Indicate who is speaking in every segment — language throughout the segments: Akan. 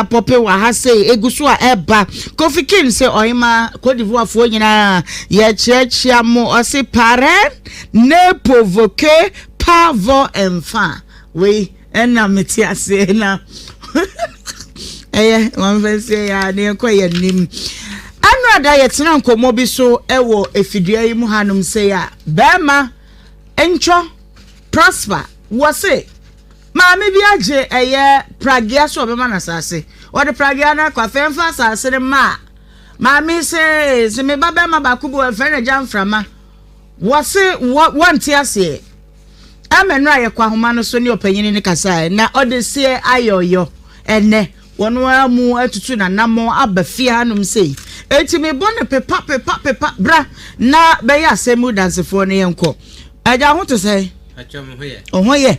Speaker 1: Apɔpe wɔ ha sei, egu so a ɛba. Kofi King sɛ ɔhema Cote d'Ivoire foɔ nyinaa yɛkyeakyea mo. Ɔse parrain ne provoque pas vos enfants. Wei ɛna mete aseɛ na ɛyɛ mamfa nsie yɛ a ne yɛnkɔ yɛn anim. Ɛno ada yɛtena nkɔmmɔ bi so ɛwɔ efidua yi mu hanom sei a bɛrima ntwɔ Prosper wɔ se Maame bi agye ɛyɛ pragea sɛ ɔbɛma no asase. Ɔde pragea no akɔ afei ɛmfa asase no ma a maame yi se se me ba bɛrima baako bi wɔ ɛfrɛ no agya mframa. Wɔse wɔ wɔnte aseɛ. Ɛma nnora yɛkɔ ahoma no so ne ɔpanyini no kasaeɛ na ɔde seɛ ayɛ ɔyɔ. Ɛnɛ wɔn ara mu atutu n'anammɔn aba fie hanom sei. Enti mebɔ no pepa pepa pepa bra na bɛyɛ asɛm mu dansefoɔ no yɛnkɔ. Agya ho te sɛn? Wo ho yɛ?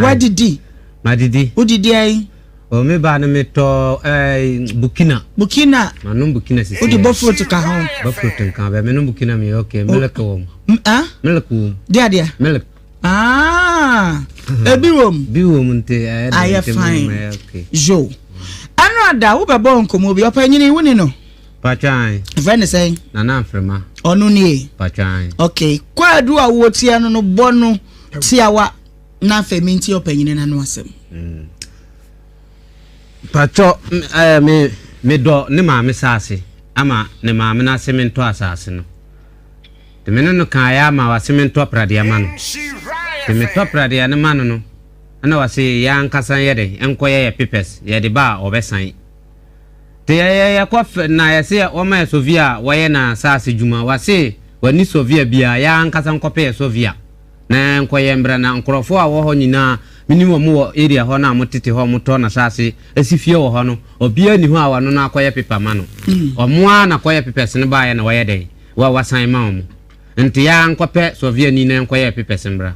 Speaker 1: Woadidi?
Speaker 2: Madidi.
Speaker 1: Wodidi ayi?
Speaker 2: O me ba no metɔ eh, Burkina.
Speaker 1: Burkina.
Speaker 2: Manom Burkina sisi.
Speaker 1: Wode bofrot ka ho.
Speaker 2: Bofrot nka bɛ menom Burkina meyɛ okay. Milk wɔ mu.
Speaker 1: Ah?
Speaker 2: Milk wɔ mu.
Speaker 1: Deɛ adeɛ?
Speaker 2: Milk.
Speaker 1: Ah. Ebi wɔ mu.
Speaker 2: Bi wɔ mu nti ɛyɛ dɛ
Speaker 1: Ayɛ fine. Okay. Yo. Ɛno ada wobɛbɔ nkɔmmɔ bi ɔpanyini wo ni no?
Speaker 2: Patwan.
Speaker 1: Ɛfrɛ ne sɛn?
Speaker 2: Nana Mfrema.
Speaker 1: Ɔno nie.
Speaker 2: Patwan.
Speaker 1: Okay. Kwaadu a wotia no no bɔ no tiawa na afei mentie ɔpanyini no ano asɛm.
Speaker 2: Mm. Patwɔ eh, me medɔ ne maame saase ama ne maame no ase mentɔ asaase no. Nti me ne no kaeɛ ama wase mentɔ pradeɛ ma no. Nti metɔ pradeɛ no ma no no ɛna wase yɛ ankasa yɛ de nkɔyɛ yɛ papers yɛde ba a ɔbɛsan. Te yɛ yɛkɔ fɛ na yɛse wɔma yɛ sɔvia a wɔyɛ na saase dwuma wase wɔni sɔvia biaa yɛ ankasa nkɔpɛ yɛ sɔvia na yɛnkɔ yɛ mbra na nkorɔfoɔ a wɔ hɔ nyinaa menim wɔn wɔ area hɔ no a mo tete hɔ mo tɔ na saase asi fie wɔ hɔ no obiaa ni hɔ a wɔno no akɔyɛ pepa ma no wɔn ara na kɔyɛ pepɛs no baayɛ na wɔyɛ dɛn wa wasan ma wɔn nte yɛ ankɔpɛ sɔvia ni na yɛnkɔ yɛ pepɛs mbra.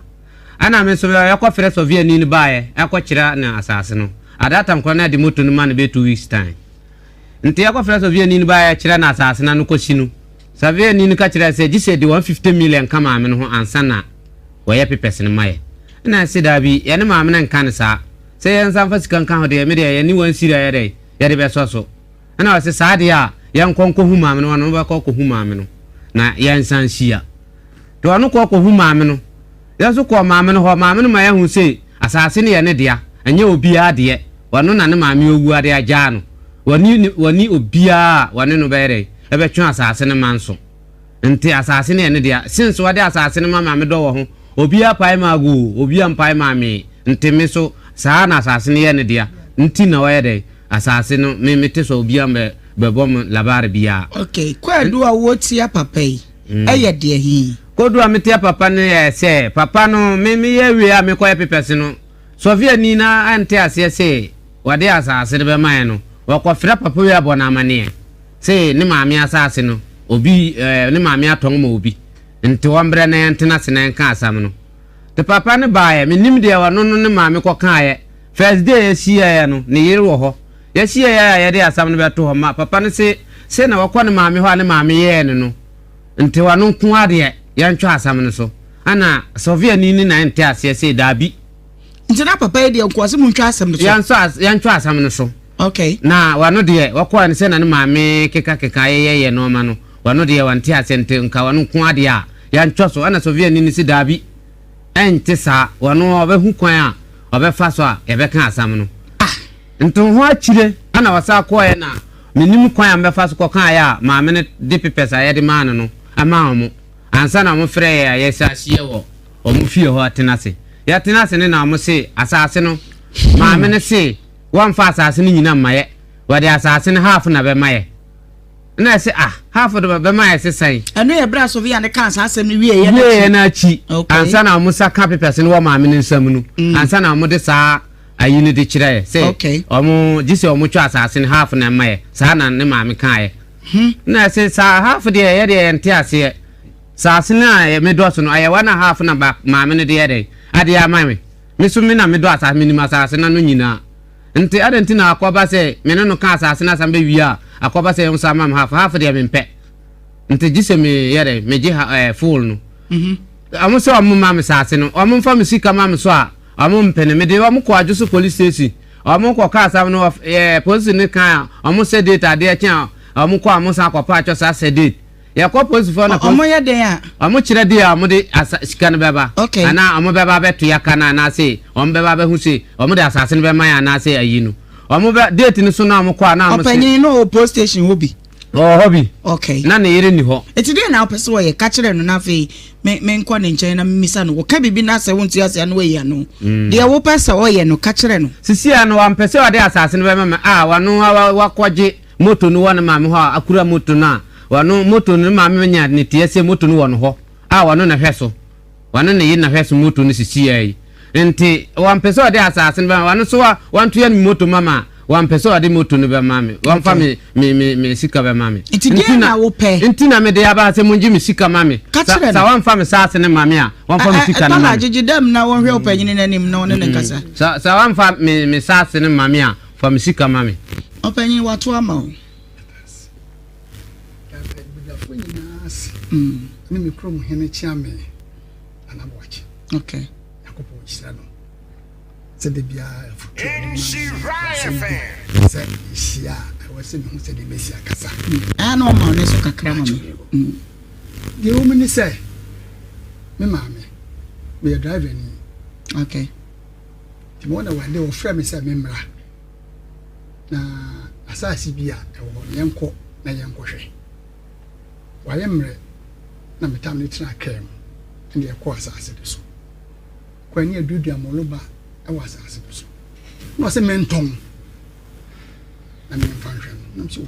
Speaker 2: Ɛna me nso yɛkɔ frɛ sɔviani no baeɛ ɛkɔ kyerɛ no asase no. At that time koraa na yɛde moto no ma no bɛyɛ 2 weeks time. Nti yɛkɔ frɛ sɔviani no baeɛ kyerɛ no asase no ano kɔsi no. Sɔviani no ka kyerɛ sɛ gye sɛ yɛde 150 million ka maame no ho ansa na wɔyɛ papers no ma yɛ. Ɛna yɛse daabi yɛne maame no nka no saa. Sɛ yɛnsa mfa sika nka ho deɛ me deɛ yɛne wɔn siri a yɛdɛn yɛde bɛsɔ so. Ɛna ɔse saa deɛ a yɛnkɔ nkɔhu maame no, ɔno bɛkɔ akɔhu maame no na yɛnsan nhyia. Nti ɔno kɔ kɔhu maame no. Yɛn nso kɔɔ maame no hɔ. Maame no ma yɛhu se asase no yɛ ne dea, ɛnyɛ obiara deɛ. Ɔno na ne maame owu ade agyaa no. Wɔne wɔne obiara a wɔne no bɛyɛ dɛn? Ɛbɛtwe asase no ma nso. Nti asase no yɛ ne dea. Since wɔde asase no ma maame dɔ wɔ ho, obiara pae maa go o, obiara mpae maa me. Nti me nso saa na asase no yɛ ne dea. Nti na ɔyɛ dɛn? Asase no me mete so a obiara mmɛ bɛbɔ me labare biara.
Speaker 1: Okay, kwaadu a wotia papa yi. Ɛyɛ deɛ he?
Speaker 2: Kodu a meteɛ papa no yɛ sɛ papa no me meyɛ wie a mekɔyɛ pepɛse no sɔviani no ante aseɛ se wɔde asaase no bɛma yɛ no wɔkɔfrɛ papa wei abɔ no amaneɛ se ne maame asaase no obi eh, ne maame atɔn ma obi nti wɔmbrɛ na yɛntena ase na yɛnka asɛm no te papa no baeɛ menim deɛ ɔno no ne maame kɔkaeɛ first day yɛhyiaeɛ no ne yere wɔ hɔ yɛhyiaeɛ a yɛde asɛm no bɛto hɔ ma papa no se se na wɔkɔ ne maame hɔ a ne maame yɛɛ no no Nte ɔno nko ara deɛ yɛntwe asɛm no so. Ɛna Sɔviani no na ɛnte aseɛ sei, daabi.
Speaker 1: Nti na papa yi deɛ nkoa sɛ montwa asɛm no so.
Speaker 2: Yɛntwe asɛm no so.
Speaker 1: Okay.
Speaker 2: Na ɔno deɛ wɔkɔɛ no sɛ na ne maame keka keka yɛyɛ yɛ nnoɔma no, ɔno deɛ ɔnte aseɛ nti nka ɔno nko ara deɛ a yɛntwe so. Ɛna Sɔviani no se daabi, ɛnte saa, ɔno ɔbɛhu kwan a ɔbɛfa so a yɛbɛka asɛm no.
Speaker 1: Ah!
Speaker 2: Nti ho akyire ɛna ɔsan kɔɛ na Mennim kwan a mɛfa so kɔkaeɛ a maame no de papers a yɛde maa no no maa wɔn ansa na wɔfrɛɛ yɛn a yɛsan hyia wɔ wɔn fie hɔ atena ase. Yɛtena ase no na wɔse asase no, maame no se wɔmfa asase no nyina mma yɛ, wɔde asase no half na bɛma yɛ. Ɛna yɛse ah, half de bɛma yɛ se sɛn?
Speaker 1: Ɛno yɛ berɛ a Sofia no kaa saa asɛm no wieeɛ no akyi.
Speaker 2: Wieeɛ no akyi ansa na wɔn nsa ka papers no wɔ maame no nsam no, ansa na wɔde saa ayi no de kyerɛɛ sɛ ɔmo gye sɛ ɔmo twa asase no half na ɛma yɛ saa na ne maame kaeɛ hmm. Na ɛsɛ saa half deɛ yɛ deɛ yɛnte aseɛ saase no a medɔ so no ayɛ wa na half na ba maame no deɛ dɛn adeɛ ama me me so me na medɔ asase menim asase no ano nyinaa nti adɛn nti na akɔba sɛ me ne no ka asase no asam bɛwie a akɔba sɛ yɛn so ama me half half deɛ mempɛ nti gye sɛ meyɛ dɛn megye ha ɛɛ full no mhm. Ɔmo sɛ ɔmo ma me saase no ɔmo nfa me sika ma me so a ɔmo mpene. Mede ɔmo kɔɔ Adwoso police station. Ɔmo kɔ ka asɛm no ɛɛ polisi no kan a ɔmo sɛ date adeɛ kye a ɔmo kɔ a ɔmo san kɔ pa atwɔ saa sɛ date. Yɛkɔ polisifoɔ na polisi.
Speaker 1: Ɔmo yɛ dɛn a?
Speaker 2: Ɔmo kyerɛ date a ɔmo de asa sika no bɛba.
Speaker 1: Okay.
Speaker 2: Anaa ɔmo bɛba abɛto yaka no anaa se ɔmo bɛba abɛhu se ɔmo de asase no bɛma yɛn anaa se ayi no. Ɔmo bɛ date no so na ɔmo kɔ a na ɔmo se.
Speaker 1: Ɔpanyin no ɔwɔ police station hɔ bi.
Speaker 2: Ɔwɔ hɔ bi.
Speaker 1: Okay.
Speaker 2: Na ne yere nni hɔ.
Speaker 1: Eti deɛ na wopɛ sɛ ɔyɛ? Ka kyerɛ no na afei me menkɔ ne nkyɛn na memmisa no. Wɔka biribi na sɛ wonte ase a na wayi ano. Deɛ wopɛ sɛ ɔyɛ no, ka kyerɛ no.
Speaker 2: Sisi a no wampɛ sɛ ɔde asase no bɛma me a ɔno a wakɔgye moto no wɔ ne maame hɔ a akura moto no a ɔno moto no ne maame nya ne teɛ sɛ moto no wɔ no hɔ a ɔno na hwɛ so. Ɔne ne yere na hwɛ so moto no sisiaa yi nti wɔmpɛ sɛ ɔde asase no bɛma ɔno so wantua me moto ma ma wɔmpɛ sɛ ɔde moto no bɛma me wɔmfa me me me me sika bɛma me.
Speaker 1: Nti deɛ na wopɛ?
Speaker 2: Nti na mede aba sɛ mongye me sika ma me.
Speaker 1: Ka kyerɛ no.
Speaker 2: Sa wɔmfa me saase no ma me a wɔmfa me sika no ma me.
Speaker 1: Tɔla gyegye dɛm na wɔnhwɛ ɔpanyini no anim na ɔne no nkasa.
Speaker 2: Sa sa wɔmfa me me saase no ma me a fa me sika ma me.
Speaker 1: Ɔpanyin wato ama wo.
Speaker 3: Badwafoɔ nyinaa ase ne me kurom hene Kyeame Nana Boakye.
Speaker 1: Okay.
Speaker 3: Nyankopɔn nhyira no sɛ da biara afotu a ɔde ma me asɛm bi sɛ yɛhyia a ɛwɔ sɛ mehu sɛdeɛ mɛsi akasa.
Speaker 1: Ɛa na ɔma ɔne so kakra ma me.
Speaker 3: Deɛ ɛwɔ mu ne sɛ me maame meyɛ driver ni.
Speaker 1: Okay.
Speaker 3: Nti mo na wade wɔfrɛ me sɛ memmra. Na asase bi a ɛwɔ hɔ no, yɛnkɔ na yɛnkɔhwɛ. Wayɛ mmerɛ na metam no tenaa kaa mu na yɛkɔɔ asase no so. Kɔɛ ne yɛduadua mmɔloba wɔ asase no so. Na ɔsɛ mentɔn na memfa nhwɛ no. Nam sɛ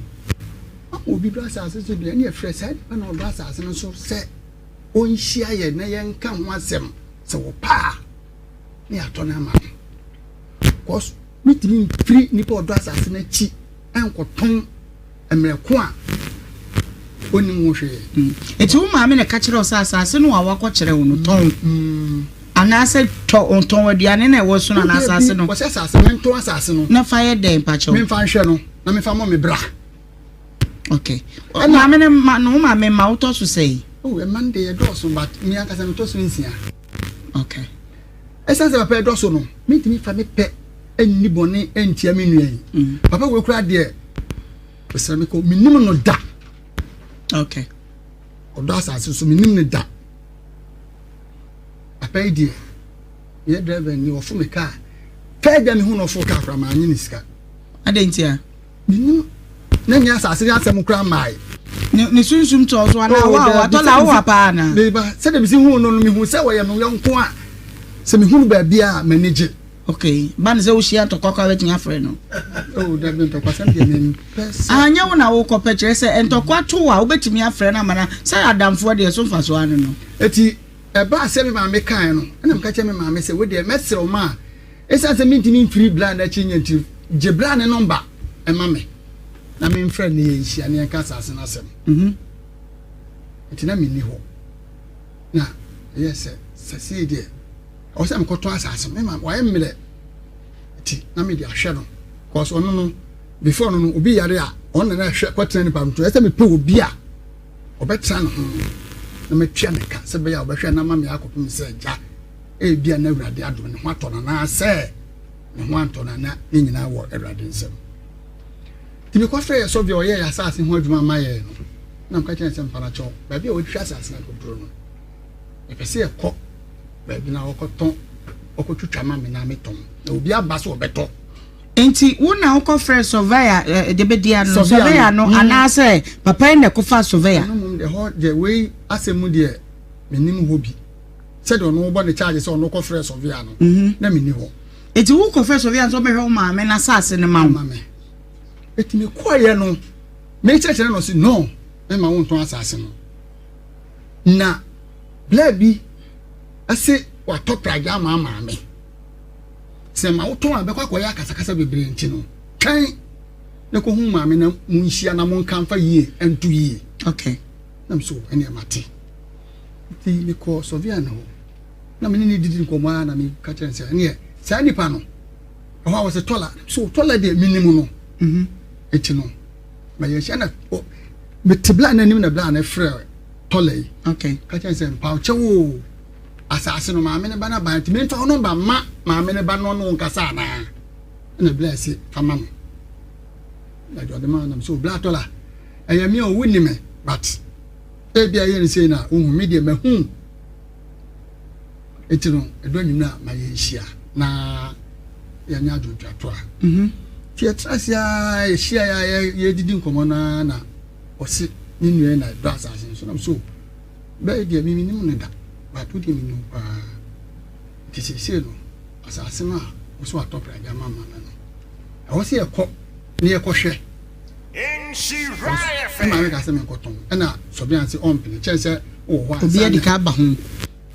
Speaker 3: o, obi dɔ asase so deɛ, ɛne yɛfrɛ saa nipa na ɔdɔ asase no so sɛ ɔnhyia yɛ na yɛnka ho asɛm sɛ wɔpɛ a na yɛatɔ no ama no. Cause metumi mfiri nipa ɔdɔ asase no akyi nkɔtɔn mmerɛ ko a ɔnnim ho hwee.
Speaker 1: Mm. Eti wo maame na ɛka kyerɛ wo sɛ asase no a wakɔkyerɛ wo no tɔn mm. anaasɛ tɔ tɔn aduane na ɛwɔ so no anaa asase no.
Speaker 3: Wɔsɛ asase mentɔn asase no.
Speaker 1: Na fa yɛ dɛn mpakyɛw?
Speaker 3: Memfa nhwɛ no na memfa mmɔ me bra.
Speaker 1: Okay. Maame no ma no maame ma wotɔ so sɛn?
Speaker 3: Oh, ɛma no deɛ yɛdɔɔso but me ankasa metɔ so nsia.
Speaker 1: Okay.
Speaker 3: Ɛsiane sɛ papa yi dɔ so no, mentumi mfa me pɛ nni bɔne ntia me nua yi. Mm. Papa wei koraa deɛ, mesrɛ me kɔ, menim no da.
Speaker 1: Okay.
Speaker 3: Ɔdɔ asase so, menim no da. Papa yi deɛ, meyɛ driver ni, ɔfo me kaa. Fɛɛ da mehu no ɔfo kaa koraa, maanye ne sika.
Speaker 1: Adɛn ntia?
Speaker 3: Menim na nyɛ asase ne asɛm koraa mmae.
Speaker 1: Ne ne sunsum tɔɔ so anaa
Speaker 3: oh,
Speaker 1: wa watɔ la wowa paa anaa?
Speaker 3: Meba sɛdeɛ mesi hu no no mehu sɛ wɔyɛ me yɔnko a sɛ mehu no baabi a m'ani gye.
Speaker 1: Okay, ba ne sɛ wohyia ntɔkwa koraa bɛtumi afrɛ no.
Speaker 3: Oh, dabi ntɔkwa sɛm deɛ mempɛ sɛ.
Speaker 1: Ah, nyɛ wo na wokɔpɛ kyerɛ sɛ ntɔkwa to a wobɛtumi afrɛ no ama no sɛ adamfoɔ deɛ so mfasoɔ ano no.
Speaker 3: Eti ɛbaa sɛ me maame kae no ɛna meka kyerɛ me maame sɛ wo deɛ mɛsrɛ wo ma a Esiane sɛ mintumi mfiri bra no akyi nyɛ nti, gye bra no nɔmba ma me na memfrɛ no na yɛnhyia na yɛnka asase no asɛm.
Speaker 1: Mhm.
Speaker 3: Nti na menni hɔ. Na ɛyɛ sɛ sɛsei deɛ ɛwɔ sɛ mekɔtɔ asase no. Me ma wayɛ mmerɛ nti na mede ahwɛ no. Cause ɔno no before no no obi yare a ɔno na na ɛhwɛ kɔtena nipa no to. Ɛsɛ sɛ mepɛ obi a ɔbɛtena ne ho na matua ne ka sɛ bɛyɛ a ɔbɛhwɛ na ama me akɔpem sɛ agya Ebia na Awurade adom ne ho atɔ no anaasɛ ne ho antɔ no ana ne nyinaa wɔ Awurade nsam. Nti mekɔfrɛ yɛ sɔvia ɔyɛɛ yɛ asase ho adwuma ma yɛn no, na meka kyerɛ no sɛ mpanakyɛw, baabi a wɔatwitwa asase no akɔduro no, mepɛ sɛ yɛkɔ baabi na wɔkɔtɔn wɔkɔtwitwa ma me na metɔn na obi aba sɛ ɔbɛtɔ.
Speaker 1: Nti wo na wokɔfrɛ surveyor eh, de bɛdi ano surveyor no mm. anaasɛ papa yi na ɛkɔfa surveyor?
Speaker 3: Ɛno mmom deɛ hɔ deɛ wei asɛm mu deɛ menim hɔ bi. Sɛdeɛ ɔno wobɔ ne charge sɛ ɔno kɔfrɛɛ sɔvea no, na menni hɔ.
Speaker 1: Enti wokɔfrɛɛ sɔvea no sɛ ɔmmɛhwɛ wo maame n'asase no ma wo?
Speaker 3: Ma me. Enti mekɔeɛ no, mekyerɛkyerɛ no ɔse no, memma wontɔn asase no. Na bla bi se watɔ pragya ama maame. Sɛ ma wotɔn a bɛkɔ akɔyɛ akasakasa bebree nti no, twɛn na kɔhu maame na monhyia na monka mfa yie nto yie.
Speaker 1: Okay.
Speaker 3: Na me so ɛneɛ mate. Nti mekɔɔ sɔvea no hɔ na me ne no didi nkɔmmɔ ara na meka kyerɛ no sɛ ɛneɛ saa nipa no ɛhɔ a wɔsɛ tɔla so tɔla deɛ menim no mhm. nti no ma yɛhyia na mete bla no anim na bla no frɛ tɔla yi ka kyerɛ sɛ mpawokyɛ wo asase no maame ne ba no aba nti memfa wo nɔmba ma maame ne ba no ɔne wo nkasa anaa. Ɛna Bla se fa ma no. Na deɛ ɔde maa no nam sɛ o Bla Tɔla ɛyɛ me o wonni me but ebi a ɛyɛ no sei na wohu me deɛ mahu. Eti no ɛdɔ anwummerɛ a ma yɛnhyia na yɛnyɛ adwontwatoa. Mhm. Nti yɛtena ase a yɛhyia a yɛdidi nkɔmmɔ no ara na ɔse ne nua na ɛdɔ asase no so nam so bɛyɛ deɛ memenim no da but wo deɛ menim paa. Nti seesei no asase no a wo so atɔ pragya ama ma no no, ɛwɔ sɛ yɛkɔ na yɛkɔhwɛ. Me maame ka sɛ menkɔtɔn, ɛna Sɔbea se ɔmpene, kyɛn sɛ wowɔ hɔ
Speaker 1: Obi
Speaker 3: ansa
Speaker 1: adi
Speaker 3: na
Speaker 1: ka aba ho.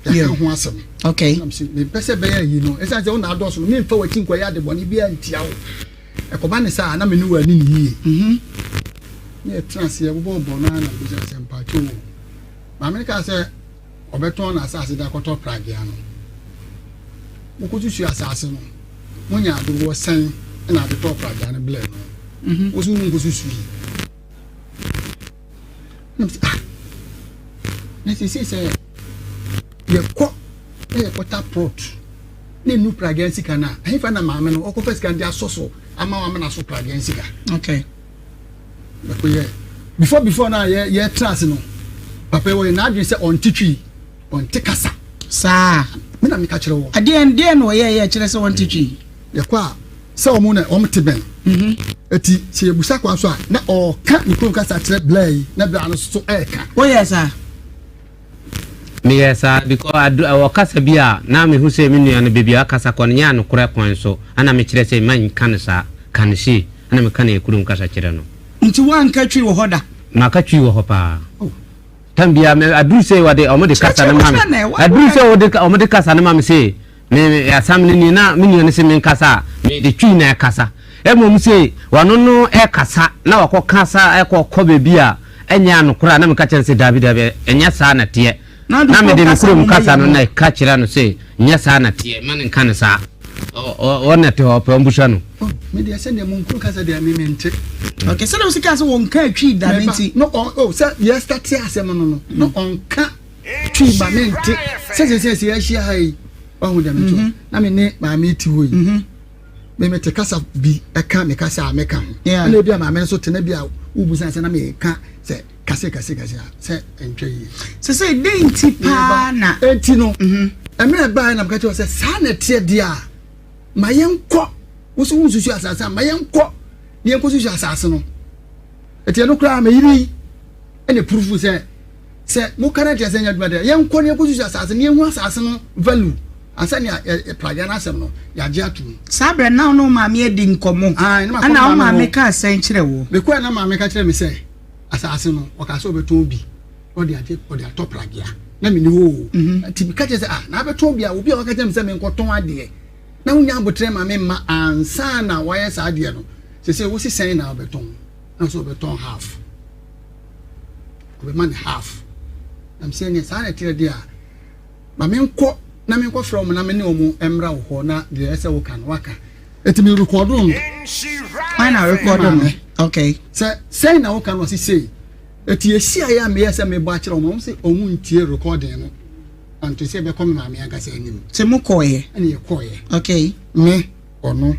Speaker 3: yɛaka ho asɛm.
Speaker 1: Okay.
Speaker 3: Ɛna mese mempɛ sɛ ɛbɛyɛ ayi no, ɛsiane sɛ wo na adɔɔso no, memfa w'akyi nkɔyɛ ade bɔne biara ntia wo. Ɛkɔba ne saa a, na me ne wo anni no yie.
Speaker 1: Mhm.
Speaker 3: Ne yɛtena ase, yɛbobɔbɔ no ara na mebisa sɛ mpakyɛw o. Maame no kaa sɛ ɔbɛtɔn n'asase de akɔtɔ pragea no. Mokosusuw asase no, munya dodoɔ sɛn na ade tɔɔ pragea no blɛɛ no? Mhm. Wo so wonkosusui. Na mese, ah, na seesei sɛ yɛkɔ na yɛkɔta plot na ɛnu pragea sika no a, ɛhefa na maame no ɔkɔfa sika no de asɔ so ama wamena so pragea sika?
Speaker 1: Okay.
Speaker 3: Mɛkɔyɛ before before na yɛ yɛtra ase no papa yi wɔyɛ n'adwene sɛ ɔnte twi ɔnte kasa.
Speaker 1: Saa.
Speaker 3: Me na meka kyerɛ wɔ.
Speaker 1: Adeɛ deɛ na ɔyɛ yɛ kyerɛ sɛ ɔnte twi.
Speaker 3: Yɛkɔ a sɛ wɔn na wɔn te bɛn.
Speaker 1: Mhm.
Speaker 3: Eti sɛ yɛbusa kwan so a na ɔka ne kurom kasa kyerɛ bla yi na bla no so ɛɛka.
Speaker 1: Woyɛ saa.
Speaker 2: Meyɛɛ saa because adu ɛwɔ kasa bi a na mehu sɛ me nua no baabi a ɔkasa kɔ no nyɛ anokorɛ kwan so ɛna mekyerɛ sɛ mma nka no saa, ka no sei ɛna meka no yɛ kurom kasa kyerɛ no.
Speaker 1: Nti woanka twi wɔ hɔ da?
Speaker 2: Maka twi wɔ hɔ paa. Tam biara me aduru sɛ wɔde wɔn de kasa no ma me aduru sɛ wɔde wɔn de kasa no ma me sɛ Me me asam no nie na me nua no se menkasa a, mede Twi na ɛkasa. Mmom se ɔno no ɛkasa na wakɔ kasa ɛkɔ kɔ baabi a ɛnyɛ anokorɛ a na meka kyerɛ no se daabi daabi ɛnyɛ saa na ɛteɛ. Na mede me kurom kasa no na ɛka kyerɛ no se nyɛ saa na ɛteɛ mma no nka no saa. Ɔ na ɛte hɔ ɔpɛ ɔmbusa no.
Speaker 3: Oh, me deɛ sɛdeɛ mo nkuro kasa deɛ me mente.
Speaker 1: Okay, sɛdeɛ wosi kaa sɛ wɔnka Twi da no nti.
Speaker 3: No, oh, sɛ yɛ starte asɛm no no, no ɔnka. Twi ma me nte sɛ sɛ sɛ yɛahyia ha yi wahu deɛ meto mhm. na me ne maame ti hɔ yi mhm. me mete kasa bi ɛka me kasa a meka ho ɛna ebi a maame nso te na bi a wobu san sɛ na meka sɛ kase kase kase a sɛ ɛntwa yie.
Speaker 1: Sɛ sɛ dɛn nti paa na.
Speaker 3: Enti no mhm. mmerɛ ɛbaeɛ na meka kyerɛ sɛ saa na ɛteɛ deɛ a ma yɛnkɔ wo so wonsusu asase a ma yɛnkɔ na yɛnkɔsusu asase no ɛti ɛno koraa meyere yi ɛna purufu sɛ Sɛ mo ka no kyerɛ sɛ ɛnyɛ adwuma deɛ, yɛnkɔ na yɛnkɔsusu asase no, yɛnhu asase no value ansa na pragea no asɛm no yɛagye ato mu.
Speaker 1: Saa berɛ no na wo ne wo maame adi nkɔmmɔ, ɛna wo maame kaa sɛn kyerɛ wo?
Speaker 3: Mekɔɛ na maame ka kyerɛ me sɛ asase no ɔkaa sɛ ɔbɛtɔn bi na ɔde agye ɔde atɔ pragea na menni hɔ o. Mhm. Nti meka kyerɛ sɛ ah na abɛtɔn bi a obi a waka kyerɛ me sɛ menkɔtɔn adeɛ na wonya abotrɛ ma me mma ansa na wayɛ saa adeɛ no sɛ sɛ wosi sɛn na ɔbɛtɔn na sɛ ɔbɛtɔn half. ɔbɛma no half na mesɛ neɛ saa na ɛteɛ deɛ a ma menkɔ na menkɔ frɛ wɔn na me ne wɔn mmra wo hɔ na deɛ ɛsɛ woka no waka eti me rekɔdo no
Speaker 1: wọn na rekɔdo no okay
Speaker 3: sɛ sɛn na woka no ɔsi sei eti esi ayɛ a meyɛ sɛ mebɔ akyerɛ wɔn wɔn sɛ wɔn ntie recording no anto sɛ ɛbɛkɔ me maame ankasa anim
Speaker 1: sɛ mo kɔɔyɛ
Speaker 3: ɛna yɛ kɔɔyɛ
Speaker 1: okay
Speaker 3: me ɔno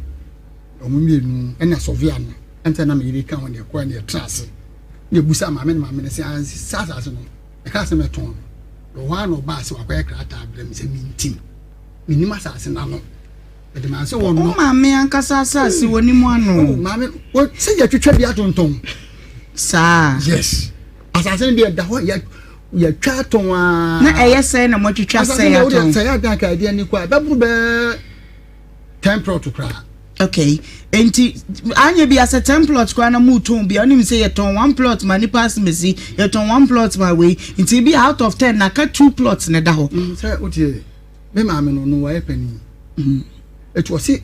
Speaker 3: wɔn mmienu ɛna sɔvia no ɛnta na meyere ka ho na yɛkɔɛ na yɛtra ase na ebusa maame no maame no sɛ saa asase no ɛka sɛ mɛtɔn no wɔ hɔ a na ɔbaa sɛ wakɔyɛ krataa brɛ me sɛ mentim menim asase no ano ɛde maa sɛ wɔn
Speaker 1: no maame ankasa asase wɔ ne mu ano
Speaker 3: oh, maame sɛ yɛtwitwa bi atontɔn
Speaker 1: saa
Speaker 3: yes asase no deɛ ɛda hɔ yɛ yɛtwa atɔn aa
Speaker 1: na ɛyɛ sɛn na moatwitwa sɛn atɔn
Speaker 3: asase no deɛ sɛ yɛ adan ka ɛdeɛ ni kɔ a ɛbɛboro bɛɛ ten plot koraa.
Speaker 1: Okay, nti anyɛ bi asɛ ten plot koraa na mu tɔn bi a ɔnim sɛ yɛtɔn one plot ma nipa asemesi yɛtɔn one plot ma wei nti bi out of ten na ka two plots na ɛda hɔ.
Speaker 3: Mm, sɛ o tie me maame no no wayɛ panin mm. etu ɔsi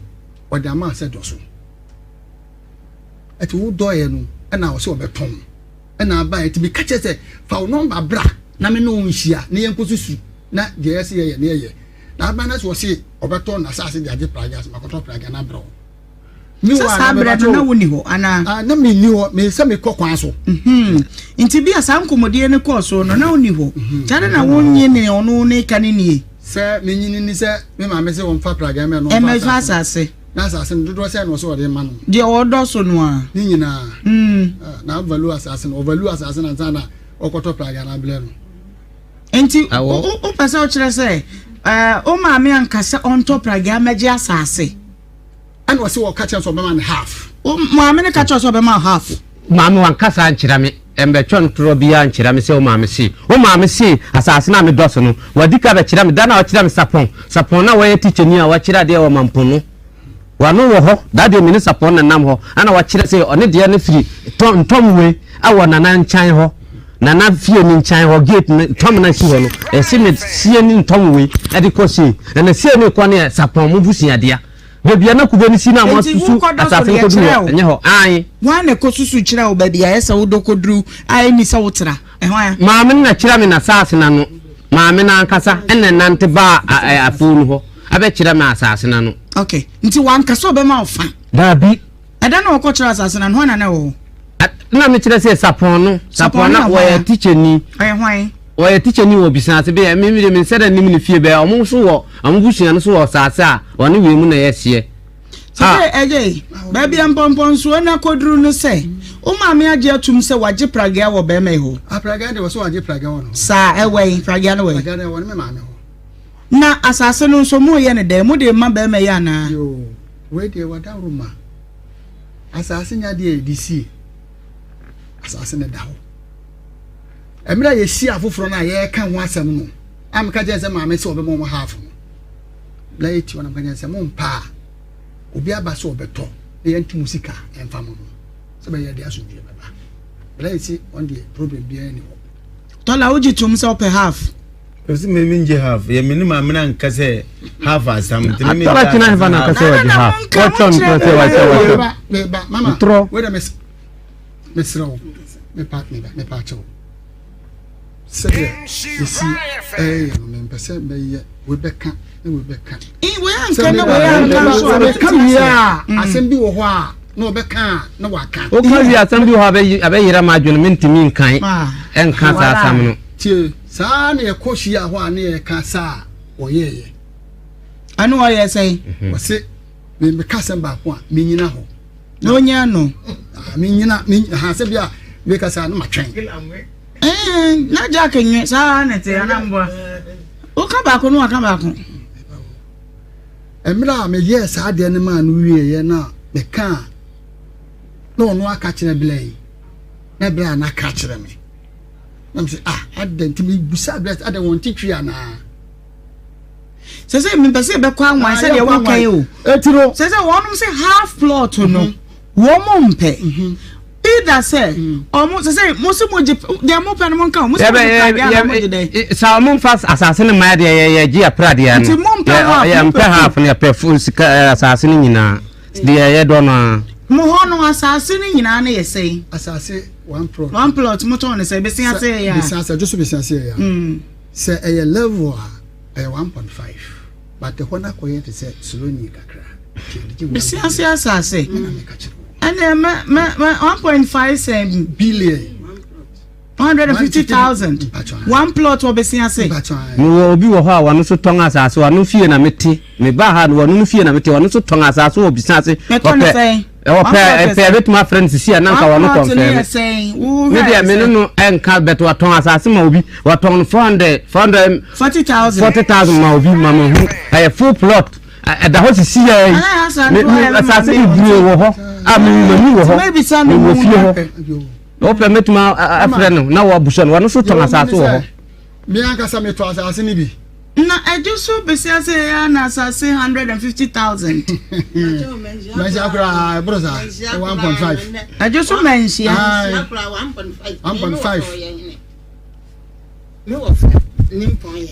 Speaker 3: ɔde ama asɛ dɔ so ɛti wo dɔɔyɛ no ɛna ɔsi ɔbɛtɔn ɛna aba ɛti mi kakyɛ sɛ fa wo nɔmba bra na me ne wo nhyia ne yɛn kɔ susu na deɛ yɛsi yɛyɛ ne yɛyɛ. Na aban no sɛ ɔse ɔbɛtɔ n'asase de agye pragya sɛ makɔtɔ pragya no abrɛ wo.
Speaker 1: Sɛ saa berɛ no na wonni hɔ anaa?
Speaker 3: Ah, na menni hɔ, me sɛ mekɔ kwan so.
Speaker 1: Mhm. Nti bi a saa nkɔmmɔdie no kɔɔ so no na wonni hɔ. Mhm. Kyɛ na wonnye ne ɔno ne ka no nie?
Speaker 3: Sɛ menyini ni sɛ me maame sɛ wɔmfa pragya mɛ no
Speaker 1: ɔmfa asase.
Speaker 3: Na asase no dodoɔ sɛn na ɔsɛ ɔde ma no?
Speaker 1: Deɛ ɔdɔ so no a.
Speaker 3: Ne nyinaa. Mm. Ah, na value asase no, ɔvalue asase no ansa na ɔkɔtɔ praga no abrɛ no.
Speaker 1: Nti wopɛ sɛ wokyerɛ sɛ eh, wo maame anka sɛ ɔntɔ pragea mmɛgye asase?
Speaker 3: Ɛna ɔsɛ ɔka kyerɛ sɛ ɔbɛma no half.
Speaker 1: Wo maame no ka kyerɛ sɛ ɔbɛma half?
Speaker 2: Maame wanka saa nkyerɛ me, ɛmbɛtwɛ ntorɔ biara nkyerɛ me sɛ wo maame se. Wo maame se asase no a medɔ so no, wadi ka bɛkyerɛ me, da no a ɔkyerɛ me sapɔn, sapɔn no a wɔyɛ tikyani a wakyerɛ adeɛ wɔ Mampong no, wano wɔ hɔ, da deɛ me ne sapɔn na nam hɔ, ɛna wakyerɛ sɛ ɔne deɛ no firi tɔ ntɔmwe wɔ Nana nkyan hɔ, Nana fie no nkyan hɔ, gate no, ntɔm no si hɔ no, ɛse me sie ne ntɔmwe de kɔ sei, ɛna sie ne kɔ ne yɛ sapɔn mo busuadea. Baabi a na kube no si no a
Speaker 1: Enti
Speaker 2: moasusu
Speaker 1: wokɔdɔ so
Speaker 2: asase
Speaker 1: no
Speaker 2: no kɔduru
Speaker 1: yɛkyerɛɛ
Speaker 2: hɔ,
Speaker 1: wo?
Speaker 2: ɛnyɛ hɔ. Aane.
Speaker 1: Hwan na ɛkɔsusu kyerɛɛ wo baabi a ɛyɛ sɛ wodɔ kɔduru a ɛnni sɛ wotra? Ɛhwan?
Speaker 2: Maame no na kyerɛ me n'asase no ano. Maame no ankasa na ɛnante baa afuo no hɔ abɛkyerɛ me asase no ano.
Speaker 1: Ok. Nti wanka sɛ ɔbɛma wo fa?
Speaker 2: Daabi.
Speaker 1: Ɛda no a ɔkɔkyerɛɛ asase no ano, hwan na na ɛwɔ hɔ?
Speaker 2: Na mekyerɛ sɛ Sapɔn no. Sapɔn na wɔyɛ tikyani.
Speaker 1: Ɔyɛ hwan?
Speaker 2: Wɔyɛ tikyani wɔ Bisa ase bɛyɛ me de me nsa da nim ne fie bɛyɛ ɔmo nso wɔ ɔmo busua no so wɔ saase a ɔne wei mu na ɛyɛ hyeɛ.
Speaker 1: Sɛ ɛyɛ baabi a mpɔmpɔnsoɔ no akɔduru no sɛ wo maame agye atum sɛ wagye pragea wɔ bɛrima yi hɔ.
Speaker 3: Apragea deɛ wɔsɛ wagye pragea wɔ no.
Speaker 1: Saa ɛwɔ yi pragea no wɔ yi.
Speaker 3: Pragea no ɛwɔ ne me maame hɔ.
Speaker 1: Na asase no nso mo yɛ ne dɛn mo de ma bɛrima yi anaa?
Speaker 3: Yoo wei deɛ wadaworo ma. Asase nyɛ adeɛ a yɛde sie. Asase no da hɔ. Mmerɛ a yɛsi afoforɔ no a yɛreka ho asɛm no, a meka kyerɛ sɛ maame sɛ ɔbɛma wɔn half no, na yɛti hɔ na meka kyerɛ sɛ mompa a obi aba sɛ ɔbɛtɔ na yɛnto mu sika ɛmfa mo no sɛ bɛyɛ de asomdwoeɛ bɛba. Bɛrɛ yɛsi wɔn deɛ problem biara ni hɔ.
Speaker 1: Tɔla wogye tom sɛ wopɛ half?
Speaker 4: Ɔsi mi mi ngye half yɛ mi ni maame na nka sɛ half asam nti mi mi
Speaker 2: ngye asam half. Na nka sɛ wɔgye half wɔtɔ ntorɔ sɛ wɔkyɛ wɔkyɛ ntorɔ.
Speaker 3: Wei dɛ mesrɛ wo mepa meba mepa akyɛw sɛdeɛ yɛsi ɛyɛ no mempɛ sɛ mɛyɛ wei bɛka na wei bɛka.
Speaker 1: Wei anka na wei anka nso
Speaker 3: a meka wie a asɛm bi wɔ hɔ a na ɔbɛka a na waka.
Speaker 2: Woka wie asɛm bi wɔ hɔ a abɛyera m'adwene mentumi nkan ɛnka saa asɛm no.
Speaker 3: Tie. Saa ara na yɛkɔ hyiaa hɔ a ne yɛka saa a wɔyɛeɛ.
Speaker 1: Ɛne wɔyɛɛ sɛn?
Speaker 3: Mhm. Wɔse me meka asɛm baako a menyina hɔ.
Speaker 1: Na onya no.
Speaker 3: Ah, menyina me ha sɛ bi a meka saa na matwɛn.
Speaker 1: Ɛɛ na Jack nwe saa na te anamboa. Woka baako no waka baako.
Speaker 3: Mmerɛ a meyɛɛ saa adeɛ no maa no wieeɛ na mekaa na ɔno aka kyerɛ berɛ yi na berɛ a na aka kyerɛ me. Na mese, ah, adɛn nti mebusa berɛ sɛ adɛn wɔn te twi anaa?
Speaker 1: Sɛ sɛ mepɛ sɛ yɛbɛkɔ anwan ah, sɛdeɛ woka yi o.
Speaker 3: Eti no.
Speaker 1: Sɛ sɛ wɔnom sɛ half plot no mhm. wɔn mo mpɛ. Mhm. Either sɛ mm. ɔmo sɛ sɛ mo sɛ mo gye deɛ mo pɛ no mo nka o mo sɛ mo gye pradeɛ anaa mo gye dɛ.
Speaker 2: Sɛ ɔmo nfa asase no mmaa deɛ yɛ yɛ gye yɛ pradeɛ no.
Speaker 1: Nti mo mpɛ half
Speaker 2: mo pɛ half no yɛ pɛ sika asase no nyinaa. Deɛ yɛ dɔ no ara.
Speaker 1: Mo hɔ no asase no nyinaa no yɛ sɛn?
Speaker 3: Asase one plot.
Speaker 1: One plot mo tɔn no sɛ besia ase yɛ ya.
Speaker 3: Besia ase ɛdwo so besia ase yɛ ya. Mm. Sɛ ɛyɛ level a ɛyɛ 1.5 but ɛhɔ no akɔyɛ te sɛ slowly kakra.
Speaker 1: Besia ase asase. Ɛnna mɛ mɛ mɛ 1.5 sɛn.
Speaker 3: Billion.
Speaker 1: 150,000 one plot wɔ besia ase.
Speaker 2: Mewɔ obi wɔ hɔ a wɔno nso tɔn asase wɔno fie na mete mebaa ha no wɔno no fie na mete wɔno nso tɔn asase wɔ besia ase.
Speaker 1: Mɛtɔ ne sɛn?
Speaker 2: Wɔpɛ pɛ bɛtumi afrɛ no sisi a na nka wɔno kɔnfɛn me deɛ me ne no ɛnka bɛt wɔtɔn asase ma obi wɔtɔn no 400 400
Speaker 1: 40,000
Speaker 2: 40,000 ma obi ma ma hu ɛyɛ full plot ɛda hɔ sisi yɛ yi asase bebree wɔ hɔ a me mani wɔ hɔ mewɔ fie hɔ. Wopɛ mɛtumi afrɛ no na wabusa no, ɔno nso tɔn asase wɔ hɔ.
Speaker 3: Me ankasa metɔ asase no bi.
Speaker 1: Na ɛgye so besi ase yɛ na asase 150,000.
Speaker 3: Manhyia koraa ɛboro saa 1.5.
Speaker 1: Ɛgye so manhyia.
Speaker 3: 1.5.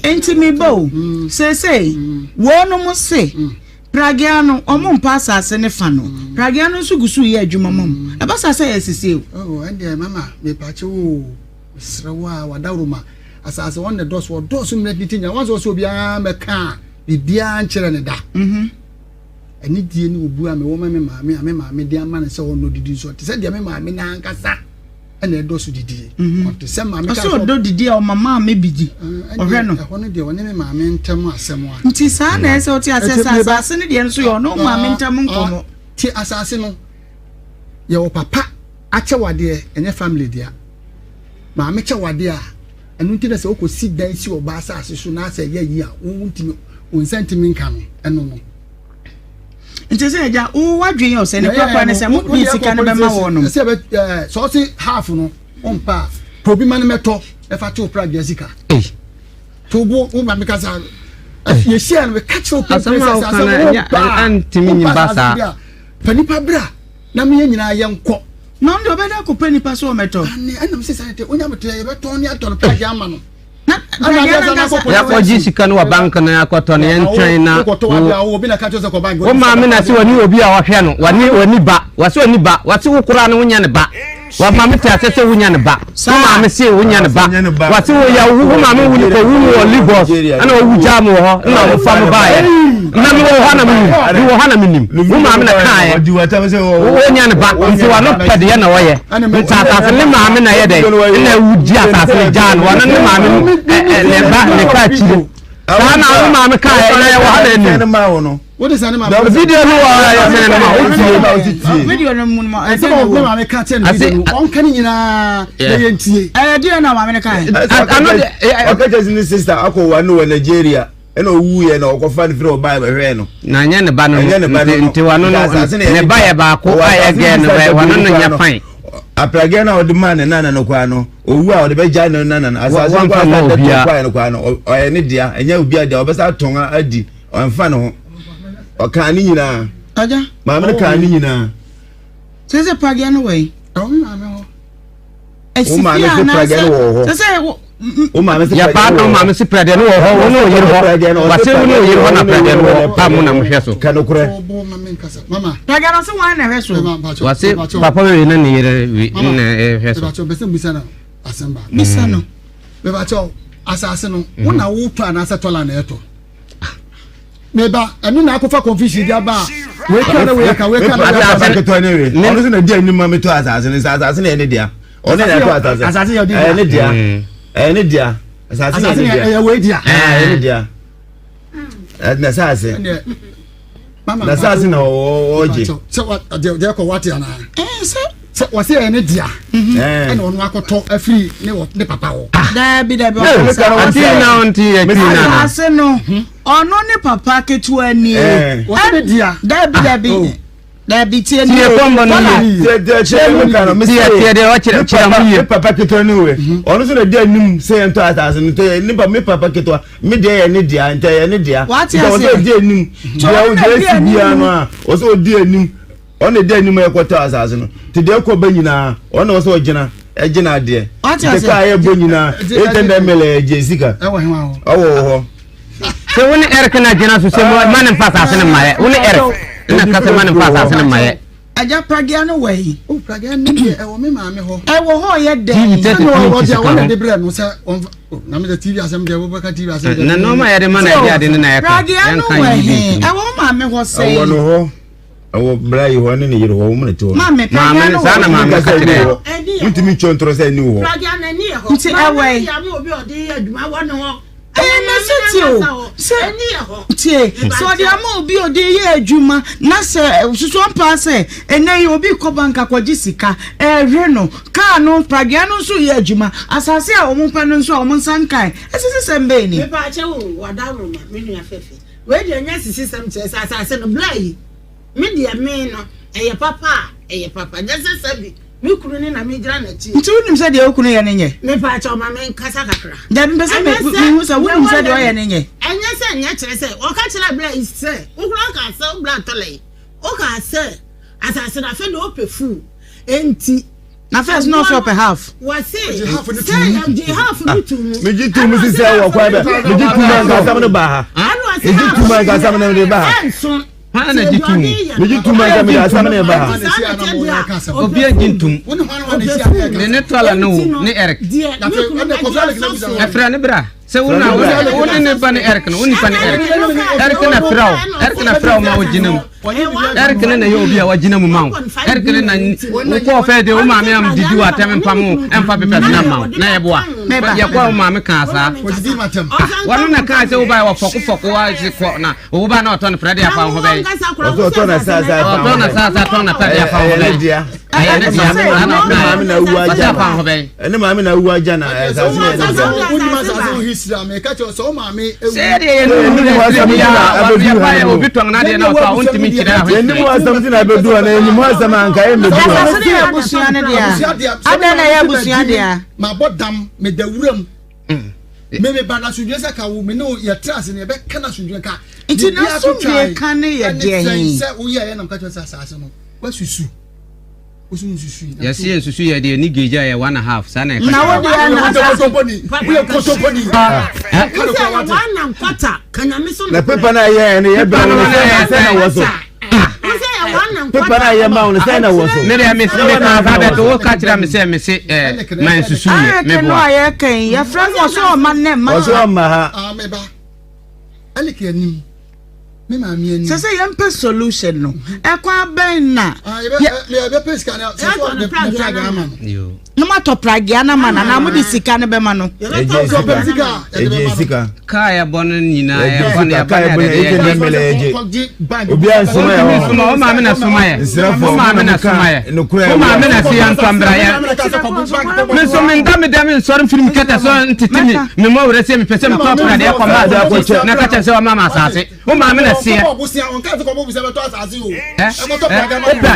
Speaker 1: Nti me ba o, mm. seesei mm. wɔnom se mm. Pragea no, wɔn mpa asase ne fa no. Pragea no nso gu so reyɛ adwuma ma mo. Ɛba saa sɛ ɛsese
Speaker 3: o. Oh, ɛndeɛ mama, mepakye wo o, mesrɛ wo a, wadaworoma, asase wɔn na ɛdɔɔso, wɔdɔɔso mmerɛ titi nyinaa, wɔn sɛ wɔsɛ obiara mɛka a, biribiara nkyerɛ ne da. Mhm. Anidie ne obu a mewɔ ma me maame a me maame de ama no sɛ ɔnnɔ didi nso, te sɛ deɛ me maame no ankasa. ɛna ɛdɔ so didie. Mhm. Ɔte sɛ maame ka
Speaker 1: sɛ ɔdɔ didie a ɔma maame bi di. Ɔhwɛ no.
Speaker 3: Ɛhɔ no deɛ ɔne me maame ntam asɛm a.
Speaker 1: Nti saa na ɛsɛ ɔte aseɛ sɛ asase no deɛ nso yɛ ɔne maame ntam nkɔmmɔ.
Speaker 3: Te asase no yɛwɔ papa akyɛwadeɛ ɛnyɛ family dea. Maame kyɛwadeɛ a ɛno nti na sɛ wokɔ si dan si ɔba asase so na sɛ ɛyɛ yi a wo ntumi wo nsa ntumi nka no ɛno no.
Speaker 1: Nti sɛ agya wo wadwen yɛ ɔsɛ ne korakora ne sɛ mo de sika no bɛma wɔn nom.
Speaker 3: Sɛ bɛ ɛɛ sɛ ɔse half no ɔmpa a pɛ obi ma no mɛtɔ ɛfa te opra dua sika. To bo wo ma meka sa yɛhyia no meka kyerɛ wo pɛpɛ sɛ sɛ asɛm wo ba wo ba saa bi a pɛ nipa bra na meyɛ nyinaa yɛnkɔ.
Speaker 1: Na ɔno deɛ ɔbɛda akɔpɛ nipa sɛ ɔmɛtɔ.
Speaker 3: Ane ɛnam sɛ sɛ te onya bɛtɛ yɛbɛtɔn ne atɔ no pragye ama no.
Speaker 2: Yɛakɔgye sika no wɔ bank no akɔtɔ no yɛntwɛn na wo maame na se wɔne obi a ɔhwɛ no wɔne wɔni ba wɔse wɔni ba wɔse wo koraa no wonya ne ba wɔma me te ase sɛ wonya ne ba wo maame se wonya ne ba wɔse wo yɛ wo maame wo kɔ wu wɔ Lagos ɛna ɔwu gyaa mu wɔ hɔ ɛna ɔfa mo baeɛ na mewɔ hɔ na menim mewɔ hɔ na menim wo maame na kaeɛ wonya ne ba nti wɔno pɛ deɛ na wɔyɛ Nti asase ne maame na ɛyɛ dɛ ɛna ewu di asase ne gyaa no wɔn ne maame no ne ba ne ka akyire saa na ɔno maame ka yɛ na yɛ wɔ ha na anim. Video no wɔ ha yɛ sɛn no ma o tie.
Speaker 1: Video no mu no ɛsɛ
Speaker 3: wɔ. Ɛsɛ maame ka kyerɛ no video no ɔnka ne nyinaa na yɛn tie.
Speaker 1: Ɛyɛ deɛ na maame no ka yɛ.
Speaker 2: Ano de
Speaker 4: ɔka kyerɛ ne sister akɔ wa no wɔ Nigeria. Ɛna owuiɛ na ɔkɔfa no firi ɔbaa bɛhwɛɛ no.
Speaker 2: Na nyɛ ne ba no no nti nti wano no ne ba yɛ baako a yɛ gɛɛ no bɛ wano no nyɛ fine.
Speaker 4: Apragɛ no a ɔde maa ne nana no koraa no owu a ɔde bɛgya ne nana no asase no koraa sɛ dɛtɔ koraa no koraa no ɔyɛ ne dea ɛnyɛ obi dea ɔbɛsa atɔn adi ɔmfa ne ho ɔkaa ne nyinaa maame no kaa ne nyinaa.
Speaker 1: Sɛ sɛ pragɛ no wɔ yi.
Speaker 3: Ɛwɔ me maame hɔ.
Speaker 4: Wo maame se pragɛ no wɔ hɔ. Wo maame se
Speaker 2: pragɛ no wɔ hɔ. Maame se pragɛ no wɔ hɔ. Wo ne oyere hɔ. Wase wo ne oyere hɔ na pragɛ no wɔ a mo na mo hwɛ so.
Speaker 4: Kanokorɛ.
Speaker 1: Pragɛ no se wɔn na ɛhwɛ
Speaker 2: so. Wase papa wei na ne yere wi na ɛhwɛ so.
Speaker 1: Bisa no.
Speaker 3: Mebakyɛw asase no wo na wotɔ anaasɛ tɔla na ɛtɔ. Meba ɛno na akɔfa confusion di aba a wei ka na wei aka wei ka na wei aka.
Speaker 4: Asase ketewa ne wei ɔno nso na di anim ma metɔ asase no sɛ asase na ɛne dea ɔno na ɛtɔ asase
Speaker 3: asase yɛ ɔde
Speaker 4: dea ɛyɛ ne dea ɛyɛ ne dea asase na ɛne dea
Speaker 3: ɛyɛ wei dea
Speaker 4: ɛyɛ ne dea na asase na asase na ɔgye.
Speaker 3: Sɛ deɛ kɔ wate anaa.
Speaker 1: Ɛɛ sɛ.
Speaker 3: Sɛ wɔsi ɛyɛ ne dea ɛna ɔno akɔtɔ afiri ne wɔ ne papa hɔ.
Speaker 1: Daabi daabi ɔkasa.
Speaker 2: Ati na ɔnti yɛ ti na.
Speaker 1: Asase no ɔno ne papa ketewa nie.
Speaker 3: Wɔsi ne dea.
Speaker 1: Daabi daabi daabi tie
Speaker 2: nie. Tie kɔmbɔ no yie.
Speaker 4: Tie tie tie mu ka no.
Speaker 2: Tie tie deɛ ɔkyerɛ kyerɛ mu yie.
Speaker 4: Me papa ketewa ne wɛ. Ɔno nso na di anim sɛ yɛn tɔ asase no tɛ ne pa me papa ketewa me deɛ yɛ ne dea ntɛ yɛ ne dea.
Speaker 1: Wate aseɛ.
Speaker 4: Ɔsɛ ɔdi anim. Deɛ ɔdi esi biara no a ɔsɛ ɔdi anim. Ɔno na ɛdi anim a ɛkɔtɔ asase no nti deɛ ɛkɔ ba nyinaa ɔno na ɔsɛ ɔgyina ɛgyina adeɛ nti kaa yɛ bɔ nyinaa 800 mil ɛgye sika
Speaker 3: ɛwɔ
Speaker 4: wɔ hɔ.
Speaker 2: Sɛ wo ne Eric na gyina so sɛ ma ne mfa asase no mmayɛ wo ne Eric na ka sɛ ma ne mfa asase no mmayɛ.
Speaker 1: Agya pragea no wɔ yi.
Speaker 3: O pragea no deɛ ɛwɔ me maame hɔ.
Speaker 1: Ɛwɔ hɔ yɛ dɛn.
Speaker 2: TV 33 inches ka ho.
Speaker 3: Wɔn de brɛ no sɛ wɔn na mi sɛ TV asɛm deɛ wɔbɛka TV asɛm deɛ.
Speaker 2: Na nneɛma yɛde ma na ɛde ade no na yɛka.
Speaker 1: Pragea no wɔ he ɛwɔ maame hɔ sɛn.
Speaker 4: Ɛwɔ no hɔ. Ɛwɔ bra yi hɔ ne ne yere hɔ wɔn na te hɔ.
Speaker 1: Maame
Speaker 2: maame no saa na maame ka kyerɛ.
Speaker 4: Ntumi ntwa ntorɔ sɛ ɛni wɔ hɔ.
Speaker 1: Nti ɛwɔ yi. Ɛyɛ na sɛ tie o sɛ tie sɛ ɔde ama obi ɔde yɛ adwuma na sɛ soso mpaa sɛ ɛnɛ yi obi kɔ bank akɔgye sika ɛhwɛ no kaa no pragea no nso yɛ adwuma asase a wɔn pɛ no nso a wɔn nsa nkae ɛsɛ sɛ sɛ mbɛn ni.
Speaker 5: Mepaakyɛ wo wadaworo ma me nua fɛfɛ. Wei deɛ nyɛ asisisɛm kyerɛ sɛ asase no bla yi me deɛ me no ɛyɛ papa a ɛyɛ papa nyɛ sɛ sɛbi me kunu ne na me gyina n'akyi.
Speaker 1: Nti wonim sɛ deɛ wo kunu yɛ no nyɛ?
Speaker 5: Mepaakyɛw ma me nkasa kakra.
Speaker 1: Dabi mpɛ sɛ mehu sɛ wonim sɛ deɛ ɔyɛ no nyɛ.
Speaker 5: Ɛnyɛ sɛ nyɛ kyerɛ sɛ ɔka kyerɛ bla yi sɛ wokura kaa sɛ wo bla tɔlɛ yi wokaa sɛ asase no afei deɛ ɔpɛ fuu enti
Speaker 1: Na first na ɔsɛ ɔpɛ half.
Speaker 5: Wɔse sɛ yɛgye half no to mu.
Speaker 4: Megye to mu sisi wɔ kwan bɛ. Megye to mu anka asɛm no ba ha. Megye to mu anka asɛm no de ba ha.
Speaker 2: Hwan na gye to mu?
Speaker 4: Megye to mu anka mede asɛm no ba ha.
Speaker 2: Obi agye ntom. Ne ne tɔla ne wo ne Eric. Ɛfrɛ ne bra. Sɛ wo na wo ne ne ba ne Eric no, wo nipa ne Eric. Eric na frɛ wo. Eric na frɛ wo ma wo gyina mu. Eric ne na ɛyɛ obi a wagyina mu ma wo. Eric ne na wokɔɔ fɛ de wo maame am didi wɔ atɛm mpa mo ɛmfa papers na ma wo na yɛboa. Yɛkɔ wo maame kaa saa. Wɔno na kaa sɛ wobaɛ wɔ fɔko fɔko wa se kɔ na wo ba na ɔtɔ no prɛde afa wo ho bɛyɛ.
Speaker 4: Ɔtɔ na saa saa
Speaker 2: afa. Ɔtɔ na saa saa tɔn na prɛde afa wo ho bɛyɛ. Ɛyɛ ne dea.
Speaker 4: Ne maame na awu agya no. Ɛne maame na awu agya na asase na ɛne dea.
Speaker 3: Wonim asase ho history a meka kyerɛ sɛ wo maame
Speaker 2: ewu. Sɛ deɛ yɛn nim
Speaker 4: ho asɛm ti na abɛdu ha no.
Speaker 2: Obi tɔn n'adeɛ na ɔtɔ a wontumi nkyerɛ ahwɛ.
Speaker 4: Yɛn nim ho asɛm ti na abɛdu ha na yɛn nim ho asɛm a anka yɛn mmɛdu ha.
Speaker 1: Asase no yɛ abusua no dea. Adɛn na ɛyɛ abusua dea?
Speaker 3: Mabɔ dam, meda wuram. Me me ba n'asomdwe sɛ ka wo me ne wo yɛtra ase na yɛbɛka n'asomdwe nka.
Speaker 1: Nti n'asomdwe ka ne yɛ deɛ he?
Speaker 3: Sɛ woyɛ yɛ nam ka kyerɛ sɛ asase no wasusu.
Speaker 2: Yɛse yɛ nsusu yɛ deɛ ni gauge a yɛ one and half saa na ɛka
Speaker 1: Na wo deɛ na
Speaker 4: Na pepa na ɛyɛ ɛne yɛ bɛn no sɛ sɛ na wɔ so. Pepa na ɛyɛ ma wo no sɛ na wɔ so.
Speaker 2: Me deɛ me me ka fa bɛ to wo ka kyerɛ me sɛ me se ɛɛ ma nsusu yɛ me boa.
Speaker 1: Ɛyɛ yɛ kɛn yɛ frɛ no ɔsɛ ɔma nɛ ma.
Speaker 4: Ɔsɛ ɔma ha.
Speaker 3: Ɛne kɛ anim. Me maame anim.
Speaker 1: Sɛ sɛ yɛn pɛ solution no. Ɛkwan bɛn na.
Speaker 3: Yɛ bɛ pɛ sika na sɛ sɛ ɔde pragea ama no.
Speaker 1: Na mo atɔ pragea no ama no anaa mo de sika no bɛma no.
Speaker 4: Ɛgye sika. Ɛgye sika.
Speaker 2: Kaa yɛ bɔ no nyinaa yɛ bɔ no yɛ bɔ no yɛ
Speaker 4: de yɛ. Obi a nsoma yɛ hɔ.
Speaker 2: Nsoma o maame na soma yɛ. O maame na soma yɛ. O maame na se yɛ ntɔ mbra yɛ. Me nso me nda me dɛm nsɔre mfiri me kɛtɛ so ntete me me mɔ werɛ sɛ mepɛ sɛ metɔ pradeɛ kɔma asase na ka kyerɛ sɛ ɔma ma asase. Wo maame na seɛ. Wopɛ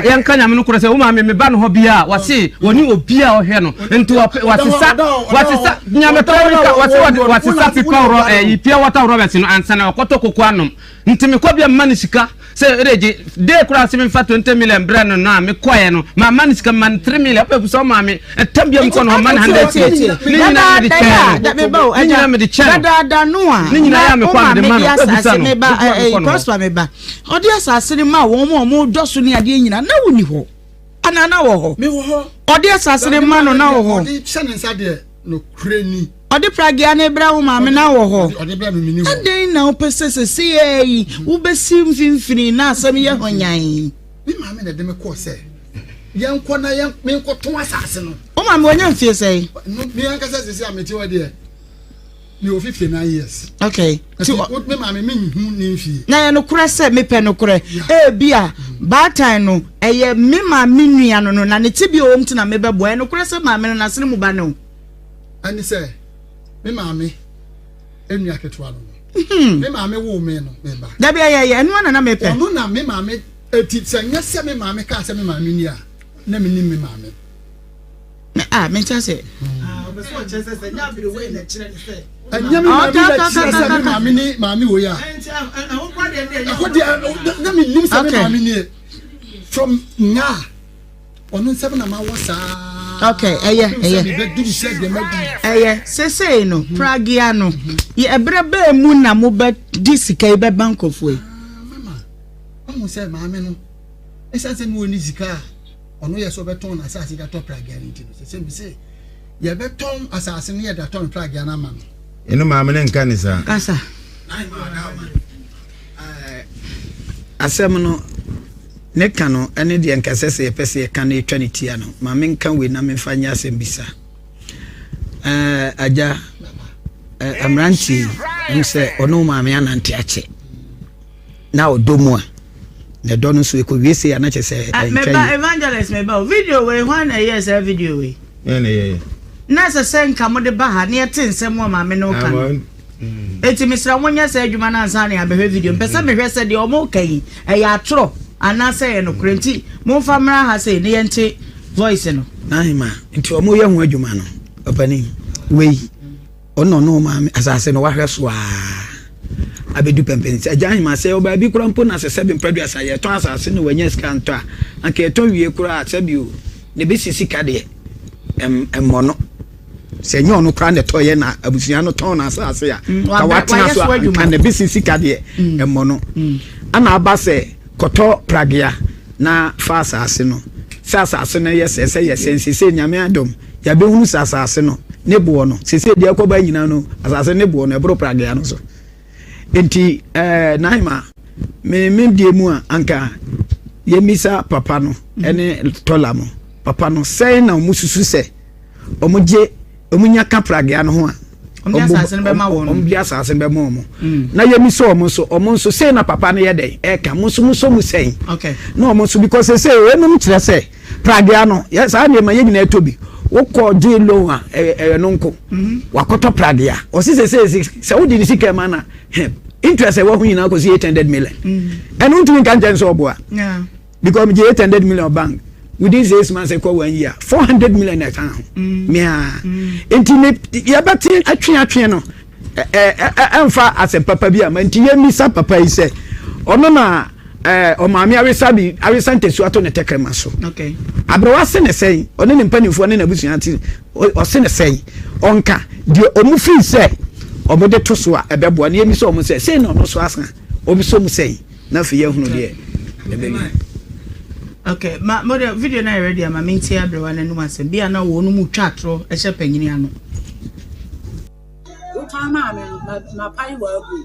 Speaker 2: yɛnka nyame no korɛ sɛ wo maame meba no hɔ bia a wɔse wɔne obi a ɔhwɛ no nti wɔsesa wɔsesa nyame pɛ no ka wɔse wɔsesa pipa worɔ ɛyi pure water rɔbɛs no ansa na ɔkɔtɔ koko anom nti mekɔ bia mma no sika sɛ ɛde gye dee koraa se memfa 20 million brɛ no no a mekɔɛ no mamma no sika mma no 3 million wopɛ busa wo maame ɛtam bia mekɔ no hɔ mma no 100 k ne nyinaa mede kyɛɛ no ne nyinaa mede kyɛ no
Speaker 1: dadaada no a
Speaker 2: ne nyinaa yɛ a mekɔ a mede ma no wopɛ busa no
Speaker 1: meba prosper meba ɔde asase no ma wɔn a wɔn dɔ so ne adeɛ nyinaa na wonni hɔ anaa na wɔ hɔ ɔde asase no ma no na wɔ hɔ
Speaker 3: ɔde hyɛ ne nsa deɛ nokorɛ ni
Speaker 1: ɔde pragea no brɛ wo maame na wɔ hɔ adɛn na wopɛ sɛ sɛsɛɛ yi wobɛsi mfimfini na asɛm yɛ hɔnyan
Speaker 3: me maame na ɛde me kɔɔ sɛ yɛnkɔ na yɛn menkɔtɔn asase no
Speaker 1: wo maame wanya mfie sɛn
Speaker 3: me ankasa sɛsɛ a mete hɔ deɛ mewɔ 59 years
Speaker 1: okay
Speaker 3: ti me maame menhu ne mfie
Speaker 1: na yɛ nokorɛ sɛ mepɛ nokorɛ ebi a baatan no ɛyɛ me maame nua no no na ne te bi a ɔwɔ mu ti na mebɛboa ɛyɛ nokorɛ sɛ maame no n'asene mu ba ne o
Speaker 3: ɛne sɛ me maame nua ketewa no no me maame woo me no me ba
Speaker 1: dabi ɛyɛ ɛyɛ ɛno na na mepɛ
Speaker 3: ɔno na me maame eti sɛ nyɛ sɛ me maame kaa sɛ me maame ni a na me nim me maame
Speaker 1: ah me nkyɛn sɛ
Speaker 3: ɛnyɛ me maame na kyerɛ sɛ me maame ni maame wɔ yi a ɛhɔ deɛ na me nim sɛ me maame nie from nyaa. Ɔno nsɛm na mawɔ saa.
Speaker 1: Okay, ɛyɛ ɛyɛ ɛyɛ sesei no mhm. pragea no mhm. yɛ ɛbrɛ bɛɛ mu na mo bɛ di sika yi bɛba nkurɔfoɔ yi.
Speaker 3: Ah, mama ɔhu sɛ maame no ɛsan sɛ mi wɔ ne sika a ɔno yɛ sɛ ɔbɛtɔn n'asase de atɔ pragea no nti no sɛ sɛ mi sɛ yɛbɛtɔn asase no yɛde atɔn pragea no ama no.
Speaker 4: Ɛno maame no nka ne saa.
Speaker 1: Kasa.
Speaker 6: Asɛm no. Ne ka no ne deɛ nka ɛsɛ sɛ yɛpɛ sɛ yɛka na yɛtwa ne tia no, ma menka wei na memfa nyɛ asɛm bisa. Ɛɛ, agya, ɛɛ, mmeranteɛ yi, ɛm sɛ ɔne wo maame anante akyɛ na ɔdɔ mu a, na ɛdɔ no nso ɛkɔwie sei a na kyɛ sɛ
Speaker 1: ah,
Speaker 6: ɛntwa
Speaker 1: yi. Evangelist meba o, video wei, hwan na ɛyɛɛ saa video wei? Na ɛsɛ sɛ nka mode ba ha na yɛte nsɛm a maame no ka no. Enti mesrɛ mo nyɛ saa adwuma no ansa na yɛabɛhwɛ video. Mpɛ sɛ mehwɛ sɛ deɛ wɔreka yi ɛyɛ atorɔ anaasɛ ɛyɛ nokorɛ. Nti momfa mmra ha sei na yɛnte voice no.
Speaker 6: N'ahema nti wɔn yɛ ho adwuma no ɔpanin wei ɔno ɔno maame asase no wahwɛ so aa abɛdu pɛmpɛn sɛ agya ahema sɛ ɔbaa bi koraa mpo na sɛ sɛbi mprɛduasa yɛtɔn asase no wanya sika ntɔ a anka yɛtɔn wie koraa sɛbi o na ebesi sika deɛ mmɔ no. Sɛ ɛnyɛ ɔno koraa na ɛtɔeɛ na abusua no tɔn n'asase a, mm, ka watena so a nka na bɛsi sika deɛ mm. ɛmmɔ no. Mm. Ana aba sɛ kɔtɔ pragea na fa asase no sɛ asase no yɛ sɛ sɛ yɛ sɛ nsese nyame adom yɛabɛhunu sɛ asase no ne boɔ no sese deɛ ɛkɔba nyinaa no asase ne boɔ no ɛboro pragea no so nti ɛɛ eh, naima. Me me deɛ mu a anka yɛmmisa papa no ne tɔla mo papa no sɛn na wɔn susu sɛ wɔn gye wɔn nya ka pragea no ho a
Speaker 1: wɔn de asase no bɛma wɔn
Speaker 6: wɔn de asase no bɛma wɔn mm. na yɛmmisa wɔn nso wɔn nso sɛn na papa no yɛ dɛn ɛka mo nso mo nso mo sɛn na wɔn nso because sɛ wɔnom kyerɛ sɛ pragea no yɛ saa nneɛma yɛ nyinaa ɛtɔ bi wokɔ gye loan a ɛyɛ ɛyɛ no nko mhm. wakɔtɔ pragea ɔsi sɛ sɛ sɛ wodi ne sika ma na interest ɛwɔ ho nyinaa kɔsi 800 million mm. ɛno ntumi nka nkyɛn sɛ ɔboa because megye 800 million bank within 6 months ɛkɔ one year 400 million na ɛka ho mm. mea mm. nti ne yɛbɛte atwe atwe no ɛmfa asɛm papa bi ama nti yɛmmisa papa yi sɛ ɔno na ɔmaame awesa bi awesa ntasuo ato ne tɛkrɛma so aberewa se ne sɛn ɔne ne mpanimfoɔ ne n'abusua te ɔse ne sɛn ɔnka deɛ ɔmo firi sɛ ɔmo de to so a ɛbɛboa ne yɛmi sɛ ɔmo sɛ sei na ɔno so asa ɔmo so mu sɛn na afei yɛhunu deɛ ɛbɛyɛ.
Speaker 1: Okay, ma mo de video na yɛ ready ama me ntie aberewa n'anum asɛm bi a na wɔn mu twa atorɔ hyɛ panyini ano.
Speaker 7: Wotɔn maa me no, mapae w'agu.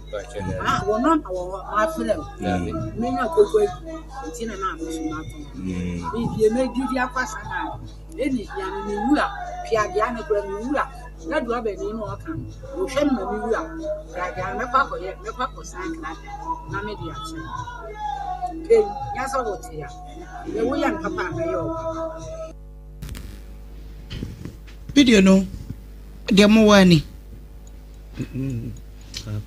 Speaker 7: Ah, wo nɔmba wɔ hɔ, mafrɛ wo. Menya koko agu, nti na maa me so matɔn. Bibie mɛdidi akɔ asama a, ɛni hia no, me wura, piagea no kora me wura, na du abani no ɔka no, wohwɛ no ma me wura, piagea no mɛkɔ akɔyɛ, mɛkɔ akɔsan krata na mede akyerɛ. Pei, nyɛ sɛ wote a, deɛ woyɛ no papa a mɛyɛ wo papa.
Speaker 1: Video no deɛ mo wɔ ani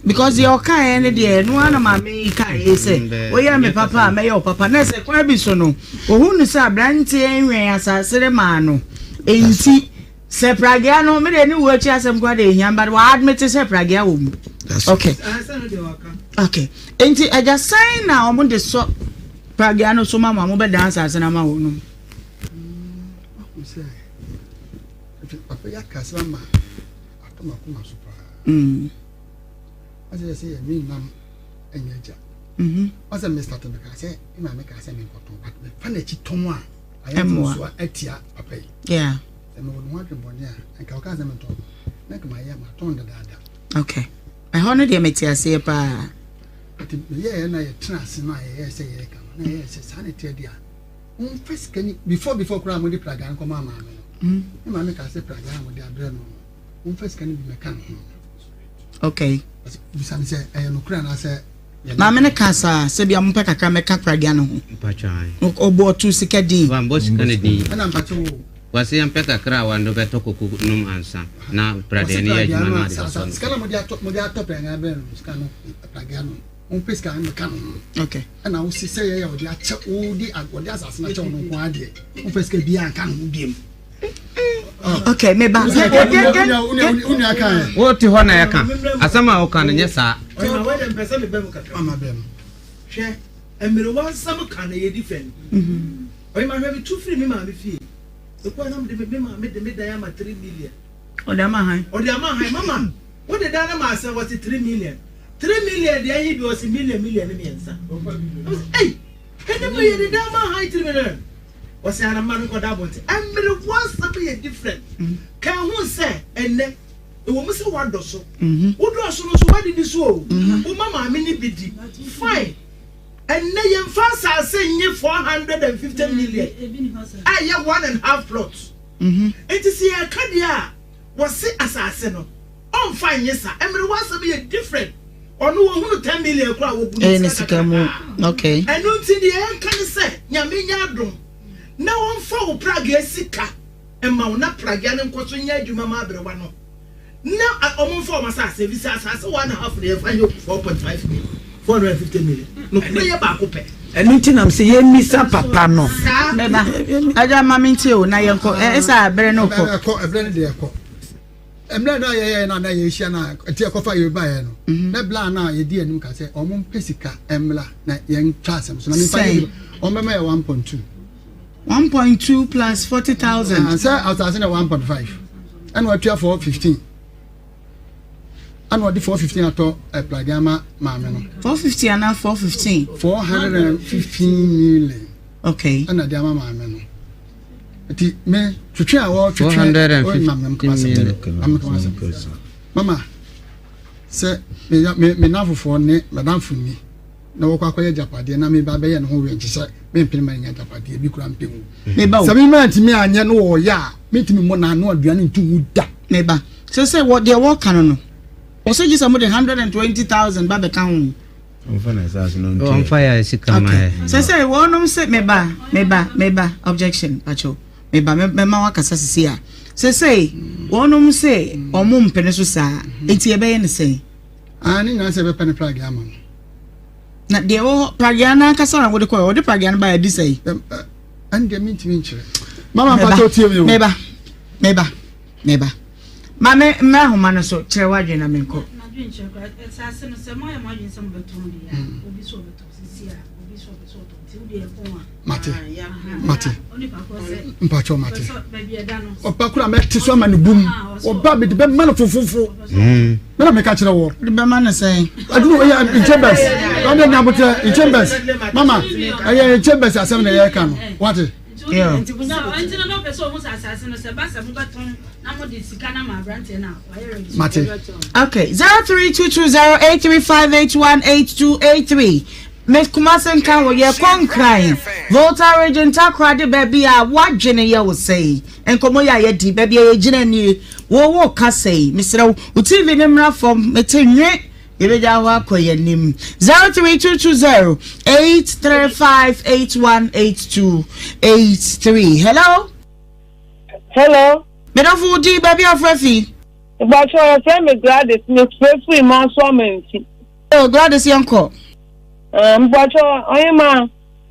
Speaker 1: because deɛ ɔkaeɛ no deɛ ɛno ara na maame yi kaeɛ sɛ woyɛ me papa a mɛyɛ wo papa na sɛ kwan bi so no ohun no sɛ aberanteɛ nwɛn asase de maa no nti sɛ pragea no mede ne wo akyi asɛm koraa deɛ ehia but wa admit sɛ pragea wɔ mu okay okay nti agya sɛn na wɔn de sɔ pragea no so ma mo a mobɛdan asase no ama wɔn no.
Speaker 3: Nti papa yi aka asɛm ama atɔ m'akoma so paa. Ɔsɛ yɛ sɛ yɛ me nam ɛnyɛ agya. Ɔsɛ me start me kaa sɛ me maame kaa sɛ me nkɔtɔn but me fa n'akyi tɔn a ayɛ mfomsoɔ atia papa yi.
Speaker 1: Yeah.
Speaker 3: Sɛ mewɔ ne ho adwembɔne a nka ɔkaa sɛ mentɔn no na nka mayɛ matɔn dadaada.
Speaker 1: Okay. Ɛhɔ no deɛ mete aseɛ paa.
Speaker 3: Nti meyɛɛ na yɛtena ase no a yɛyɛɛ sɛ yɛreka no na yɛyɛɛ sɛ saa na ɛteɛ deɛ a Momfa sika ni before before koraa mode pragaa no kɔmaa maame no. Mm. Ne maame kaa sɛ pragaa a mode abrɛ no no, momfa sika no bi mɛka ne ho.
Speaker 1: Okay.
Speaker 3: Bisa me sɛ ɛyɛ nokorɛ anaasɛ
Speaker 1: maame no ka saa sɛ bia mompɛ kakra mɛka pragea no ho. Ɔbɔ ɔto sika din.
Speaker 2: Wambɔ sika no din.
Speaker 3: Ɛna mpakyɛ wo.
Speaker 2: Wɔse yɛmpɛ kakra a wando bɛtɔ koko nom ansa na pragea no yɛ adwuma no ade bɛsɔ no.
Speaker 3: Sika na mode atɔ mode atɔ pragea brɛ no sika no pragea no. Wompɛ sika no mɛka no ho.
Speaker 1: Okay.
Speaker 3: Ɛna wosi sɛ yɛyɛ ɔde akyɛ wode ɔde asase no akyɛ wo no nko ara deɛ womfa sika biara nka ne ho biam.
Speaker 1: Okay, me ba.
Speaker 2: Wote hɔ na yɛka asɛm a woka no nyɛ saa.
Speaker 8: Hwɛ mmerewa nsɛm ka na yɛdi fɛn. Ɔyɛ ma hwɛ me tu firi me maame fie. Ekɔ na me maame de me dan ama 3 million.
Speaker 1: Ɔde ama han.
Speaker 8: Ɔde ama han mama. Wode dan no maa sɛn? Wɔse 3 million. 3 million deɛ ɛhe bi? Ɔse million million ne mmiɛnsa. Ɔse ei, ɛne mu yɛde dan ma han 3 million. Ɔse ana mma no nkɔda abɔnten. Mmerewa nsɛm yɛ different. Ka ɛho sɛ ɛnɛ ɛwɔ mu sɛ woadɔ so. Wodɔɔ so no nso woadidi so o. Woma maame no bi di. Fine. Ɛnɛ yɛmfa asase nye 450 million a ɛyɛ one and half plot. Nti sɛ yɛka deɛ a wɔse asase no ɔmfa nye sa. Mmerewa asɛm yɛ different. Ɔno wɔhunu 10 million koraa wɔbu
Speaker 1: ne sika mu. Okay.
Speaker 8: Ɛno nti deɛ yɛnka ne sɛ Nyame nyɛ adom na wɔmfa wo pragea sika ma wo na pragea no nkɔ so nyɛ adwuma ma aberewa no na ɔmo mfa ɔmo asase ebi sɛ asase one and a half deɛ yɛfa nyɛ 4.5 million, 450 million no kura yɛ baako pɛ.
Speaker 6: Ɛno nti nam sɛ yɛmmisa papa no.
Speaker 1: Mɛba agya ma me ntie o na yɛnkɔ ɛsɛ abere no kɔ.
Speaker 3: Ɛkɔ ɛbrɛ no deɛ ɛkɔ mmerɛ no a yɛyɛ no a na yɛhyia no a ɛti ɛkɔfa yɛ baeɛ no mhm. na bla no a yɛdi anim ka sɛ ɔmo mpɛ sika mmla na yɛntwa asɛm so na memfa yɛ ɔmo bɛma yɛ 1.2.
Speaker 1: 1.2 plus 40,000.
Speaker 3: Sɛ asase na 1.5 ɛna watua 415 ɛna ɔde 415 atɔ ɛplage ama maame no.
Speaker 1: 450 ana 415.
Speaker 3: 415 million.
Speaker 1: Okay.
Speaker 3: Ɛna de ama maame no nti me twetwe a wɔtwetwe o nam nam kama sɛm nam kama sɛm mama sɛ me me me nanfofoɔ ne madamfo ni. na wɔkɔ akɔyɛ agyapadeɛ na meba abɛyɛ ne ho wɛnkye sɛ mempene ma nya agyapadeɛ bi kura mpɛ mu.
Speaker 1: Meba o.
Speaker 3: Sɛ me ma ntumi anyɛ no wɔyɛ a mentumi mmɔ n'ano aduane nto mu da.
Speaker 1: Meba. Sɛ sɛ wɔ deɛ wɔka no no wɔsɛ gye sɛ mode 120,000 ba bɛka ho.
Speaker 4: Ɔmfa na asase no ntua.
Speaker 2: Ɔmfa yɛ sika ma yɛ.
Speaker 1: Sɛ sɛ wɔnom sɛ meba meba meba objection pakyɛw meba mɛma wakasa sisi a sɛ sɛ wɔnom sɛ ɔmo mpene so saa eti ɛbɛyɛ ne sɛn.
Speaker 3: Ah ne nyinaa sɛ ɛbɛpɛ ne pragea ama no.
Speaker 1: Na deɛ ɛwɔ hɔ pragea no ankasa na wode kɔɛ wɔde pragea no baeɛ adi sɛn.
Speaker 3: Ɛn deɛ mentumi nkyerɛ. Mama mpakyɛw tie mi o.
Speaker 1: Meba meba meba. Ma me mmra ahoma no so kyerɛ w'adwene na menkɔ.
Speaker 3: Mate mate mpakyɛw mate ɔba koro a mɛte so ama ne bum ɔba mede bɛma no fofofo mena meka kyerɛ wɔ
Speaker 1: de bɛma no sɛn
Speaker 3: aduru ɛyɛ chambers ɔne nyabotrɛ chambers mama ɛyɛ chambers asɛm na yɛreka no wate. Mate.
Speaker 1: Okay, 03220835818283. Miss Kumasi nka wo yɛ kɔ Nkran, Volta Region, Takoradi baabi a w'adwene yɛ wo sɛi. Nkɔmmɔ yi a yɛdi, baabi a yɛgyina nie, wo wo ka sɛi. Mesrɛ wo, wo TV no mmra fam, mete nwe, yɛbɛgya hɔ akɔ yɛn anim. 03220835818283. Hello?
Speaker 9: Hello.
Speaker 1: Medɔfo wo din, baabi a wofrɛ fi?
Speaker 9: Mpatsɔ yɛfrɛ me Gladys, mefrɛ firi Manso Amanfi.
Speaker 1: Oh, Gladys yɛnkɔ.
Speaker 9: Ah, mpatsɔ ɔhema,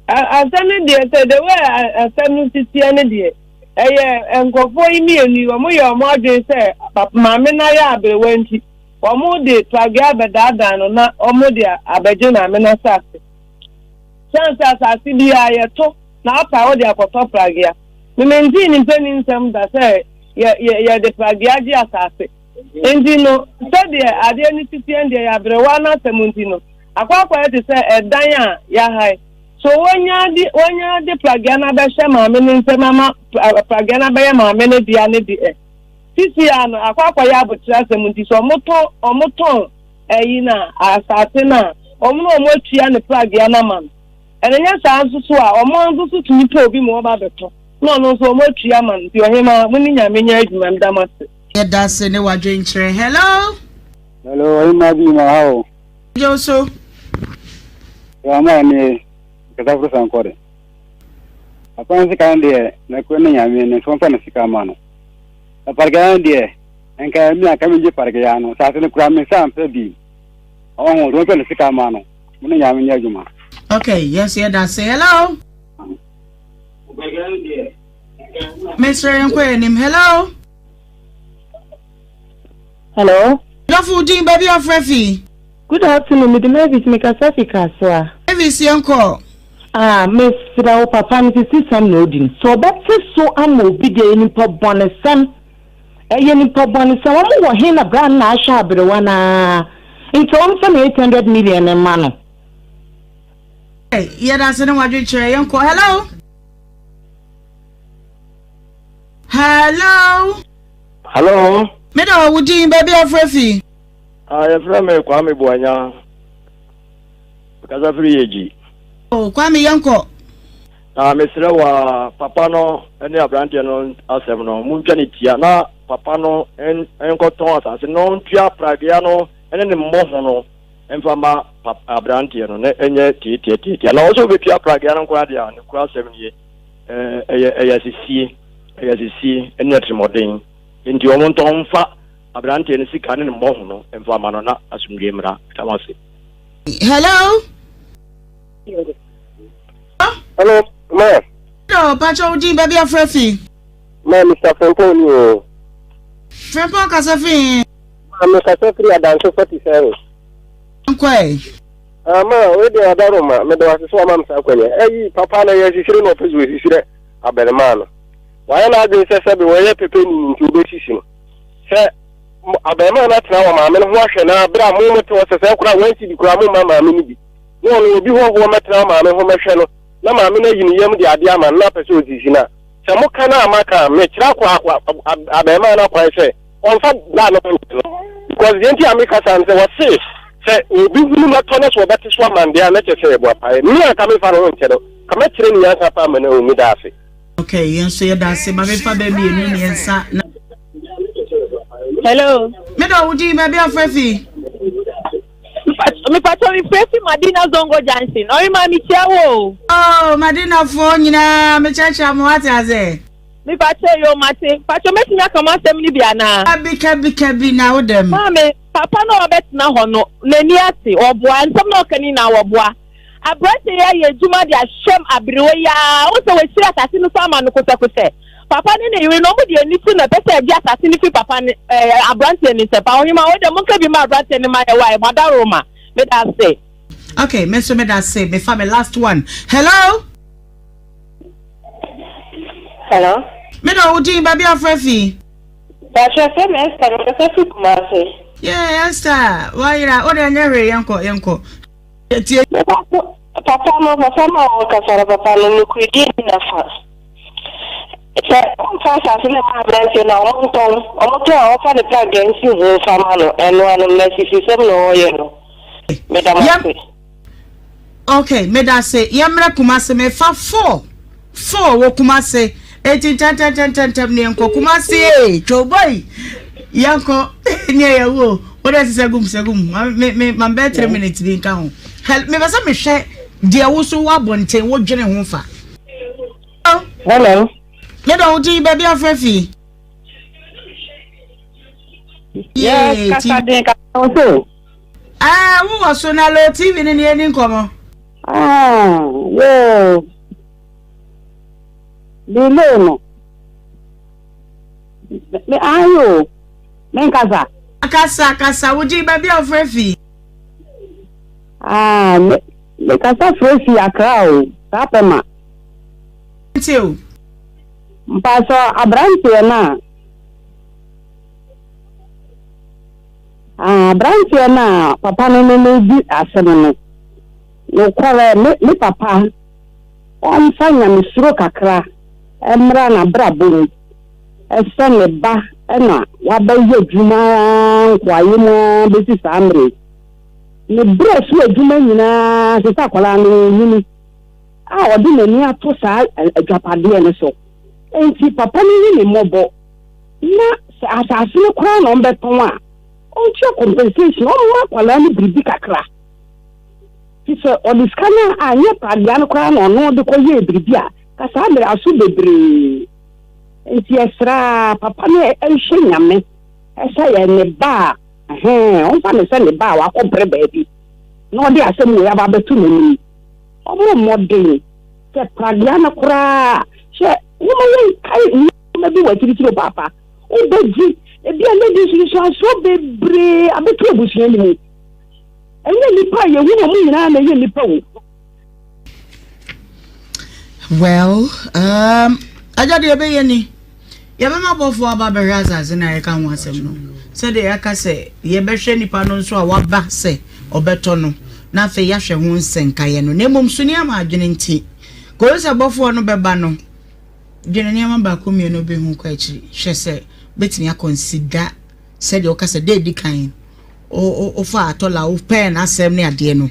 Speaker 9: asɛm no deɛ sɛ the way asɛm no si teɛ no deɛ, ɛyɛ nkurɔfoɔ yi mmienu yi, wɔn yɛ wɔn adwene sɛ maame no ayɛ aberewa nti, wɔn de pragea abɛdaadaa no na wɔn de abɛgye maame no asase. Sane sɛ asase biara yɛto na apa a wode akɔtɔ pragea. Me mentee ne mpanin nsɛm da sɛ yɛ yɛ yɛde pragea gye asase. Enti no, sɛdeɛ adeɛ no si teɛ no deɛ, yɛ aberewa no asɛm nti no, akɔ akɔyɛ te sɛ ɛdan a yɛahae. So wɔanya de wɔanya de pragea no abɛhyɛ maame no nsam ama pragea no abɛyɛ maame no dea no deɛ, sisi ara no, akɔ akɔyɛ aboterɛ asɛm nti, sɛ wɔtɔn wɔtɔn ayi no a, asase no a, wɔn na wɔatua ne pragea no ama no. Ɛno nyɛ saa nso so a, wɔn nso so tumi pɛ obi ma wɔba abɛtɔ, na ɔno nso wɔatua ama no. Nti ɔhemaa, mo ne Nyame nyɛ adwuma, meda mo ase.
Speaker 1: Yɛdase ne wadwenkyerɛ. Hello.
Speaker 10: Hello, ɔhemaa bi ma ha o.
Speaker 1: Gye wo so.
Speaker 10: Ama ne kasa foro sankɔ de. Papa no sika no deɛ, na kuro ne Nyame ne nso wɔmfa ne sika ma no. Na parkea no deɛ, nka mi anka mengye parkea no, saase no kura me nsa mfɛ bi. Ɔho, wɔmfa ne sika ma no. Mo ne Nyame nyɛ adwuma.
Speaker 1: Okay, yes, yɛdase. Hello. Mesrɛ yɛn kɔ yɛn anim. Hello.
Speaker 9: Hello.
Speaker 1: Dɔfo din baabi afrɛ fi.
Speaker 9: Good afternoon, mede Mavis mekasa fi Kasoa.
Speaker 1: Mavis yɛn kɔ.
Speaker 9: Ah, mesrɛ wo papa no sisi sɛm na odi no. Sɛ ɔbɛte so ama obi deɛ ɛyɛ nipa bɔnesɛm. Ɛyɛ nipa bɔnesɛm. Wɔn wɔ he na bra no na ahwɛ aberewa no ara. Nti wɔn mfa ne 800 million no mma no.
Speaker 1: Yɛda ase ne wadwenkyerɛ yɛn kɔ. Hello. Hello.
Speaker 11: Hello.
Speaker 1: Me da wo din baabi afrɛ fi.
Speaker 11: Ah, yɛfrɛ me Kwame Buanya. Kasa firi Yegyi.
Speaker 1: Oh, Kwame yɛnkɔ.
Speaker 11: Na mesrɛ wa papa no ne aberanteɛ no asɛm no montwa ne tia na papa no nkɔtɔn asase no ntua pragea no ne ne mmɔho no mfa ma aberanteɛ no na ɛnyɛ tiatia tiatia na ɔsɛ wobɛtua pragea no nkoraa deɛ a ne kura asɛm nie ɛyɛ ɛyɛ asisie ɛyɛ asisie ɛne atirimuɔden nti wɔn ntɔn mfa aberanteɛ no sika ne ne mmɔho no mfa ma no na asomdwoe mmra ɛda mo ase.
Speaker 1: Hello.
Speaker 12: Hello, ma.
Speaker 1: Hello, Pacho Udi, baby afrafi.
Speaker 12: Ma, Mr. Frimpong ni o.
Speaker 1: Frimpong kasa fi.
Speaker 12: Ma, me kasa firi Adanso 47.
Speaker 1: Nkwae.
Speaker 12: Ah, ma, we de adaro ma, me de wase so ama msa kwanya. Eyi, papa na yɛ sisire na ɔpɛ so sisire abɛrima no. Wayɛ n'adwene sɛ sɛbe wɔyɛ pɛpɛ ni nti obesisi no. Sɛ abɛrima no atena wɔ maame no ho ahwɛ na abere a mo mo te hɔ sɛ sɛ koraa wɔn si bi koraa mo mma maame no bi. Na ɔno obi hɔhoɔ mɛtena maame ho mɛhwɛ no na maame no ayi ne yam de adeɛ ama no na apɛ sɛ ɔsisi no a, sɛ moka no a maka a, mekyerɛ akɔ abɛɛmaa no akwan sɛ ɔmfa bra no nkyɛ no. Because deɛ nti a meka saa no sɛ wɔse Sɛ obi hunu mɛtɔ na sɛ ɔbɛte so aman deɛ a na kyerɛ sɛ yɛbɔ apaeɛ. Me a nka memfa ne ho nkyɛ no, nka mɛkyerɛ ne nyansa paa ama no ahu. Meda ase.
Speaker 1: Okay, yɛn nso yɛda ase. Ma memfa bɛ mmienu mmiɛnsa na.
Speaker 9: Hello.
Speaker 1: Me dɔ wo din baabi afrɛ fi.
Speaker 9: Mepatɔ mi frɛ fi Madina Zongo Junction. Ɔrema mi kyia wo.
Speaker 1: Oh, Madina foɔ nyinaa mekyerɛkyerɛ mo wate ase.
Speaker 9: Mepatɔ yo mate. Patɔ mɛtumi aka mo asɛm no bi anaa?
Speaker 1: Kabi kabi kabi na wo dɛm.
Speaker 9: Maame, papa no a ɔbɛtena hɔ no n'ani ate ɔboa nsɛm na ɔka ni na wɔboa. Aberante yi ayɛ adwuma de ahyɛm aberewa yi ara. Wohu sɛ wɔahyira asase no so ama no kosɛkosɛ. Papa ne ne yere no, wɔde anitew na ɛpɛ sɛ ɛgye asase no fi papa ne ɛɛ aberanteɛ no nsam. Pa ɔhema, wo deɛ monka bi ma aberanteɛ no ma yɛ wae. Mo adaworoma. Meda ase.
Speaker 1: Okay, me nso meda ase. Mefa me last one. Hello.
Speaker 13: Hello.
Speaker 1: Me da wo din baabi afrɛ fi.
Speaker 13: Bàtchɛ fẹ́ mi Esther mi kasa fi Kumasi.
Speaker 1: Yeah, Esther, wayera, o de ɛnyɛ hwee yɛnkɔ yɛnkɔ. Tie.
Speaker 13: Papa no, papa no a ɔrekasa no, papa no, nokorɛdie nni n'afa. Sɛ ɔmfa asase no mma aberanteɛ no a, wɔntɔn. Wɔtɔn a, ɔmfa ne pragea nsi ho mfa ma no. Ɛno ano no, asisisɛm na ɔreyɛ no. Meda mo ase.
Speaker 1: Okay, meda ase. Yɛmmrɛ Kumasi. Mefa four. Four wɔ Kumasi. Eti ntɛntɛntɛntɛntɛm ne yɛnkɔ Kumasi ee, twoboi. Yɛnkɔ ne yɛwo o. Wo dɛ sɛ gum sɛ gum. Me me ma bɛyɛ 3 minutes bi nka ho. Hell, mepɛ sɛ mehwɛ deɛ wo so wɔ abɔnten wodwene ho fa.
Speaker 13: Hello.
Speaker 1: Me dɔ wo din baabi afrɛ fi.
Speaker 13: Yes, kasa den kasa wo so.
Speaker 1: Ah, wo wɔ so na lo TV ne ne ani nkɔmɔ.
Speaker 13: Ah, yoo. Delay no. Me ayo. Me nkasa.
Speaker 1: Kasa kasa wo din baabi a wofrɛ fi.
Speaker 13: Ah, me me kasa frɛ fi Accra o. Saa pɛ ma.
Speaker 1: Nti o.
Speaker 13: Mpatsɔ aberanteɛ no a. Ah, aberanteɛ no a papa no ne no di asɛm no. Nokorɛ me me papa ɔmfa nyamesuro kakra mmra n'abrabɔ mu. Sɛ ne ba na wabɛyɛ adwuma ara nkoayɛ mu ara bɛsi saa mmerɛ yi. Ne berɛ so adwuma nyinaa sɛ sɛ akwadaa no ɔnyini a ɔde n'ani ato saa agyapadeɛ no so. Enti papa no nyi ne mmɔbɔ na sɛ asase no koraa na ɔmbɛtɔn a, ɔntua compensation, ɔmma akwadaa no biribi kakra. Fi sɛ ɔde sika no a anyɛ pragea no koraa na ɔno de kɔyɛɛ biribi a, ka saa mmerɛ aso bebree. Nti yɛsrɛ ara papa no nhwɛ Nyame sɛ yɛ ne ba a ɛhɛn ɔmfa no sɛ ne ba a wakɔ brɛ baabi na ɔde asɛm wei aba abɛto n'anim. Ɔmmɔ mmɔden sɛ pragea no koraa hwɛ momma yɛnkae nneɛma bi wɔ akyirikyiri o paapa wobɛgye ebi a na ɛde nsunsuansoɔ bebree abɛto abusua no mu. Ɛnyɛ nnipa a yɛhu wɔn nyinaa na ɛyɛ nnipa o.
Speaker 1: Well, um, agya deɛ ɛbɛyɛ ni yɛbɛma bɔfoɔ aba bɛhwɛ asase no a yɛka ho asɛm no sɛdeɛ yɛaka sɛ yɛbɛhwɛ nipa no nso a waba sɛ ɔbɛtɔ no na afei yɛahwɛ ho nsɛnkaeɛ no na mmom so nneɛma adwene nti kɔyɛ sɛ bɔfoɔ no bɛba no dwene nneɛma baako mmienu bi ho kɔ akyiri hwɛ sɛ bɛtumi akɔnsida sɛdeɛ woka sɛ dɛ ɛdi kan wofa atɔla wopɛɛ n'asɛm ne adeɛ no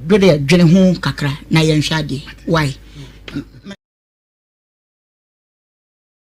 Speaker 1: Dwene dwene ho kakra na yɛnhwɛ adeɛ. Why?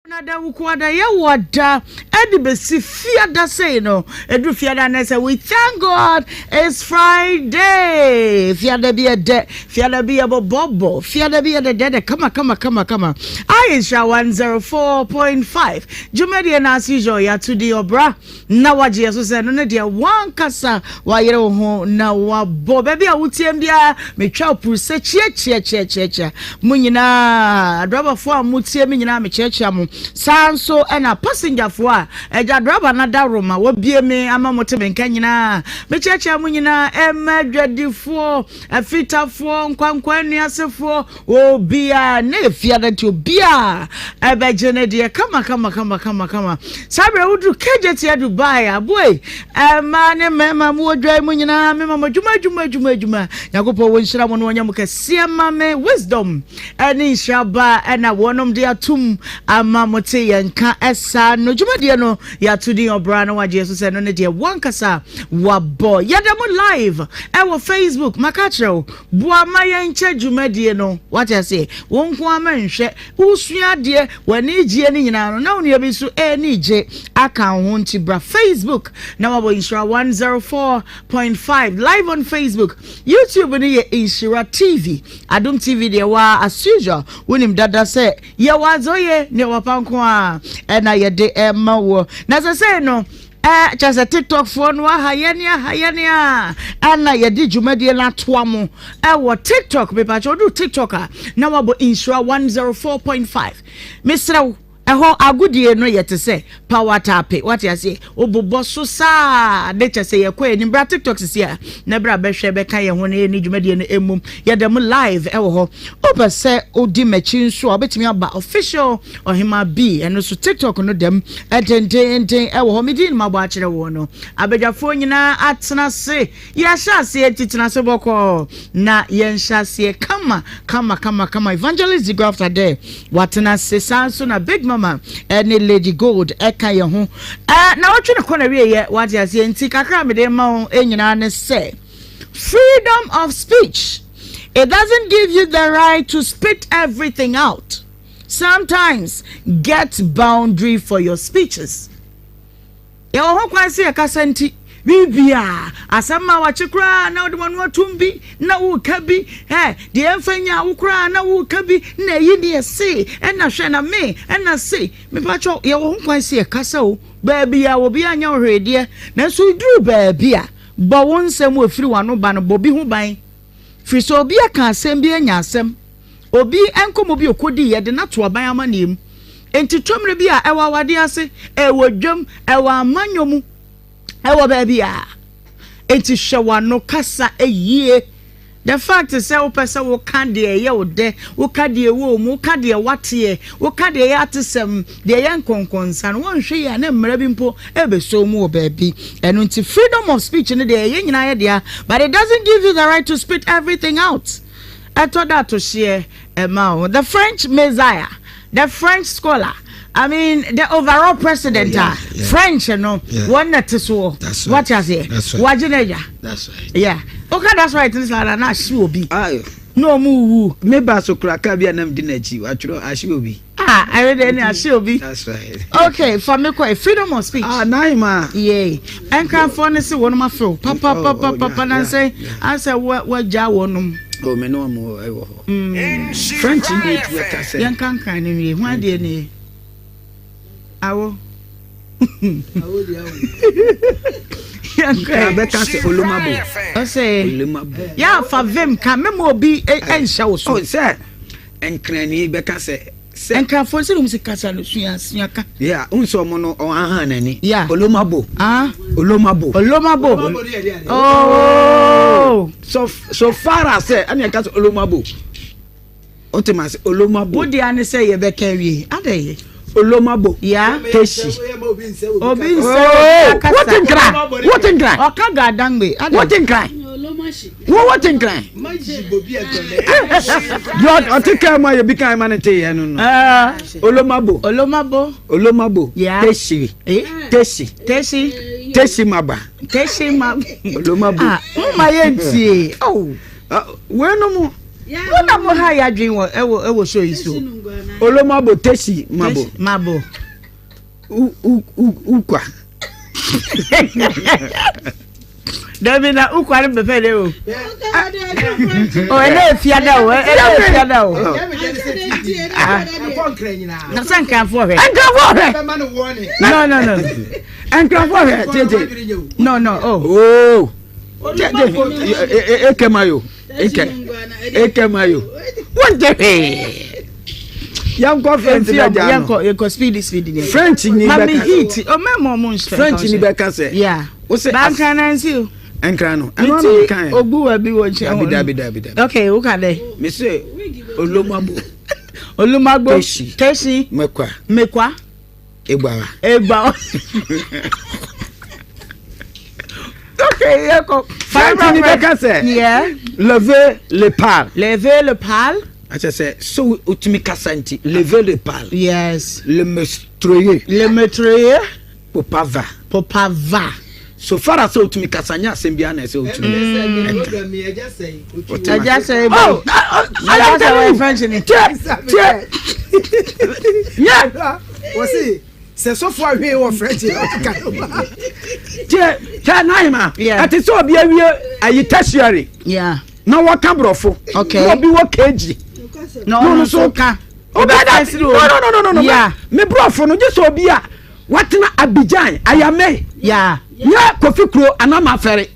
Speaker 1: Nada wukuada yɛwɔ da ɛde bɛsi fiada sei no ɛduru fiada na sɛ we thank God it's Friday fiada bi ɛdɛ fiada bi yɛbɔbɔbɔ fiada bi yɛdɛdɛdɛ kama kama kama kama Aisha 104.5 dwumadie no as usual yɛato din ɔbra Na wagye yɛ so sɛ ɛno ne deɛ wankasa wayere wo ho na wabɔ. Baabi a wotiem biara, metwa opuru sɛ kyiakyiakyiakyiakyia mo nyinaa. Adrabafoɔ a motie me nyinaa, mekyiakyia mo. Saa nso ɛna pasengyafoɔ a agya draba no adaworoma wɔbie me ama mote me nka nyinaa, mekyiakyia mo nyinaa. Ɛma adwadifoɔ, afitafoɔ, nkwankwan nnuasefoɔ, Obiara na efiada nti obiara ɛbɛgye ne deɛ kama kama kama kama kama. Saa berɛ woduru KJT Dubai a boy mmaa ne mmarima mu wɔ dwa mu nyinaa mema mo adwuma adwuma adwuma adwuma. Nyankopɔn wɔ nhyira mo na wɔnyɛ mo kɛseɛ ma me wisdom ɛne nhyira ba ɛna wɔnom de atum ama mo. mote yɛn nka saa no. Dwumadie no yɛato din ɔbra na wagye so sɛ no ne deɛ wankasa wabɔ. Yɛda mo live ɛwɔ Facebook. Maka kyerɛ wo, boa ma yɛnkyɛ dwumadie no. Wate aseɛ? Wo nko ara ma nhwɛ. Wosua adeɛ, w'ani gyeɛ no nyinaa no, na wo nua bi nso ani gye aka wo ho nti bra Facebook na wabɔ Nhyira 104.5 live on Facebook. YouTube no yɛ Nhyira TV. Adom TV deɛ waa as usual wonim dada sɛ yɛwɔ adze oye ne ɛwɔ pa nko a ɛna yɛde ɛma woɔ. Na sɛsɛi no ɛ kyɛ sɛ TikTok foɔ no aha yɛne aha yɛne a ɛna yɛde dwumadie no atoa mo ɛwɔ TikTok. Mepakyɛ woduru TikTok a na wabɔ Nhyira 104.5. Mesrɛ wo Ɛhɔ agodie no yɛ te sɛ power tape, wate aseɛ, wobobɔ so saa ne kyɛ sɛ yɛkɔ anim. Bra TikTok sisi a na bra bɛhwɛ bɛka yɛn ho na yɛni dwumadie no mmom. Yɛda mu live ɛwɔ hɔ. Wopɛ sɛ wodi m'akyi nso a wobɛtumi aba official Ɔhemaa B ɛno nso TikTok no dam dendenden ɛwɔ hɔ. Me din no mabɔ akyerɛ wo no. Abadwafoɔ nyinaa atena ase. Yɛahyɛ aseɛ nti tena ase bɔkɔɔ na yɛnhyɛ aseɛ kama kama kama kama. Evangelist Digraph Adair watena ase saa nso na Big Mama ɛne Lady Gold ɛka yɛn ho. Ɛɛ na wɔtwe ne kɔ na wieɛ wate aseɛ nti kakra a mede ma wo nyinaa ne sɛ freedom of speech it doesn't give you the right to spit everything out. Sometimes get boundary for your speeches. Yɛwɔ ho kwan sɛ yɛkasa nti, biribiara, asɛm a wakye koraa na wode w'ano atom bi na woreka bi, ɛ, deɛ ɛmfa nyaa wo koraa na woreka bi, na ɛyi ne ɛse, ɛna hwɛ na me, ɛna se. Mepakyɛw, yɛwɔ ho kwan sɛ yɛkasa o, baabi a obiara nyɛ wo hwee deɛ, nanso ɛduru baabi a, bɔ wo nsɛm a ɛfiri w'ano ba no, bɔ bi ho ban. Firi sɛ obi aka asɛm bi anya asɛm. Obi nkɔmmɔ bi ɔkɔdii, yɛde no ato aban amanneɛ mu. Enti tɔ mmerɛ bi a, ɛwɔ awadeɛ ase, ɛwɔ dwam, ɛwɔ amanyɔ mu, ɛwɔ baabiara. Enti hwɛ w'ano kasa yie. The fact sɛ wopɛ sɛ woka deɛ ɛyɛ wo dɛ, woka deɛ ɛwɔ wo mu, woka deɛ woateɛ, woka deɛ ɛyɛ atesɛm, deɛ ɛyɛ nkɔnkɔnsa no, wonhwɛ yie a na mmara bi mpo ɛrebɛsɔ wo mu wɔ baabi. Ɛno nti freedom of speech no deɛ ɛyɛ nyinaa yɛ dea, but it doesn't give you the right to spit everything out. Ɛtɔ da to hyeɛ ɛma wo. The French Messiah, the French scholar, I mean the overall president a French no wɔn na te soɔ. Wate aseɛ? Wagye no agya. Yeah. Woka that's right ne saa na na ahye obi. Na ɔmo wu.
Speaker 6: Me ba so kura kaa bi a nam di n'akyi watwerɛ ahye obi.
Speaker 1: Ah, ɛyɛ dɛ ne ahye obi.
Speaker 6: That's right.
Speaker 1: Okay, fa me kɔ freedom of speech.
Speaker 6: Ah, Naima.
Speaker 1: Yay. Nkranfoɔ ne se wɔnom afew. Papa oh, papa oh, papa na sɛ asɛ wagya wɔnom.
Speaker 6: Oh, me no ɔmo ɛwɔ hɔ. Mm. French ni etu ɛka sɛ.
Speaker 1: Yɛn kankan ne wie. Ho adeɛ ne. Awo.
Speaker 6: Awo di awo. Bɛka sɛ olomabo.
Speaker 1: Ɔsɛ.
Speaker 6: Olomabo.
Speaker 1: Yà fa vim ka mɛma obi ɛnhyɛ wo so.
Speaker 6: Oh, sɛ. Nkrani bɛka sɛ, sɛ.
Speaker 1: Nkranfoɔ sɛ wɔn si kasa no sua sua ka.
Speaker 6: Yeah, n sɛ ɔmo no ɔn ahan n'ani.
Speaker 1: Yeah.
Speaker 6: Olomabo.
Speaker 1: Ah.
Speaker 6: Olomabo.
Speaker 1: Olomabo. Oh.
Speaker 6: So so far as sɛ ɛna ɛka sɛ olomabo. O te ma se olomabo.
Speaker 1: Wo deɛ ne sɛ yɛbɛka awie adɛ yɛ.
Speaker 6: Olomabo.
Speaker 1: Yeah.
Speaker 6: Keshi.
Speaker 1: Obi nsɛ obi akasa.
Speaker 6: Wote nkran. Wote nkran.
Speaker 1: Ɔka gadangbe.
Speaker 6: Wote nkran. Wo wote nkran. Deɛ ɔte kaa mu a yɛbi kan ma no te yɛ no no.
Speaker 1: Ah.
Speaker 6: Olomabo.
Speaker 1: Olomabo.
Speaker 6: Olomabo.
Speaker 1: Yeah.
Speaker 6: Teshi.
Speaker 1: Eh?
Speaker 6: Teshi.
Speaker 1: Teshi.
Speaker 6: Teshi maba.
Speaker 1: Teshi maba.
Speaker 6: Olomabo.
Speaker 1: Ah, mo ma yɛ ntie. Oh.
Speaker 6: Ah, wei no mo.
Speaker 1: Wo na mo ha yɛ adwene wɔ ɛwɔ ɛwɔ show yi so.
Speaker 6: Olomabo teshi mabo.
Speaker 1: Mabo.
Speaker 6: Ukwa.
Speaker 1: Dabi na ukwa no bɛfɛ de o. O ɛnɛ efia da o ɛnɛ efia da o. Na sɛ nkranfoɔ hwɛ.
Speaker 6: Nkranfoɔ hwɛ.
Speaker 1: No no no.
Speaker 6: Nkranfoɔ hwɛ tete.
Speaker 1: No no oh.
Speaker 6: Oh. Tete eke mayo. Eke eke mayo. Wọ́n tẹ hwee. Yɛnkɔ French na gya no.
Speaker 1: Yɛnkɔ yɛnkɔ speedy speedy ni.
Speaker 6: French ni bɛka.
Speaker 1: Mami heat ɔmɛ mɔ ɔmo nsɛm.
Speaker 6: French ni bɛka sɛ.
Speaker 1: Yeah.
Speaker 6: Wose
Speaker 1: Ba nkran na nsi o.
Speaker 6: Nkran no. Ɛno ano nkan.
Speaker 1: Meti ogbuwa bi wɔ nkyɛn hɔ.
Speaker 6: Dabi dabi dabi.
Speaker 1: Okay, wo ka dɛ.
Speaker 6: Me se olomabo.
Speaker 1: Olomagbo.
Speaker 6: Teshi.
Speaker 1: Teshi.
Speaker 6: Mekwa.
Speaker 1: Mekwa.
Speaker 6: Egbawa.
Speaker 1: Egbawa. Okay, yɛkɔ.
Speaker 6: French ni bɛka sɛ.
Speaker 1: Yeah.
Speaker 6: Lever le pal.
Speaker 1: Lever le pal.
Speaker 6: Akyɛ sɛ sɛ wotumi kasa nti leve le pal.
Speaker 1: Yes.
Speaker 6: Le mestroye.
Speaker 1: Le mestroye.
Speaker 6: Popava.
Speaker 1: Popava.
Speaker 6: So far as sɛ wotumi kasa nyɛ asɛm biara na ɛsɛ wotumi ɛka.
Speaker 1: Ɛgya sɛ ebe. Oh, ɛgya sɛ wɔyɛ French ni.
Speaker 6: Tiɛ tiɛ. Nyɛ.
Speaker 8: Wɔsi sɛ sɔfo ahwee wɔ French na ɔkeka.
Speaker 6: Tiɛ tiɛ n'ahema. Ɛte sɛ obi awie ayi tertiary.
Speaker 1: Yeah.
Speaker 6: Na wɔka borɔfo.
Speaker 1: Okay.
Speaker 6: Na obi wɔ KG.
Speaker 1: Na ɔno nso ka.
Speaker 6: Obi da no no no no no.
Speaker 1: Yeah.
Speaker 6: Me borɔfo no gye sɛ obi a watena Abidjan Ayame.
Speaker 1: Yeah.
Speaker 6: Nyɛ Kofi Kuro anaa Mafɛre.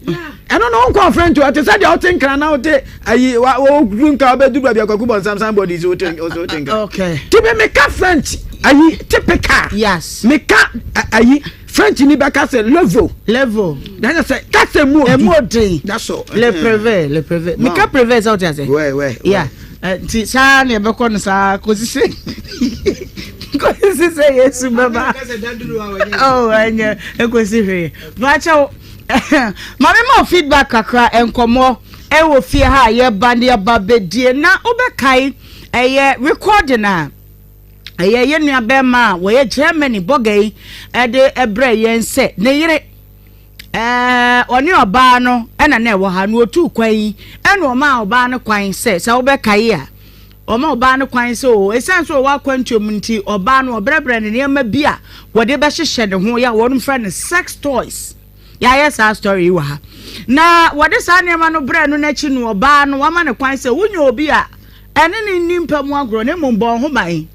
Speaker 6: Ɛno no wonkɔ French o ɛte sɛ deɛ wote nkran na wote ayi wa woduru nka wobɛduru baabi a Kwaku Bɔnsam signboard yi so wote wote nkran.
Speaker 1: Okay.
Speaker 6: Ti me meka French ayi typical.
Speaker 1: Yes.
Speaker 6: Meka ayi French ni bɛka sɛ level.
Speaker 1: Level.
Speaker 6: Na yɛ sɛ kasa mu odi.
Speaker 1: Emu odin.
Speaker 6: That's all.
Speaker 1: Le preve le preve. Meka preve sɛ wote ase.
Speaker 6: Wɛ wɛ.
Speaker 1: Yeah. Nti saa na ɛbɛkɔ no saa kɔsi sɛ kɔsi sɛ Yesu bɛba. Oh ɛnyɛ ɛkɔsi hwee. Baakyɛw maame ma feedback kakra nkɔmɔ ɛwɔ fie ha a yɛba ne yɛba bɛdie na wobɛkae ɛyɛ recording a ɛyɛ yɛn nua bɛrima a wɔyɛ Germany bɔga yi ɛde ɛbrɛ yɛn sɛ ne yere ɛɛ ɔne ɔbaa no ɛna na ɛwɔ ha na otu kwan yi ɛna ɔmaa ɔbaa no kwan sɛ sɛ wobɛkae a ɔma ɔbaa no kwan sɛ o ɛsiane sɛ ɔwɔ akwantuo mu nti ɔbaa no ɔbrɛbrɛ ne nneɛma bi a wɔde bɛhyehyɛ ne ho yɛ a wɔn frɛ no sex toys yɛayɛ saa story yi wɔ ha na wɔde saa nneɛma no brɛ no n'akyi no ɔbaa no wama no kwan sɛ wonya obi a ɛne ne nni mpa mu agorɔ na mmom bɔ ho ban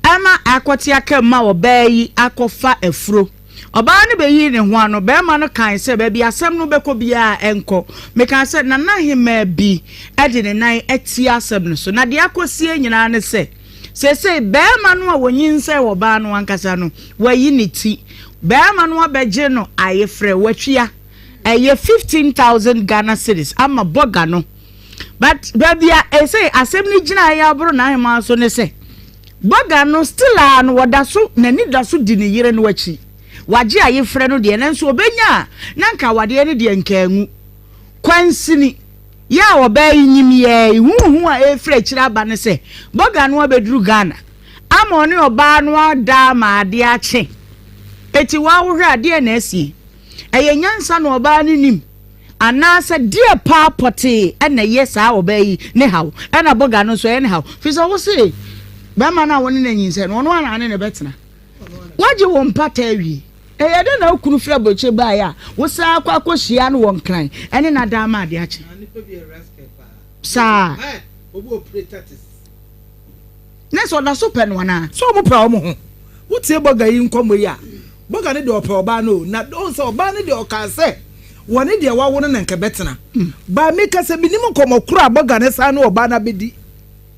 Speaker 1: ɛma akɔte aka mu ma ɔbaa yi akɔfa afuro. Ɔbaa no bɛyii ne ho ano. Barima no kae sɛ baabi asɛm no bɛkɔ biara ɛnkɔ. Mekaa sɛ Nana Hemaa bi de ne nan atia asɛm no so. Na deɛ akɔsie nyinaa ne sɛ, seesei barima no a wɔnyinsɛn ɔbaa no ankasa no, wayi ne ti. Barima no abɛgye no ayefrɛ, watua ɛyɛ 15,000 Ghana cedis ama bɔga no. But baabi a ɛsɛ asɛm no gyinaeɛ aboro n'ahemaa so ne sɛ, Bɔga no still a no wɔda so n'ani da so di ne yere no akyi. Wagye ayefrɛ no deɛ nanso ɔbɛnya a na nka awadeɛ no deɛ nka angu. Kwansini yɛ a ɔbaa yi nyim yɛɛ yi huhu a ɛrefiri akyire aba ne sɛ bɔga no abɛduru Ghana ama ɔne ɔbaa no ada ama adeɛ akye. Eti waa wohwɛ a deɛn na asie? Ɛyɛ nyansa na ɔbaa no nim? Anaasɛ deɛ paa pɔtee na ɛyɛ saa ɔbaa yi ne haw, ɛna bɔga no nso ɛyɛ ne haw? Firi sɛ wo se bɛrima no a wo ne no anyinsɛn no, ɔno ara na ne no bɛtena. Woagye wo mpata awie. Ɛyɛ dɛn na wo kunu firi aburokyire baeɛ a wosan akɔ akɔhyia no wɔ Nkran ne no ada ama adeɛ akye? Saa. Na sɛ ɔda so pɛ no anaa?
Speaker 8: Sɛ wɔn pɛ wɔn ho. Wotie bɔga yi nkɔmmɔ yi a, bɔga no deɛ ɔpɛ ɔbaa no o, na ɔhu sɛ ɔbaa no deɛ ɔkaa sɛ wɔne deɛ wawo no na nka ɛbɛtena. But meka sɛ menim nkɔmmɔ korɔ a bɔga no san ne ɔbaa no abɛdi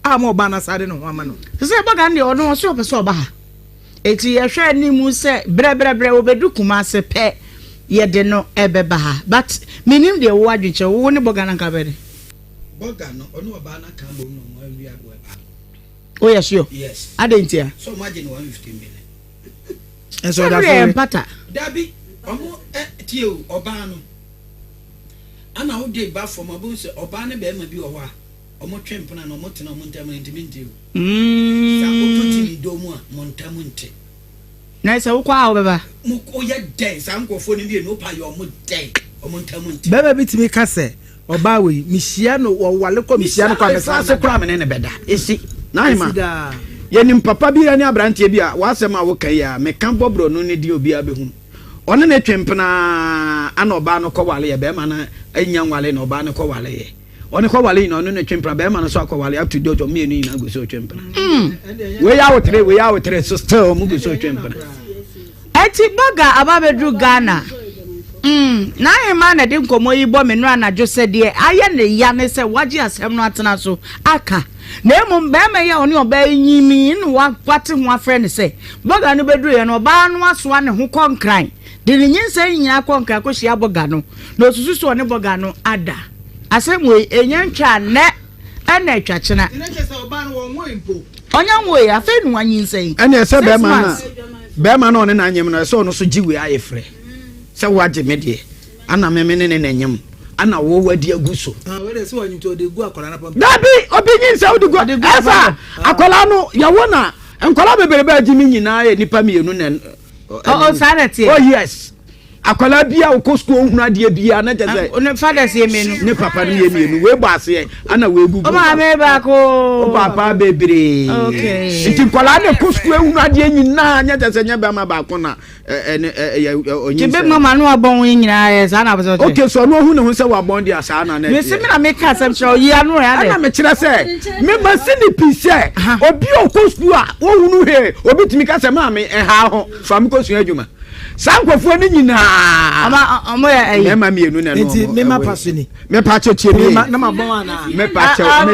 Speaker 8: a ama ɔbaa no asan de ne ho ama no.
Speaker 1: Te sɛ bɔga no deɛ ɔno ɔse ɔpɛ sɛ ɔba ha. Enti yɛhwɛ anim sɛ brɛbrɛbrɛ ɔbɛdu Kumase pɛ yɛde no ɛbɛba ha. But menim deɛ wowɔ adwenkyerɛ, wo ne bɔga no anka bɛde?
Speaker 6: Bɔga no ɔne ɔbaa no aka abom na ɔmo awia aboa baako.
Speaker 1: Woyɛ sure?
Speaker 6: Yes.
Speaker 1: Adɛn ntia?
Speaker 6: Sɛ ɔmo agye no 150 million.
Speaker 8: Ɛsɛ ɔda
Speaker 1: so yɛ mpata.
Speaker 6: Dabi, ɔmo ɛ tie o, ɔbaa no. Ana wode ba fam a, wobɛhu sɛ ɔbaa ne bɛrima bi wɔ hɔ a, ɔmo twe mpena na ɔmo tena ɔmo ntam no ntumi nte o. Sɛ wotɔ kyini dɔ mu a, mo ntam nte.
Speaker 1: Na sɛ wokɔ a wobɛba.
Speaker 6: Mo woyɛ dɛn saa nkurɔfoɔ no mmienu wopa yɛ ɔmo dɛn ɔmo ntam nte.
Speaker 8: Bɛrima bi tumi ka sɛ ɔbaa wei mehyia no wɔwale kɔ mehyia no kɔ a mɛsan
Speaker 6: ase koraa me ne no bɛda esi Naima yɛnim papa bi ne aberanteɛ bi a w'asɛm a woka yi a meka bɔ borɔno no din obiara bɛhunu ɔne ne twe mpena ana ɔbaa no kɔ waleɛ bɛrima no anya nwale na ɔbaa no kɔ waleɛ Ɔne kɔ wale nyina ɔne no twe mpena bɛrima no so akɔ wale up to date ɔmo mmienu nyinaa gu so twe mpena mm. wei awotere wei awotere so still ɔmo gu so twe mpena.
Speaker 1: Ɛti bɔga aba abɛduru Ghana mm n'ahema na ɛde nkɔmmɔ yi bɔ me no anadwo sɛ deɛ ayɛ ne ya ne sɛ wagye asɛm no atena so aka na mmom bɛrima yi a ɔne ɔbaa yi nyimii no wate ho afrɛ no sɛ bɔga no bɛduruiɛ no ɔbaa no asoa ne ho kɔ nkran de ne nyinsɛn nyinaa kɔ nkran kɔhyia bɔga no na osusu sɛ ɔne bɔga no ada. Asɛm wei, ɛnya ntwa nnɛ ɛna atwa kyena. Ɔnya nwoe, afei na wanyinsɛn.
Speaker 6: Ɛne ɛsɛ bɛrima no bɛrima no ɔne n'anyem no ɛsɛ ɔno so gye wei ayɛ frɛ sɛ wagye me deɛ ana me me ne ne n'anyem ana wo wadi agu so. Dabi obi nyinsɛn wode gu ɛsa akwadaa no yɛwo na nkwadaa bebrebe a gyimi nyinaa yɛ nipa mmienu na
Speaker 1: Oh, saa na ɛteɛ.
Speaker 6: Oh yes. Akwadaa bi a ɔkɔ sukuu ohunu adeɛ bi a na kyɛ sɛ.
Speaker 1: Ne fathers yɛ mmienu.
Speaker 6: Ne papa no yɛ mmienu. Wei bɔ aseɛ ana wei gugu.
Speaker 1: O maame baako.
Speaker 6: O papa bebree.
Speaker 1: Okay.
Speaker 6: Nti nkwadaa na ɛkɔ sukuu ehunu adeɛ nyinaa nyɛ kyɛ sɛ nyɛ bɛrima baako na ɛne ɛyɛ ɔnyin sɛ.
Speaker 1: Ti bɛ mama no abɔn yi nyinaa yɛ saa na abɛsɛ ɔkyɛ.
Speaker 6: Okay so ɔno ohun ne ho sɛ wabɔn deɛ saa na na ɛteɛ.
Speaker 1: Mesi mi na mi ka asɛm kyerɛ oyi ano yɛ adɛ.
Speaker 6: Ɛna mi kyerɛ sɛ mi ma si ne pi sɛ obi a ɔkɔ sukuu a wɔhunu hwee obi tumi ka sɛ maame ɛha ho fa mi kɔ sua adwuma saa nkurɔfoɔ no nyinaa.
Speaker 1: Ɔma ɔmo yɛ ɛyi.
Speaker 6: Mɛma mmienu na ɛno
Speaker 8: ɔmo. Nti mema pa so ni.
Speaker 6: Mepa kyɛ tie mi.
Speaker 8: Na ma bɔn ana.
Speaker 6: Mepa kyɛ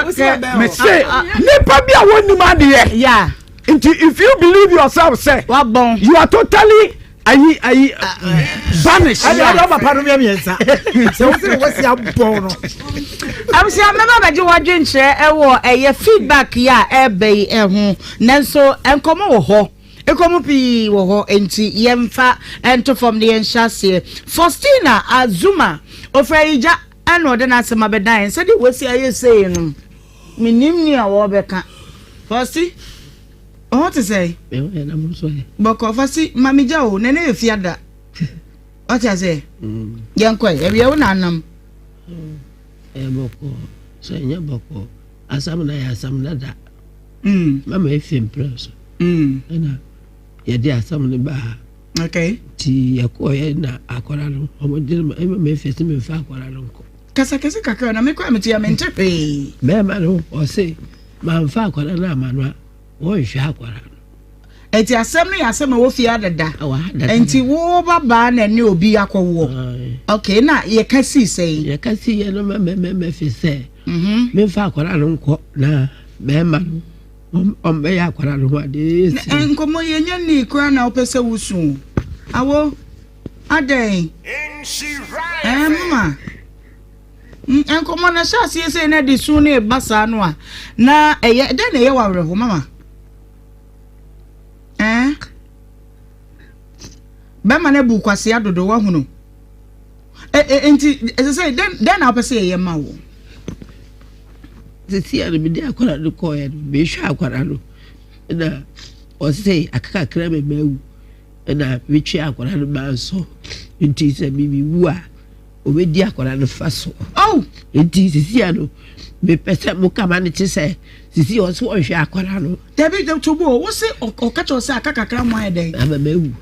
Speaker 6: mese mese nipa bi a wɔnim adeɛ.
Speaker 1: Yeah.
Speaker 6: Nti if you believe yourself sɛ.
Speaker 1: Wabɔn.
Speaker 6: You are totally ayi ayi banish.
Speaker 8: Ɛdi ɔdɔ papa no miɛ miɛnsa. Sɛ wosi na wosi abɔn no.
Speaker 1: Abusua mɛma bɛgye wadwenkyerɛ ɛwɔ ɛyɛ feedback yi a ɛɛbɛ yi ɛho nanso nkɔmɔ wɔ hɔ nkɔmɔ pii wɔ hɔ nti yɛnfa ɛnto fam na yɛnhyɛ aseɛ Faustina Azuma ofura yi gya ɛna ɔde n'asɛm abɛdan yɛn sɛdeɛ wasi ayɛ sei no. Mennim nea wɔrebɛka. Fasi, wo ho te sɛn?
Speaker 14: Me ho yɛ na mo nso ɛ?
Speaker 1: Bɔkɔ, Fasi, ma me gya o, nɛnɛ yɛ fiada. Wate aseɛ?
Speaker 14: Mm.
Speaker 1: Yɛnkɔ ɛ, awia wo na anam.
Speaker 14: Ɛyɛ bɔkɔ, sɛ ɛnyɛ bɔkɔ, asam na yɛ asam dada.
Speaker 1: Mm.
Speaker 14: Mama efi mprɛ so.
Speaker 1: Mm.
Speaker 14: Ɛna yɛde asam no baa.
Speaker 1: Okay.
Speaker 14: Ti yɛkɔɔyɛ na akɔra no, wɔn de no, ɛma me efi sɛ memfa akɔra no nkɔ.
Speaker 1: Kasa kɛse kakra na me koraa mete a mente hwee.
Speaker 14: Bɛrima no ɔse mamfa akwadaa no ama no a wɔnhwɛ akwadaa no.
Speaker 1: Enti asɛm no yɛ asɛm a ɛwɔ fie adada. Enti wo babaa na ɛne obi akɔwoɔ. Okay, na yɛka sii sɛn?
Speaker 14: Yɛka sii yɛ no ma mɛmɛ fi sɛ mhm. memfa akwadaa no nkɔ na bɛrima no ɔmbɛyɛ akwadaa no ho adeɛ.
Speaker 1: Nkɔmmɔ yɛnyɛ nnii koraa na wopɛ sɛ wosu. Awo. Adɛn? Ɛɛ, mama. Nkɔmmɔ no hyɛ aseɛ sei na de su no reba saa no a, na ɛyɛ dɛn na ɛyɛ wɔ awerɛho, mama? Ɛɛ? Bɛrima no abu kwasea dodo, wahunu. Ɛ ɛ nti ɛsɛ sɛ dɛn dɛn na wopɛ sɛ yɛyɛ ma wo?
Speaker 14: Sisi a no mede akwara no kɔɔɛ no, mehwɛ akwara no na ɔsɛ akakakra me ma awu. Ɛna metwe akwadaa no manso nti sɛ mewu a obɛdi akwadaa no fa so.
Speaker 1: Oh!
Speaker 14: Nti sisi a no mepɛ sɛ mo kama no te sɛ sisi a ɔsɛ ɔhwɛ akwadaa no.
Speaker 1: Dabi tobo wo se ɔka kyerɛ sɛ aka kakra mo ayɛ dɛn?
Speaker 14: Ama mawu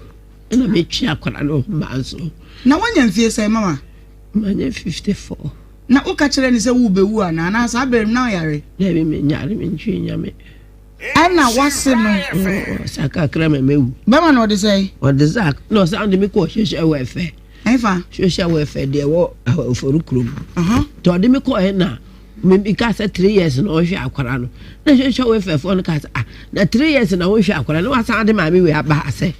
Speaker 14: ɛna metwe akwadaa no manso.
Speaker 1: Na woanya mfie sɛn mama?
Speaker 14: Manya 54.
Speaker 1: Na woka kyerɛ ne sɛ wobɛwu anaa anaa saa berɛ no na ɔyare?
Speaker 14: Dabi menyare mentwe nyame.
Speaker 1: Ɛna wase no.
Speaker 14: Ɔsa kakra ma mewu.
Speaker 1: Bɛma na ɔde sɛn?
Speaker 14: Ɔde sa na ɔsan de me kɔɔ social welfare.
Speaker 1: Ɛnfa?
Speaker 14: Social welfare deɛ ɛwɔ Ofori kurom. Nti ɔde me kɔɔ na me ka sɛ three years na ɔhwɛ akwara no. Na social welfare foɔ no ka sɛ ah na three years na wɔhwɛ akwara no wasan de maame wei aba ha sɛ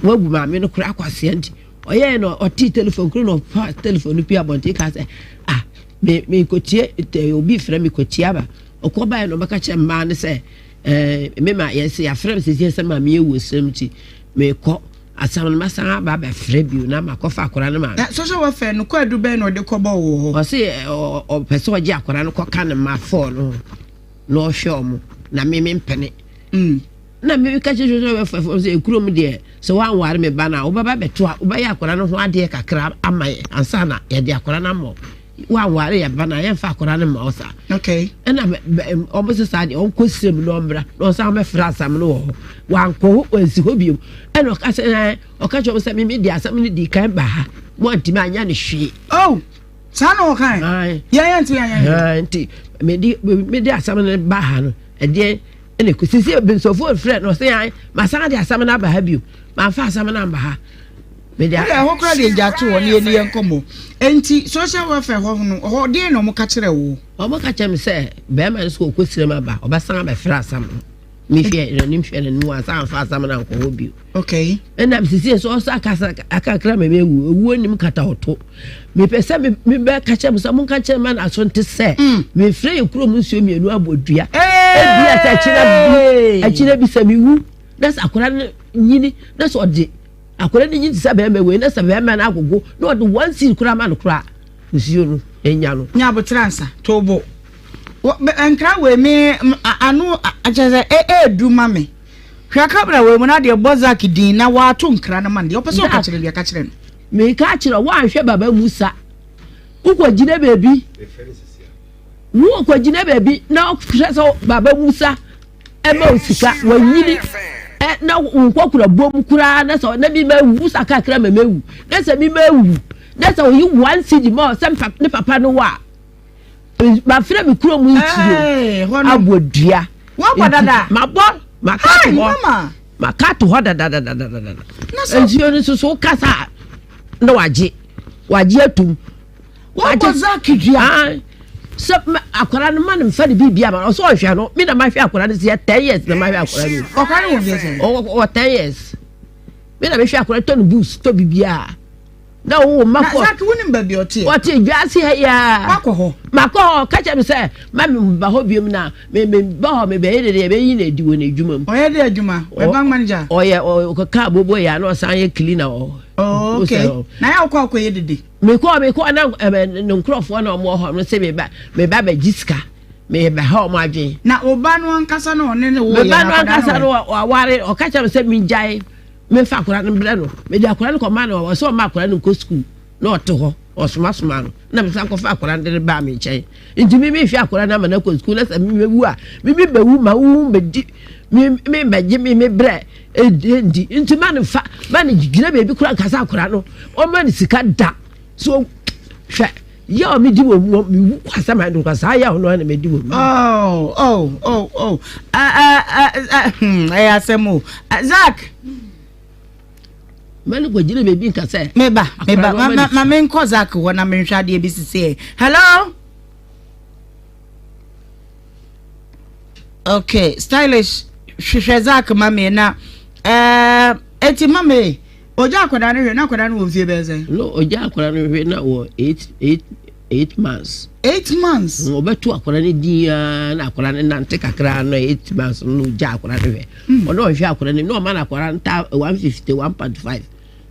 Speaker 14: wabu maame no koraa kwaseɛ nti ɔyɛɛ na ɔtee telefon koro na ɔfa telefon no pii abɔnten ka sɛ ah me me kɔtie obi frɛ me kɔtie aba. Ɔkɔ baeɛ na ɔbɛka kyerɛ mmaa no sɛ, ɛɛ me ma yɛsɛ yɛafrɛ me sɛsi sɛ maame yɛ wuo sɛm nti mekɔ asam no masan aba abɛfrɛ bio na makɔfa akwadaa no maame.
Speaker 1: Na social welfare no kwaadu bɛn na ɔde kɔbɔ wɔ hɔ?
Speaker 14: Ɔse ɔpɛ sɛ ɔgye akwadaa no kɔka ne mma fɔɔ no ho na ɔhwɛ ɔmo na me mempene.
Speaker 1: Mm.
Speaker 14: Na meka kyerɛ social welfare fo sɛ ekurom deɛ sɛ woanware me ba no a wobɛba bɛto a wobɛyɛ akwadaa no ho adeɛ kakra ama yɛ ansa na yɛde akwadaa no ama wo. Woanware yɛ ba no a yɛmfa akwadaa no mma wo saa.
Speaker 1: Okay.
Speaker 14: Ɛna ɔmo sɛ saa deɛ ɔnkɔ srem na ɔmmra na ɔsan bɛfrɛ asɛm no wɔ hɔ. Wankɔ hɔ wansi hɔ bio. Ɛna ɔka sɛ ɛɛ ɔka kyerɛ ɔmo sɛ mimi de asɛm no di kan ba ha mo antumi anya ne hwee.
Speaker 1: Oh saa na ɔka
Speaker 14: ɛ.
Speaker 1: Yɛn yɛn ntumi anya ne hwee.
Speaker 14: Nti mede mede asɛm no ba ha no ɛdeɛ ɛna ɛkɔ sisi nsɔfoɔ frɛ no ɔsɛ yan masan de asɛm no aba ha bio manfa asɛm no amba ha.
Speaker 1: Mede ɛhɔ koraa deɛ gya to hɔ ne yɛni yɛn nkɔmmɔ. Enti social welfare hɔ no hɔ deɛ na wɔn ka kyerɛ wo?
Speaker 14: Wɔn ka kyerɛ me sɛ bɛrima no sɛ ɔkɔ sirem aba ɔbɛsan abɛfrɛ asɛm no. Mehwɛ n'anim hwɛ n'anim wansan amfa asɛm no ankɔ hɔ bio.
Speaker 1: Okay.
Speaker 14: Ɛna sisi nso ɔsɛ akasa akakra ma mewu owuo nim kata ɔto. Mepɛ sɛ mebɛka kyerɛ mo sɛ monka kyerɛ ma n'aso nte sɛ mm. mefrɛ yɛ kurom nsuo mmienu abɔ dua. Ebi a sɛ akyina bi akyina bi sɛ mewu na sɛ akwadaa no nyini na sɛ ɔde Akwadaa no nyin te sɛ bɛrima wei na sɛ bɛrima no agogo na ɔde one seed koraa ma no koraa nsuo no. Enya no.
Speaker 1: Nya aboterɛ ansa. To bo. Nkra wei me ano kyerɛ sɛ ɛɛdu ma me. Hwɛ kamera wei mu na deɛ bɔ Zack din na wato nkra no ma no deɛ ɔpɛ sɛ ɔka kyerɛ deɛ ka kyerɛ no.
Speaker 14: Meka kyerɛ woanhwɛ Baba Musa. Wokɔgyina baabi. Wokɔgyina baabi na wohwɛ sɛ Baba Musa ɛma wo sika wanyini na wo nkɔkora bom koraa na sɛ na mi ma wu sa kakra ma mewu na sɛ mi ma wu na sɛ oyi one cedi ma sɛ ne papa no wɔ a mafrɛ me kurom nsuo abɔ dua mabɔ maka to hɔ maka to hɔ dadadadadada nsuo no nso so kasa na wagye wagye atum
Speaker 1: Wabɔ Zack dua.
Speaker 14: Sɛ akwadaa no ma no nfa ne biribi ama ɔsɛ ɔhwɛ no mi na ma hwɛ akwadaa no sɛ ten years na ma hwɛ akwadaa no.
Speaker 1: Ɔkwadaa no wɔ mfeɛ sɛn?
Speaker 14: Ɔwɔ 10 years. Mi na mi hwɛ akwadaa tɔ no books tɔ biribiara. Na ɔwɔ mma
Speaker 1: fɔ. Na Zack wo nim baabi ɔteɛ?
Speaker 14: Ɔte dwaase ha yi
Speaker 1: Wakɔ hɔ?
Speaker 14: Makɔ hɔ kakyɛ mi sɛ ma mi ba hɔ biom na mi mi ba hɔ mi bɛ yɛ de deɛ bɛ yi na edi wɔ n'adwuma mu.
Speaker 1: Ɔyɛ de adwuma? Ɔyɛ bank manager?
Speaker 14: Ɔyɛ ɔyɛ kaa bobo yɛ ana ɔsan yɛ cleaner wɔ hɔ.
Speaker 1: Oh, okay. Na yɛ akɔ akɔ yɛ dede.
Speaker 14: Mekɔ mekɔ na ɛmɛ ne nkurɔfoɔ na wɔn wɔ hɔ no sɛ meba meba bɛgye sika meba ha wɔn adwene.
Speaker 1: Na ɔba no ankasa no ɔne ne wo yɛ
Speaker 14: meba no ankasa no waware ɔka kyerɛ me sɛ megyae mefa akwadaa no brɛ no mede akwadaa no kɔma no ɔsɛ ɔma akwadaa no nkɔ sukuu na ɔte hɔ ɔsomasoma no na mesan kɔfa akwadaa no de no baa me nkyɛn nti me mehwɛ akwadaa no ama no akɔ sukuu na sɛ mewu a me mebɛwu ma wo bɛdi me me bɛgye me me brɛ Ɛdi nti ma no fa ma no gyina baabi koraa nkasa akwadaa no ɔma no sika da so hwɛ yɛ a medi wɔ mu mewu kɔ asɛm a ɛno saa yɛ a ɔno na medi wɔ mu.
Speaker 1: Oh oh oh oh ɛyɛ asɛm o Zach.
Speaker 14: Ma no kɔgyina baabi nka sɛ.
Speaker 1: Meba meba ma ma menkɔ Zach hɔ na menhwɛ adeɛ bi sisi ɛ hello. Okay, stylish hwehwɛ Zach ma me na ɛɛ eh, eti ma me ogya akwadaa no hwɛ na akwadaa no wɔ mfie bɛyɛ sɛn.
Speaker 14: No ogya akwadaa no hwɛ na wɔ eight eight 8 months.
Speaker 1: 8 months.
Speaker 14: Ɔbɛto akwadaa no din ara na akwadaa no nante kakra na 8 months no ogya akwadaa no hwɛ. Ɔno ɔhwɛ akwadaa no na ɔma no akwadaa no ta 150 1.5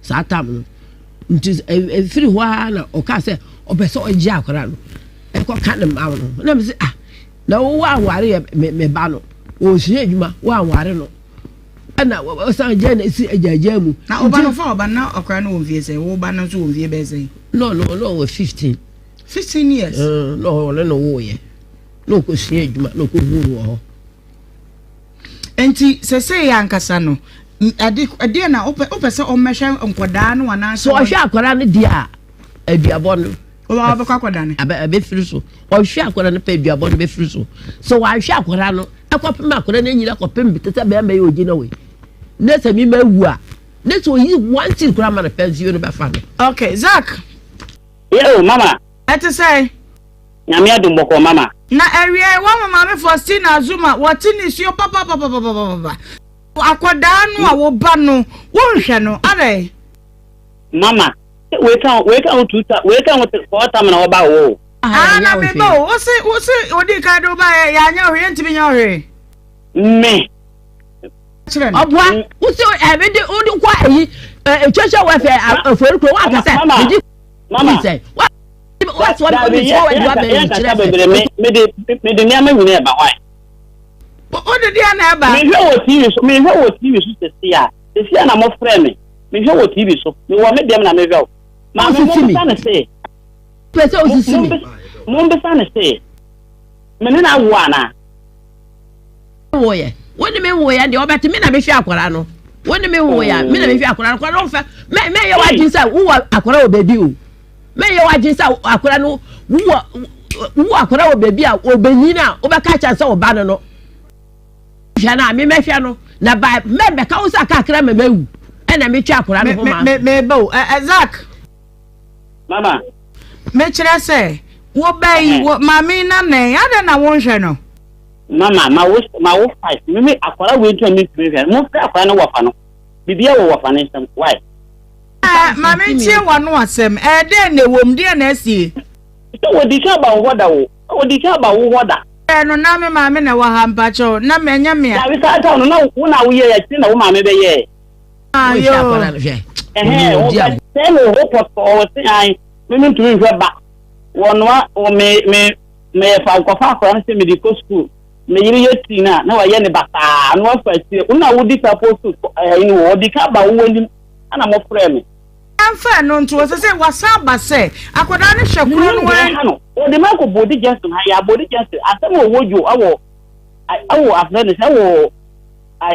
Speaker 14: saa tam no nti efiri hɔ ara na ɔka sɛ ɔpɛ sɛ ɔgye akwadaa no ɛkɔka ne mma no na mi sɛ ah. Na wo woanware yɛ me me ba no, ɔresua adwuma, woanware no. Ɛna ɔsan gya na esi agyaagyaa mu.
Speaker 1: Na ɔba no fa ɔba no na ɔkora no wɔ mfie sɛn? Wo ba no nso wɔ mfie bɛyɛ sɛn?
Speaker 14: No no no ɔwɔ 15.
Speaker 1: 15 years.
Speaker 14: Mm, na ɔne no woyɛ. Na ɔkɔsua adwuma na ɔkɔhu no wɔ hɔ.
Speaker 1: Nti sɛsɛ yɛ ankasa no, ɛde ɛdeɛ na wopɛ wopɛ sɛ ɔmmɛhwɛ nkɔdaa no anaasɛ.
Speaker 14: So ɔhwɛ akwadaa no deɛ a aduabɔ no.
Speaker 1: Ɔbɛkɔ akɔda no.
Speaker 14: Ɛbɛfiri so. Ɔhwɛ akwadaa no pɛ aduabɔ no bɛfiri so. Sɛ wahwɛ akwadaa no ɛkɔpem akwadaa no anyini akɔpem te sɛ bɛrima yi ɔgyina wei. Ne sɛ mi ma awu a ne sɛ ɔyi one thing koraa ma no pɛ nsuo no bɛfa no.
Speaker 1: Okay, Zach.
Speaker 15: Yo, mama.
Speaker 1: Ɛte sɛ.
Speaker 15: Nyame adom bɔkɔɔ mama.
Speaker 1: Na awiei wɔma Maame Faustina Azuma wɔte nisuo papapapapapapa. Akwadaa no a wo ba no wonhwɛ no adɛn?
Speaker 15: Mama, wei ka ho wei ka ho two ta wei ka ho four tam na wɔba wo o.
Speaker 1: Ah na me ba o, wose wose odi kan de wo ba yɛ yɛanyɛ hwee yɛntumi nyɛ hwee.
Speaker 15: Me.
Speaker 1: Kyerɛ no.
Speaker 14: Ɔboa wose ɛbi de wode kɔ ayi social welfare afɔri kuro wanka sɛ medi
Speaker 15: mama
Speaker 14: sɛ wa wa sɔ
Speaker 15: dabi
Speaker 14: mi sɔ wa bɛ
Speaker 15: yɛn
Speaker 14: kyerɛ
Speaker 15: kasa bebree me me de me de nneɛma nyinaa ɛba hɔ
Speaker 1: Wode deɛ na ɛba.
Speaker 15: Mehwɛ wɔ TV so mehwɛ wɔ TV so sisi a sisi a na mo frɛ me mehwɛ wɔ TV so mewɔ me dɛm na mehwɛ o. Maame mo bisa ne se.
Speaker 14: Pɛ sɛ osisi mi.
Speaker 15: Mo bisa ne se. Me ne na awo ana.
Speaker 14: Woyɛ wo ne me woyɛ deɛ ɔbɛte me na mehwɛ akwadaa no wo ne me woyɛ me na mehwɛ akwadaa no akwadaa no fɛ mɛ mɛ yɛ w'adwene sɛ wowɔ akwadaa wɔ baabi o mɛ yɛ w'adwene sɛ akwadaa no wowɔ wowɔ akwadaa wɔ baabi a ɔbɛnyin a wobɛka kyɛn sɛ ɔba no no hwɛ no a memɛhwɛ no na ba mɛ bɛka wo sɛ kakra mɛ mɛwu ɛna metwa akwadaa no ho ma.
Speaker 1: mɛ mɛ bɛ o ɛ Zach.
Speaker 15: Mama.
Speaker 1: Mekyerɛ sɛ wo ba yi wo maame na nɛn adɛn na wonhwɛ no.
Speaker 15: Mama ma wo ma wo fight me me akwara wei nti a mentumi nhwɛ no momfrɛ akwara no wɔfa no biribiara wɔ wɔfa no nsam why.
Speaker 1: Ɛɛ ma mentie w'ano asɛm ɛɛ dɛn na ɛwom deɛn na asie.
Speaker 15: Sɛ wɔdi kan ba wo hɔ da o wɔdi kan ba wo hɔ da.
Speaker 1: Ɛɛ no na me maame na ɛwɔ ha mpakyɛw na ɛnyɛ me a.
Speaker 15: Dabi saa time no na wo na woyɛɛ akyire na wo maame bɛyɛɛ.
Speaker 1: Ah yoo.
Speaker 15: Ɛhɛn wɔbɛsɛe no hɔ pɔtɔɔ wɔse ae me mentumi nhwɛ ba. Wɔnoa wɔ me me mefa nkɔfa akwadaa no sɛ mede kɔ sukuu. Me yere yɛ tii no a na wayɛ ne basaa na wafa akyire. Wo na wodi ka post ɛyi no wɔ ɔdi ka ba wo anim ɛna mofrɛ me.
Speaker 1: Ɛmfa ɛno nto hɔ, sɛsɛi wasan aba sɛ akwadaa no hwɛ korɔ no ara.
Speaker 15: Ha no, wɔde me akɔ Bodi Junction ha yɛ Bodi Junction asɛm a ɔwɔ dwo ɛwɔ ɛwɔ afrɛ no sɛ ɛwɔ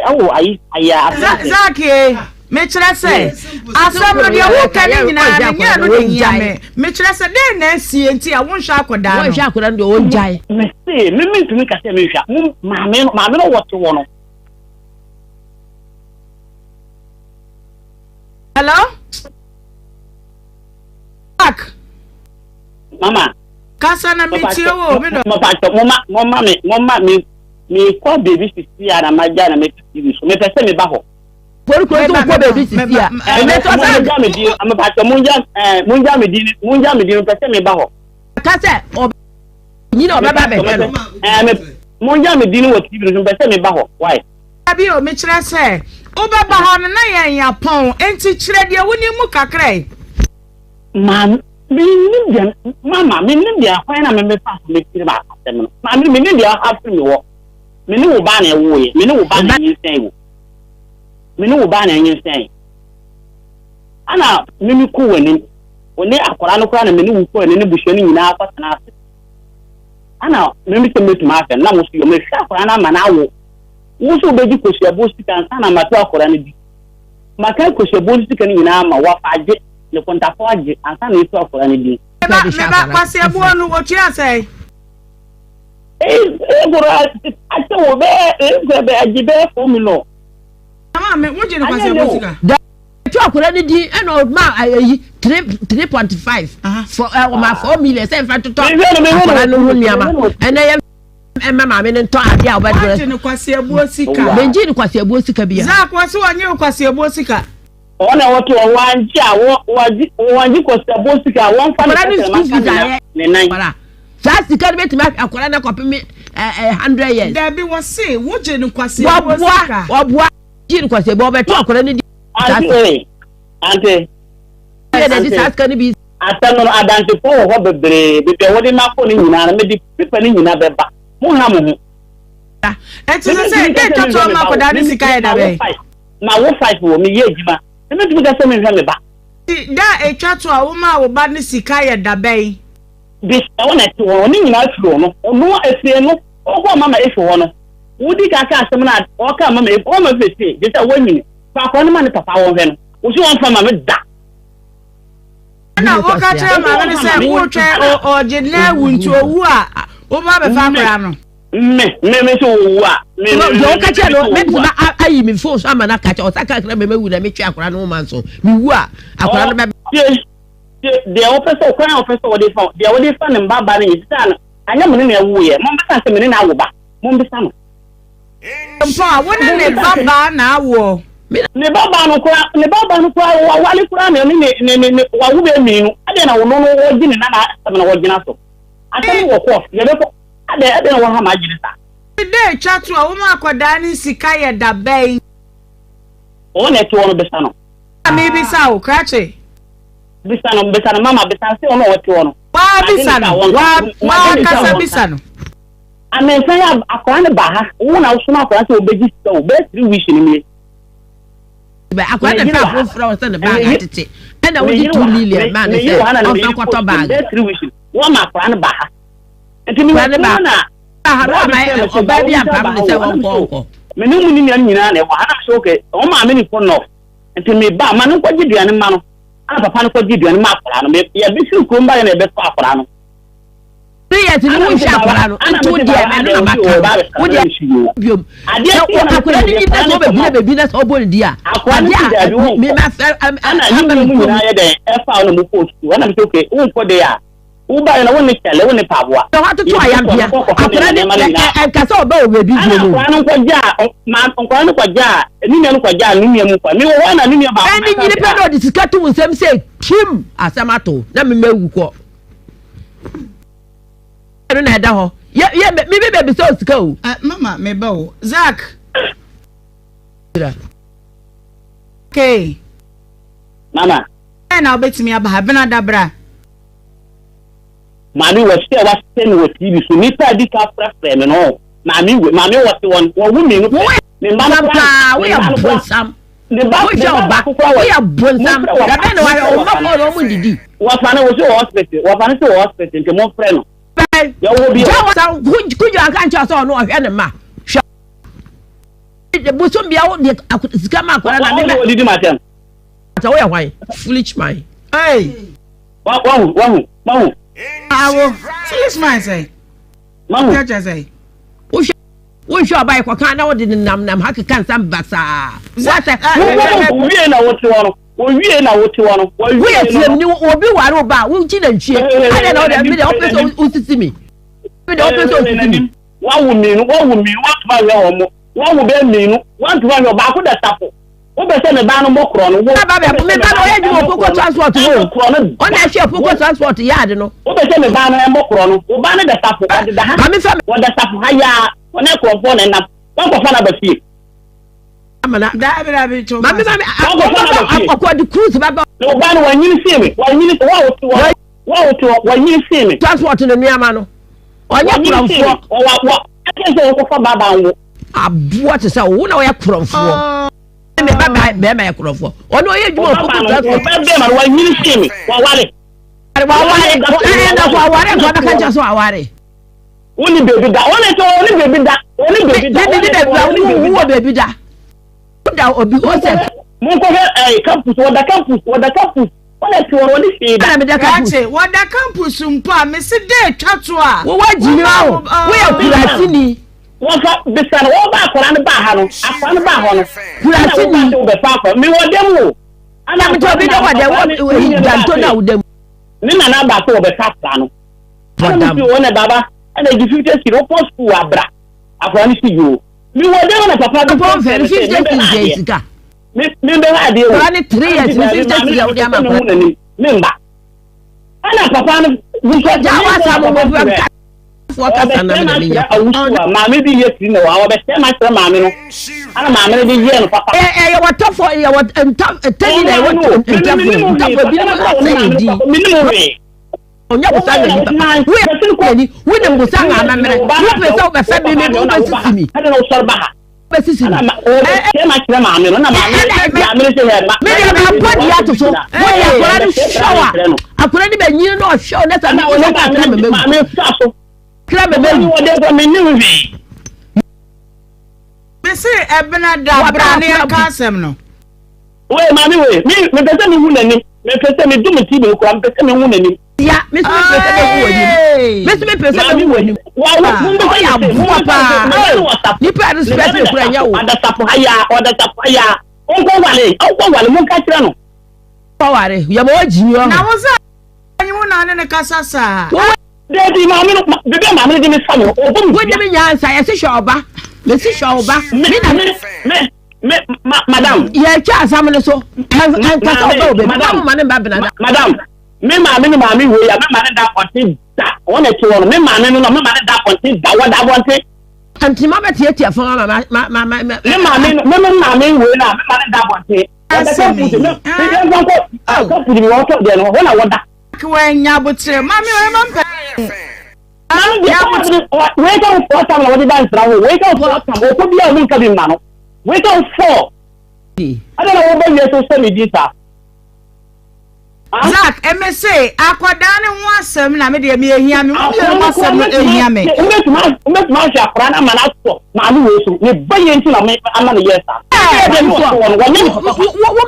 Speaker 15: ɛwɔ ayi ayɛ afrɛ no sɛ.
Speaker 1: Zaki e, mekyerɛ sɛ asɛm no deɛ woka ne nyinaa no nyɛ ɛno na ehia me. Mekyerɛ sɛ dɛn na asie nti a wonhwɛ akwadaa no.
Speaker 14: Wɔnhwɛ akwadaa no deɛ ɔngyae.
Speaker 15: Mese me mentumi nka sɛ menhwɛ mo maame no maame no wɔte wɔ no.
Speaker 1: Hello? Mark.
Speaker 15: Mama.
Speaker 1: Kasa na mi tie wo mi dɔ.
Speaker 15: Mama mama mama mi mama mi mi kɔ beebi sisi a na ma gya na mi ti TV so mi pɛ sɛ mi ba hɔ.
Speaker 14: Kori kori tó kɔ beebi sisi a.
Speaker 15: Ɛmɛ tɔ sɛ. Mo gya mi di mo pa mo gya ɛɛ mo gya mi di mo gya mi di mi pɛ sɛ mi ba hɔ.
Speaker 14: Kasa ɔbɛ nyina ɔbɛ ba bɛ hwɛ no.
Speaker 15: Ɛɛ mi mo gya mi di ni wɔ TV so mi pɛ sɛ mi ba hɔ why.
Speaker 1: Dabi o, mekyerɛ sɛ, wobɛba hɔ no na yɛn apɔn, enti kyerɛ deɛ wonim mu kakra yi.
Speaker 15: Maame, mennim deɛ, mama, mennim deɛ kwan na memefa so mefiri m'asɛm no. Maame, mennim deɛ afiri me hɔ. Me ne wo ba na ɛwoeɛ, me ne wo ba na ɛnyinsɛn wo. Me ne wo ba na ɛnyinsɛn. Ana me me kɔ w'anim, wo ne akwadaa no koraa na me ne wo kɔ anim ne busua no nyinaa kɔtena ase. Ana me me sɛ mɛtumi ahwɛ no, na mo so yɛ, mehwɛ akwadaa no ama no awo. Wo nso wobɛgye kosuabuo sika ansa na mato akwadaa no di. Maka kosuabuo no sika no nyinaa ama wo, wafa agye, ne kontafo agye ansa na etu akwadaa no din.
Speaker 1: Me ba, me ba, kwasiabuo no, wotua sɛn?
Speaker 15: Ee, koro akyɛ wo bɛyɛ, ee, bɛ agye bɛyɛ 4 million.
Speaker 1: Na maame, wogye no kwasiabuo sika?
Speaker 14: Etu akwadaa no din ɛna ɔma ayi three 3.5 for ɛ ɔma 4 million sɛ nfa totɔ akwadaa no ho nneɛma ɛnna yɛ. Ɛmma maame no ntɔ adeɛ a ɔbɛdrɛ.
Speaker 1: Wagye no kwaseabuo sika.
Speaker 14: Mengye no kwaseabuo sika bia.
Speaker 1: Zack wɔse wɔnye wo kwaseabuo sika.
Speaker 15: Wɔn a wɔte hɔ wɔangye a wɔagye wɔangye kwaseabuo sika a wɔmfa ne
Speaker 14: Akwadaa no school
Speaker 15: kɛtɛma
Speaker 14: fees
Speaker 15: nka
Speaker 14: ayɛ
Speaker 15: ne nan.
Speaker 14: Akwadaa saa sika no bɛtumi ahwɛ akwadaa no akɔpem ɛ ɛ 100 years.
Speaker 1: Dabi wɔse wogye no kwaseabuo
Speaker 14: Wɔboa
Speaker 1: sika.
Speaker 14: wɔboa gye no kwaseabuo ɔbɛto akwadaa no di saa
Speaker 15: Ante
Speaker 14: sika.
Speaker 15: ee ante.
Speaker 14: Yɛ na ɛde saa sika no bi.
Speaker 15: Asɛm no, adansefo wɔ hɔ bebree. Baabi a wɔde me akɔ no nyinaa no, mede pepa no nyinaa bɛba. Monnha mo ho.
Speaker 1: Ɛnti sɛ sɛ dɛ twa to ama akwadaa no sika yɛ da bɛn?
Speaker 15: Mawo five wɔ meyɛ adwuma. Na mentumi ka sɛ menhwɛ me ba.
Speaker 1: Nti da a etwa to a womaa wo ba no sika yɛ da bɛn?
Speaker 15: Bisa wɔn a ɛte hɔ no, ne nyinaa firi ɔno. Ɔno efie no, ɔkɔɔ mama Efi hɔ no, wodi ka ka asɛm no a ɔkaa mama Efi, mama Efi se, gye sɛ woanyini, fa akwadaa no ma ne papa wɔnhwɛ no. Wo se wɔmfa ma me da.
Speaker 1: Ɛna woka kyerɛ maame no sɛ wotwɛn ɔgye na awu nti owu a woba bɛfa akwadaa no.
Speaker 15: Me me me sɛ owu a. Me me
Speaker 14: me woka kyerɛ no mɛtumi ayi me phone so ama no aka kyerɛ ɔsa kakra mɛ mɛwu na metwe akwadaa no ho ma nso mewu a akwadaa no bɛ.
Speaker 15: Tie tie deɛ wɔpɛ sɛ ɔkwan a wɔpɛ sɛ wɔde fa deɛ wɔde fa ne mba ba no nyɛ sisa no anyɛ mo ne na ɛwo yɛ mo mbisa sɛ me ne na awo ba mo mbisa no.
Speaker 1: Mpo a, wo ne ne babaa na awoɔ.
Speaker 15: Ne babaa no koraa, ne babaa no koraa, wawale koraa na ɔne ne ne ne ne wawo bɛyɛ mmienu. Adɛn na ɔno no ɔgye ne nana asɛm na ɔgyina so? Asɛm no wɔ court, yɛbɛkɔ. Adɛn adɛn na wɔha m'adwene saa?
Speaker 1: Da etwa to a woma akwadaa no sika yɛ da bɛn?
Speaker 15: Wɔn na ɛte hɔ no bisa no.
Speaker 1: Na mebisa wo, krakye.
Speaker 15: Bisa no, bisa no mama, bisa no sɛ ɔno a ɔte hɔ no.
Speaker 1: Waa bisa no, waa waa kasa bisa no.
Speaker 15: Amensa yi akwadaa no ba ha, wo na wosoma akwadaa sɛ ɔbɛgye sika o, bɛyɛ 3 weeks no nie.
Speaker 14: Akwadaa no fɛ afoforo a ɔsɛ ne baag atete, ɛna wogye 2 million maa ne sɛ ɔmfa nkɔtɔ baag.
Speaker 15: Bɛyɛ 3 weeks, wɔma akwadaa no ba ha. Nti mi wɔ kuma na
Speaker 14: ɔbaa bi ampam ne sɛ wɔnkɔ nkɔ.
Speaker 15: Me ne mu ne nua no nyinaa na ɛwɔ ha na me sɛ okay, wɔn maame ne kɔ nɔf. Nti me ba ma no nkɔgye aduane ma no, ɛna papa no kɔgye aduane ma akwadaa no. Yɛbɛfiri kurom ba yɛ na yɛbɛtɔ akwadaa no.
Speaker 14: 3 years ni wo nhwɛ akwadaa no nti wo deɛ ɛno na maka no wo deɛ biom sɛ akwadaa no nyi na sɛ ɔbɛgyina baabi na sɛ ɔbɔ ne di a adeɛ a me ma fɛ
Speaker 15: ama me kurom. Ɛfa wo na mo kɔ sukuu ɛna mi sɛ okay wo nkɔ de a wo ba yɛ na wo ne kyɛlɛ wo ne paaboa.
Speaker 14: Sɛ watoto ayambea akwadaa ne ɛnka sɛ ɔbɛ wɔ baabi bio no.
Speaker 15: Ɛna akwadaa no nkɔgya ma nkwadaa no kɔgya ne nua no kɔgya ne nua mu kɔ mi wɔ hɔ na ne nua baako.
Speaker 14: Ɛne nyini pɛ na ɔde sika to wo nsam sɛ kim asɛm ato na mema wu kɔ. Ɛno na ɛda hɔ. Yɛ yɛ me me bɛ bisa osika o.
Speaker 1: Uh, mama me ba o. Zach. Okay.
Speaker 15: Mama.
Speaker 1: Ɛna wobɛtumi aba ha bena da bra.
Speaker 15: Maame wɔ sɛ wasɛ me wɔ TV so. Nipa a di ka frɛfrɛ me no. Maame wɔ maame wɔ se wɔn wɔn wo mmienu pɛ. Ne mma no
Speaker 14: paa
Speaker 15: kora
Speaker 14: woyɛ
Speaker 15: ne mma no kora
Speaker 14: bonsam.
Speaker 15: ne ba
Speaker 14: Wohwɛ
Speaker 15: ne ba
Speaker 14: ɔba
Speaker 15: baako kora wɔ
Speaker 14: woyɛ bonsam.
Speaker 15: mofrɛ wɔ
Speaker 14: Dabɛn na wahwɛ
Speaker 15: mofrɛ
Speaker 14: wo mma
Speaker 15: wɔfa
Speaker 14: kɔɔ
Speaker 15: no
Speaker 14: na wɔn didi.
Speaker 15: wɔfa no wɔ se wɔ hospital wɔfa no se wɔ hospital nti mofrɛ no. Deɛ ɔwɔ bi
Speaker 14: Gya wɔ sa kudwo anka nkyɛn sɛ ɔno ɔhwɛ ne mma. Hwɛ bosom bia wo de sika ma akwadaa na
Speaker 15: wɔn
Speaker 14: ne
Speaker 15: wɔn didi ma tɛm.
Speaker 14: Ata woyɛ hwan? Foolish man.
Speaker 1: Hey.
Speaker 15: Wahu wahu wahu.
Speaker 1: Awo foolish man sɛ.
Speaker 15: Mahu.
Speaker 1: Kyɛ sɛ.
Speaker 14: Wohwɛ wohwɛ ɔba yɛ kɔka na wode nenam nam ha keka nsɛm basaa. Wasɛ.
Speaker 15: Wowie na wote hɔ no. Wowie na wote hɔ no.
Speaker 14: Woyɛ tiam ni obi ware wo ba wogyi nantwie. Adɛn na wode me deɛ wopɛ sɛ wosisi mi. Me deɛ wopɛ sɛ wosisi mi.
Speaker 15: Wawo mmienu wawo mmienu wantumi anhwɛ wɔn mo wawo bɛyɛ mmienu wantumi anhwɛ baako da safo wopɛ sɛ me ba no mmɔ korɔ no wo
Speaker 14: ba bɛ me ba no ɔyɛ adwuma wɔ poko transport hɔ
Speaker 15: korɔ no
Speaker 14: ɔna ɛhwɛ poko transport yard no
Speaker 15: wopɛ sɛ me ba no mmɔ korɔ no wo ba no da safo ɔdeda ha
Speaker 14: maame fa
Speaker 15: wɔda safo ha yaa wɔne korɔmfoɔ na ɛnam wankɔfa no aba fie
Speaker 14: amana
Speaker 1: Dabi dabi to.
Speaker 14: maame maame
Speaker 15: wankɔfa no aba fie
Speaker 14: ɔkɔ de cruise bɛba
Speaker 15: na wo ba no wanyini see me wanyini wo a wote hɔ wo a wote hɔ wanyini see me
Speaker 14: transport no nneɛma no ɔnyɛ
Speaker 15: wanyini see me
Speaker 14: korɔmfoɔ
Speaker 15: ɔwa wa ɛkyɛn sɛ wɔkɔfa ba ba nwo
Speaker 14: aboa te sɛ wo na ɔyɛ korɔmfoɔ me ba ba bɛrima yɛ korɔmfoɔ ɔno ɔyɛ adwuma wɔ
Speaker 15: ɔba
Speaker 14: poko
Speaker 15: ba no
Speaker 14: transport
Speaker 15: ɔba bɛrima no wanyini see me waware
Speaker 14: waware ɛna kɔ aware nkɔ bɛka nkyɛn so aware
Speaker 15: woni beebi da wɔn sɛ wɔne beebi da wɔne beebi da
Speaker 14: ne ne baabi a wo wɔ baabi da woda obi hɔ sɛ
Speaker 15: monkɔhwɛ ɛɛ campus wɔda campus wɔda campus wɔn ɛte wɔn wɔne hwee da
Speaker 14: ɛna meda campus
Speaker 1: Krakye wɔda campus mpo a mesi dɛ etwa to a.
Speaker 14: wo wagyimi awo woyɛ kurasini
Speaker 15: wɔfa bisa no wɔba akwadaa no baa ha no akwadaa no baa hɔ no ɛna
Speaker 14: Kurasini.
Speaker 15: wɔba sɛ wɔbɛfa akwadaa mewɔ dɛm o ɛna
Speaker 14: na mete obi dɛ wɔ dɛ wɔ danto na wo dɛm
Speaker 15: ne nana aba sɛ wɔbɛfa akwadaa no ɛna
Speaker 14: bɔdam
Speaker 15: mo si wɔn na baba ɛna gye 50 cedi wokɔ sukuu abra akwadaa no si yoo mewɔ dɛm na papa bi
Speaker 14: pɔn fɛ no
Speaker 15: sɛ
Speaker 14: 50
Speaker 15: membɛha
Speaker 14: cedis yɛ
Speaker 15: adeɛ
Speaker 14: sika
Speaker 15: me membɛha adeɛ o
Speaker 14: Akwadaa no three years ne 50 cedis a wode ama akwadaa.
Speaker 15: n'anim memba ɛna papa no bisa
Speaker 14: gya wasa mo mo bɛ foɔ kasa na me na menya
Speaker 15: awusu a maame bi yɛ tiri na wɔ ɔbɛsɛ ma kyerɛ maame no ɛna maame no de yɛ no papa
Speaker 14: ɛ ɛ yɛ wɔtɔfo yɛ wɔ nta tɛni na ɛwɔ ntafo ntafo bi mu asɛ yɛ di
Speaker 15: menim hwee
Speaker 14: ɔnyɛ bosa na nipa woyɛ ni wonim bosa na amammerɛ wopɛ sɛ wobɛfɛ mi mi wobɛsisi mi
Speaker 15: ɛna wosɔre ba ha
Speaker 14: wobɛsisi mi
Speaker 15: ɛna ɔbɛsɛ ma kyerɛ maame no na maame no maame no sɛ hɛ ma
Speaker 14: mi deɛ ma bɔ di ato so wode akwadaa no hwɛ wa akwadaa no bɛ nyini na ɔhwɛ wo na sɛ mi wosɛ ka kra mɛmɛ
Speaker 15: maame fa so
Speaker 14: kra mɛmɛ
Speaker 15: wu wɔde kɔ menim hwee
Speaker 1: Mesi ɛbena da bra ne yɛnka asɛm no.
Speaker 15: Wei maame wei me mepɛ sɛ mehu n'anim mepɛ sɛ medu me tv no koraa mepɛ sɛ mehu n'anim
Speaker 14: ya mi nso mi pɛ sɛ mehu w'anim mi nso mi pɛ sɛ mehu w'anim ɔyɛ aboa paa nipa yɛ respect mi kura nyɛ wo
Speaker 15: ɔdasafo ha yaa ɔdasafo ha yaa ɔnkɔ wale ɔnkɔ wale monka kyerɛ no
Speaker 14: waware yɛ ma wagyimi ɔho
Speaker 1: Na wo sɛ anyi wo na ne ne kasa saa.
Speaker 15: Dabi maame no bebe a maame no de me fa me no ɔbɔ me
Speaker 14: wode me nyansa yɛse hwɛ ɔba mesi hwɛ ɔba
Speaker 15: me na me me me ma madam
Speaker 14: yɛtwa asɛm no so ɛnkasa ɔba wɔ baabi na moma ne mba benada
Speaker 15: madam me maame ne maame wei a me ma ne da abɔnten da wɔn na ɛte hɔ no me maame no na me ma ne da abɔnten da wɔda abɔnten
Speaker 14: nti ma bɛtiatia fam ama ma ma ma ma
Speaker 15: me maame no me me maame wei na me ma ne da abɔnten wɔda campus me me yɛn nkɔ campus bi wɔtɔ deɛ no hɔ na wɔda
Speaker 1: Wanya abokyerɛ maame ɔyɛ ma mpɛ.
Speaker 15: Maame deɛ wei ka wo fɔɔ tam na wɔde da nsra ho wei ka wo fɔɔ tam ɔkɔ bi a ɔmo nka bi mma no wei ka wo fɔɔ ɛna na wɔba wiase sɛ me di saa.
Speaker 1: Zach ɛmɛ se akwadaa ne ho asɛm na me deɛ me ehia me mo mmienu mo asɛm no ehia me.
Speaker 15: Wobɛtumi ahwɛ akwadaa no ama no asɔ maame wei so ne ba yɛ nti na ama no yɛ saa.
Speaker 14: Wo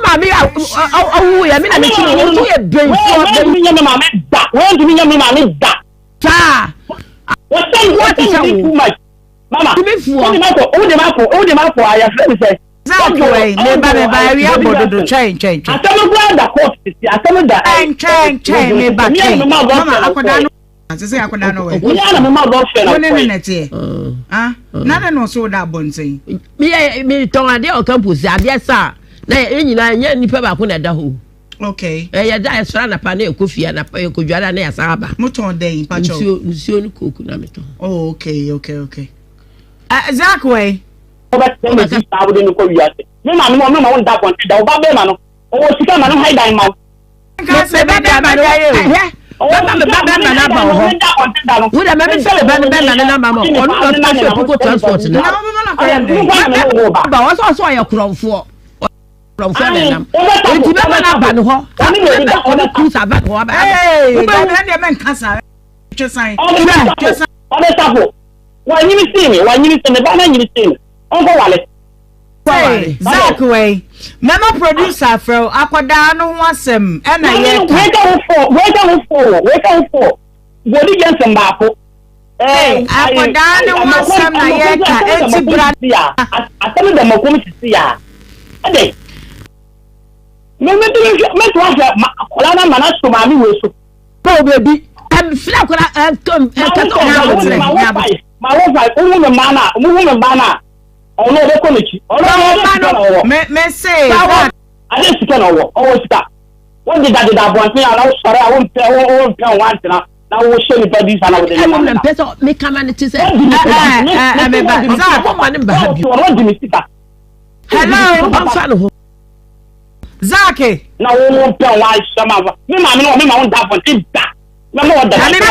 Speaker 14: maame awu yɛ me na me ti wo so yɛ bɛnfoɔ.
Speaker 15: Wɔntumi nyɛ me maame da wɔntumi nyɛ me maame da.
Speaker 14: Saa.
Speaker 15: Wɔsɛn wɔsɛn too much. Mama
Speaker 14: Tumi
Speaker 15: wode ma kɔ wode ma kɔ wode ma kɔ ayɛfrɛ mi sɛ.
Speaker 1: Zach wei meba meba awia bɔ dodo twɛn twɛn twɛn.
Speaker 15: Asɛm kura da court sisi asɛm da.
Speaker 1: Twɛn twɛn twɛn meba twɛn mama akwadaa no ase sɛ akwadaa no wɛ.
Speaker 15: Wúnyà na mo ma bɔ fɛ na
Speaker 1: Wo ne ne na ɛteɛ. Ah na de na ɔso da abɔnten.
Speaker 14: Meyɛ metɔn adeɛ wɔ campus adeɛ saa na yɛn nyinaa nyɛ nipa baako na ɛda hɔ.
Speaker 1: Okay.
Speaker 14: Ɛyɛ da yɛsɔrɔ anapa na yɛkɔ fie anapa yɛkɔ dware na yɛsan aba.
Speaker 1: Motɔn dɛn mpakyɛw?
Speaker 14: Nsuo nsuo ne kooku na metɔn.
Speaker 1: Oh okay okay okay. Uh, Zach wei.
Speaker 15: Wobɛsɛe me di saa wode no kɔ wiase. Me maame no ɔno ma wo nda abɔnten da wo ba bɛrima no ɔwɔ sika ma no han dan ma wo.
Speaker 1: Nka sɛ bɛda bɛda yɛ o.
Speaker 14: Bɛma me ba bɛma no aba wɔ hɔ. Wo dɛ mɛme fɛ me ba no bɛma no namba ma ɔno na ɔtena hwɛ puko transport no. Ba wɔ sɛ ɔsɛ ɔyɛ korɔmfoɔ. Korɔmfoɔ na ɛnam. Enti bɛma no aba no hɔ. Ɔne cruise aba no hɔ aba.
Speaker 1: Wobɛhu. Ɛdeɛ mɛnka saa. Twe san. Twe san.
Speaker 15: Ɔne safo. Wanyini sii me. Wanyini sii me. Ba no anyini sii me. Ɔnkɔ wale.
Speaker 1: Hey, Zach wei, mɛma producer afrɛ wo akwadaa no ho asɛm ɛna yɛka.
Speaker 15: Wei ka ho fo, wei ka ho fo, wei ka ho fo. Wɔdi Jensen baako.
Speaker 1: Hey, akwadaa no ho asɛm na yɛka eti bra.
Speaker 15: Asɛm da makom sisi ya. Ɛdɛ. Me me tumi hwɛ me to ahwɛ akwadaa no ama no aso maame wei so.
Speaker 14: Bɔ obi ɛfiri akwadaa ɛkɛtɛ ɔmo
Speaker 15: ma Ma wo fa, wohu me mma no a, wohu me mma no a. Ɔno ɔbɛkɔ n'akyi. Ɔno
Speaker 1: Fa wo
Speaker 15: ade
Speaker 1: ba
Speaker 15: sika na
Speaker 1: no
Speaker 15: ɔwɔ.
Speaker 1: me me se
Speaker 15: Fa wo
Speaker 1: that.
Speaker 15: ade sika na ɔwɔ. Ɔwɔ sika. Wo dedadeda abɔnten a na wosɔre a wompɛ wo wompɛ wo ho antena na wohyɛ nipa di saa na wode ne
Speaker 14: Ɛnum
Speaker 15: ma
Speaker 14: na
Speaker 15: ne
Speaker 14: mpɛ sɛ meka ma no te sɛ.
Speaker 15: Wadi me sika.
Speaker 1: Ɛ
Speaker 15: Me
Speaker 1: ɛ ɛ
Speaker 15: me
Speaker 1: me ba
Speaker 15: wadi me
Speaker 1: Zach.
Speaker 15: sika.
Speaker 14: Mo ma no mba ha bio.
Speaker 15: Wɔn wadi me sika.
Speaker 1: Hello.
Speaker 14: Ɔmfa ne ho.
Speaker 1: Zach.
Speaker 15: Na wo wompɛ wo ho ahyɛ ma me maame no me ma wo da abɔnten da. Mɛma wo da.
Speaker 1: Na me ba.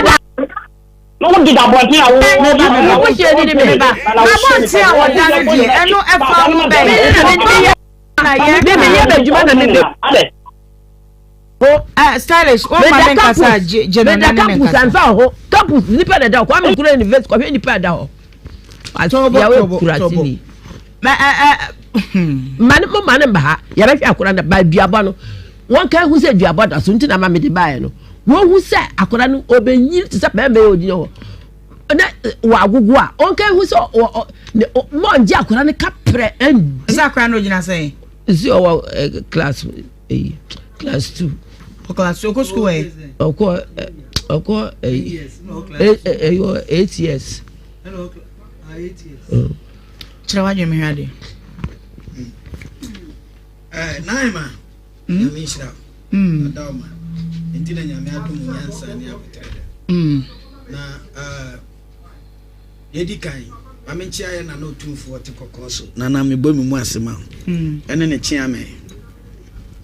Speaker 15: Na wo deda abɔnten a wo.
Speaker 1: Meba meba wo hyɛ ni ni meba. Abɔnten a wɔda no deɛ ɛno ɛfa ho bɛn.
Speaker 14: Me na me yɛ
Speaker 1: na yɛ
Speaker 14: me me yɛ m'adwuma na me bɛ.
Speaker 1: O ɛ stylish o ma ne nkasa gye gye no na ne ne
Speaker 14: campus
Speaker 1: nkasa.
Speaker 14: anfa hɔ campus nipa na da hɔ Kwame Nkrumah university kɔhwɛ nipa da hɔ.
Speaker 1: Tobo
Speaker 14: Yawe
Speaker 1: tobo
Speaker 14: kura
Speaker 1: tobo.
Speaker 14: sini.
Speaker 1: Mɛ ɛ ɛ.
Speaker 14: Ma ne mo ma ne mba ha yɛbɛhwɛ akora no ba duabɔ no wɔn ka ehu sɛ duabɔ da so nti na ma me de baeɛ no wɔn hu sɛ akora no ɔbɛnyini te sɛ bɛrima yɛ ogyina hɔ na wɔ agogo a wɔn ka ehu sɛ ɔ ɔ ne mo ngye akora no kaprɛ ɛndi.
Speaker 1: Ɛsɛ akora no ogyina sɛn.
Speaker 14: Nsi ɔwɔ ɛ class ɛyi class 2.
Speaker 1: Ɔ class 2 ɔkɔ school ɛ.
Speaker 14: Ɔkɔ ɛ ɔkɔ ɛyi ɛ ɛ 8 years.
Speaker 1: Kyerɛ w'adwene mehwɛ adeɛ.
Speaker 6: Naima, nyame nhyira wo. Ɔda wo ma. Nti na nyame adom wo nyansa ne aboterɛ dɛ. Na yɛdi kan, ma menkyea yɛ nana otumfoɔ te kɔkɔɔ so. Nana mebɔ me mu ase ma wo. Ɛne ne kyea me.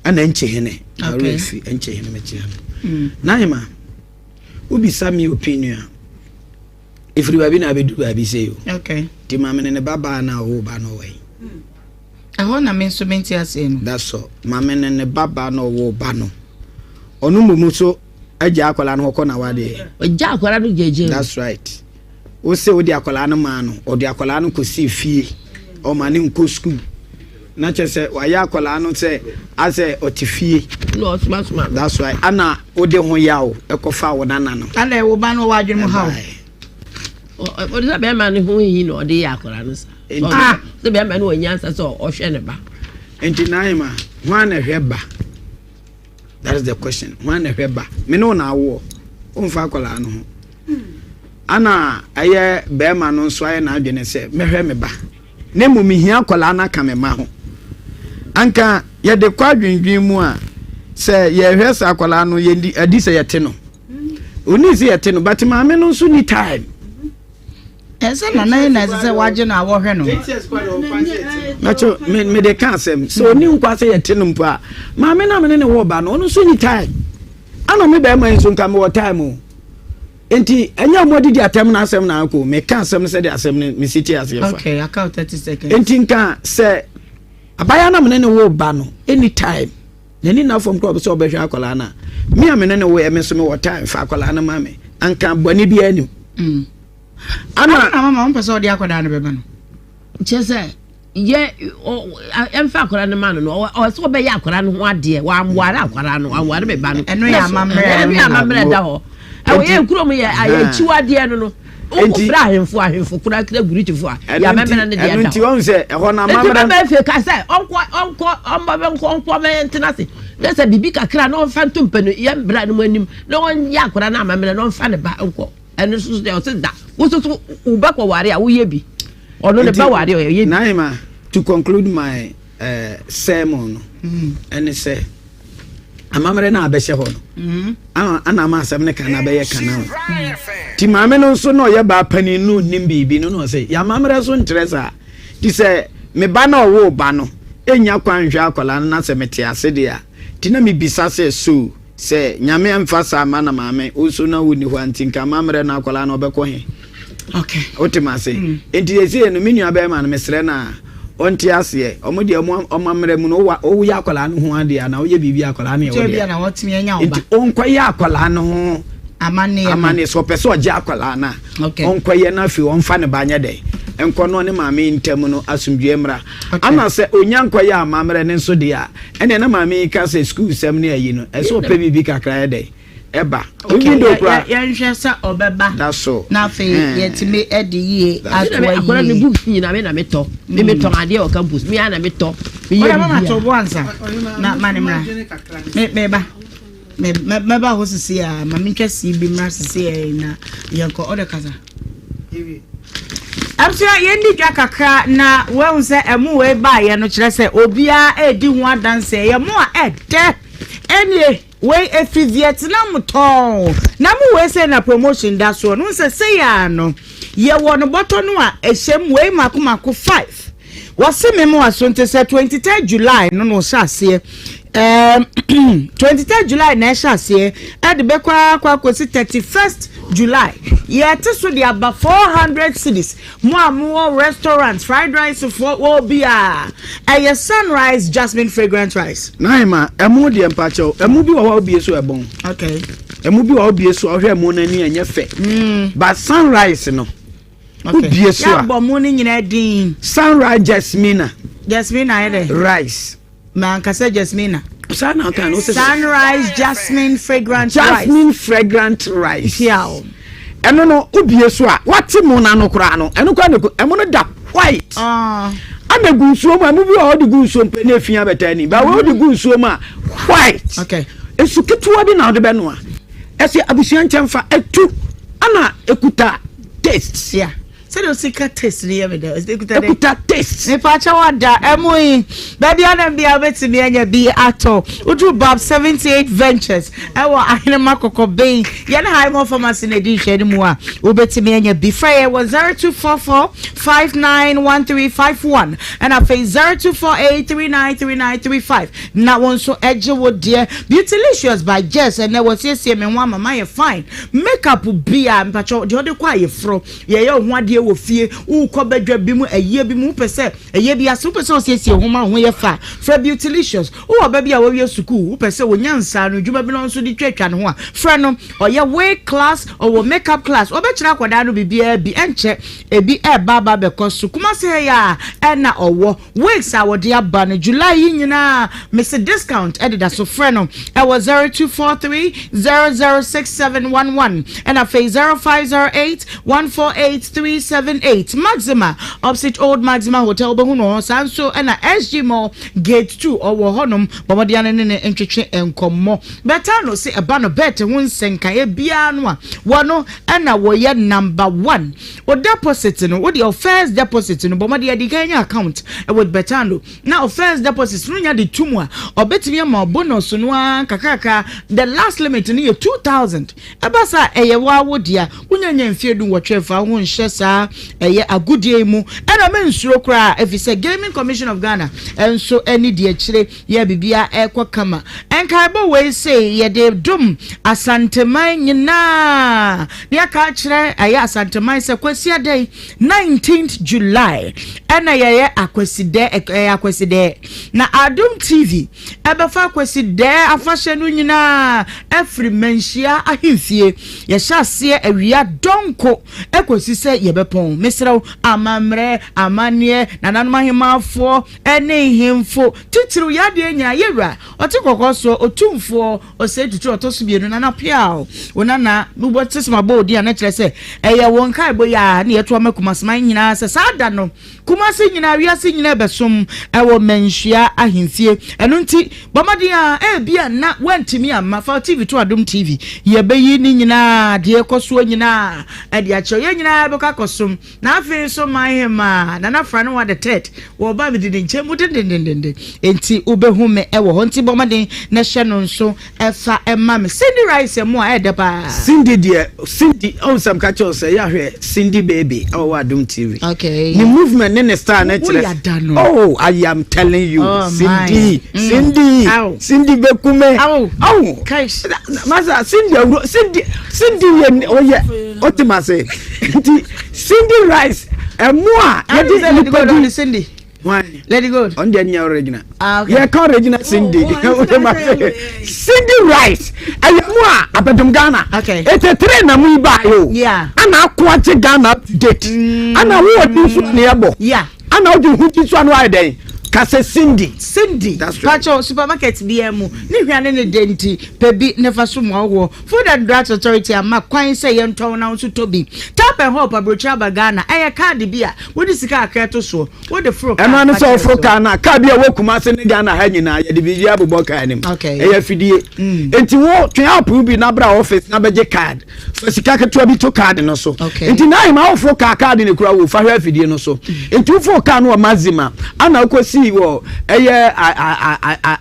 Speaker 6: Ɛna nkye hene. Okay. Fi nkye hene mekyea no. Naima, wobisa me opinion a, ɛfiri baabi na abɛdu baabi sei o.
Speaker 1: Okay.
Speaker 6: Nti maame ne ne ba baa no a ɔwoo ba no ɔwɔ yi.
Speaker 1: Ɛhɔ na me nso mente aseɛ no.
Speaker 6: That's all. Maame ne ne ba baa no ɔwoo ba no. Ɔno mmom so agya akwadaa no hɔ kɔ na wadeɛ.
Speaker 14: Ɔgya akwadaa no gyegye.
Speaker 6: That's right. Wo se wode akwadaa no maa no, ɔde akwadaa no kɔsii fie, ɔma ne nkɔ sukuu. Na kyerɛ sɛ wayɛ akwadaa no sɛ asɛ ɔte fie.
Speaker 14: Na ɔsomasoma no.
Speaker 6: That's right. Ana wode ho yaw ɛkɔfa wo nana no.
Speaker 1: Ana wo ba no wɔ adwene mu haw.
Speaker 14: Ɔde sɛ bɛrima no ho hi na ɔde yɛ akwadaa no saa.
Speaker 6: Ah.
Speaker 14: Sɛ bɛrima no wɔ nyansa sɛ ɔhwɛ ne ba.
Speaker 6: Nti Naima, hwan na ɛhwɛ ba? That is the question. Hwan na ɛhwɛ ba? Me ne wo na awoɔ. Womfa akwadaa no ho. Ana ɛyɛ bɛrima no nso ayɛ n'adwene sɛ mɛhwɛ me ba. Na mmom mehia akwadaa no aka me mma ho. Anka yɛde kɔ adwendwen mu a, sɛ yɛhwɛ sɛ akwadaa no yɛdi adi sɛ yɛte no. Ɔni sɛ yɛte no, but maame no nso ni time.
Speaker 1: Ɛsɛ nana yi na ɛsɛ sɛ wagye no a wɔhwɛ no.
Speaker 6: Mɛkyɛ me me de ka asɛm sɛ ɔni nkwa sɛ yɛte no mpo a maame no a me ne ne wɔ ba no ɔno nso ni time. Ana me bɛrima yi nso nka mewɔ time o. Nti ɛnyɛ ɔmo adidi atɛm na asɛm na akɔ meka asɛm no sɛdeɛ asɛm no mesi te aseɛ fa.
Speaker 1: Okay, aka 30 seconds.
Speaker 6: Nti nka sɛ abaayewa na mene ne wo ba no anytime n'ani na fam koraa ɔbɛ sɛ ɔbɛhwɛ akwadaa no a me a mene ne wo yɛ me nso mewɔ time fa akwadaa no ma me anka bɔne biara nim.
Speaker 1: Mm. Ana na mama wompɛ sɛ ɔde akwadaa no bɛma no?
Speaker 14: Kyerɛ sɛ yɛ ɛmfa akwadaa no ma no no ɔwɔ sɛ ɔbɛyɛ akwadaa no ho adeɛ wamware akwadaa no wamware me ba no.
Speaker 1: Ɛno yɛ amammerɛ
Speaker 14: ɛno yɛ amammerɛ da hɔ ɛwɔ yɛ kurom yɛ ayɛ akyiwadeɛ no no wofrɛ ahemfo ahemfo kora kra gurikyifo a yɛ amammerɛ no deɛ da hɔ.
Speaker 6: Ɛno nti wɔn sɛ ɛhɔ no amammerɛ.
Speaker 14: Nti bɛbɛ fie ka sɛ ɔnkɔ ɔnkɔ ɔmbɔ bɛnkɔ ɔnkɔ mɛyɛ ntena ase na sɛ biribi kakra na ɔmfa nto mpɛ no yɛ mbra no mu anim na ɔnyɛ akwadaa no amammerɛ na ɔmfa ne ba nkɔ. Ɛno nso so deɛ ɔse da wo nso so wo ba kɔ ware a woyɛ bi ɔno ne ba ware ɔyɛ bi.
Speaker 6: Naima to conclude my uh, sermon no ɛne sɛ amammerɛ no a abɛhyɛ hɔ no mm. ana ama asɛm no ka no abɛyɛ ka no nti maame no nso na ɔyɛ baa panin no nim biribi no na ɔsɛ yɛamammerɛ so nkyerɛ saa nti sɛ me ba na ɔwoo ba no ɛnya kwan nhwɛ akwadaa no na sɛ mete ase deɛ a nti na mebisa sɛ so. Sɛ Nyame amfa saa amma na maame, wo nso na wonni hɔ a nti nka amammerɛ no akwadaa no ɔbɛkɔ he?
Speaker 1: Okay.
Speaker 6: Wote me ase? Mm. Nti seesei no me nua bɛrima no mesrɛ no a ɔnte aseɛ. Ɔmo deɛ ɔmo ɔmo ammerɛ mu no wowa woyɛ akwadaa no ho adeɛ anaa woyɛ biribi a akwadaa no yɛ wo deɛ.
Speaker 1: na wɔtumi anya wo ba.
Speaker 6: Nti ɔnkɔyɛ akwadaa no ho
Speaker 1: amanneɛ no.
Speaker 6: Amanneɛ sɛ ɔpɛ sɛ ɔgye akwadaa no a.
Speaker 1: Okay.
Speaker 6: Ɔnkɔyɛ na afei ɔmfa ne ba nyɛ dɛn nkɔ na ɔne maame ntam no asomdwoeɛ mmra. Okay. Ana sɛ ɔnya nkɔyɛ amammerɛ no nso deɛ a Ɛnneɛ na maame yi ka sɛ sukuu sɛm ne ayi no, ɛsɛ ɔpɛ biribi kakra yɛ dɛn ɛba.
Speaker 1: Okay,
Speaker 6: Even though koraa.
Speaker 1: Yɛnhwɛ sɛ ɔbɛba.
Speaker 6: That's so.
Speaker 1: Na afei yɛtumi de yie atoa yie.
Speaker 14: Akwadaa no books nyinaa me na metɔ. Me metɔn adeɛ wɔ campus. Me ara na metɔ. Me yɛ
Speaker 1: biribiara. Mama to bo ansa. Na ma ne mmra. Me me ba. Me mɛba hɔ sisi a ma mentwa sii bi mmra sisi a na yɛnkɔ ɔde kasa. Abusua yɛnni dwa kakra na woahu sɛ ɛmo wei baeɛ no kyerɛ sɛ obiara redi ho adanseɛ. Ɛyɛ mo a ɛdɛ. Ɛnie wei ɛfiri Vietnam tɔn. Na mo wei sei na promotion da soɔ no. Wohu sɛ sei ara no yɛwɔ no bɔtɔ no a ɛhyɛm wei mako mako five. Wɔse me mo aso nti sɛ 23 July no na ɔhyɛ aseɛ ɛɛm 23 July na ɛhyɛ aseɛ ɛde bɛkɔ akɔ akɔsi 31st July yɛte so de aba 400 cedis mo a mowɔ restaurant fried rice foɔ wɔ bi a ɛyɛ sunrise jasmine fragrant rice.
Speaker 6: Naima ɛmo deɛ mpakyɛw ɛmo bi wɔ hɔ a wobie so ɛbɔn.
Speaker 1: Okay.
Speaker 6: Ɛmo bi wɔ hɔ wobie so a wohwɛ ɛmo no ani ɛnyɛ fɛ. Mm. But sunrise no. Wobie so a.
Speaker 1: Yɛabɔ mo no nyinaa din.
Speaker 6: Sunrise Jasmina.
Speaker 1: Jasmina ayɛ dɛ.
Speaker 6: Rice.
Speaker 1: Mankasa Jasmina.
Speaker 6: Saa na ɔka no.
Speaker 1: Sunrise Jasmine fragrant rice.
Speaker 6: Jasmine fragrant rice.
Speaker 1: Piaw.
Speaker 6: Ɛno no wobie so a wate mo no ano koraa no ɛno koraa na ɛmo no da white.
Speaker 1: Ah.
Speaker 6: Ana gu nsuo mu a ɛmo bi wɔ hɔ de gu nsuo mu pɛ na efi abɛta ani ba wei de gu nsuo mu a white.
Speaker 1: Okay.
Speaker 6: Nsu ketewa bi na ɔde bɛnoa. Ɛsɛ abusua nkyɛnfa etu ana ekuta taste.
Speaker 1: Yeah. Sɛdeɛ osi ka taste no yɛ me dɛ. Ekuta dɛ.
Speaker 6: Ekuta taste.
Speaker 1: Mepa kyɛw ada ɛmo yi. Baabi a nam bia wobɛtumi anya bi atɔ. Woduru Bab 78 Ventures ɛwɔ Ahenema Kɔkɔben. Yɛne Highmore Pharmacy na ɛdi nhwɛ no mu a wobɛtumi anya bi. Frɛ yɛn wɔ 0244 591351 ɛna afei 0248 393935 na wo nso ɛgye wo deɛ. Beautylicious by Jess ɛnɛ wɔasiesie me ho ama mayɛ fine. Makeup bia mpakyɛw deɛ ɔde kɔ ayeforo, yɛyɛ wo ho adeɛ wɔ fie, wokɔ badwa bi mu, ayie bi mu, wopɛ sɛ ɛyɛ bi ase, wopɛ sɛ ɔsiesie ho ma wo ho yɛ fɛ a, frɛ Beautylicious. Wowɔ ɔba bi a wawie sukuu, wopɛ sɛ ɔnya nsaano adwuma bi na ɔno nso de twatwa ne ho a, frɛ no. Ɔyɛ wig class, ɔwɔ makeup class, ɔbɛkyerɛ akwadaa no biribiara bi, ɛnkyɛ ebi ɛreba aba abɛkɔ so. Kumasi ha yi ara ɛna ɔwɔ. Wigs a wɔde aba no July yi nyinaa mese discount ɛdeda so frɛ no ɛwɔ 0243 006711 ɛna afei 0508 148 378 Maxima opposite Old Maxima Hotel wobɛhu no hɔ saa nso ɛna SG Mall Gate 2 ɔwɔ hɔnom bɔ mmɔden ano ne ne ntwetwe nkɔmmɔ bɛta no se ɛba no bet ho nsɛnkaeɛ biara no a wɔno ɛna wɔyɛ number one Wo deposit no, wo deɛ wo first deposit no, bɔ mmɔden adi kan nya account with Betano na wo first deposit no nya de to mu a, ɔbɛtumi ama wo bonus no ara nkakrakra. The last limit no yɛ 2000. Ɛba saa a, ɛyɛ wo ara wo dea. Wonya nya mfeɛ du nwɔtwe mfa wo ho nhyɛ saa ɛyɛ agodie yi mu. Ɛna mensuro koraa ɛfiri sɛ Gaming Commission of Ghana nso ani di akyire. Yɛ biribiara ɛrekɔ kama. Nkaebɔ wei sei yɛde dom Asanteman nyinaa na yɛaka akyerɛ ɛyɛ Asanteman sɛ Kwasiada yi 19th July ɛna yɛyɛ Akwasidɛ ɛyɛ Akwasidɛ na Adom TV ɛbɛfa Akwasidɛ afahyɛ no nyinaa ɛfiri Manhyia ahemfie yɛhyɛ aseɛ awia dɔnko ɛkɔsi sɛ yɛbɛpɔn mesrɛ wo amammerɛ amanneɛ nananom ahemaafoɔ Ɛne nhemfo, titiriw yɛn adeɛ nyinaa, yɛn Wura, ɔte kɔkɔɔ soɔ, Otumfoɔ, Osei Tutu ɔtɔ so mmienu, Nana Peaw, wo nana, wobɔ te sɛ mabɔ wo din a na kyerɛ sɛ ɛyɛ wo nkaebɔ yi a na yɛto ama Kumaseman nyinaa sɛ saa da no Kumase nyinaa, wiase nyinaa bɛsom wɔ Manhyia ahemfie. Ɛno nti bɔ mmɔden a ebia na woantumi amma, fa wo TV to Adom TV, yɛbɛyi ne nyinaa, deɛ ɛkɔ soɔ nyinaa de akyerɛ wo. Yɛn nyinaa bɛkɔ akɔsom. som. Na afei nso m'ahemaa Nana Franewa the third wɔba mede ne nkyɛn mu dendendenden nti wobɛhu me wɔ hɔ nti bɔ mmɔden na hyɛ no nso fa ma me. Cindy Rice ɛmo a ɛyɛ dɛ paa.
Speaker 6: Cindy deɛ Cindy ɔn sɛ mka kyerɛ sɛ yɛahwɛ Cindy baby ɛwɔ Adom TV.
Speaker 1: Okay.
Speaker 6: Ne movement ne ne style ne kyerɛ.
Speaker 1: Woyɛ da no.
Speaker 6: Oh I am telling you oh, Cindy mm. Cindy Ow. Cindy bekume.
Speaker 1: Aw.
Speaker 6: Aw. Masa Cindy awuro Cindy Cindy yɛ ɔyɛ ɔte ma se nti Cindy Rice ɛmo a yɛde nipa di
Speaker 1: Cindy Lady Gold
Speaker 6: ɔn deɛ nyɛ original ah, okay. yɛ ka original Cindy oh, ɔte ma se Cindy Rice ɛyɛ mo a abɛdum Ghana
Speaker 1: okay.
Speaker 6: 83 na mo yi ba yi o ana ako agye Ghana up to date mm. ana wo ɔdi nso ne ɛbɔ ana ɔdi ho ti so ano ayɛ dɛn kasa Cindy.
Speaker 1: Cindy
Speaker 6: That's right.
Speaker 1: Pacho supermarket biara mu ne hwa ne ne dɛ nti pɛ bi ne fa so mu ahoɔ. Food and Drugs Authority ama kwan sɛ yɛntɔn na wo nso tɔ bi. Tap and Hop aburokyire aba Ghana ɛyɛ kaade bi a wode sika kakra to soɔ wode foro kaa
Speaker 6: Ɛno ano
Speaker 1: fa
Speaker 6: sɛ
Speaker 1: kyerɛ
Speaker 6: woforo
Speaker 1: so.
Speaker 6: kaa no a kaa bi a ɛwɔ Kumase ne Ghana ha nyinaa yɛde biribi abobɔ kaa no mu.
Speaker 1: Okay.
Speaker 6: Ɛyɛ afidie. Nti wo twe app bi na bra office na bɛgye card. Fa sika ketewa bi to card no so.
Speaker 1: Okay.
Speaker 6: Nti na ahema woforo kaa card no kura wo fa hwɛ afidie no so. Nti woforo kaa no wɔ Maxima ana wokɔsii wɔ ɛyɛ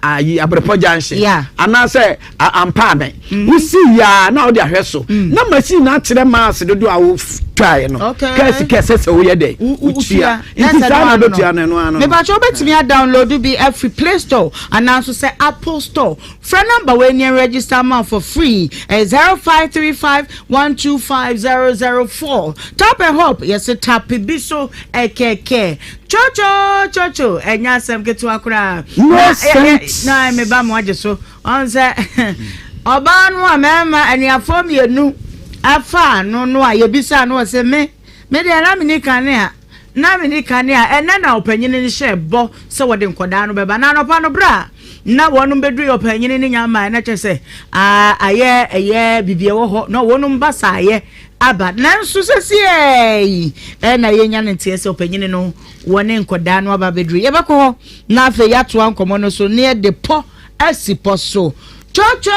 Speaker 6: ayi Abrepɔ junction.
Speaker 1: Yeah.
Speaker 6: Anaasɛ ampa abɛn mm. wosi yaa na wode ahwɛ so mm. na machine no akyerɛ maase dodoɔ a wotwaeɛ no kaa sika ɛsɛ sɛ woyɛ dɛ wotua nti saa na wobɛtua no ɛno ano
Speaker 1: mepakyɛ wobɛtumi adownload bi afiri play store anaa nso sɛ apple store frɛ number wei ne register ma for free 0535 125004 tap and hop yɛse tap bi so ɛkɛkɛ chocho chocho ɛnyɛ asɛm ketewa koraa
Speaker 6: no sense
Speaker 1: na meba mo agye so Ɔn sɛ ɔbaa no a mɛɛma anuafoɔ mienu afaa no no a yɛbisaa no ɔse me me deɛ na meni kanea na meni kanea ɛnɛ na ɔpanyini no hyɛɛ bɔ sɛ wɔde nkɔdaa no bɛba na anɔpa no berɛ a na wɔnom bɛduru ɔpanyini no nya mmaeɛ na kyerɛ sɛ ayɛ ɛyɛ biribi ɛwɔ hɔ na wɔnom ba saayɛ aba nanso sɛsiɛ ɛna yɛnya no nteɛ sɛ ɔpanyini no wɔne nkɔdaa no aba bɛduru yɛbɛkɔ hɔ na afei yɛatoa nkɔmmɔ no so ne yɛde pɔ asi pɔ so. Chocho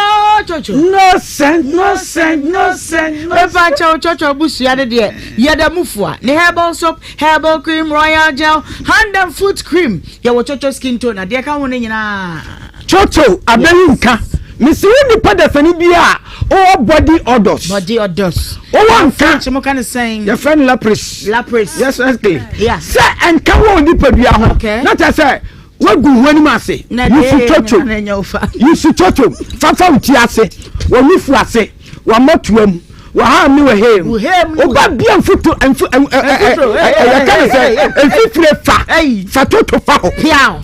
Speaker 1: chocho.
Speaker 6: No send, no send, no send, no send.
Speaker 1: Mepa kyɛw chocho abusua no deɛ yɛda mu fua ne herbal soap, herbal cream, royal gel, hand and foot cream. Yɛwɔ chocho skin tone adeɛ ka ho no nyinaa.
Speaker 6: Chocho abɛyi nka. Mesi wo nipa dasani bi a ɔwɔ body odors.
Speaker 1: Body odors.
Speaker 6: Ɔwɔ nka.
Speaker 1: French mo ka ne sɛn.
Speaker 6: Yɛfrɛ no lapris.
Speaker 1: Lapris.
Speaker 6: Yes, exactly.
Speaker 1: Yeah.
Speaker 6: Sɛ nka wɔ nipadua ho.
Speaker 1: Okay.
Speaker 6: Na kyerɛ sɛ. Woagu ho anim ase. Yusu twotwo. Yusu twotwo. Fafa wo ti ase. Wɔ nufu ase. Wɔ mmɔtoa mu. Wɔ ha ne wɔ hee mu. Woba bia mfutu mfu yɛka ne sɛ mfifire fa. Fa twotwo fa hɔ.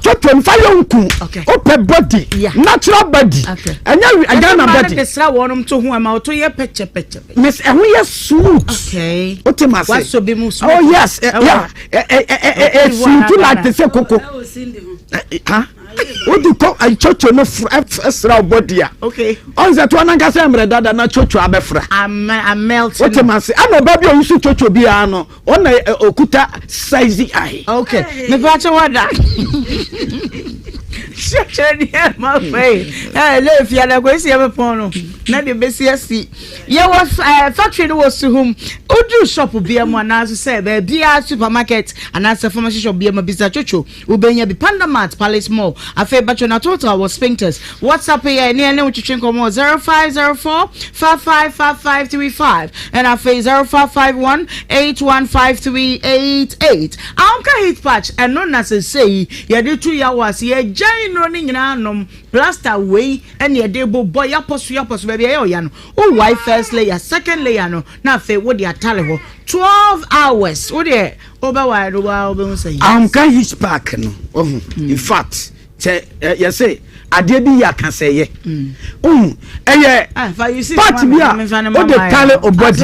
Speaker 6: Twotwo nfa yɛ nku. Wopɛ body. Natural body. Ɛnyɛ Ghana body.
Speaker 1: Sra wɔnom to ho ama ɔto yɛ pɛkyɛpɛkyɛ.
Speaker 6: Miss ɛho yɛ smooth.
Speaker 1: Okay.
Speaker 6: Wote ma se.
Speaker 1: Wasɔ bi mu smooth.
Speaker 6: Oh yes. Yeah. Ɛsuntu like te sɛ koko. Ha? Wode kɔ nkyɔkyɔ no sra wo body a.
Speaker 1: Okay.
Speaker 6: Ɔn sɛ toa nankasa mmerɛ dada na kyɔkyɔ abɛfra.
Speaker 1: Amelt.
Speaker 6: Wote ma se. Ɛna ɔba bi a ɔyi so kyɔkyɔ biara no ɔna ɔkuta size eye.
Speaker 1: Okay. Mepa kyɛ wada. Kyerɛkyerɛ ni ɛma fɛ yi. Ɛɛ leefi adakɔ esi ɛbɛpɔn no na deɛ besi asi. Yɛwɔ eh, factory no wɔ Suhum. Woduru shop bia mu anaa nso sɛ baabiara supermarket anaasɛ pharmacy shop bia mu bisa Chocho wobɛnya bi. Panda Mart, Palace Mall. Afei bɛtwe na total wɔ Sphincters. WhatsApp yɛ ne ɛne wo twetwe nkɔmmɔ 0504 555535 ɛna afei 0551 815388. Ahomka heat patch ɛno na sesei yɛde tu yawo ase yɛgyae nnuro no nyinaa nom plaster wei ɛne yɛde bobɔ yapɔ so yapɔ so baabi ɛyɛ ɔya no. Wo wae first layer, second layer no na afei wode atare hɔ 12 hours wo deɛ wobɛwae no waa wobɛhu sɛ yes.
Speaker 6: Ahomka Hitch Park no wahu in fact sɛ yɛse adeɛ bi yɛ akasɛyɛ wohu ɛyɛ
Speaker 1: Ah, fa you see
Speaker 6: part bi a wode tale wo body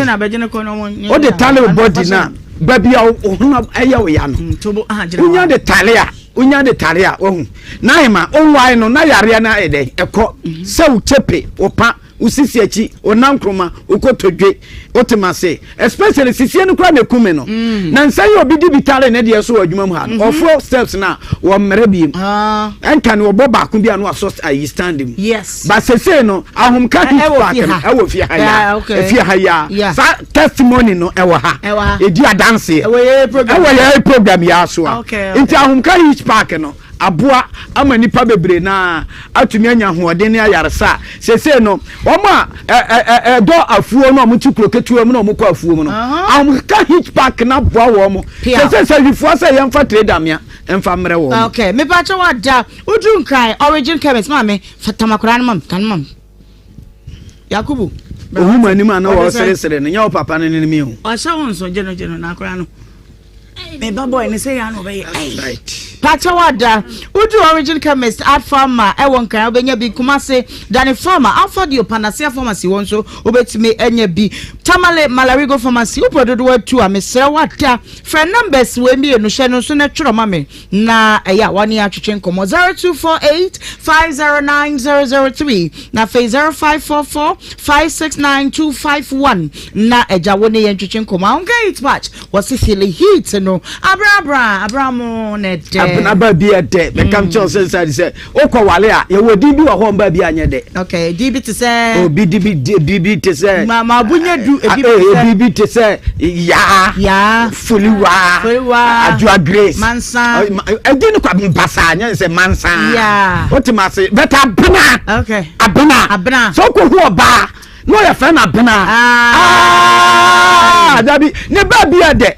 Speaker 6: wode tale wo body na baabi a wo honam ɛyɛ wo ya no wonya de tale a wonya de tale a wahu na ahema wonwae no na yareɛ no ayɛ dɛn ɛkɔ sɛ wo kyepe wo pa. Wo sisi akyi, wo nankroma, wo kotodwe, wote m'ase. Especially sisie no koraa na eku me no. Mm. Na nsa yi obi di bi tare ne deɛ so wɔ adwuma mu ha no, mm-hmm. ɔforo steps na wɔmmrɛ biem. Ah. Ɛnka no ɔbɔ baako bi a no asɔ ayi stand mu.
Speaker 1: Yes.
Speaker 6: Ba sese no ahomka heat park no ɛwɔ fie ha ya. Efie ha ya. Saa testimony no ɛwɔ ha. Edi adanseɛ. Ɛwɔ yɛ program yɛ aso a. Nti ahomka heat park no. Aboa ama nnipa bebree no ara atumi anya ahoɔden ne ayaresa a seesei no wɔn a ɛdɔ afuo no a wɔte kuro ketewa mu na wɔkɔ afuo mu no ahomeka hitch park no aboa wɔn seesei sɛ hwifoɔ sɛ yɛmfa tire damea mfa mmerɛ wɔn.
Speaker 1: Okay, mepa kyɛ wada woduru nkran origin chemist maame fa tamakora no mam kan mam Yakubu.
Speaker 6: Ohu mu anim a na wɔreseresere no nyɛ wo papa no ne me o.
Speaker 1: Ɔhyɛ wo nso gye no gye no na akora no. Me ba boy ne sɛ ya na ɔbɛyɛ. Pakyɛ wada woduru origin chemist art farmer ɛwɔ nkran wobɛnya bi Kumase Dane farmer Alpha Dio Panacea pharmacy wɔ nso wobɛtumi anya bi Tamale Malarigo pharmacy wopɛ dodoɔ atu a mesrɛ wada frɛ numbers wei mmienu hyɛ no nso na twerɛ ma me na ɛyɛ a wɔne atwetwe nkɔmmɔ 0248 509 003 na afei 0544 569 251 na agya wo ne yɛn twetwe nkɔmmɔ ahonka heat patch wɔse fili heat no abrabra abra mo na ɛdɛ
Speaker 6: abena ba bi ɛdɛ mɛka mm. kyerɛ sɛ sɛ sɛ wokɔ wale a yɛwɔ din bi wɔ hɔ mba bi anyɛ dɛ
Speaker 1: okay din bi te sɛ
Speaker 6: obi di bi di bi te sɛ
Speaker 1: ma ma abunya du ebi te sɛ
Speaker 6: ebi bi te sɛ yaa
Speaker 1: yaa
Speaker 6: foliwa
Speaker 1: foliwa
Speaker 6: adwoa grace
Speaker 1: mansa
Speaker 6: ɛdi no kwa basa nyɛ sɛ mansa
Speaker 1: yaa
Speaker 6: wote ma se bɛtɛ abena
Speaker 1: okay
Speaker 6: abena
Speaker 1: abena
Speaker 6: sɛ wokɔ hu ɔbaa na ɔyɛ fɛ na abena aa dabi ne ba bi yɛ dɛ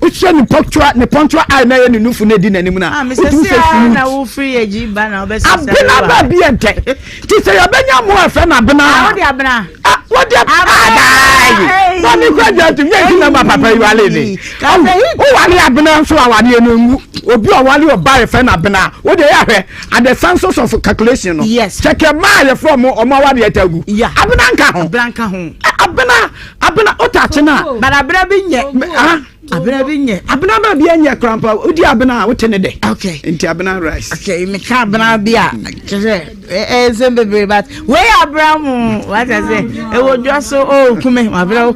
Speaker 6: wohyɛ ne pɔtwa ne pɔntwa a na yɛ ne nufu na edi n'anim na
Speaker 1: ah,
Speaker 6: wotumi sɛ
Speaker 1: smooth
Speaker 6: abena ba bi yɛ dɛ ti sɛ yɛbɛnya mu ɛfɛ na abena
Speaker 1: ah, wɔde abena
Speaker 6: ah, wɔde abena wɔde kɔ agya tum yɛ nti na ma papa yi wale ne wowale abena nso awadeɛ no ngu obi a ɔwale ɔba yɛfɛ na abena wode yɛ ahwɛ At the census of calculation no.
Speaker 1: Yes.
Speaker 6: Kyɛkɛ maa yɛ fɔ ɔmo ɔmo awadeɛ ta gu.
Speaker 1: Yeah.
Speaker 6: Abena nka ho.
Speaker 1: Abena nka ho.
Speaker 6: Abena abena o ta akyi na.
Speaker 1: But abena bi nyɛ.
Speaker 6: Ah.
Speaker 1: Abena bi nyɛ.
Speaker 6: Abena ba bi nyɛ korampa odi abena a wote ne dɛ.
Speaker 1: Okay.
Speaker 6: Nti abena rice.
Speaker 1: Okay, me ka abena bi a kyerɛ ɛ nsɛm bebree but wei abena mu wata sɛ ɛwɔ dwa so o kume abena o.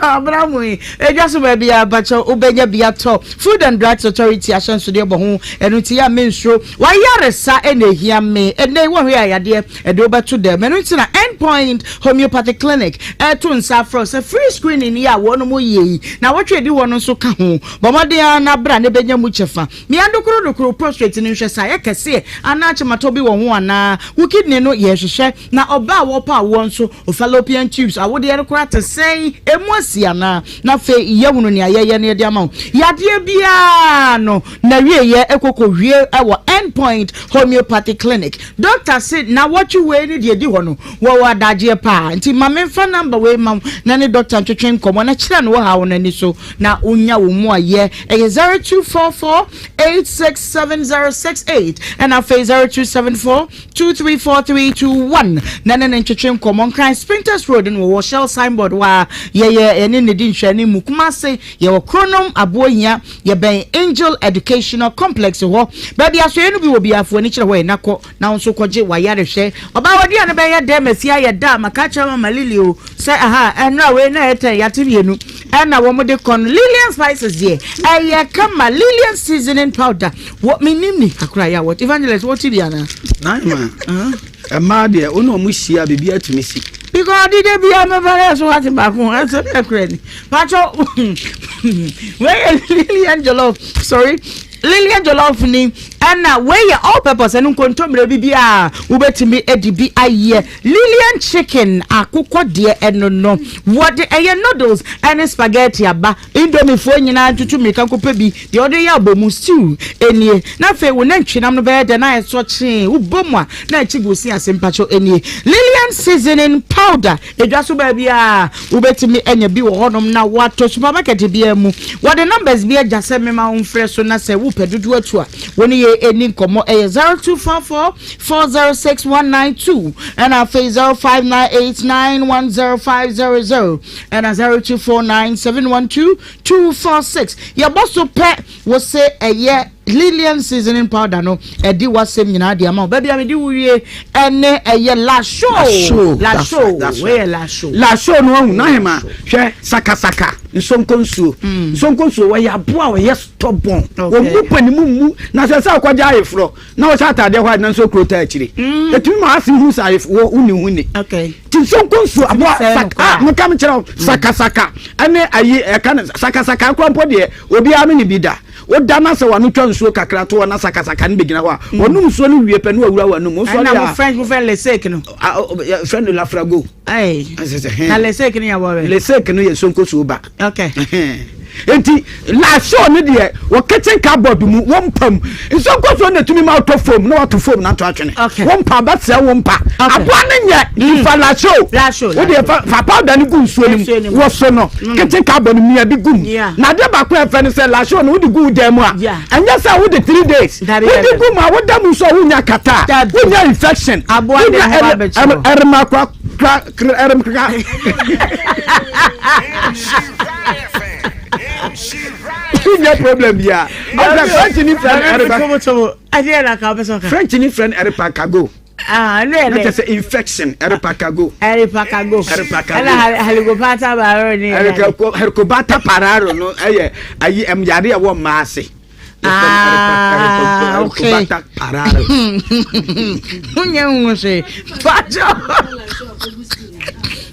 Speaker 1: Abena mu yi edwa so baabi a bakyɛ wobɛnya bi atɔ. Food and Drugs Authority ahyɛnsodeɛ bɔ ho, ɛno nti yɛ a mensuro. W'ayaresa na ɛhia me ɛnnɛ yi, woanhwɛ a yadeɛ ɛde wo bɛto dɛm. Ɛno nti na End Point Homeopathic Clinic ɛreto nsa afrɛ wo sɛ free screening yi a wɔnom yɛ yi, nawɔtwe a ɛdi hɔ no nso ka ho. Bɔ mmɔden ara na bra na bɛnya mu kyɛfa. Mia dokorodokoro prostrate no nhwɛ sɛ ayɛ kɛseɛ anaa kyematɔ bi wɔ ho anaa. Wo kidney no yɛrehwehwɛ na ɔbaa a wɔpɛ awoɔ nso, wo fallopian tubes awodeɛ no koraa te sɛn, ɛmu asi anaa? Na afei yɛahunu nea yɛyɛ no yɛde ama wo. Yadeɛ biara no n'awieɛ ɛkɔ kɔwie wɔ End Point Homeopathy Clinic. Doctor se nawɔtwe wei ne deɛ ɛdi hɔ no wɔwɔ adagyeɛ paa nti ma memfa number wei ma wo na ne doctor ntwetwe nkɔmmɔ na kyerɛ no wo haw no ani so na wonya wo mmuaeɛ. Ɛyɛ 0244 867068 ɛna afei 0274 234321 na ne ne ntwetwe nkɔmmɔ. Nkran Spintex Road no wɔwɔ Shell signboard hɔ a yɛyɛ yɛne ne di nhwɛanim mu. Kumase yɛwɔ Kronom Aboahia yɛbɛn Angel Educational Complex hɔ. Baabi asoɛeɛ no bi wɔ biara fa w'ani kyerɛ hɔ yɛ na kɔ na wo nso kɔgye w'ayarehwɛ. Ɔbaa w'aduane bɛyɛ dɛ ma fie ayɛ dɛ a maka akyerɛ mama Lily o sɛ aha ɛnora wei na ɛyɛ tɛn yɛate mmienu ɛna wɔn de kɔ no Lillian spices deɛ ɛyɛ kama Lillian seasoning powder Wɔ menim ni akora yɛ a wɔte evangelist wɔte bi anaa.
Speaker 6: Naima mmaa deɛ wo ne ɔmo hyia biribi atumi si.
Speaker 1: Because ɔde de bia mɛfa dɛ so wate baako ɛsɛ dɛ kura ni patro wei yɛ Lilian jollof sorry Lilian jollof ni ɛna wei yɛ all purpose ɛno nkontommire bi bi a wobɛtumi adi bi ayɛ Lilian chicken akokɔ deɛ ɛno no wɔde ɛyɛ noodles ɛne spaghetti aba Indomie foɔ nyinaa ntutu mmirika nkɔpɛ bi, deɛ wɔde yɛ abomu, stew, nie. Na afei wo nantwinam no bɛyɛ dɛ na ayɛ sɔkyee, wobɔ mu a na akyi gu wo se ase mpakyɛw nie. Lilian seasoning powder, edwa so baabiara wobɛtumi anya bi wɔ hɔnom na woatɔ, supermarket biara mu. Wɔde numbers bi agya sɛ mema wo mfrɛ so na sɛ wo. Wopɛ dodoɔ atu a, wo ne yɛn ɛni nkɔmmɔ. Ɛyɛ 0244 406 192 ɛna afei 0598 910500 ɛna 0249 712 246. Yɛbɔ so pɛ wo se ɛyɛ Lilian seasoning powder no ɛdi w'asɛm nyinaa de ama wo. Baabi a mede wo wie ɛne ɛyɛ la show. La show. Wei yɛ la show.
Speaker 6: La show no ahu n'ahema hwɛ sakasaka nsonko nsuo. Mm. Nsonko nsuo wɔyɛ aboa a wɔyɛ stubborn. Wɔn mu pɛ ne mu mu na sɛ sɛ ɔkɔgye ayeforɔ na wɔhyɛ ataadeɛ hɔ a na nso kuro taa akyire. Mm. Etumi ma ase hu sɛ ayeforɔ wo ne ho ni. Ti nsonko nsuo aboa saka ah, meka me kyerɛ wo mm. sakasaka ɛne ayi ɛka ne sakasaka kora mpo deɛ obiara me ne bi da. Woda na sɛ w'ano twa nsuo kakra to hɔ na sakasaka no bɛgyina hɔ a, mm. wɔnom nsuo no wie pɛ na wawura w'anom. Wosɔre a.
Speaker 1: Ɛna mo French mo fɛn lesek no.
Speaker 6: Fɛn no lafrago.
Speaker 1: Na lesek no yɛ wɔrɛ.
Speaker 6: Lesek no yɛ sonkosuo ba.
Speaker 1: Okay.
Speaker 6: Nti lasoo no deɛ wɔ kitchen cupboard mu wɔn mpam nsonkosuo na etumi ma ɔtɔ fam na wato fam na ato atwene. Wɔn mpa abɛsrɛ wɔn mpa. Aboa no nyɛ mm. fa lasoo. Wo deɛ fa powder no gu nsuo no mu wɔso no mm. kitchen cupboard no mia bi gu mu. Na adeɛ baako a ɛfɛ no sɛ lasoo no wode gu wo dan mu a ɛnyɛ sɛ wode 3 days wode gu mu a woda mu nso a wonya kata wonya infection wonya ɛrema kora kora ɛrem kora. Wonya problem bia. Ɔsɛ French ni friend ɛreba. French ni friend ɛreba kago.
Speaker 1: Ah, ɛno yɛ
Speaker 6: dɛ. Na kyerɛ sɛ infection ɛrepakago.
Speaker 1: Ɛrepakago.
Speaker 6: Ɛrepakago.
Speaker 1: Ɛna helicobacter pararo ne yɛ
Speaker 6: dɛ. Helicobacter pararo no ɛyɛ ayi ɛm yare ɛwɔ mmaa ase.
Speaker 1: Ah, okay.
Speaker 6: Helicobacter pararo.
Speaker 1: Wonyɛ hu hwee. Pacho.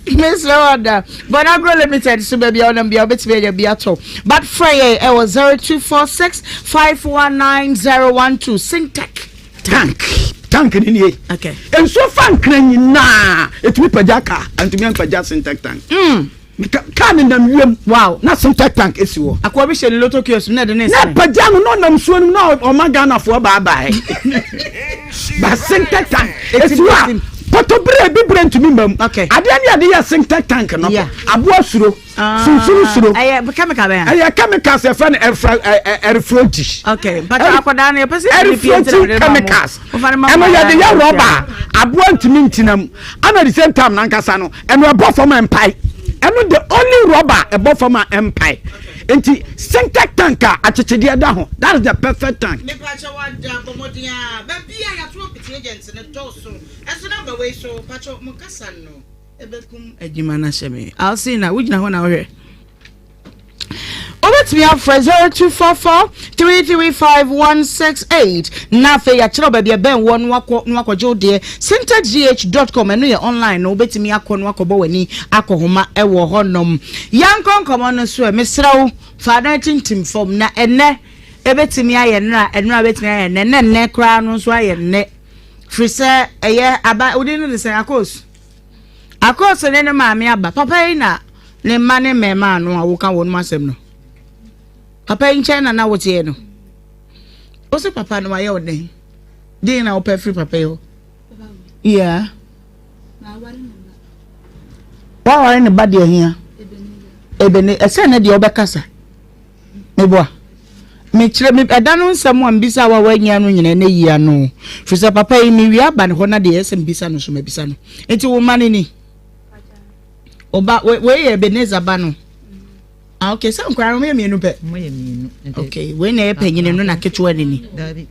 Speaker 1: Mesrɛ wo da. Bonagro Limited so baabi a wonam bia wobɛtumi anya bi atɔ. But frɛ yɛn ɛwɔ 0246 519 012 Syntec.
Speaker 6: Tank tank ni nie.
Speaker 1: Okay.
Speaker 6: Nsuo fa nkran nyinaa etumi pagya kaa antumi ampagya sintek tank.
Speaker 1: Mm.
Speaker 6: Kaa ne nam wiem.
Speaker 1: Wow.
Speaker 6: Na sintek tank esi hɔ.
Speaker 1: Akoa bi hyɛ ne loto kiosk na ɛde ne
Speaker 6: sene. Na pagya no na ɔnam nsuo no mu na ɔma Ghanafoɔ baabae. Ba sintek tank esi hɔ a pɔtɔbere ebibire ntumi mma mu.
Speaker 1: Okay.
Speaker 6: Adeɛ ne yɛde yɛ sintek tank no.
Speaker 1: Yeah.
Speaker 6: Aboa suro. Sunsum suro.
Speaker 1: Ɛyɛ chemical bɛn a?
Speaker 6: Ɛyɛ chemicals yɛfrɛ no ɛfra ɛrefroti.
Speaker 1: Okay, but akwadaa no yɛpɛ sɛ yɛde pie ntina
Speaker 6: Ɛrefroti chemicals. Ɛno yɛde yɛ rɔba a aboa ntumi ntina mu. Ɛna the same time nankasa no ɛno ɛbɔ fam a ɛmpae. Ɛno the only rɔba a ɛbɔ fam a ɛmpae. Nti sintex tank a akyekyedeɛ da ho that is the perfect tank.
Speaker 1: Mepakyɛ wada bɔ mmɔden a baabi a yɛato apete agents no dɔɔso ɛso number wei so pakyɛ mo kasa no. Ɛbɛkum adwuma no ahyɛ me. Alcina, wogyina hɔ na wohwɛ. Wobɛtumi afrɛ 0244 335 168 na afei yɛakyerɛ wo baabi ɛbɛn woɔ no wakɔ na wakɔgye wo deɛ. Syntexgh.com ɛno yɛ online no wobɛtumi akɔ na wakɔbɔ w'ani akɔ homa ɛwɔ hɔnom. Yɛnkɔ nkɔmmɔ no so ɛ, mesrɛ wo fa adan tintim fam na ɛnɛ ɛbɛtumi ayɛ nnora, ɛnora bɛtumi ayɛ nnɛ, na nnɛ koraa no nso ayɛ nnɛ. Firi sɛ ɛyɛ aba, wodin no de sɛn Akos? Akos ne ne maame aba. Papa yi na ne mma ne mmɛɛmaa no a woka wɔn mu asɛm no. Papa yi nkyɛn na na woteɛ no. Wo se papa no wayɛ wo dɛn? Den na wopɛ firi papa yi hɔ? Yeah. Waware ne ba deɛ hia. Ebene ɛsɛ ne deɛ wobɛkasa. Meboa. Mekyerɛ me ɛda no nsɛm a mbisa wa wanya no nyina na yi ano. Firi sɛ papa yi mewie aba ne hɔ na deɛ ɛsɛ mbisa no so mabisa no. Nti wo ma no ni. Ɔba wei yɛ Ebenezer ba no. Ah okay, sɛ nkwadaa no wɔyɛ mmienu pɛ.
Speaker 16: Wɔyɛ mmienu.
Speaker 1: Okay, wei na ɛyɛ panyini no na ketewa no ni.
Speaker 16: Daabi,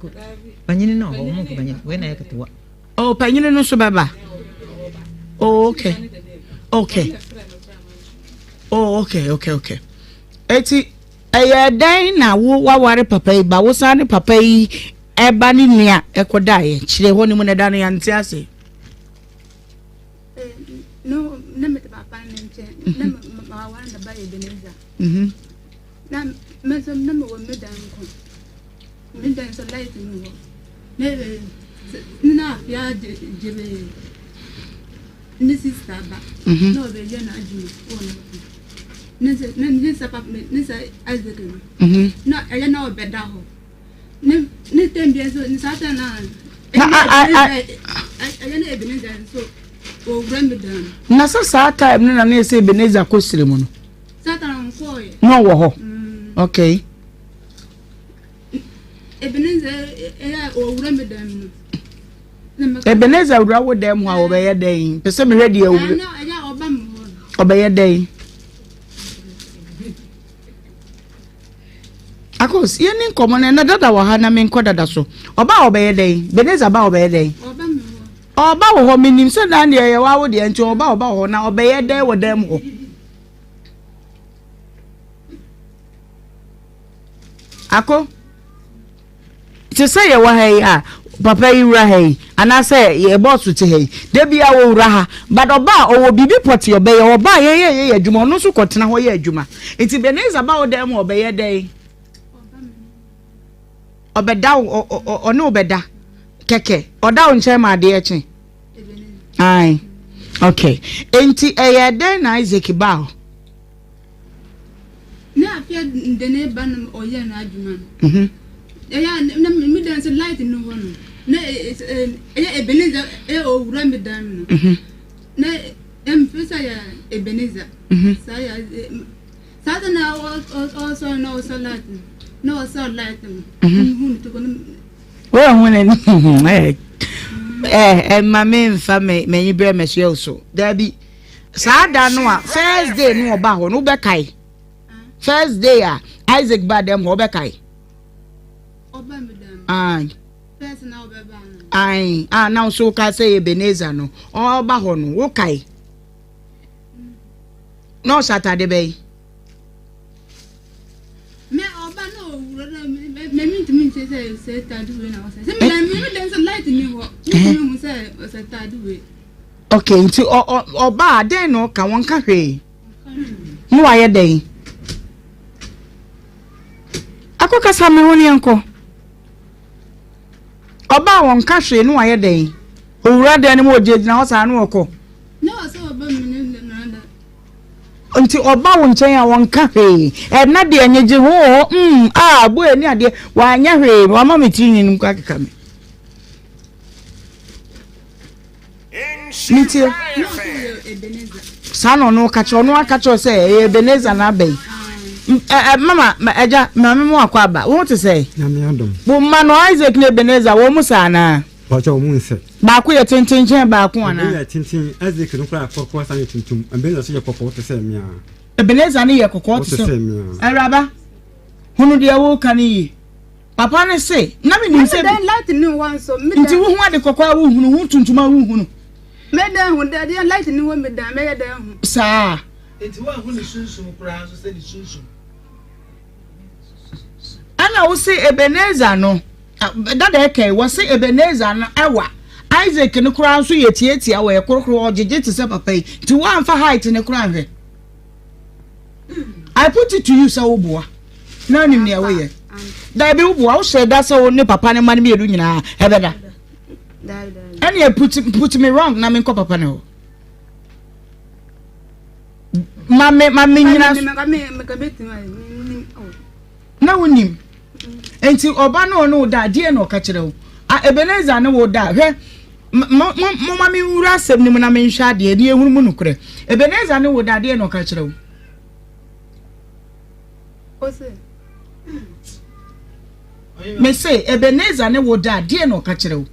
Speaker 16: panyini no hɔ, wɔn panyini, wei na ɛyɛ ketewa.
Speaker 1: Oh, panyini no nso bɛba. Oh, okay. Okay. Oh, okay, okay, okay. Eti ɛyɛ dɛn na wo waware papa yi ba wosan ne papa yi ɛba ne nua ɛkɔdaeɛ kyerɛ hɔ no mu na ɛda no yɛnte ase.
Speaker 17: No, na mete papa no nkyɛn na maware ne ba Ebenezer.
Speaker 1: Mhm.
Speaker 17: Na me nso na mewɔ me dan nko. Me dan nso light ni hɔ. Na na afia gye me ne sista ba
Speaker 1: mhm.
Speaker 17: na ɔbɛyɛ n'adwuma wɔ ne ne sɛ ne ne sɛ papa ne sɛ Isaac no
Speaker 1: mhm.
Speaker 17: na ɛyɛ na ɔbɛda hɔ ne ne tɛm bi nso ne saa tɛm na ɛyɛ na Ebenezer nso ɔwura mi dan.
Speaker 1: Na sɛ saa time no na ne yɛ sɛ Ebenezer kɔ sire mu no.
Speaker 17: Saa time nkɔɔyɛ.
Speaker 1: Na ɔwɔ hɔ
Speaker 17: mm.
Speaker 1: okay.
Speaker 17: Ebenezer ɛyɛ a ɔwura me dan mu no.
Speaker 1: Ebenezer wura wo dan mu a ɔbɛyɛ dɛn? Pɛ sɛ mehwɛ deɛ ɔwura. Ɔbɛyɛ dɛn? Akos, yɛn ni nkɔmɔ no na dada wɔ ha na menkɔ dada so. Ɔba a ɔbɛyɛ dɛn? Ebenezer ba a ɔbɛyɛ dɛn? Ɔba wɔ hɔ menim sɛ dan deɛ yɛ wawo deɛ nti ɔba ɔba wɔ hɔ na ɔbɛyɛ dɛn wɔ dan mu hɔ? Ako, te sɛ yɛwɔ ha yi a, papa yi wura ha yi, anaasɛ yɛ bɔɔso te ha yi, da bi a wɔwura ha, but ɔba a ɔwɔ biribi pɔte ɔbɛyɛ, ɔba a yɛyɛ yɛyɛ adwuma, ɔno nso kɔtena hɔ yɛ adwuma. Nti Ebenezer ba wo dan mu ɔbɛyɛ dɛn? Ɔbɛda wo, ɔne wo bɛda kɛkɛ, ɔda wo nkyɛn ma adeɛ kye. Ae, okay. Nti ɛyɛ dɛn na Isaac baa hɔ?
Speaker 17: Na afei de ne ba no ɔyɛ n'adwuma no. Mhm. Ɛyɛ a na me dan sɛ light no hɔ no na ɛyɛ Ebenezer ɛyɛ owura me dan no. Mhm. Na ɛmfiri sɛ yɛ Ebenezer. Mhm. Saa yɛ saa sɛ na ɔsɔ na ɔsɔ light no na ɔsɔ light no. Hu ne toko no.
Speaker 1: Wɔn ho n'ani ɛɛ ɛma me nfa m'ani brɛ mɛsoɛ so daabi. Saa da no a first day no ɔba hɔ no wobɛkae first day a Isaac ba dɛm hɔ wobɛkae ae ae a na nso woka sɛ Ebenezer no ɔba hɔ no wokae na ɔhyɛ atade bɛyi
Speaker 17: Me ɔba na owura na me me me ntumi nkyɛ sɛ sɛ taade wei na ɔsɛ sɛ me dan me dan sɛ light ni hɔ me ntumi hu sɛ ɔsɛ taade wei.
Speaker 1: Okay nti ɔ ɔ ɔba a dɛn na ɔka wɔn ka hwee na wayɛ dɛn akɔ kasa me ho ne nkɔ ɔba a wɔn ka hwee na wayɛ dɛn owura dan no mu ɔgyinagyina hɔ saa na ɔkɔ.
Speaker 17: Na ɔsɛ ɔba mi ne na na.
Speaker 1: Nti ɔba wo nkyɛn a ɔnka hwee. Ɛna deɛ nyegye ho wɔ hɔ mm ah boy ne adeɛ wanyɛ hwee wama me tiri nwini mu akeka me. Metie. Saa na ɔno ka kyerɛ ɔno aka kyerɛ sɛ ɛyɛ Ebenezer na aba yi. Mama agya maame mu akɔ aba wo ho te sɛ.
Speaker 18: Nyame adom.
Speaker 1: Wo mma no Isaac ne Ebenezer wɔn mu saa anaa?
Speaker 18: Mpakyɛw ɔmo nsɛ.
Speaker 1: Baako yɛ tenten kyɛn baako anaa?
Speaker 18: Ebi yɛ tenten, Isaac no koraa kɔkɔɔ san yɛ tuntum, Ebenezer nso yɛ kɔkɔɔ te sɛ me ara.
Speaker 1: Ebenezer no yɛ kɔkɔɔ te sɛ
Speaker 18: me
Speaker 1: ara. Awuraba, hunu deɛ woreka no yie. Papa no se, na menim sɛ.
Speaker 17: Mɛdɛn light ni hɔ nso.
Speaker 1: Nti wohu ade kɔkɔɔ a wohunu, wohu tuntum a wohunu.
Speaker 17: Mɛdɛn hu deɛ light ni hɔ medan mɛyɛ dɛn hu.
Speaker 1: Saa.
Speaker 8: Nti woanhu ne sunsum koraa nso sɛ ne sunsum.
Speaker 1: Ɛna wo se Ebenezer no. Dada ɛka yi, wɔse Ebenezer no ɛwa, Isaac no koraa nso yɛ tiatia, ɔyɛ korokoro, ɔgyegye te sɛ papa yi, nti woamfa height no koraa nhwɛ. I put it to you sɛ woboa na wonim nea woyɛ. Daabi woboa, wohyɛ da sɛ wo ne papa ne mma no mmienu nyinaa ɛbɛda. Ɛneɛ put, put me wrong na menkɔ papa ne hɔ. Ma me, ma me nyina. Na wonim. Enti ɔba no ɔne wo da a, deɛn na ɔka kyerɛ wo? A Ebenezer ne wo da a, hwɛ, momma menwura asɛm no mu na menhwɛ adeɛ ne yɛhunu mu nokorɛ. Ebenezer ne wo da a, deɛn na ɔka kyerɛ wo? Mese, Ebenezer ne wo da a, deɛn na ɔka kyerɛ wo?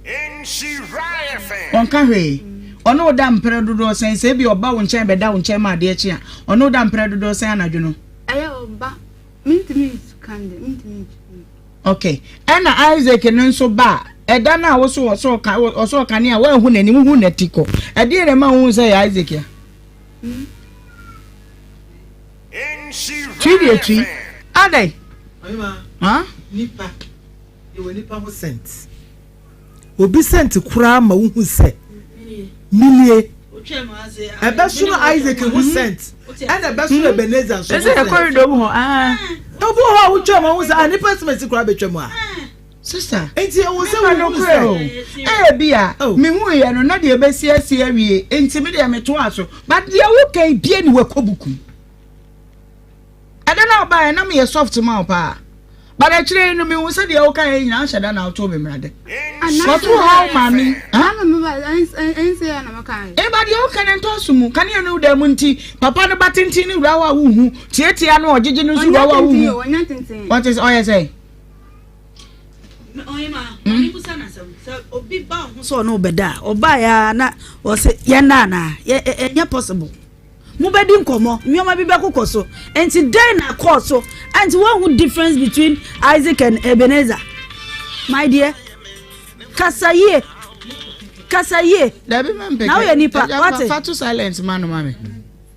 Speaker 1: Ɔnka hwee. Ɔne wo da mprɛ dodoɔ sɛn? Sɛ ebi ɔba wo nkyɛn bɛda wo nkyɛn ma adeɛ kye a, ɔne wo da mprɛ dodoɔ sɛn anadwo no?
Speaker 17: Ɛyɛ ɔba Mentumi ntu kan de, mentumi ntu kan.
Speaker 1: Okay. Ɛna Isaac no nso ba a, ɛda no a wo so ɔsɔ ɔka ɔsɔ ɔkanea a woanhu n'anim, wohu n'ati kɔ. Ɛdeɛn na ɛma wohu sɛ ɛyɛ Isaac a? Twi deɛ twi. Adɛn?
Speaker 8: Ɔhema, nipa, yɛwɔ nipa ho scent. Obi sɛnti koraa ma wohu sɛ minie. Ɛbɛsono Isaac ho sɛnt ɛna ɛbɛsono Ebenezer nso ho sɛnt.
Speaker 1: Ɛsɛ kɔridɔ mu hɔ aa.
Speaker 8: Obi wɔ hɔ a wotwa mu ahu sɛ ah nipa simesi koraa betwa mu a.
Speaker 1: Sista.
Speaker 8: Nti ɛwɔ sɛ wohu sɛ.
Speaker 1: Ebi a mehu yɛ no na deɛ ebesi asi awie nti me deɛ metoa so but deɛ woka yi bie ne wakɔ buku. Ɛda no a wobaeɛ na meyɛ soft ma wo paa but akyire yi no mehu sɛ deɛ woka yɛ nyinaa nhyɛ da na wotoo me mmara dɛ. Kɔto haw maame. Eba deɛ woka no ntɔ so mu kanea no da mu nti papa no ba tenten no wura hɔ a wohu tietia no ɔgyegye no nso wura hɔ a wohu. Ɔte sɛ ɔyɛ sɛ.
Speaker 5: Sɛ ɔne wo bɛda a, ɔbaeɛ ara na ɔse yɛnna anaa? Ɛnyɛ possible. Mobɛdi nkɔmmɔ, nneɛma bi bɛkokɔ so. Nti dɛn na ɛkɔɔ so? Nti woahu difference between Isaac and Ebenezer? My dear, kasa yie. Kasa yie.
Speaker 1: Dabi ma mpɛ.
Speaker 5: Na woyɛ nipa, wate?
Speaker 1: Fa to silent ma no ma me.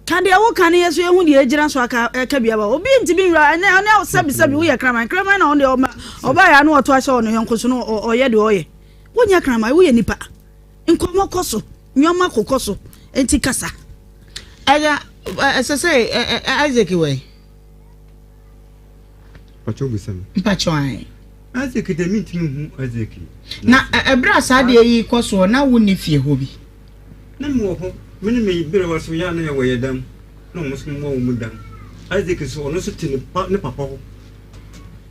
Speaker 5: Ka deɛ woka no yɛ so yɛhu deɛ ɛgyina so aka ɛka bi aba obi ntumi nwura ɛnɛ ɔne sɛbi sɛbi woyɛ kraman kraman na ɔno deɛ ɔma ɔbaa yɛ ano ɔto ahyɛ ɔno yɔnko so no ɔyɛ deɛ ɔyɛ wonyɛ kraman woyɛ nipa nkɔmɔ kɔ so nneɛma kokɔ so nti kasa.
Speaker 1: Ɛyɛ ɛsɛ sɛ Isaac wɔ yi.
Speaker 18: Mpakyɛw bisa me.
Speaker 1: Mpakyɛw ae.
Speaker 18: Isaac deɛ mentumi nhu Isaac.
Speaker 1: Na ɛberɛ a saa adeɛ yi rekɔ soɔ na wonni fie hɔ bi?
Speaker 18: Na mewɔ hɔ. Me ne me berewa so yɛ a na yɛwɔ yɛ dan mu na wɔn nso wɔ wɔn dan mu. Isaac nso ɔno nso te ne pa ne papa hɔ.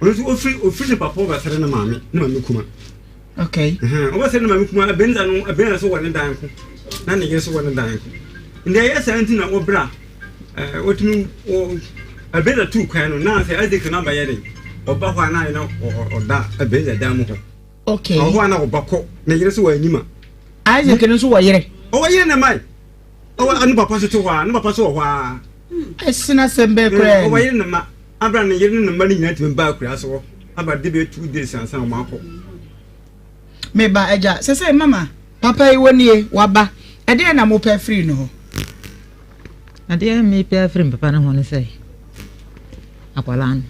Speaker 18: Ɔno nso ofiri ofiri ne papa hɔ bɛsrɛ ne maame ne maame kuma.
Speaker 1: Okay.
Speaker 18: Ɔbɛsrɛ ne maame kuma Ebenezer no Ebenezer nso wɔ ne dan ko na ne yere nso wɔ ne dan ko. Nti ɛyɛ saa nti na wɔbra ɛɛ wɔtumi wɔ Ebenezer tuu kwan no na sɛ Isaac no abɛyɛ den ɔba hɔ a na ayɛ na ɔda Ebenezer dan mu hɔ.
Speaker 1: Okay.
Speaker 18: Ɔhɔ a na ɔba kɔ ne yere so wɔ anim a.
Speaker 1: Isaac no nso wɔ yere.
Speaker 18: Ɔwɔ yere na mae. Ɔwɔ ne papa so te hɔ a ne papa so wɔ hɔ a.
Speaker 1: Ɛsena sɛm bɛɛ koraa.
Speaker 18: Ɔwɔ yere ne ma. Abra ne yere ne ne mma no nyinaa tumi baa akura so hɔ. Aba de bɛyɛ 2 days ansa na wɔn akɔ.
Speaker 1: Meba agya sɛ sɛ mama papa yi wɔ nie waba ɛdeɛ na mopɛ afiri no hɔ.
Speaker 16: Adeɛ mepɛ afiri papa no ho ne sɛ akwadaa no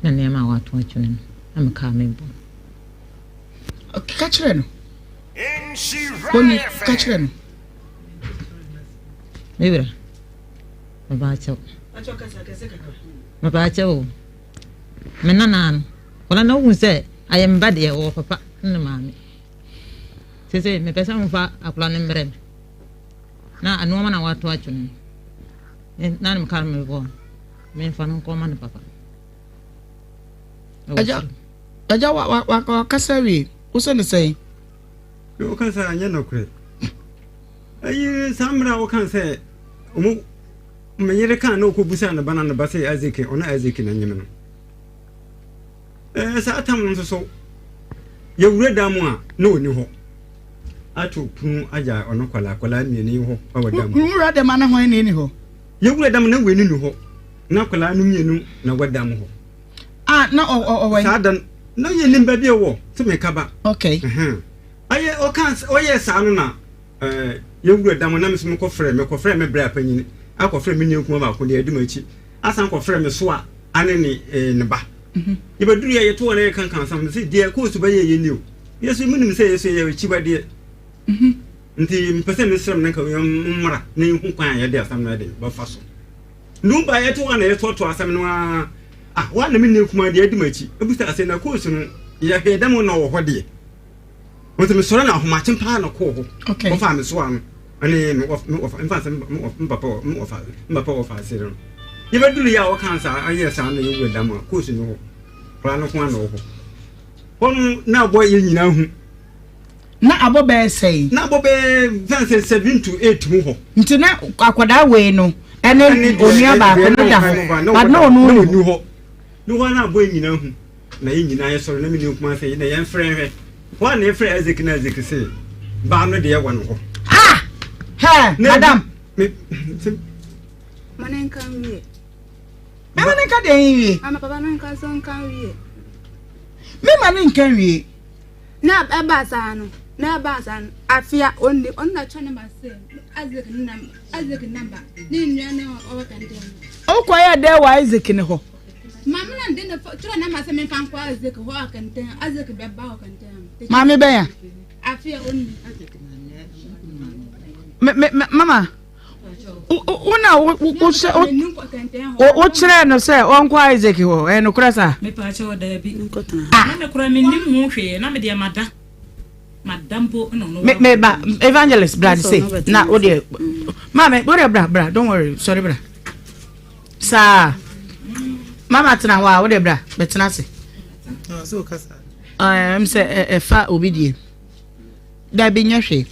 Speaker 16: na nneɛma a wato atwene no na mekaa mebɔ.
Speaker 1: Ka kyerɛ no. Oni, ka kyerɛ no.
Speaker 16: Me wura, mepaakyɛw. Mepaakyɛw o. Me nana no, kɔla na wohu sɛ ayɛ me ba deɛ ɔwɔ papa ne maame. Sese mepɛ sɛ mofa akɔla no mmerɛ me. Na nneɛma na wato atwene no. Na ne meka no mebɔ memfa no nkɔma ne papa.
Speaker 1: Agya, agya wa wa wa wakasa wie. Wosɛ ne sɛn?
Speaker 18: Woka sɛ anyɛ nokorɛ. Ayi saa mmerɛ a woka sɛ ɔmo me yere kaa na ɔkɔbusaa ne ba na ne ba sɛ Isaac ɔno Isaac na nyem no. Ɛɛ saa tam no nso so yɛwura dan mu a na ɔni hɔ. Ato pono agya ɔno kwalaa kwalaa mmienu yi hɔ wɔ dan mu.
Speaker 1: Wura dɛm ana hwan na ɛni hɔ?
Speaker 18: Yɛwura dan mu na wei no ni hɔ. Na akwadaa no mmienu na wɔ dan mu hɔ.
Speaker 1: Ah, na ɔwɔ
Speaker 18: yi. Saa da no, na yɛnim baabi a ɔwɔ, sɛ meka ba.
Speaker 1: Okay.
Speaker 18: Ayɛ ɔka ɔyɛ saa no na ɛɛ yɛwura dan mu na me nso mekɔfrɛ mekɔfrɛ me brɛ apanyini akɔfrɛ me nua kuma baako deɛ adi m'akyi asan kɔfrɛ me so a ane ne ɛɛ ne ba. Mhm. Yɛbɛduru yɛ yɛto wɔn yɛ kankan asɛm no sɛ deɛ koosu bɛyɛ yɛ ni o. Yɛ so menim sɛ yɛ so yɛ akyiwadeɛ. Mhm. Nti mepɛ sɛ mesrɛ m na nka mmra na yɛhu kwan a yɛde asɛm no ɛde bɛfa so. No ba yɛto hɔ na yɛtoatoa asɛm no ara. Ah, hɔ a na me nua kumaa deɛ adi m'akyi. Ebusa sɛ na course no yɛhwɛ dɛm na ɔwɔ hɔ deɛ. Nti mesɔre na ahomakye paa na kɔɔ hɔ.
Speaker 1: Okay.
Speaker 18: Wɔfaa me soa no ɛne me wɔf me wɔfa mfa sɛ me wɔf me papa me wɔfa me papa wɔfa ase no. Yɛbɛduru yɛ a wɔka saa ayɛ saa na yɛwura dam a course no hɔ. Koraa no ko ara na ɔwɔ hɔ. Hɔ no na abɔ yɛn nyinaa hu.
Speaker 1: Na abɔ bɛyɛ sɛn?
Speaker 18: Na abɔ bɛyɛ fɛn sɛ 7 to 8 mu hɔ.
Speaker 1: Nti na akwadaa wei no ɛne onua baako no da hɔ but na ɔno
Speaker 18: ni hɔ. Ne hɔ na abɔ yɛn nyinaa hu na yɛn nyinaa yɛsɔre na me nua kumaa sɛ na yɛn frɛ nhwɛ hɔ a na yɛfrɛ Isaac na Isaac sɛ baa no deɛ wɔ no hɔ.
Speaker 1: Ah! Hɛ, madam.
Speaker 18: Me, se.
Speaker 17: Ma ne nka nwie.
Speaker 1: Mema ne nka deɛ nwie.
Speaker 17: Ama papa no nka nso nka nwie.
Speaker 1: Mema ne nka nwie.
Speaker 17: Na ɛbaa saa no, na ɛbaa saa no, afei a ɔnni, ɔno na kyerɛ ne ma sɛ Isaac ne nam, Isaac namba, ne nua ne ɔwɔ kɛntɛn no.
Speaker 1: Wokɔyɛ dɛ wɔ Isaac ne hɔ?
Speaker 17: Maame na de ne kyerɛ ne ma sɛ memfa nkɔ Isaac hɔ akɛntɛn, Isaac bɛba hɔ kɛntɛn.
Speaker 1: Maame bɛn a?
Speaker 17: Afei a ɔnni.
Speaker 1: Me, me, mama. Wo na wokyerɛɛ no sɛ ɔnkɔ Isaac hɔ, ɛyɛ nokorɛ saa?
Speaker 19: Mepaakyɛw, daabi. Na me koraa mennim ho hwee, na me deɛ mada. Mada mpo na ɔno
Speaker 1: Me me ba evangelist bra de se na wo deɛ maame wo deɛ bra bra don't worry sɔre bra. Saa mama tena hɔ a wo deɛ bra bɛtena ase. Ɛm sɛ ɛfa obi deɛ. Dabi, nyɛ hwee.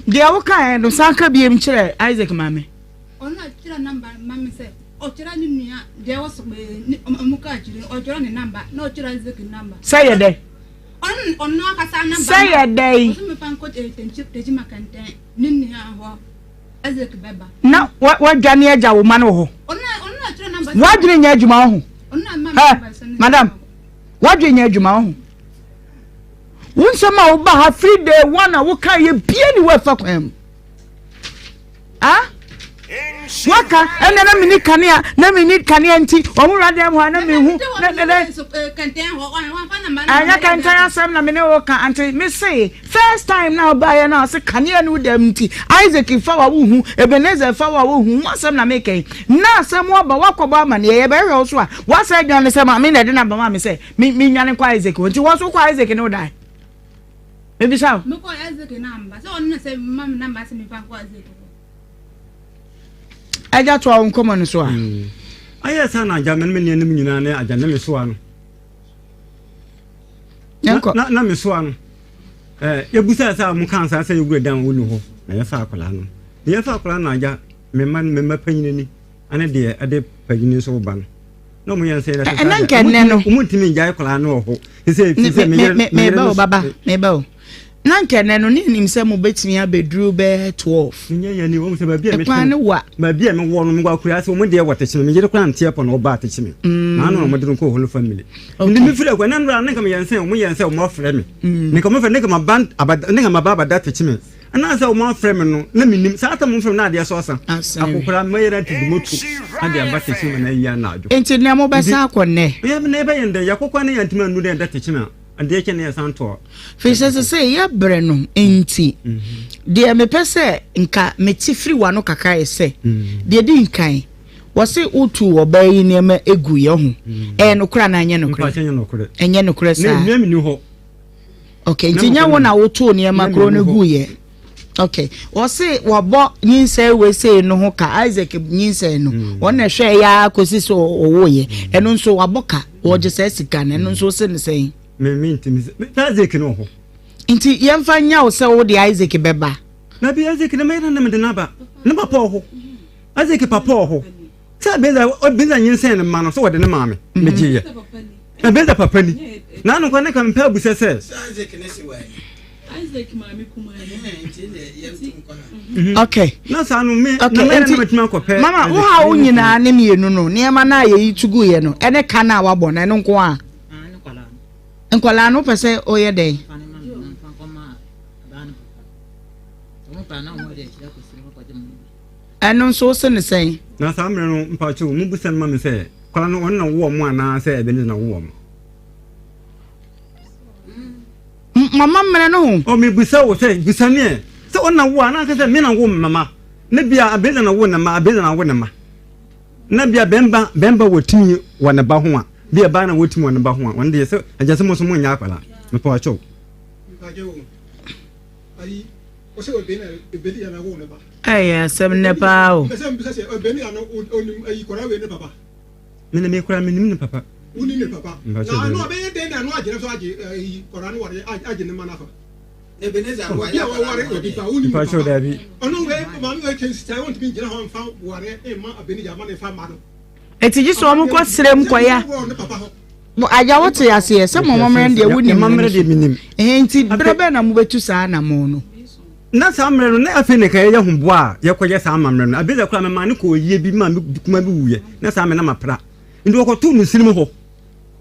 Speaker 1: Deɛ wokaeɛ no, san ka biem kyerɛ Isaac maame.
Speaker 17: Ɔno na kyerɛ namba ma me sɛ ɔkyerɛ ne nua deɛ wɔ so ɔmo ka akyire ɔkyerɛ ne namba na ɔkyerɛ Isaac namba.
Speaker 1: Sɛ yɛ dɛ. Sɛ yɛ dɛn? Na wadwane agya wo ma no wɔ hɔ. Wadwene nyɛ adwuma wɔ ho. Ɛ madam, wadwene nyɛ adwuma wɔ ho. Wo nsɛm a woba ha firi day one a woka yɛ bie ne woafa kwan mu. Ah? Waka ɛnna na mini kanea na mini kanea nti wɔn wura dɛm hɔ a na mehu na na na ɛnyɛ kɛntɛn asɛm na mene wo ka ante me se first time na ɔbaeɛ na ɔse kanea no dɛm nti Isaac fa wa wohu Ebenezer fa wa wohu ho asɛm na meka yi na asɛm aba wakɔbɔ amaneɛ yɛbɛhwɛ wo so a wasɛ adwane sɛ maame na ɛde na bama me sɛ menwane kɔ Isaac hɔ nti wɔn so kɔ Isaac ne wo dae Mebisa wo.
Speaker 17: Mekɔ Isaac na amba. Sɛ ɔno na sɛ ma me namba sɛ mefa nkɔ Isaac hɔ.
Speaker 1: Agya toa wo nkɔmmɔ no so a.
Speaker 18: Hmm. Ayɛ sɛ na agya me ne me nuanom nyinaa ne agya ne me soa no.
Speaker 1: Yɛnkɔ.
Speaker 18: Na na me soa no. Eh, yɛbusa sɛ mo kan saa sɛ yɛwura dan wo ni hɔ na yɛfa akwadaa no. Na yɛfa akwadaa no agya me mma me mma panyini ni ane deɛ ɛde panyini nso ba no. Na ɔmo yɛn sɛ yɛsɛ
Speaker 1: Ɛna nka ɛnɛ no.
Speaker 18: Ɔmo ntumi ngyae akwadaa no wɔ hɔ. Sɛ sɛ me yere
Speaker 1: me meba o baba meba o. Na nka ɛnɛ no ne nim sɛ mo betumi abɛduru bɛyɛ 12.
Speaker 18: Nyɛ yɛn ni wɔn sɛ baabi a mete
Speaker 1: Ɛkwan no wa.
Speaker 18: Baabi a mewɔ no mewɔ akura ase wɔn deɛ wɔ tekyeme me yere koraa nteɛ pɔ na ɔbaa tekyeme.
Speaker 1: Mm.
Speaker 18: Na ano na wɔde no kɔɔ Holy Family.
Speaker 1: Okay.
Speaker 18: Nti mefiri akura na nora ne nka meyɛn sɛ wɔn yɛn sɛ wɔn afrɛ me.
Speaker 1: Mm.
Speaker 18: Ne nka wɔn afrɛ ne nka maba abada ne nka maba abada tekyeme. Anaasɛ wɔn afrɛ me no na menim saa asɛm wɔn frɛ me na adeɛ sɔ asa. Akokora mɛyɛ na te moto ade aba tekyeme na ayi anadwo.
Speaker 1: Nti nɛ mobɛsan akɔ nnɛ?
Speaker 18: Yɛ na yɛbɛyɛ ndɛ yɛkɔkɔ ne yɛntumi annu dɛ ɛda tekyeme a. Adeɛ kyɛ ne yɛ san toɔ.
Speaker 1: Firi sɛ sɛ sɛ yɛ berɛ no nti, deɛ mepɛ sɛ nka mete firi w'ano kakra yɛ sɛ, deɛ di nkan, wɔse wotu ɔbaa yi nneɛma egu yɛ ho. Ɛyɛ nokorɛ anaa ɛnyɛ nokorɛ? Ɛnyɛ nokorɛ saa. Okay, nti nyɛ wo na wotoo nneɛma koro no gu yɛ. Okay, wɔse wɔbɔ nyinsɛn wei sei no ho ka, Isaac nyinsɛn no, wɔn na ɛhwɛ yɛ ara kɔsi sɛ ɔwoeɛ. Ɛno nso wabɔ ka, wɔgye saa sika no, ɛno nso wose no sɛn?
Speaker 18: Me me ntumi sɛ me Isaac no wɔ hɔ.
Speaker 1: Nti yɛmfa nya wo sɛ wode Isaac bɛba.
Speaker 18: Na bi Isaac no mɛyɛ na mede no aba. Ne papa wɔ hɔ. Isaac papa wɔ hɔ. Sɛ Ebenezer Ebenezer nyinsɛn ne mma no sɛ wɔde ne maame mhm. megye yɛ. Ebenezer papa ni. Na ano kwa ne ka mpɛ abusa sɛ.
Speaker 6: Isaac ne se wɔ
Speaker 19: Isaac maame kumaa
Speaker 1: ni. Okay.
Speaker 18: Na saa no me
Speaker 1: okay.
Speaker 18: na mɛyɛ na mɛtumi akɔpɛ.
Speaker 1: Mama wo ha wo nyinaa ne mmienu no nneɛma no a yɛyi tugu yɛ no ɛne ka no a wabɔ no ɛno nko a. Nkwadaa no wopɛ sɛ woyɛ dɛn? Ɛno nso wose ne sɛn?
Speaker 18: Na saa mmerɛ no mpakyɛw mo busa no ma me sɛ kwadaa no ɔno na wowɔ mo anaa sɛ Ebenezer na wowɔ mo?
Speaker 1: Mama mmerɛ no ho.
Speaker 18: Ɔ mebusa wo sɛ busa neɛ sɛ ɔno na wo anaa sɛ me na wo mama ne bia Ebenezer na wo ne ma Ebenezer na wo ne ma. Na bia bɛmba bɛmba wɔ tumi wɔ ne ba ho a, bia baa na wɔ tumi wɔ ne ba ho a, wɔn deɛ sɛ agya sɛ mo nso mo nyɛ akwadaa. Mepɛ ɔkyɛw.
Speaker 1: Ɛyɛ asɛm nnɛ paa o.
Speaker 18: Me na me kura me nim ne papa.
Speaker 3: Woni ne papa. Na ano ɔbɛyɛ dɛn na ano agyina so agye ayi kɔra no ware agye ne ma no afa. Ebenezer obi a waware obi ba woni ne papa. Ɔno wei maame wei kyɛn sika wɔntumi ngyina hɔ mfa ware mma Ebenezer ama ne mfa mma no.
Speaker 1: Eti gye sɛ wɔn kɔ serem kɔya. Agya wo te aseɛ sɛ mo amammerɛ no deɛ wonim
Speaker 18: amammerɛ deɛ menim.
Speaker 1: Ɛhɛn nti berɛ bɛn na mobɛtu saa anamɔn no?
Speaker 18: Na saa mmerɛ no na afei na nka yɛyɛ ho boa a yɛkɔyɛ saa amammerɛ no. Abeza koraa memaa no kɔɔ yie bi maa me kuma bi wuiɛ na saa me na mapra. Nti wɔkɔtoo no sirim hɔ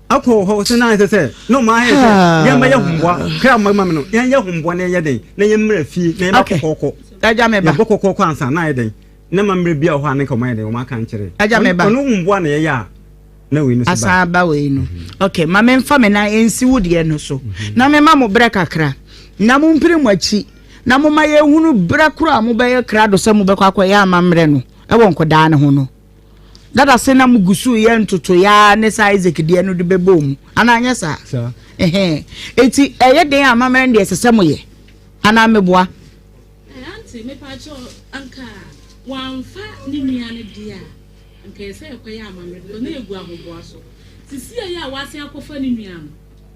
Speaker 18: akɔ hɔ sɛ na ayɛ sɛ sɛ na ɔmo ayɛ sɛ yɛmmɛyɛ ho boa kra ɔmo ma me no yɛnyɛ ho boa na yɛnyɛ dɛn na yɛmmra fie na yɛmmɛ kɔkɔɔkɔ.
Speaker 1: Agya me ba.
Speaker 18: Yɛbɔ kɔkɔɔkɔ ansa na ayɛ dɛn na amammerɛ bi a wɔ hɔ a ne nka ɔmo ayɛ dɛn ɔmo aka nkyerɛ.
Speaker 1: Agya me ba.
Speaker 18: Ɔno ho boa na yɛyɛ a na wei no so ba.
Speaker 1: Asan aba wei no. Ok, ma memfa me nan nsi wo deɛ no so na mema mo berɛ kakra na mompere mo akyi na momma yɛnhunu berɛ korɔ a mobɛyɛ krado sɛ mobɛkɔ akɔyɛ amammerɛ no wɔ nkɔdaa no ho no. Dada se na mogu so yɛ ntotoeɛ ara ne saa Isaac deɛ no de bɛbɔ mu anaa anyɛ saa?
Speaker 18: Saa.
Speaker 1: Ɛhɛn. Enti ɛyɛ den a amammerɛ no deɛ ɛsɛ sɛ moyɛ anaa meboa?
Speaker 19: Eh, auntie, mepakyɛw, anka wamfa ne nua no deɛ a, anka ɛsɛ sɛ yɛkɔyɛ amammerɛ because na yɛgu ahoboa so. Sisiei a wasen akɔfa ne nua no,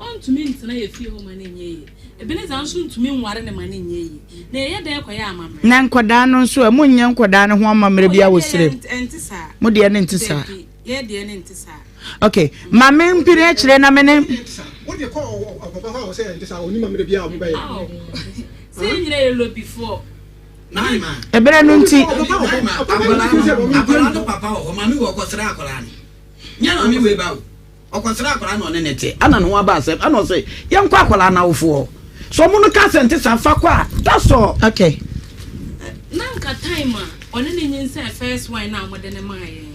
Speaker 19: ɔntumi ntena yɛn fie hɔ ma no nyɛ yie. Ebenezer nso ntumi nware no ma no nyɛ yie. Na yɛyɛ dɛn kɔyɛ amammerɛ?
Speaker 1: Na nkwadaa no nso ɛ, monnyɛ nkwadaa no ho amammerɛ
Speaker 19: Oh,
Speaker 1: biara
Speaker 19: yɛn
Speaker 1: wɔ
Speaker 19: deɛ
Speaker 1: serem?
Speaker 19: yɛn ɛnte saa.
Speaker 1: Mo deɛ no nte saa?
Speaker 19: Dabi. Yɛ deɛ no nte saa.
Speaker 1: Ok, ma me mpini akyire na me ne.
Speaker 3: Wode kɔ ɔpapa hɔ a ɔsɛ ɛnte saa ɔnim amere biara a ɔmo bɛyɛ.
Speaker 19: Sɛ yɛn nyinaa yɛ lobifoɔ.
Speaker 1: Ɛberɛ no nti.
Speaker 6: Akwadaa no papa wɔ hɔ maame wɔ ɔkɔsra akwadaa no nyɛ maame wei ba o ɔkɔsra akwadaa no ɔne ne te ɛna ne ho aba asɛm ɛna ɔsɛ yɛnkɔ akwadaa no awofoɔ hɔ so ɔmo no ka sɛ nte saa fa kɔ a that's all.
Speaker 1: Okay.
Speaker 19: Na nka time a ɔne ne nyinsɛn first one na wɔde ne maa yɛn.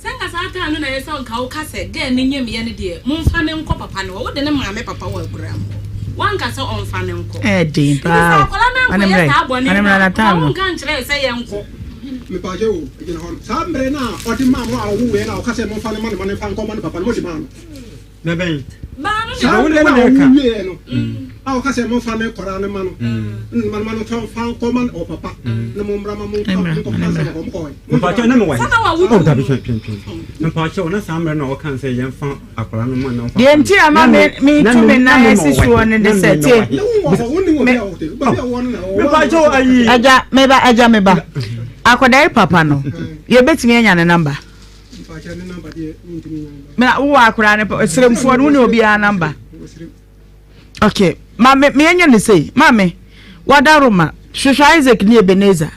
Speaker 19: Sɛ nka saa time no na ɛyɛ sɛ nka woka sɛ girl no nyem yɛ no deɛ momfa no nkɔ papa no hɔ wode ne maame papa wɔ akura mu hɔ woanka sɛ ɔmfa no nkɔ.
Speaker 1: Ɛɛden
Speaker 19: Nti sɛ
Speaker 1: paa o.
Speaker 19: akwadaa no
Speaker 1: Ɔne
Speaker 19: ankɔyɛ
Speaker 1: mmerɛ
Speaker 19: saa bɔne
Speaker 1: ɔne
Speaker 19: no
Speaker 1: mmerɛ
Speaker 19: a
Speaker 1: na
Speaker 19: nka
Speaker 1: time no.
Speaker 19: wonka nkyerɛ yɛ sɛ yɛnkɔ.
Speaker 3: Mepaakyɛw o, gyina hɔ no. Saa mmerɛ no a ɔde maa mo a ɔwowoeɛ no a ɔka sɛ momfa no ma no ma no mfa nkɔma ne papa no, mode maa no?
Speaker 18: Na bɛn?
Speaker 3: Saa mmerɛ no a ɔwo wieɛ no a ɔka sɛ momfa ne kɔraa no ma no ma no ma no mfa nkɔma ɔpapa na mommra ma monkɔfa nsɛm hɔ mokɔɛ.
Speaker 18: Mpakyɛw na mewɔ he? Oh dabi twɛn twɛn twɛn. Mpakyɛw na saa mmerɛ no a ɔka sɛ yɛmfa akwadaa no ma na ɔmfa.
Speaker 1: Deɛ nti a ma me metu me nan asi soɔ no de sɛ tie.
Speaker 18: Mpakyɛw ayi.
Speaker 1: Agya meba agya meba akwadaa yi papa no yɛbɛtumi anya ne namba. Mena wowɔ akwadaa no sremfoɔ no wo ne obiara namba. Ok maame meɛnyɛ ne sei maame wadaroma hwehwɛ Isaac ne Ebenezer.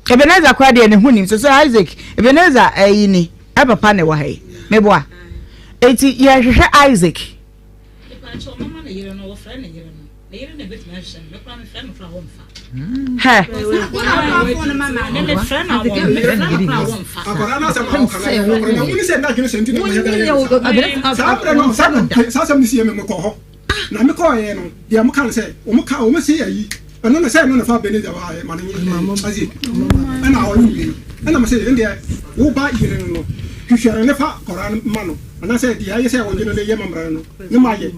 Speaker 1: Ebenezer koraa deɛ ne ho nim sɛ sɛ Isaac Ebenezer ɛyi ni ɛpapa ne wɔ ha yi meboa eti yɛhwehwɛ Isaac. Hɛ.
Speaker 3: Na mekɔɔeɛ no, deɛ wɔka ne sɛ, wɔka, wɔn se ayi, ɛno na sɛ ɛno na fa Ebenezer ba ayɛ ma no nye Isaac, ɛna ɔne wie no, ɛna mo se, ɛndeɛ wo ba yere no no, hwehwɛ no ne fa kɔraa no ma no, anaasɛ deɛ ayɛ sɛ ɔgye no de yɛ mamra no ne ma yɛ.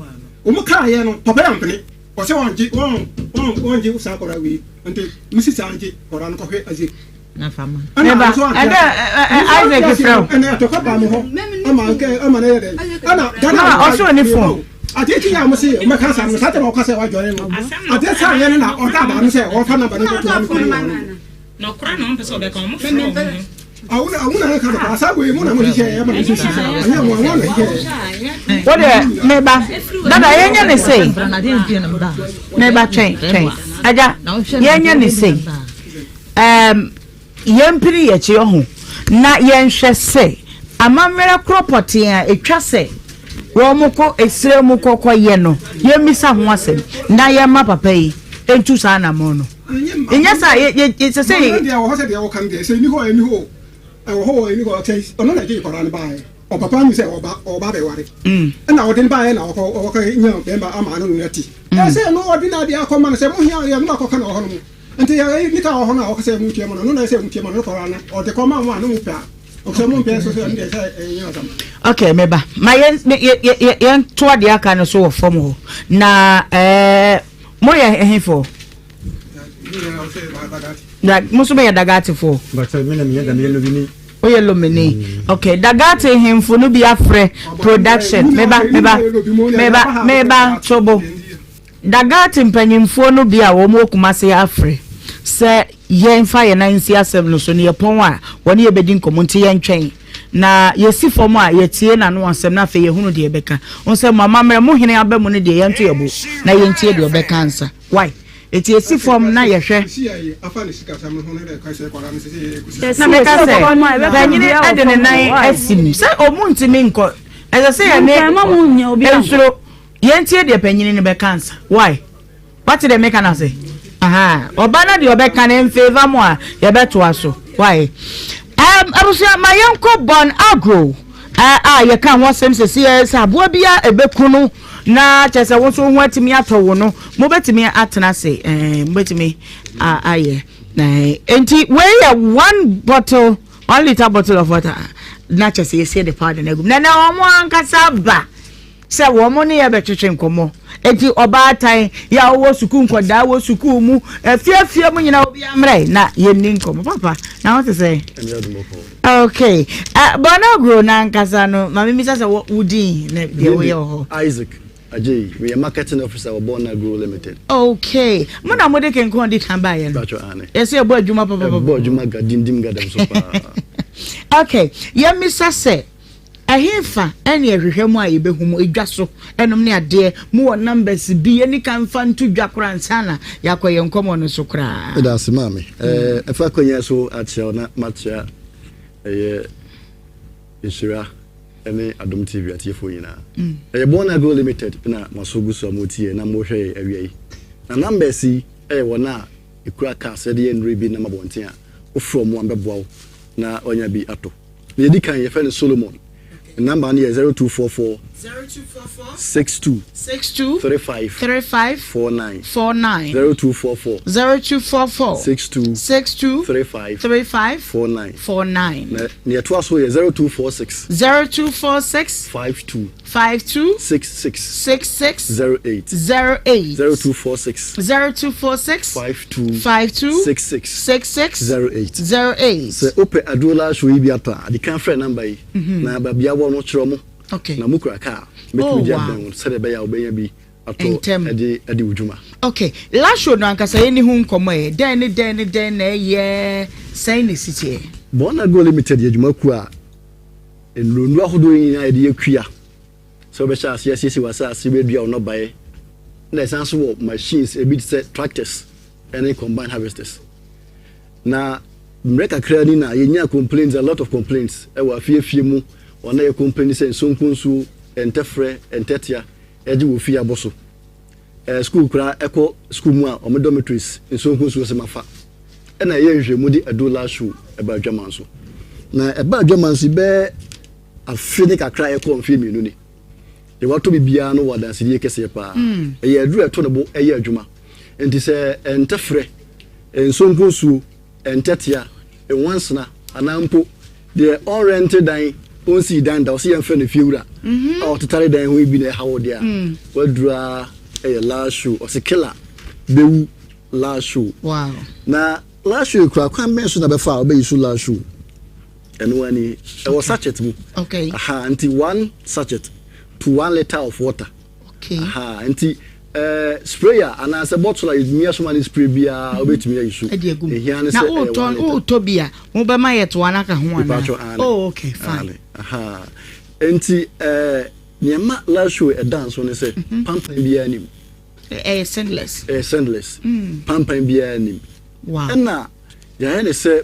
Speaker 3: Wɔn kaeɛ no, papa yɛ ampene, ɔsɛ wɔngye, wɔn, wɔn, wɔngye saa kɔraa wei, nti me sista ngye kɔraa no kɔhwɛ Isaac.
Speaker 16: na fa ma.
Speaker 1: Meba, ɛdɛ Isaac frɛ wo.
Speaker 3: Ɛnɛ atɔkɔ baa mo hɔ ama nkɛ ama na yɛ dɛ. Ɛna Ghana.
Speaker 1: Na ɔsoro ne fon.
Speaker 3: Adeɛ ti yɛ a mo se ɔmɛka sa no saa tɛm a ɔka sɛ wadwɔre no. Adeɛ saa yɛ no na ɔda adaa no sɛ ɔfa namba no kɔto ano kɔn wɔ no.
Speaker 16: Na ɔkora na ɔmpɛ sɛ ɔbɛka ɔmo frɛ ɔmo ho.
Speaker 3: Awo na awo na ɛka no asa wei mo na mo hyehyɛ ɛma no sisi sa ɛnyɛ mo àwọn na hyehyɛ.
Speaker 1: Wo deɛ meba dada yɛnyɛ ne sei meba twɛn twɛn agya yɛnyɛ ne sei. Ɛɛm, yɛmpini yɛn akyi ɔho na yɛnhwɛ sɛ amammerɛ korɔ pɔtee a ɛtwa sɛ wɔkɔ ɛserɛ mu kɔ kɔyɛ no, yɛmmisa ho asɛm na yɛmma papa yi ntu saa anammɔn no. Nyɛ saa, yɛ, yɛ, yɛ, sɛ sɛ.
Speaker 3: Deɛ wɔ hɔ sɛ deɛ wɔka no deɛ, sɛ ɛni hɔ a ɛni hɔ o, ɛwɔ hɔ o ɛni hɔ o, sɛ ɔno na ɛgye nkwadaa no baeɛ, ɔpapa nu sɛ ɔba, ɔba abɛware, ɛna ɔde no baeɛ na ɔkɔ, ɔkɔ nya bɛrima ama no no ati. Ɛsɛ ɛno ɔde n'adeɛ akɔma no sɛ mohia yɛ no akɔka no wɔ hɔ nom. Nti yɛ nika wɔ hɔ no a wɔka sɛ montua ma no, ɛno na ɛsɛ sɛ motua ma no, no no ɔde kɔ ma mo a na mopɛ a, ɔsɛ mompɛ nso sɛ ɛno deɛ sɛ ɛnyɛ asɛm.
Speaker 1: Okay, meba. Ma yɛn yɛ yɛn toa deɛ aka no so wɔ fam hɔ. Na ɛɛ moyɛ ɛhefoɔ? Na mo nso bɛyɛ Dagatefoɔ?
Speaker 18: Bàtɛ mi na mi yɛ dàmiyɛ lomini.
Speaker 1: Woyɛ lomini. Okay, Dagate hemfo no bi afrɛ production. Meba meba meba meba tobo. Dagat mpanyimfoɔ no bi a wɔn wɔ Kumase afrɛ sɛ yɛnfa yɛn nan nsi asɛm no so na yɛpɔn a wɔne yɛn bɛdi nkɔmmɔ nti yɛntwɛn na yɛsi fam a yɛtie n'ano asɛm na afei yɛhunu deɛ ɛbɛka. Wohu sɛ mo amammerɛ mo hene aba mu no deɛ yɛnto yɛn bo na yɛntie deɛ ɔbɛka ansa. Wai? Enti yɛsi fam na yɛhwɛ. Na meka sɛ panyini de ne nan asi mu sɛ ɔmu ntumi nkɔ ɛsɛ sɛ yɛne nsuro Yɛntie deɛ panyini no bɛka ansa. Wai? Wate deɛ meka no ase? Ahaa. Ɔba no deɛ ɔbɛka no in favour mo a, yɛbɛtoa so. Wai? Um, abusua, ma yɛnkɔ Bon Agro a a yɛka ho asɛm sɛsi ɛ sɛ aboa bi a ɛbɛku no na kyerɛ sɛ wo nso wo ho atumi atɔ wo no, mobɛtumi atena ase, eh, mobɛtumi ayɛ. Eh, enti wei yɛ one bottle, 1 litre bottle of water na kyerɛ sɛ yɛsie de powder no agum. Na na wɔn ankasa ba. Sɛ wɔn ne yɛn bɛtwetwe nkɔmmɔ. Enti ɔbaatan yi a ɔwɔ sukuu nkwadaa wɔ sukuu mu, afiafie mu nyinaa obiara mmrɛ na yɛnni nkɔmmɔ. Papa, na ho te sɛ? Okay. Uh, Bɔnagro n'ankasa no, ma mimisa sɛ wo din ne deɛ woyɛ wɔ hɔ.
Speaker 20: Isaac Agyei, meyɛ marketing officer wɔ Bɔnagro Limited.
Speaker 1: Okay. Mo na mode kenkɔn di kan baeɛ no?
Speaker 20: Bàtchɔ ane.
Speaker 1: Yɛsɛ ɛbɔ adwuma papapapa.
Speaker 20: Ɛbɔ adwuma ga dindim gadam so paa.
Speaker 1: Okay, yɛmmisa sɛ, ɛhefa ɛne ɛhwehwɛ mu a yɛbɛhu mu edwa so ɛnom ne adeɛ mu wɔ numbers bi yɛni ka mfa nto dwa koraa nsa na yɛakɔ yɛn nkɔmmɔ no so koraa.
Speaker 20: Ɛda ase maame. Ɛɛ ɛfa akonnwa so akyerɛw na makyerɛ ɛyɛ nhyira ne Adom TV atiefoɔ nyinaa. Ɛyɛ Born Agro Limited na moaso gu so a motie na mohwɛ yɛn awia yi. Na numbers yi yɛ wɔn a ɛkura cars de yɛ nnuro bi nam abɔnten a wofrɛ wɔn a bɛboa wo na wanya bi atɔ. Nea ɛdi kan yɛfrɛ no Solomon. Ne number no yɛ 0244 62 35 49 0244 62 35 49 Na nea ɛtoa so yɛ 0246
Speaker 1: 0246
Speaker 20: 52
Speaker 1: 52
Speaker 20: 66
Speaker 1: 66
Speaker 20: 08
Speaker 1: 08
Speaker 20: 0246
Speaker 1: 0246
Speaker 20: 52
Speaker 1: 52
Speaker 20: 66
Speaker 1: 66
Speaker 20: 08
Speaker 1: 08.
Speaker 20: Sɛ wopɛ aduro last show yi bi atɔ a, adi kan frɛ namba yi mhm. na baabi awɔ no kyerɛ mo.
Speaker 1: Okay.
Speaker 20: Na mokura kaa bɛtumi
Speaker 1: oh,
Speaker 20: de
Speaker 1: wow.
Speaker 20: abɛn wo sɛdeɛ ɛbɛyɛ a wobɛnya bi atɔ ɛde ɛde wo dwuma.
Speaker 1: Okay, last show no ankasa yɛni ho nkɔmmɔ ɛ dɛn ne dɛn ne dɛn na ɛyɛ sɛn na ɛsi teɛ.
Speaker 20: Born Agro Limited yɛ dwumakuo a nnuro ahodoɔ yi nyinaa yɛde yɛ kua sɛ wobɛhyɛ aseɛ asiesie w'asase wobɛdua wo nnɔbaeɛ na ɛsan so wɔ machines ebi te sɛ tractors ne combine harvesters na mmerɛ kakra ni na yɛnya complaints a lot of complaints ɛwɔ afiefie mu wɔn a yɛ complain sɛ nsonko nsuo ntɛfrɛ ntɛtea ɛgye wɔ fie abɔ so ɛɛ school koraa ɛkɔ school mu a wɔn dormitories nsonko nsuo sɛ mafa ɛna ɛyɛ nhwehwɛmu de ɛdo last show ɛba adwaman so na ɛba adwaman so bɛɛ afe ne kakra a ɛkɔ mfeɛ mmienu ni. Deɛ watɔ bi biara no wɔ adansedie kɛseɛ paa. Mm. Ɛyɛ aduru a ɛtɔ ne bo ɛyɛ adwuma. Nti sɛ ɛntɛfrɛ, nsonkonsuo, ɛntɛtea, nwansena anaa mpo deɛ ɔnrɛnte dan, ɔnsii dan da, ɔsɛ yɛmfrɛ no fiewura mhm. a ɔtetare dan ho yi bi na ɛha wo deɛ a, mm. waduru a ɛyɛ last show. Ɔsɛ killer bɛwu last show.
Speaker 1: Wow.
Speaker 20: Na last show kura kwan bɛn so na bɛfa a wobɛyi so last show? Ɛno ara ni. Ɛwɔ sachet mu.
Speaker 1: Okay.
Speaker 20: Aha, nti one sachet to one litre of water.
Speaker 1: Okay.
Speaker 20: Aha, nti eh, sprayer anaasɛ bottle a yɛtumi asoma ne spray biara mhm. wobɛtumi ayi so.
Speaker 1: Ɛde agu mu.
Speaker 20: Ehia ne sɛ ɛyɛ one litre.
Speaker 1: Na wotɔ bi a, wobɛma yɛ toa no aka ho anaa?
Speaker 20: Mepatwɔ aane.
Speaker 1: Oh, okay, fine.
Speaker 20: Aane. Aha. Nti eh, nea ɛma last show ɛda nso ne sɛ mhm. pampan biara nim.
Speaker 1: Ɛyɛ sendless.
Speaker 20: Ɛyɛ sendless. Mm. Pampan biara nim.
Speaker 1: Wow.
Speaker 20: Ɛna Yɛayɛ no sɛ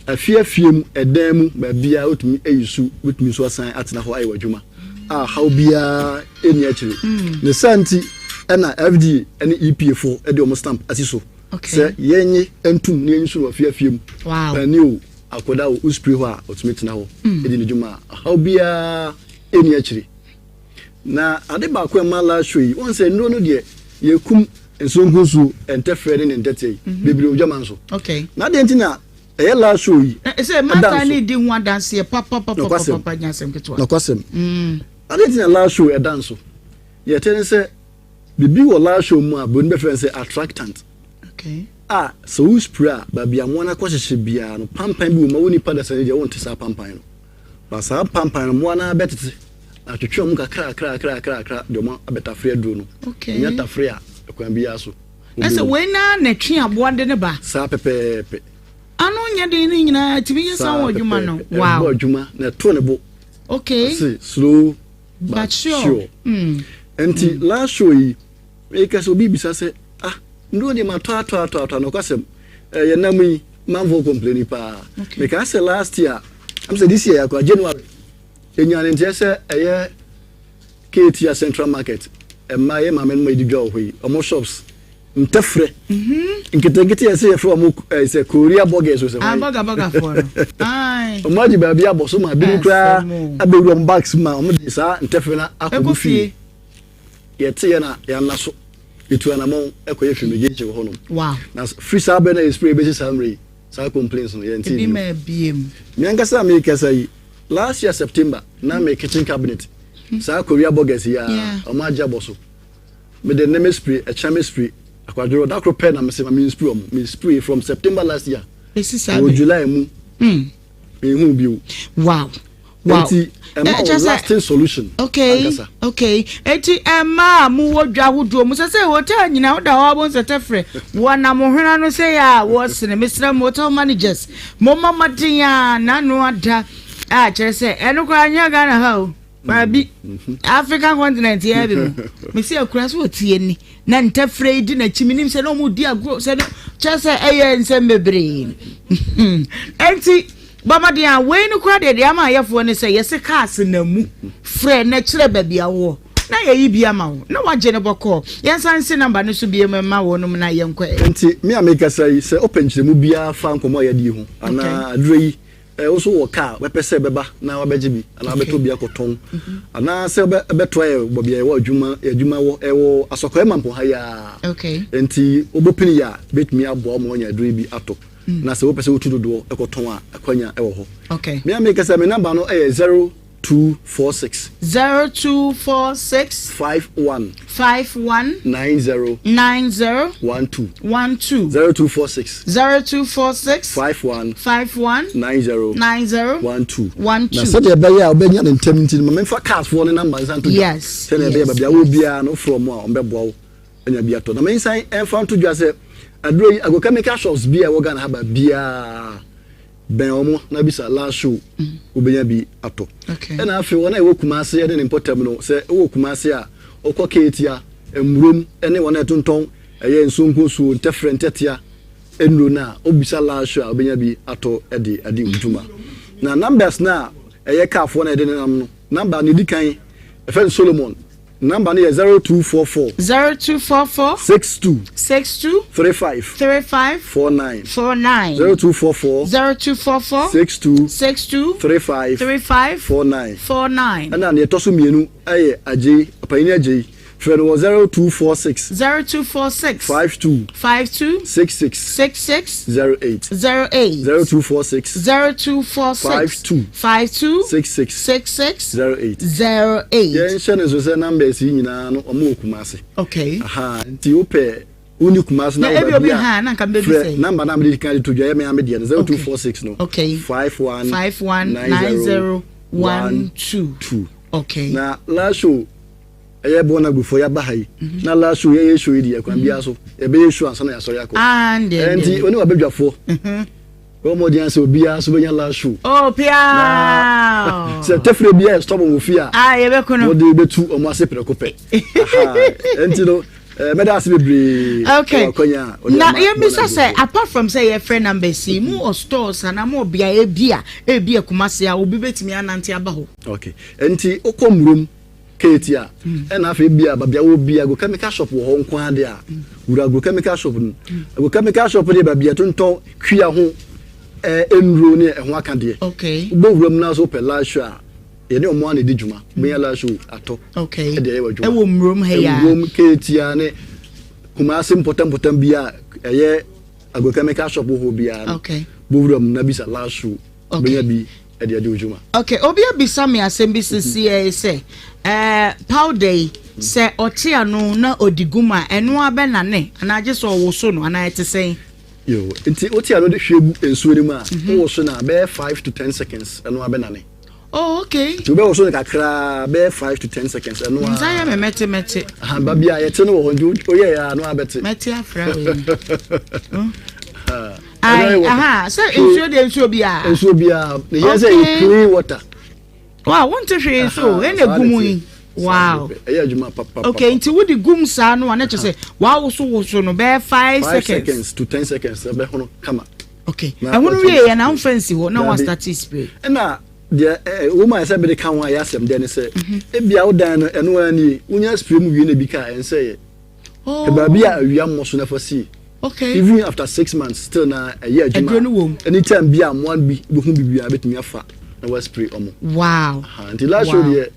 Speaker 20: afie afie mu, ɛdan mu, baabiara wotumi ayi su, wobɛtumi nso asan atena hɔ ayɛ w'adwuma a haw biara nni akyire. Mm. Ne saa nti ɛna FDA ne EPA fo de wɔn stamp asi so sɛ yɛnye ntum na yɛnyi su no afie afie mu. Pani o, akwadaa o, wospray hɔ a ɔtumi tena hɔ mm. di ne dwuma a haw biara nni akyire. Na ade baako a ɛma last show yi, wɔn sɛ nnuro no deɛ yɛkum nsonkunsu, ntɛfrɛ ne ne ntɛteɛ yi mhm. bebree odwama nso.
Speaker 1: Okay.
Speaker 20: Na adeɛ nti na ɛyɛ last show yi.
Speaker 1: Sɛ mata ne di ho adanseɛ papapapapapa nya asɛm ketewa.
Speaker 20: Nokwasɛm. Mm. Adeɛ nti na last show ɛda nso. Deɛ ɛkyɛ ne sɛ biribi wɔ last show mu a buroni bɛfrɛ no sɛ attractant.
Speaker 1: Okay.
Speaker 20: A sɛ wo spray a baabi a mmoa no akɔhyehyɛ biara no pampan bi wɔ mu a wo nipa dasani deɛ wonte saa pampan no. Na saa pampan no mmoa no ara bɛtete na atwetwe wɔn kakrakrakrakrakra de wɔn abɛtafere aduro no.
Speaker 1: Okay.
Speaker 20: Nya tafere a, ɛkwan biara so.
Speaker 1: Na sɛ wei na na ɛtwe aboa de ne ba.
Speaker 20: Saa pɛpɛɛpɛ.
Speaker 1: Ano nyɛ den ne nyinaa tumi yɛ saa wɔn adwuma no.
Speaker 20: Wow. Ɛbɔ adwuma na ɛto ne bo.
Speaker 1: Okay.
Speaker 20: Ɔse slow but, but sure. sure.
Speaker 1: Mm.
Speaker 20: Nti mm. last show yi, meka sɛ obi bisa sɛ ah nduro deɛ matɔ atɔ atɔ atɔ anɔkwasɛm ɛyɛ nam yi manfoɔ complaini paa mekaa sɛ last year am sɛ this year akora January yɛnya ne nteɛ sɛ ɛyɛ Ketia Central Market ɛma yɛ maame no ma yɛdi dwa wɔ hɔ yi ɔmo shops ntɛfrɛ mhm. nketenkete yɛ sɛ yɛfrɛ ɔmo eh, sɛ Korea burgers o sɛ
Speaker 1: ah, bɔga bɔga foɔ
Speaker 20: no ɔmo agye baabi abɔ so ma binom koraa abɛwura ɔmo bags ma ɔmo de saa ntɛfrɛ no akɔ fie Yɛteeɛ na yɛanna so. Yɛtuu anamɔn kɔyɛ fumigation wɔ hɔnom.
Speaker 1: Wow.
Speaker 20: Na firi saa berɛ no a yɛ spray bɛsi saa mmerɛ yi, saa complaints no yɛntee
Speaker 1: Ebi
Speaker 20: bio.
Speaker 1: ma abiem.
Speaker 20: Me ankasa a merekasa yi, last year September na me kitchen cabinet, saa Korea burgers yi ara,
Speaker 1: Yeah.
Speaker 20: wɔn agye abɔ so. Mede nnɛ me spray, ɛkyena me spray, akwadworɔ, da koro pɛ na mese ma me nspray wɔn. Me spray from September last year.
Speaker 1: Bɛsi saa
Speaker 20: Ɛwɔ
Speaker 1: berɛ.
Speaker 20: July mu.
Speaker 1: Mm.
Speaker 20: Menhuu bio.
Speaker 1: Wow. Wow.
Speaker 20: Enti ɛma
Speaker 1: Eh,
Speaker 20: wo
Speaker 1: kyerɛ sɛ-
Speaker 20: lasting solution
Speaker 1: Okay,
Speaker 20: ankasa.
Speaker 1: okay. Eti mmaa a mowɔ dwa ahodoɔ mu sɛ sɛ hotel nyinaa woda hɔ abɔ nsɛtɛfrɛ wɔnam hwena no sɛ yɛ a wɔsene mesrɛ mo hotel managers momma mmɔden a n'ano ada a kyerɛ sɛ ɛno koraa nyɛ Ghana ha o baabi African continent yɛ bi mu mesi akura so wɔtie ni na ntɛfrɛ yi di n'akyi menim sɛ na ɔmo di agorɔ sɛ no kyerɛ sɛ ɛyɛ nsɛm bebree enti Bɔ mmɔden a, wei no koraa deɛ deɛ ama ayɛfoɔ ne sɛ yɛse cars nam mu, frɛ na kyerɛ baabi a wowɔ na yɛyi bi ama wo na wagye no bɔkɔɔ. Yɛnsan nsi number no so biom mma wɔnom na yɛnkɔ ɛ.
Speaker 20: Nti me a mekasa yi, sɛ wopɛ nkyerɛmu biara fa nkɔmmɔ a yɛadi yi ho anaa aduro yi, wo nso wowɔ car a wobɛpɛ sɛ bɛba na wabɛgye bi anaa wobɛtɔ bi akɔtɔn anaa sɛ wobɛtoa yɛ baabi a yɛwɔ adwuma, yɛn adwuma wɔ, ɛwɔ Asɔkɔɛ Mampong ha yi ara. Nti wobɔ pini yi a, bɛtumi aboa wo ma woanya aduro yi bi atɔ. Na sɛ wopɛ sɛ wotu dodoɔ kɔtɔn a, akwanya wɔ hɔ.
Speaker 1: Okay.
Speaker 20: Me a meka sɛ me namba no yɛ 0246.
Speaker 1: 0246.
Speaker 20: 51.
Speaker 1: 51.
Speaker 20: 90.
Speaker 1: 90.
Speaker 20: 12.
Speaker 1: 12.
Speaker 20: 0246.
Speaker 1: 0246.
Speaker 20: 51.
Speaker 1: 51.
Speaker 20: 90.
Speaker 1: 90.
Speaker 20: 12.
Speaker 1: 12.
Speaker 20: Na sɛdeɛ ɛbɛyɛ a wobɛnya no ntɛm nti no, ma memfa cars foɔ no namba nsa nto dwa.
Speaker 1: Yes.
Speaker 20: Sɛdeɛ ɛbɛyɛ baabi a wɔ biara no, wofrɛ wɔn a, wɔbɛboa wo. anya bi atɔ. Na mensan mfa nto dwa sɛ aduro yi agrochemical shops bi a ɛwɔ Ghana ha baabiara bɛn wɔn na bisa last show wobɛnya bi atɔ. Ɛna afei wɔn a ɛwɔ Kumase ne ne mpɔtam no sɛ wowɔ Kumase a wokɔ Keetia, Mmurom ne wɔn a ɛtontɔn ɛyɛ nsonkonsuo, ntɛfrɛ, ntɛtea nnuro no a wobisa last show a wobɛnya bi atɔ de adi wo dwuma. Na numbers no a ɛyɛ kaafoɔ no a yɛde nenam no number no ɛdi kan ɛfɛ no Solomon Number no yɛ 0244.
Speaker 1: 0244.
Speaker 20: 62.
Speaker 1: 62.
Speaker 20: 35.
Speaker 1: 35.
Speaker 20: 49.
Speaker 1: 49.
Speaker 20: 0244.
Speaker 1: 0244.
Speaker 20: 62.
Speaker 1: 62.
Speaker 20: 35.
Speaker 1: 35.
Speaker 20: 49.
Speaker 1: 49.
Speaker 20: Ɛna nea ɛtɔ so mmienu yɛ Agyei, Ɔpanyin Agyei. Frɛ no wɔ 0246.
Speaker 1: 0246.
Speaker 20: 52.
Speaker 1: 52.
Speaker 20: 66.
Speaker 1: 66.
Speaker 20: 08.
Speaker 1: 08.
Speaker 20: 0246.
Speaker 1: 0246.
Speaker 20: 52.
Speaker 1: 52.
Speaker 20: 66.
Speaker 1: 66.
Speaker 20: 08.
Speaker 1: 08.
Speaker 20: Yɛnhyɛ no nso sɛ numbers yi nyinaa no wɔn wɔ Kumasi.
Speaker 1: Okay.
Speaker 20: Aha nti wopɛ wonni Kumasi na
Speaker 1: Na
Speaker 20: wɔ
Speaker 1: ebi obi
Speaker 20: baabi a
Speaker 1: ha na nka mbɛbi
Speaker 20: frɛ
Speaker 1: sɛ.
Speaker 20: number na mede kan de to dwa yɛ me ame deɛ no 0246 no.
Speaker 1: Okay.
Speaker 20: 51
Speaker 1: 51 90 12.
Speaker 20: 2.
Speaker 1: Okay.
Speaker 20: Na last show ɛyɛ bɔ na gufoɔ yɛaba ha yi mhm. na last show yɛyɛ show yi deɛ kwan biara so yɛbɛyɛ show ansa na yɛasɔre akɔ.
Speaker 1: Ah,
Speaker 20: nti wɔne wabɛdwafoɔ. Mhm. Bɔ mmɔden ara sɛ obiara nso bɛnya last show.
Speaker 1: Oh, pia!
Speaker 20: Sɛ tɛfrɛ biara yɛ stop wɔ fie a,
Speaker 1: ah, yɛbɛko no.
Speaker 20: Wɔde bɛtu wɔn ase prɛko pɛ. Nti no, eh, mɛda ase bebree.
Speaker 1: Okay. Na yɛmmisa sɛ apart from sɛ yɛfrɛ numbers yi, mu wɔ stores anaa mu wɔ beaeɛ bi a ebi Kumasi a obi bɛtumi anante aba hɔ.
Speaker 20: Okay. Nti wokɔ Mmurom Kate a, ɛna afei bia baabi a wɔ bia agrochemical shop wɔ hɔ nko ara de a, wura agrochemical shop no. Agrochemical shop deɛ baabi a yɛtontɔn kwia ho ɛɛ nnuro ne ɛho aka deɛ.
Speaker 1: Okay.
Speaker 20: Wobɔ wura mu na so wopɛ lasho a, yɛne wɔn ara na ɛdi dwuma. Wobɛnya lasho atɔ.
Speaker 1: Okay.
Speaker 20: Ɛde ayɛ w'adwuma.
Speaker 1: Ɛwɔ mmurom ha yi a.
Speaker 20: Mmurom, Kate a ne Kumasi mpɔtam mpɔtam bi a ɛyɛ agrochemical shop wɔ hɔ biara no.
Speaker 1: Okay.
Speaker 20: Bɔ wura mu na bisa lasho. Wobɛnya bi de adi wo dwuma.
Speaker 1: Ok, obi abisa me asɛm bi sesiɛ yi sɛ, ɛɛ powder yi, sɛ ɔte ano na ɔdi gu mu a, ɛno ara bɛnane anaa gye sɛ ɔwoso no anaa ɛte sɛn?
Speaker 20: Yoo, nti wote ano de hwie gu nsuo no mu a, wowoso no a, bɛyɛ 5 to 10 seconds, ɛno ara bɛnane.
Speaker 1: Oh, okay.
Speaker 20: Nti wobɛwoso no kakraa, bɛyɛ 5 to 10 seconds, ɛno ara.
Speaker 1: Nsa yɛ me mɛte mɛte.
Speaker 20: Aha, baabi a yɛte no wɔ hɔ, nti woyɛɛ a, ɛno ara bɛte.
Speaker 1: Mɛte afra wei no. Ayi, aha, sɛ nsuo deɛ nsuo biara.
Speaker 20: Nsuo biara, ne yɛn sɛ yɛ clean water.
Speaker 1: Wow, wonte hwee nso, ɛna egu mu yi. Wow.
Speaker 20: Ɛyɛ adwuma papa.
Speaker 1: Okay, nti wode gum saa no a na kyerɛ sɛ wawosowoso no bɛyɛ 5
Speaker 20: 5
Speaker 1: seconds.
Speaker 20: Seconds to 10 seconds ɛbɛhono kama.
Speaker 1: Okay. Ɛhono wie yɛ na womfa nsi hɔ na wa start spray.
Speaker 20: Ɛna deɛ ɛɛ wɔn a ɛsɛ bɛde ka ho a ɛyɛ asɛm dɛ ne sɛ ebia wo dan no ɛno ara nie wonya spray mu wie na ebi ka ɛnsɛ yɛ.
Speaker 1: Oh.
Speaker 20: Baabi a awia mmɔ so na fa sie.
Speaker 1: Okay.
Speaker 20: Even after 6 months still na ɛyɛ adwuma.
Speaker 1: Aduro no wɔ mu.
Speaker 20: Anytime bi a mmoa bi bɛhu bibi a bɛtumi afa na wa spray ɔmo.
Speaker 1: Wow.
Speaker 20: Nti last show deɛ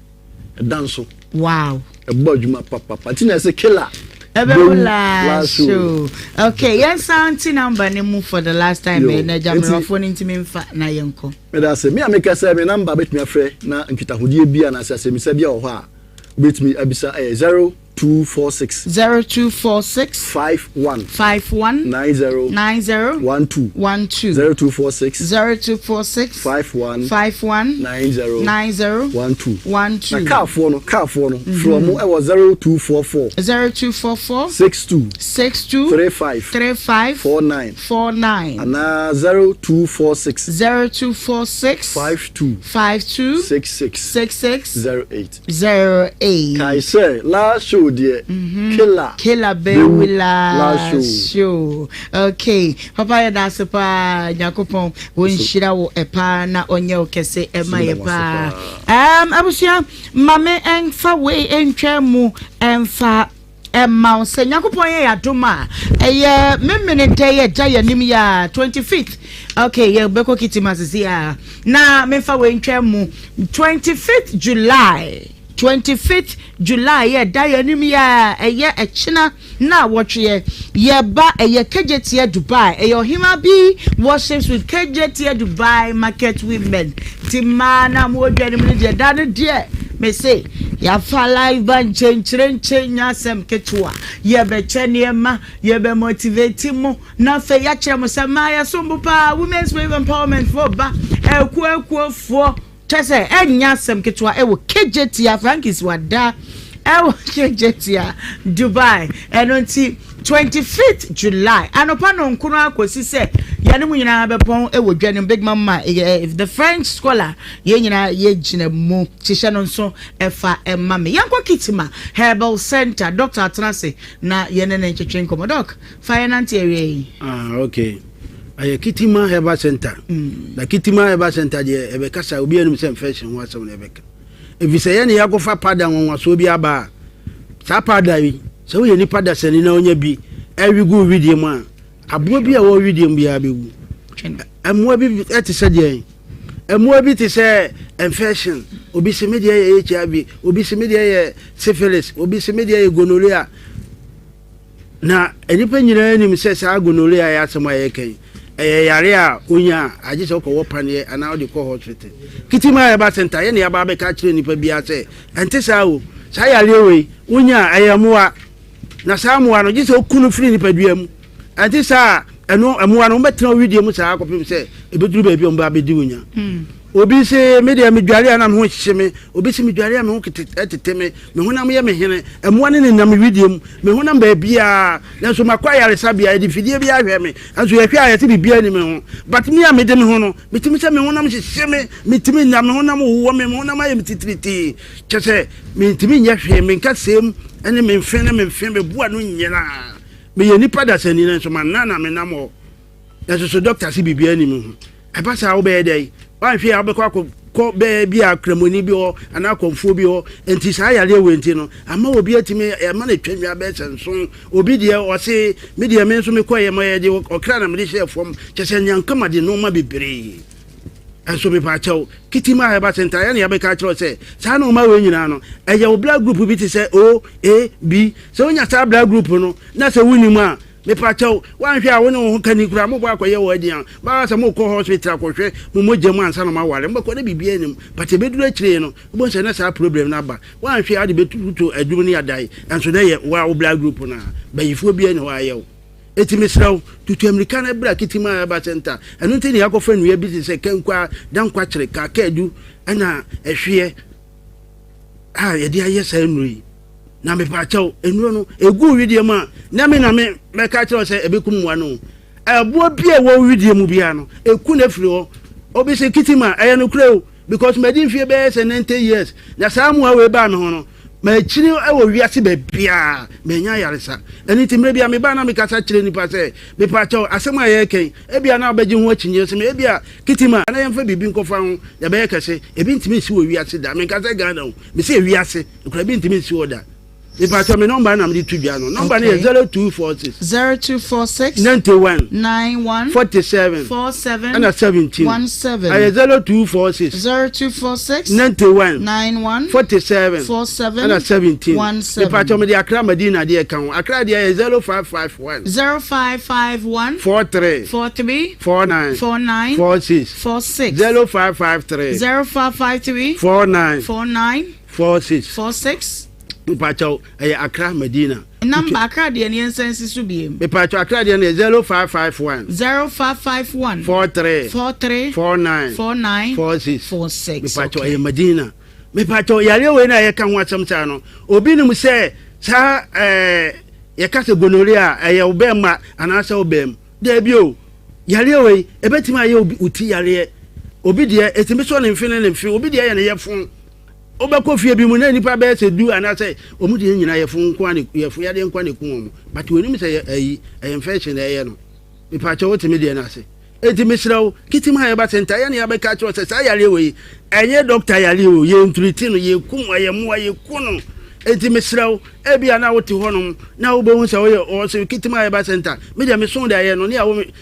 Speaker 20: ɛda nso.
Speaker 1: Wow.
Speaker 20: Ɛbɔ adwuma papapa. Nti na ɛsɛ killer.
Speaker 1: Ɛbɛwo last show. Okay, yɛn san ti number ne mu for the last time. Ɛ na gyamerɛfoɔ no ntumi nfa na yɛn kɔ.
Speaker 20: Meda ase. Me a meka sɛ me number bɛtumi afrɛ na nkitahodie bi anaasɛ asɛmmisa bi a wɔ hɔ a wobɛtumi abisa ɛyɛ zero. 0246.
Speaker 1: 0246.
Speaker 20: 51.
Speaker 1: 51.
Speaker 20: 90.
Speaker 1: 90.
Speaker 20: 12.
Speaker 1: 12.
Speaker 20: 0246.
Speaker 1: 0246.
Speaker 20: 51.
Speaker 1: 51.
Speaker 20: 90.
Speaker 1: 90.
Speaker 20: 12.
Speaker 1: 12.
Speaker 20: Na kaafoɔ no, kaafoɔ no, frɛ ɔmo ɛwɔ 0244.
Speaker 1: 0244.
Speaker 20: 62.
Speaker 1: 62.
Speaker 20: 35.
Speaker 1: 35.
Speaker 20: 49.
Speaker 1: 49.
Speaker 20: Anaa 0246.
Speaker 1: 0246.
Speaker 20: 52.
Speaker 1: 52.
Speaker 20: 66.
Speaker 1: 66.
Speaker 20: 08.
Speaker 1: 08.
Speaker 20: Kae sɛ last show deɛ killer.
Speaker 1: Killer bɛwu last show. Okay papa yɛ da ase paa Nyankopɔn wɔnhyira wo paa na ɔnyɛ wo kɛse ɛma yɛ paa. Um, abusua ma me ɛnfa wei ɛntwa mu ɛnfa ɛma wo sɛ Nyankopɔn yɛ yɛadom a ɛyɛ memene dɛ yɛ gya yɛ anim yɛ a 25th okay yɛbɛkɔ kitima sisi a na memfa wei ntwa mu 25th July 25th July yɛ da yɛ anim yɛ a ɛyɛ ɛkyena na wɔtweɛ yɛba ɛyɛ Kejetia Dubai ɛyɛ ɔhema bi worships with Kejetia Dubai market women ti mmaa na mo wɔ dwa no mu no deɛ da no deɛ mese yɛafa live ba nkyɛnkyerɛnkyɛn nyɛ asɛm ketewa yɛbɛkyɛ nneɛma yɛbɛ motivate mo na afei yɛakyerɛ mo sɛ mmaa yɛsom bo paa women's wave empowerment foɔ ba akuakuafoɔ Kyerɛ sɛ, ɛnyɛ asɛm ketewa ɛwɔ Kejetia, Frankis wada ɛwɔ Kejetia, Dubai. Ɛno nti, 25th July, anɔpa nonkono ara kɔsi sɛ yɛne mo nyinaa bɛpɔn ɛwɔ dwa no mu, Big Mama, the French scholar, yɛn nyinaa yɛgyina mu. Hyehyɛ no nso ɛfa ɛma me. Yɛnkɔ Kitima Herbal Center, Doctor atena ase na yɛne no ntwetwe nkɔmmɔ. Doc, Fa yɛn nante awia yi.
Speaker 21: Ah okay. Ɛyɛ Kitima Herbal Center. Mm. Na Kitima Herbal Center deɛ ɛbɛkasa obi anim sɛ infection ho asɛm na ɛbɛka. Ɛfiri sɛ yɛne yɛakɔfa pada nwanwasoɔ bi aba a saa pada yi sɛ woyɛ nipa dasani na wonya bi ɛwe gu widie mu a aboa bi a ɛwɔ widie mu biara bɛwu. Mmoa bi ɛte sɛ deɛn? Mmoa bi te sɛ infection, obi se me deɛ yɛ HIV, obi se me deɛ yɛ syphilis, obi se me deɛ yɛ gonorrhea. Na nnipa nyinaa nim sɛ saa gonorrhea yi asɛm a yɛreka yi, ɛyɛ yare a wonya a, agye sɛ wokɔwɔ paneɛ anaa wode kɔ hospital. Kitima Herbal Center, yɛne yɛaba abɛka akyerɛ nnipa biara sɛ, ɛnte saa o. Saa yareɛ wei, wonya a, ɛyɛ mmoa. Na saa mmoa no, gye sɛ woku no firi nipadua mu. Ɛnte saa a, ɛno mmoa no, wɔbɛtena wo wedeɛ mu saa kɔpem sɛ ɛbɛduru baabi a wɔbɛba abɛdi wo nya. Obi se, me deɛ medware a na me ho hyehye me. Obi se, medware a me ho kete tete me. Me honam yɛ me hene. Mmoa no nenam me wedeɛ mu, me honam baabiara. Nanso makɔ ayaresabea, yɛde mfidie bi ahwɛ me. Nanso yɛhwɛ a yɛse biribiara nni me ho. But me a mede me ho no, metumi sɛ me honam hyehye me, mentumi nna, me honam wowɔ me, me honam ayɛ me titiritii. Kyerɛ sɛ, mentumi nyɛ hwee, me nkasɛɛ mu ne me mfe ne me mfe, me bo ano nyinaa. Meyɛ nipa dasani nanso manna na menam hɔ. Nanso so dɔkta se biribiara nni me ho? Ɛba saa a wobɛyɛ dɛn? Woanhwɛ a wobɛkɔ akɔkɔ bɛɛ bi a kramoni bi hɔ anaa akɔmfoɔ bi hɔ. Enti saa yareɛ wei nti no, ama obi atumi, ɛma no atwa nnwa bɛyɛ sɛ nson. Obi deɛ ɔse, me deɛ me nso mekɔeɛ ma yɛde ɔkra na mede hyɛɛ fam. Kyerɛ sɛ nyankama de nnoɔma bebree. Ɛnso mepaakyɛw, Kitima Herbal Center yɛ na yɛabɛka akyerɛ wo sɛ saa nnoɔma wei nyinaa no, ɛyɛ wo blood group bi te sɛ O, A, B. Sɛ wonya saa blood group no na sɛ wonnim a, Mepakyɛw, woanhwɛ a wo ne wo ho kani koraa mobɔ akɔyɛ wɔ adian baa sɛ mokɔ hospital akɔhwɛ mo mogya mu ansa na moaware mobɛkɔ na biribiara nnim but ɛbɛduru akyire no wobɛhu sɛ na saa problem no aba woanhwɛ a wode bɛtutu adum ne adae nso na ɛyɛ wo a wo blood group no a bayifoɔ biara nni hɔ a ɛyɛ wo enti mesrɛ wo tutu amirika no bra Kitima Herbal Center ɛno nti na yɛakɔfa nnua bi te sɛ kankwaa, dankwakyere, kaakaadu ɛna ɛhweɛ a yɛde ayɛ saa nnuro yi na mepaakyɛw nnuro no egu wedeɛ mu a na me na me mɛka kyerɛ sɛ ɛbɛkum mmoa no ɛboa bi a ɛwɔ wedeɛ mu biara no ɛku no afiri hɔ obi sɛ kiti ma ɛyɛ nokorɛ o because madi mfie bɛyɛ sɛ 90 years na saa mmoa wei baa me ho no makyini wɔ wiase baabiaa manya ayaresa ɛno nti mmerɛ bi a mebaa na mekasa kyerɛ nnipa sɛ mepaakyɛw asɛm a yɛreka yi ebia na wobɛgye ho akyinnye sɛ ebia kiti ma na yɛmfa biribi nkɔfa ho na ɛbɛyɛ kɛse ebi ntumi nsi wɔ wiase da menka sɛ Ghana o mese wiase Nkura bi ntumi nsi hɔ da. Mepatɔ me nɔmba na mede to dwa no. Nɔmba no yɛ 0246.
Speaker 1: 0246.
Speaker 21: 91.
Speaker 1: 91.
Speaker 21: 47.
Speaker 1: 47.
Speaker 21: Ɛna 17.
Speaker 1: 17.
Speaker 21: Ɛyɛ 0246.
Speaker 1: 0246.
Speaker 21: 91.
Speaker 1: 91.
Speaker 21: 47.
Speaker 1: 47.
Speaker 21: Ɛna 17.
Speaker 1: 17.
Speaker 21: Mepatɔ mede Accra Madina deɛ ka ho. Accra deɛ yɛ 0551.
Speaker 1: 0551.
Speaker 21: 43.
Speaker 1: 43.
Speaker 21: 49.
Speaker 1: 49.
Speaker 21: 46.
Speaker 1: 46.
Speaker 21: 0553.
Speaker 1: 0553.
Speaker 21: 49.
Speaker 1: 49.
Speaker 21: 46.
Speaker 1: 46.
Speaker 21: Mepakyɛw, ɛyɛ Accra Madina.
Speaker 1: Number, Accra deɛ no yɛnsan nsi so biem.
Speaker 21: Mepakyɛw, Accra deɛ no yɛ 0551.
Speaker 1: 0551.
Speaker 21: 43.
Speaker 1: 43.
Speaker 21: 49.
Speaker 1: 49.
Speaker 21: 46.
Speaker 1: 46.
Speaker 21: Mepakyɛw, ɛyɛ Madina. Mepakyɛw, yareɛ wei na yɛka ho asɛm saa no, obi nim sɛ saa ɛɛ yɛka sɛ gonorrhea a ɛyɛ wo bɛɛma anaasɛ wo bɛɛm. Daabi o, yareɛ wei ɛbɛtumi ayɛ obi wo ti yareɛ, obi deɛ ɛtumi sɔ ne mfe ne ne mfe, obi deɛ yɛ ne yɛfon. Wobɛkɔ fie bi mu na nnipa bɛyɛ sɛ du anaasɛ wɔn deɛ nyinaa yɛfon nko ara na yɛfon yadeɛ nko ara na ɛku wɔn, but wɔnim sɛ yɛ ɛyi ɛyɛ infection na ɛyɛ no. Mepaakyɛw wote me deɛ no ase? Enti mesrɛ wo, Kitim ha yɛba sɛ ntaeɛ na yɛabɛka akyerɛ wo sɛ saa yareɛ wei ɛnyɛ dɔkta yareɛ o, yɛntriti no, yɛkum ɛyɛ mmoa, yɛku no. Enti mesrɛ wo, ebia na wote hɔnom na wobɛhu sɛ woyɛ ɔse Kitim ha yɛba sɛnta, me deɛ meso daeɛ no ne ɛwɔ me,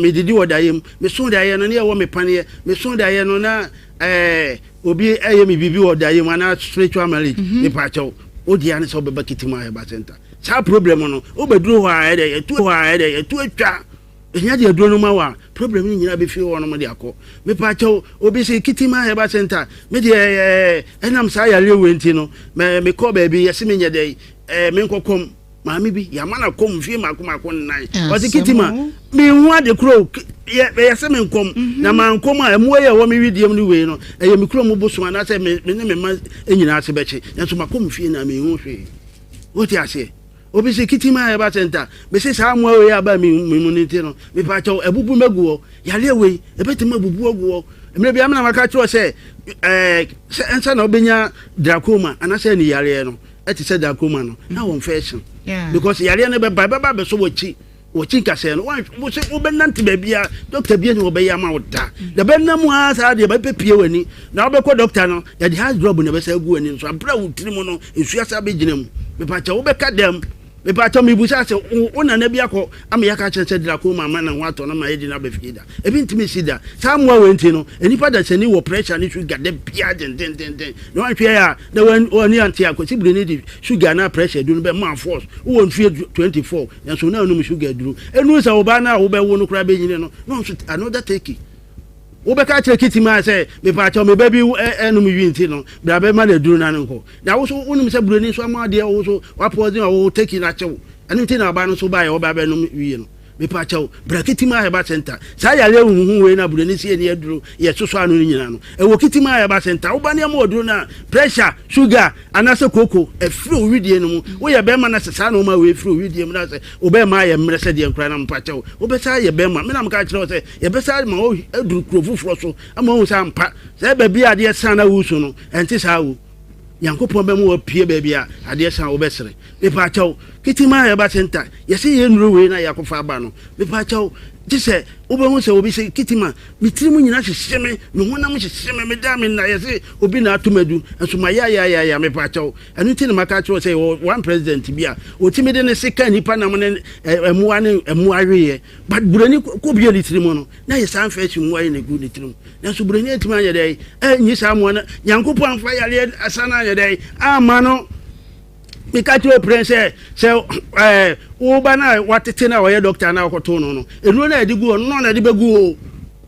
Speaker 21: medidi wɔ daeɛ mu, meso daeɛ no ne ɛwɔ me paneɛ, meso daeɛ no na ɛɛ obi ɛyɛ me biribi wɔ daeɛ mu anaa spiritual marriage, mm-hmm. mepaakyɛw, wo deɛ ne sɛ wobɛba Kitim ha yɛba sɛnta. Saa problem no, wobɛduru hɔ a ɛdɛ yɛtu hɔ a ɛdɛ yɛtu atwa. Ehia de aduro no ma wo a, problem no nyinaa bɛfiri hɔ nom de akɔ. Mepaakyɛw, obi se Kitima Herbal Center, me deɛ ɛɛ ɛnam saa yareɛ wei nti no, mɛ mekɔ baabi yɛse menyɛ dɛn, ɛɛ menkɔ kɔm. Maame bi, yɛama no akɔm mfie mmaako mmaako nnan. Ɔse Kitima, menhu ade korɔ o, yɛ yɛse menkɔm, mhm. na mankɔm a, mmoa yi a ɛwɔ me wedeɛm no wei no, ɛyɛ me kurom bosom anaasɛ me ne me mma nyinaa ase bɛkye, nanso makɔm fie na menhu hwee. Wote aseɛ? Obi se kitim a ɛba center. Mese saa mmoa wei aba me mu no nti no, mepaakyɛw abubu magu hɔ. Yareɛ wei, ɛbɛtumi abubu agu hɔ. Mmerɛ bi amena maka kyerɛ sɛ, ɛɛ, sɛ ɛnsa na wobɛnya glaucoma anaasɛ ani yareɛ no, ɛte sɛ glaucoma no, na wɔn infection. Because yareɛ no bɛba, ɛbɛba abɛsɔ w'akyi. Wɔkyi nkasɛɛ no, wo sɛ wobɛnante baabi a dɔkta bi ani wɔbɛyɛ ama wo da. Na bɛnam mu ara saa deɛ bɛpɛpie w'ani. Na wobɛkɔ dɔkta no, yɛde ice drop na ɛbɛsa agu w'ani nso. Aberɛ a wo tiri mu no, nsuo asa abɛgyina mu. Mepakyɛ wobɛka dɛm. Mepakyɛ mebusa sɛ wo nana bi akɔ ama yɛaka kyerɛ sɛ glaucoma ama ne ho atɔ no ma yɛde no aba fie da. Ebi ntumi nsi da. Saa mmoa wei nti no, nnipa dasani wɔ pressure ne sugar da biara dendendenden. Na wanhwɛ a na w'ani ante a, Kwasi Broni de sugar anaa pressure aduro no bɛma force. Wowɔ mfeɛ 24. Nanso na ɔnom sugar aduru. Ɛnuru sɛ wo ba no a wobɛwo no koraa bɛnyini no, na ɔnso another turkey. Wobɛka akyerɛ Kitty maa sɛ, mepaakyɛw me ba bi ɛnom wi nti no, bra bɛma no aduru na no nkɔ. Na wo so wonim sɛ buroni nso ama adeɛ wo so wapoison a wo turkey no akye wo. Ɛno nti na ɔbaa no nso baeɛ ɔba bɛnom wie no. Mepaakyɛw, bra Kitima Herbal Center. Saa yareɛ huhuhu wei na buroni si ani aduro yɛ sosɔ ano no nyinaa no, ɛwɔ Kitima Herbal Center. Woba ne ɛma aduro no a, pressure, sugar, Anaasɛ kooko afiri wo wedeɛ no mu. Woyɛ bɛrima na sɛ saa nnoɔma wei firi wo wedeɛ mu na sɛ wo bɛrima ayɛ mmerɛ sɛ deɛ nkoraa na mepa kyɛw, wobɛsan ayɛ bɛrima. Me na meka kyerɛ wo sɛ yɛbɛsan ma wo aduru kuro foforɔ so ama woahu sɛ ampa sɛ baabi a adeɛ sa na woresu no, ɛnte saa o. Nyankopɔn bɛma woapue baabi a adeɛ sa a wobɛsere. Mepa kyɛw, Kitima Herbal Center, yɛse yɛn nnuro wei na yɛakɔfa aba no. Mepa kyɛw, gye sɛ wobɛhu sɛ obi se, Kitima, me tiri mu nyina hyehye me, me honam hyehye me, meda me nna, yɛse Obi na ato m'adu, nso mayaayaayaya, mepakyɛw. Ɛno nti na maka akyerɛ wo sɛ yɛwɔ one president bi a otumi de ne se ka nnipa nam ne mmoa ne mmoa weeɛ. But buroni kɔ bue ne tiri mu no, na yɛ saa mfɛhye mmoa yi na egu ne tirim. Nanso buroni antumi anyɛ dɛn anyi saa mmoa no. Nyankopɔn amfa yareɛ asa no anyɛ dɛn amma no. Meka kyerɛ oprɛn sɛ sɛ ɛɛ wo ba no a watete no a ɔyɛ dɔkta no a wɔkɔtoo no no, nnuro no a yɛde gu hɔ no, na ɔna de bɛgu hɔ o.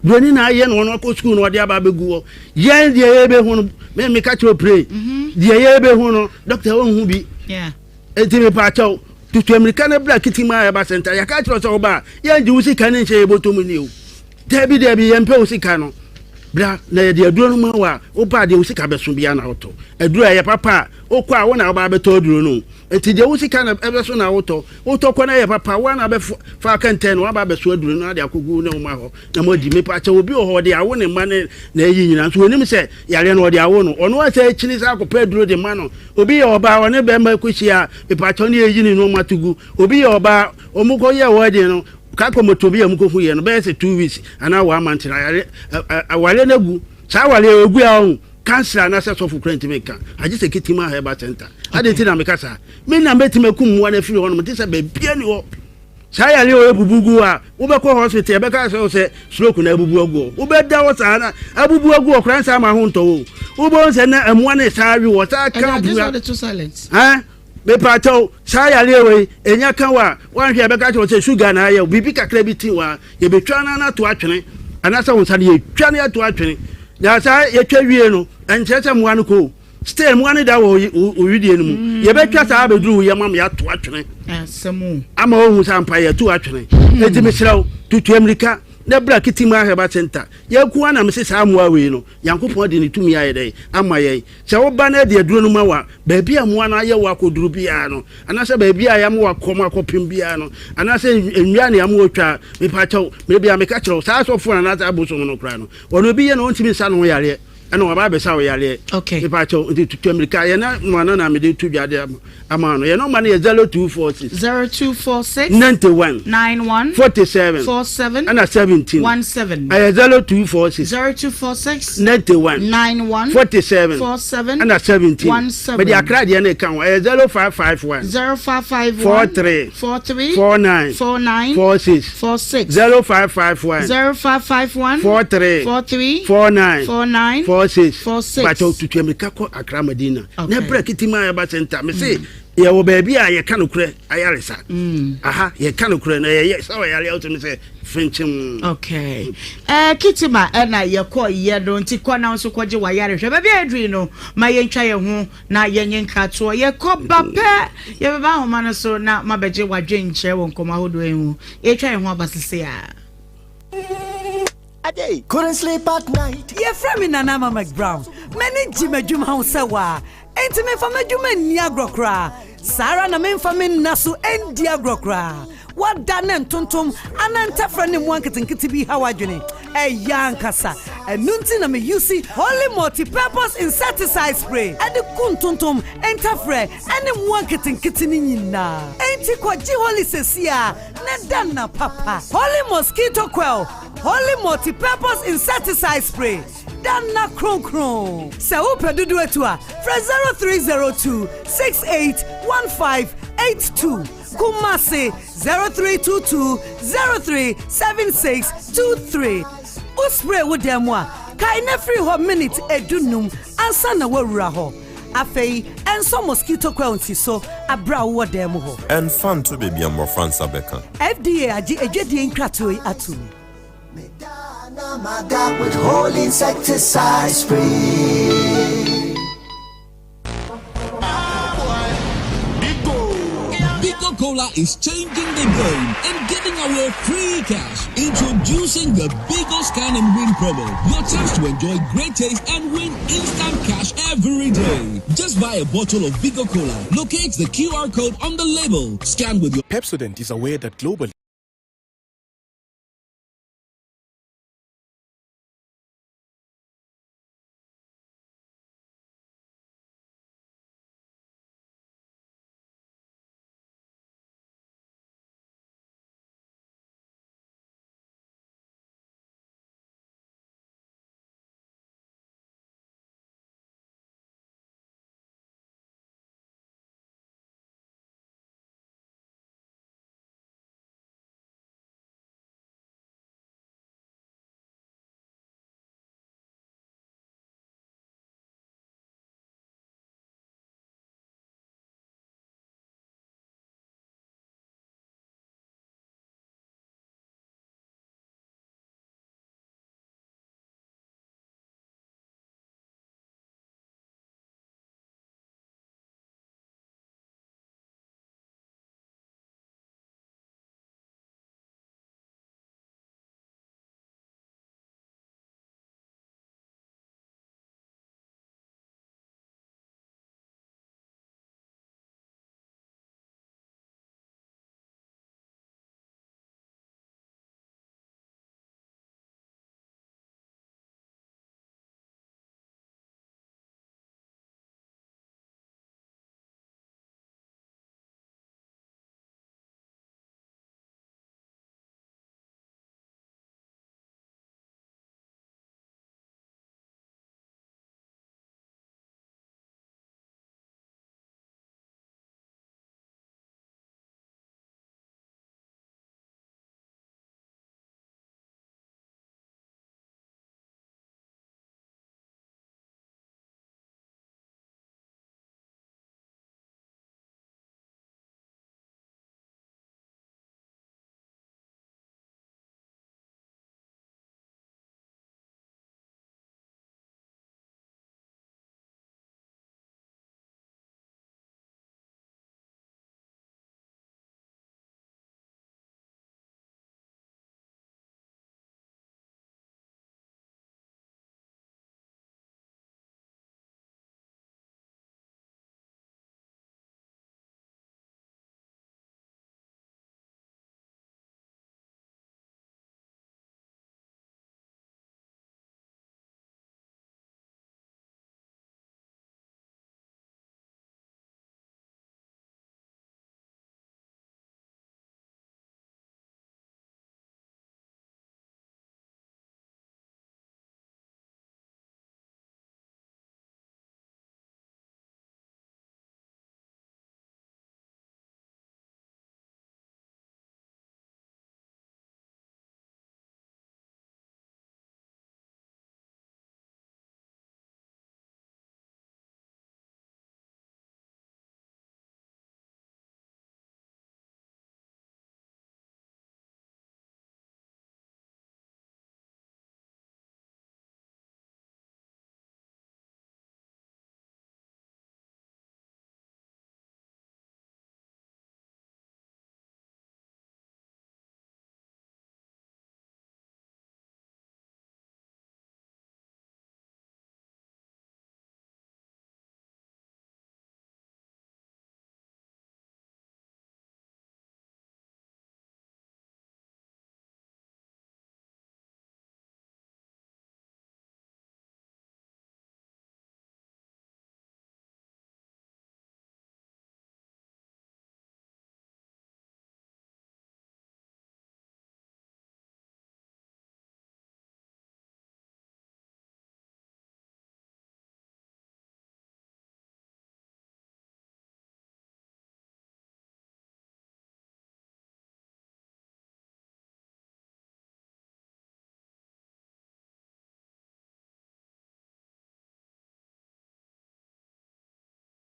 Speaker 21: Buroni na ayɛ no ɔno akɔ sukuu na ɔde aba abɛgu hɔ. Yɛn deɛ yɛbɛhu no, me meka kyerɛ oprɛn, mhm. deɛ yɛbɛhu no, dɔkta ɔnhu bi. Enti mepa kyɛw, tutu mmirika no bra Kitima Herbal Center. Yɛka kyerɛ sɛ woba a, yɛngye wo sika no nhyɛ yɛbɔtɔ mu ni o. Dabi dabi, yɛmpɛ wo sika no. Bra na yɛde aduro no ma wo a, woba a deɛ wo sika bɛso biara na wotɔ. Aduro a ɛyɛ papa a, wokɔ a wo na woba abɛtɔ aduro no. Nti deɛ wo sika na ɛbɛso na wotɔ. Wotɔ kɔ na ɛyɛ papa, wo ara na wobɛfa kɛntɛn no, woaba abɛso aduro no de akɔgu ne nwoma hɔ na moadi. Mepa kyɛw, obi wɔ hɔ ɔde awo ne mma ne n'ayi nyinaa nso ɔnim sɛ yareɛ no ɔde awo no. Ɔno ara sɛ akyini saa akɔpɛ aduro de ma no. Obi yɛ ɔbaa, ɔne bɛrima kɔhyia a, mepa kyɛw ne yɛyi ne nnoɔma to gu. Obi yɛ ɔbaa, wɔkɔyɛ wedding no, Ka kɔ moto bi a wɔkɔhu yɛ no bɛyɛ sɛ 2 weeks anaa 1 month na ayare awareɛ no agu. Saa awareɛ ɛgu a ɔho kansila anaasɛ sɔfo kura ntumi nka agye sɛ Kitima Herbal Center. Ade nti na meka saa. Me na mɛtumi akum mmoa no afiri hɔnom te sɛ baabia ni hɔ. Saa yareɛ wɔ abubu gu a wobɛkɔ hospital yɛbɛka sɛ wo sɛ stroke na abubu agu hɔ. Wobɛda hɔ saa na abubu agu hɔ koraa nsa ama ho ntɔ wo. Wobɛhu sɛ na mmoa no saa we wɔ saa ka bua. Mepaakyɛw, saa yareɛ wei, ɛnya ka wo a, woanhwɛ a yɛbɛka akyerɛ wo sɛ sugar na ayɛ wo, biribi kakra bi te wo a, yɛbɛtwa no na ato atwene, anaasɛ wo nsa no yɛtwa no ato atwene. Na saa yɛtwa wie no, ɛnkyerɛ sɛ mmoa no kɔ o. Still mmoa no da wɔ owidie no mu. Mm. Yɛbɛtwa saa abɛduru wo yam ama yɛato atwene. Ama wohu sɛ ampa yɛto atwene. Hmm. Enti mesrɛ wo, tutu amirika na bra Kitima Herbal Center. Yɛko ara na mese saa mmoa wei no, Nyankopɔn de ne tumi ayɛ dɛn ama yɛn. Sɛ woba na ɛde aduro no ma wo a, baabi a mmoa no ayɛ wo akɔduru biara no, anaasɛ baabi a yɛama wakɔm akɔpem biara no, anaasɛ nnua ne ama wɔtwa a, mepa kyɛw, mmerɛ biara meka kyerɛ wo, saa asɔfoɔ no anaasɛ abosom no koraa no, ɔno ebi yɛ no ɔntumi nsa ne ho yareɛ. ɛna waba abɛsa wo yareɛ.
Speaker 1: Okay.
Speaker 21: Mepa kyɛw nti tutu amirika yɛn na mo ana na mede to dwa de ama no yɛn nɔmba no yɛ 0246.
Speaker 1: 0246.
Speaker 21: 91.
Speaker 1: 91.
Speaker 21: 47.
Speaker 1: 47.
Speaker 21: ɛna 17.
Speaker 1: 17.
Speaker 21: Ɛyɛ 0246.
Speaker 1: 0246.
Speaker 21: 91.
Speaker 1: 91.
Speaker 21: 47.
Speaker 1: 47.
Speaker 21: ɛna 17.
Speaker 1: 17.
Speaker 21: Mede akra deɛ no ka ho ɛyɛ 0551.
Speaker 1: 0551.
Speaker 21: 43.
Speaker 1: 43.
Speaker 21: 49.
Speaker 1: 49.
Speaker 21: 46.
Speaker 1: 46.
Speaker 21: 0551.
Speaker 1: 0551.
Speaker 21: 43.
Speaker 1: 43.
Speaker 21: 49.
Speaker 1: 49.
Speaker 21: 46.
Speaker 1: 46.
Speaker 21: Bàtɛ tutu amirika kɔ Accra Madina.
Speaker 1: Okay.
Speaker 21: Na brɛ Kitima Herbal Center. Me se yɛwɔ baabi a yɛka nokorɛ ayaresa. Aha yɛka nokorɛ na yɛyɛ sɛ ɔyare a wotumi sɛ fenkyem.
Speaker 1: Okay. Eh, Kitima ɛna yɛkɔ yɛ no nti kɔ na nso kɔgye wayarehwɛ. Baabi a yɛduru yi no ma yɛntwa yɛn ho na yɛnyɛ nkratoɔ. Yɛkɔ ba pɛ yɛbɛba ahoma no so na mabɛgye wadwenkyerɛ wɔ nkɔmmɔ ahodoɔ yi ho. Yɛtwa yɛn ho aba sese a.
Speaker 7: Couldn't sleep at night.
Speaker 22: Yɛfrɛ me Nana Ama McBrown. M'ani gye m'adwuma ho sɛ waa. Enti memfa m'adwuma nni agorɔ koraa. Saa ara na memfa me nna so ndi agorɔ koraa. Woada na ntontom anaa ntɛfrɛ ne mmoa nketenkete bi haw adwene? Ɛyɛ ankasa. Ɛno nti na me use Holy Multi-Purpose Insecticide Spray de ku ntontom, ntɛfrɛ, ne mmoa nketenkete no nyinaa. Enti kɔgye Holy seesei ara na da nna papa. Holy Mosquito Coil, Holy Multi-Purpose Insecticide Spray, da nna kronkron. Sɛ wopɛ dodoɔ atu a, frɛ 0302 681582, Kumasi 0322 037623. Wo spray wo dan mu a, kae na firi hɔ minit edunum ansa na woawura hɔ. Afei ɛnsɔ mosquito coil nsi so bere a wowɔ dan mu hɔ.
Speaker 23: Ɛmfa nto baabi a mmɔfra nsa bɛka.
Speaker 22: FDA agye adwadie nkratoɔ yi atom.
Speaker 7: With whole insecticide spray.
Speaker 24: Bigo Cola is changing the game and giving away free cash. Introducing the Bigo Scan and Win promo. Your chance to enjoy great taste and win instant cash every day. Just buy a bottle of Bigo Cola. Locate the QR code on the label. Scan with your
Speaker 25: Pepsodent is aware that globally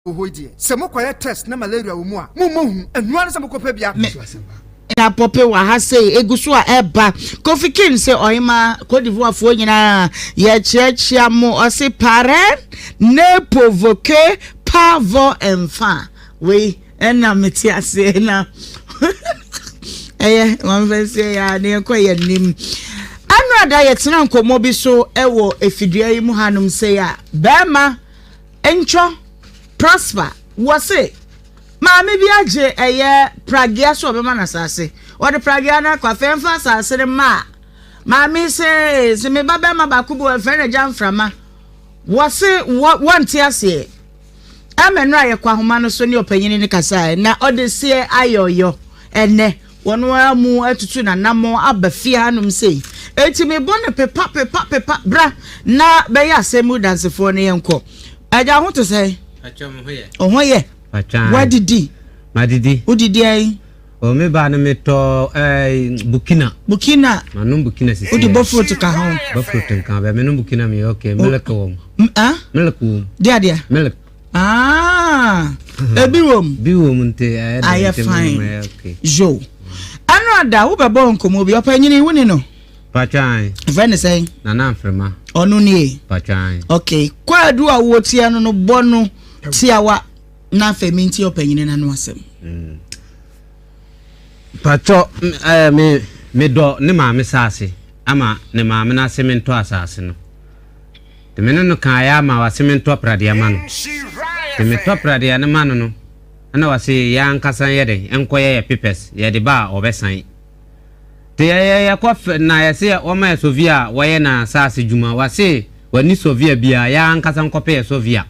Speaker 2: Wɔ hɔ yi deɛ, sɛ mokɔyɛ test na malaria wɔ mu a, mommɔ hu. Ɛno ara ne sɛ mokɔpɛ bi
Speaker 1: Me na pɔpe wɔ ha sei egu so a ɛba. Kofi King se ɔhema Cote d'Ivoire foɔ nyinaa yɛkyeakyea mo ɔse parrain ne provoque pas vos enfants wei ɛna mete aseɛ na ɛyɛ mamfa nsie yɛ a ne yɛnkɔ yɛ anim. Ɛno ada yɛtena nkɔmmɔ bi so ɛwɔ efidua yi mu hanom sei a bɛrima Ntwɔ, Prosper, wɔse maame bi agye ɛyɛ pragea sɛ ɔbɛma no asase. Ɔde pragea no akɔ afei ɛmfa asase no mma a maame se se me ba bɛrima baako bi wɔ ɛfrɛ no agya mframa. Wɔse wɔ wɔnte aseɛ. Ɛma nnora yɛkɔ ahoma no so ne ɔpanyini no kasaeɛ na ɔde seɛ ayɔyɔ ɛnɛ. Wɔn ara mu atutu n'anammɔn aba fie hanom sei. Enti mebɔ no pepa, pepa, pepa, bra na bɛyɛ asɛm mu dansefoɔ no yɛnkɔ. Agya, wo ho te sɛn?
Speaker 4: Pakyɛ, me ho yɛ.
Speaker 1: Wo ho yɛ?
Speaker 4: Pakyɛ.
Speaker 1: Woadidi?
Speaker 4: Madidi.
Speaker 1: Wodidi ayi?
Speaker 4: O me ba no metɔ ɛɛ Burkina.
Speaker 1: Burkina.
Speaker 4: Manom Burkina sisi.
Speaker 1: Wode bofrot ka ho?
Speaker 4: Bofrot nka bɛ menom Burkina meyɛ okay. Milk wɔ mu.
Speaker 1: Ah?
Speaker 4: Milk wɔ mu.
Speaker 1: Deɛ adeɛ?
Speaker 4: Milk.
Speaker 1: Ah, ebi wɔ mu.
Speaker 4: Bi wɔ mu nti ɛyɛ dɛ
Speaker 1: Ayɛ
Speaker 4: nti mu
Speaker 1: fine.
Speaker 4: ɛyɛ okay.
Speaker 1: Yo. Ɛno ada wobɛbɔ nkɔmmɔ bi ɔpanyini wo ni no.
Speaker 4: Patwan.
Speaker 1: Ɛfɛ ne sɛn?
Speaker 4: Nana Mfrema.
Speaker 1: Ɔno nie.
Speaker 4: Patwan.
Speaker 1: Okay. Kwaadu a wotia no no bɔ no tiawa na afei mentie ɔpanyini no ano asɛm.
Speaker 4: Mm. Patwɔ eh, me medɔ ne maame saase ama ne maame no ase mentɔ asase no. Nti me ne no kaeɛ ara ma wase mentɔ pradeɛ ma no. Nti metɔ pradeɛ no ma no no, ɛna wase yɛn ankasa nyɛ dɛn nkɔyɛ yɛ papers, yɛde ba a ɔbɛsan. Nti yɛyɛ yɛkɔ fɛ na yɛse wɔma yɛ sɔvia a wɔyɛ na asaase dwuma, wase wɔnni sɔvia biara, yɛn ankasa nkɔpɛ yɛ sɔvia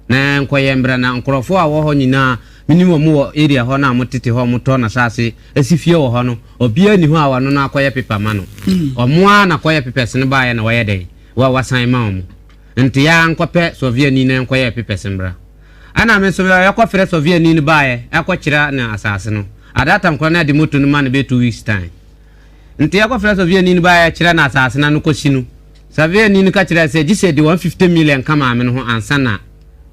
Speaker 4: na yɛnkɔyɛ mbra na nkorɔfoɔ a wɔ hɔ nyinaa menim wɔn wɔ area hɔ no a wɔtete hɔ a wɔtɔ n'asaase si fie wɔ hɔ no, obiara nni hɔ a wɔno no akɔyɛ paper ma no. Wɔn ara na kɔyɛ papers no baeɛ na wɔyɛ dɛn Wa wasan ma wɔn. Nti yaa nkɔpɛ sɔviani na nkɔyɛ pepɛs mbra. Ɛna me nso yɛkɔ frɛ sɔviani no baeɛ ɛkɔ kyerɛ no asaase no. At that time koraa na yɛde moto no ma no bɛyɛ 2 weeks time. Nti yɛkɔ frɛ sɔviani no baeɛ kyerɛ no asaase no ano kɔsi no. Sɔviani no ka kyerɛɛ sɛ gye sɛ yɛde 150 million ka maame no ho ansa na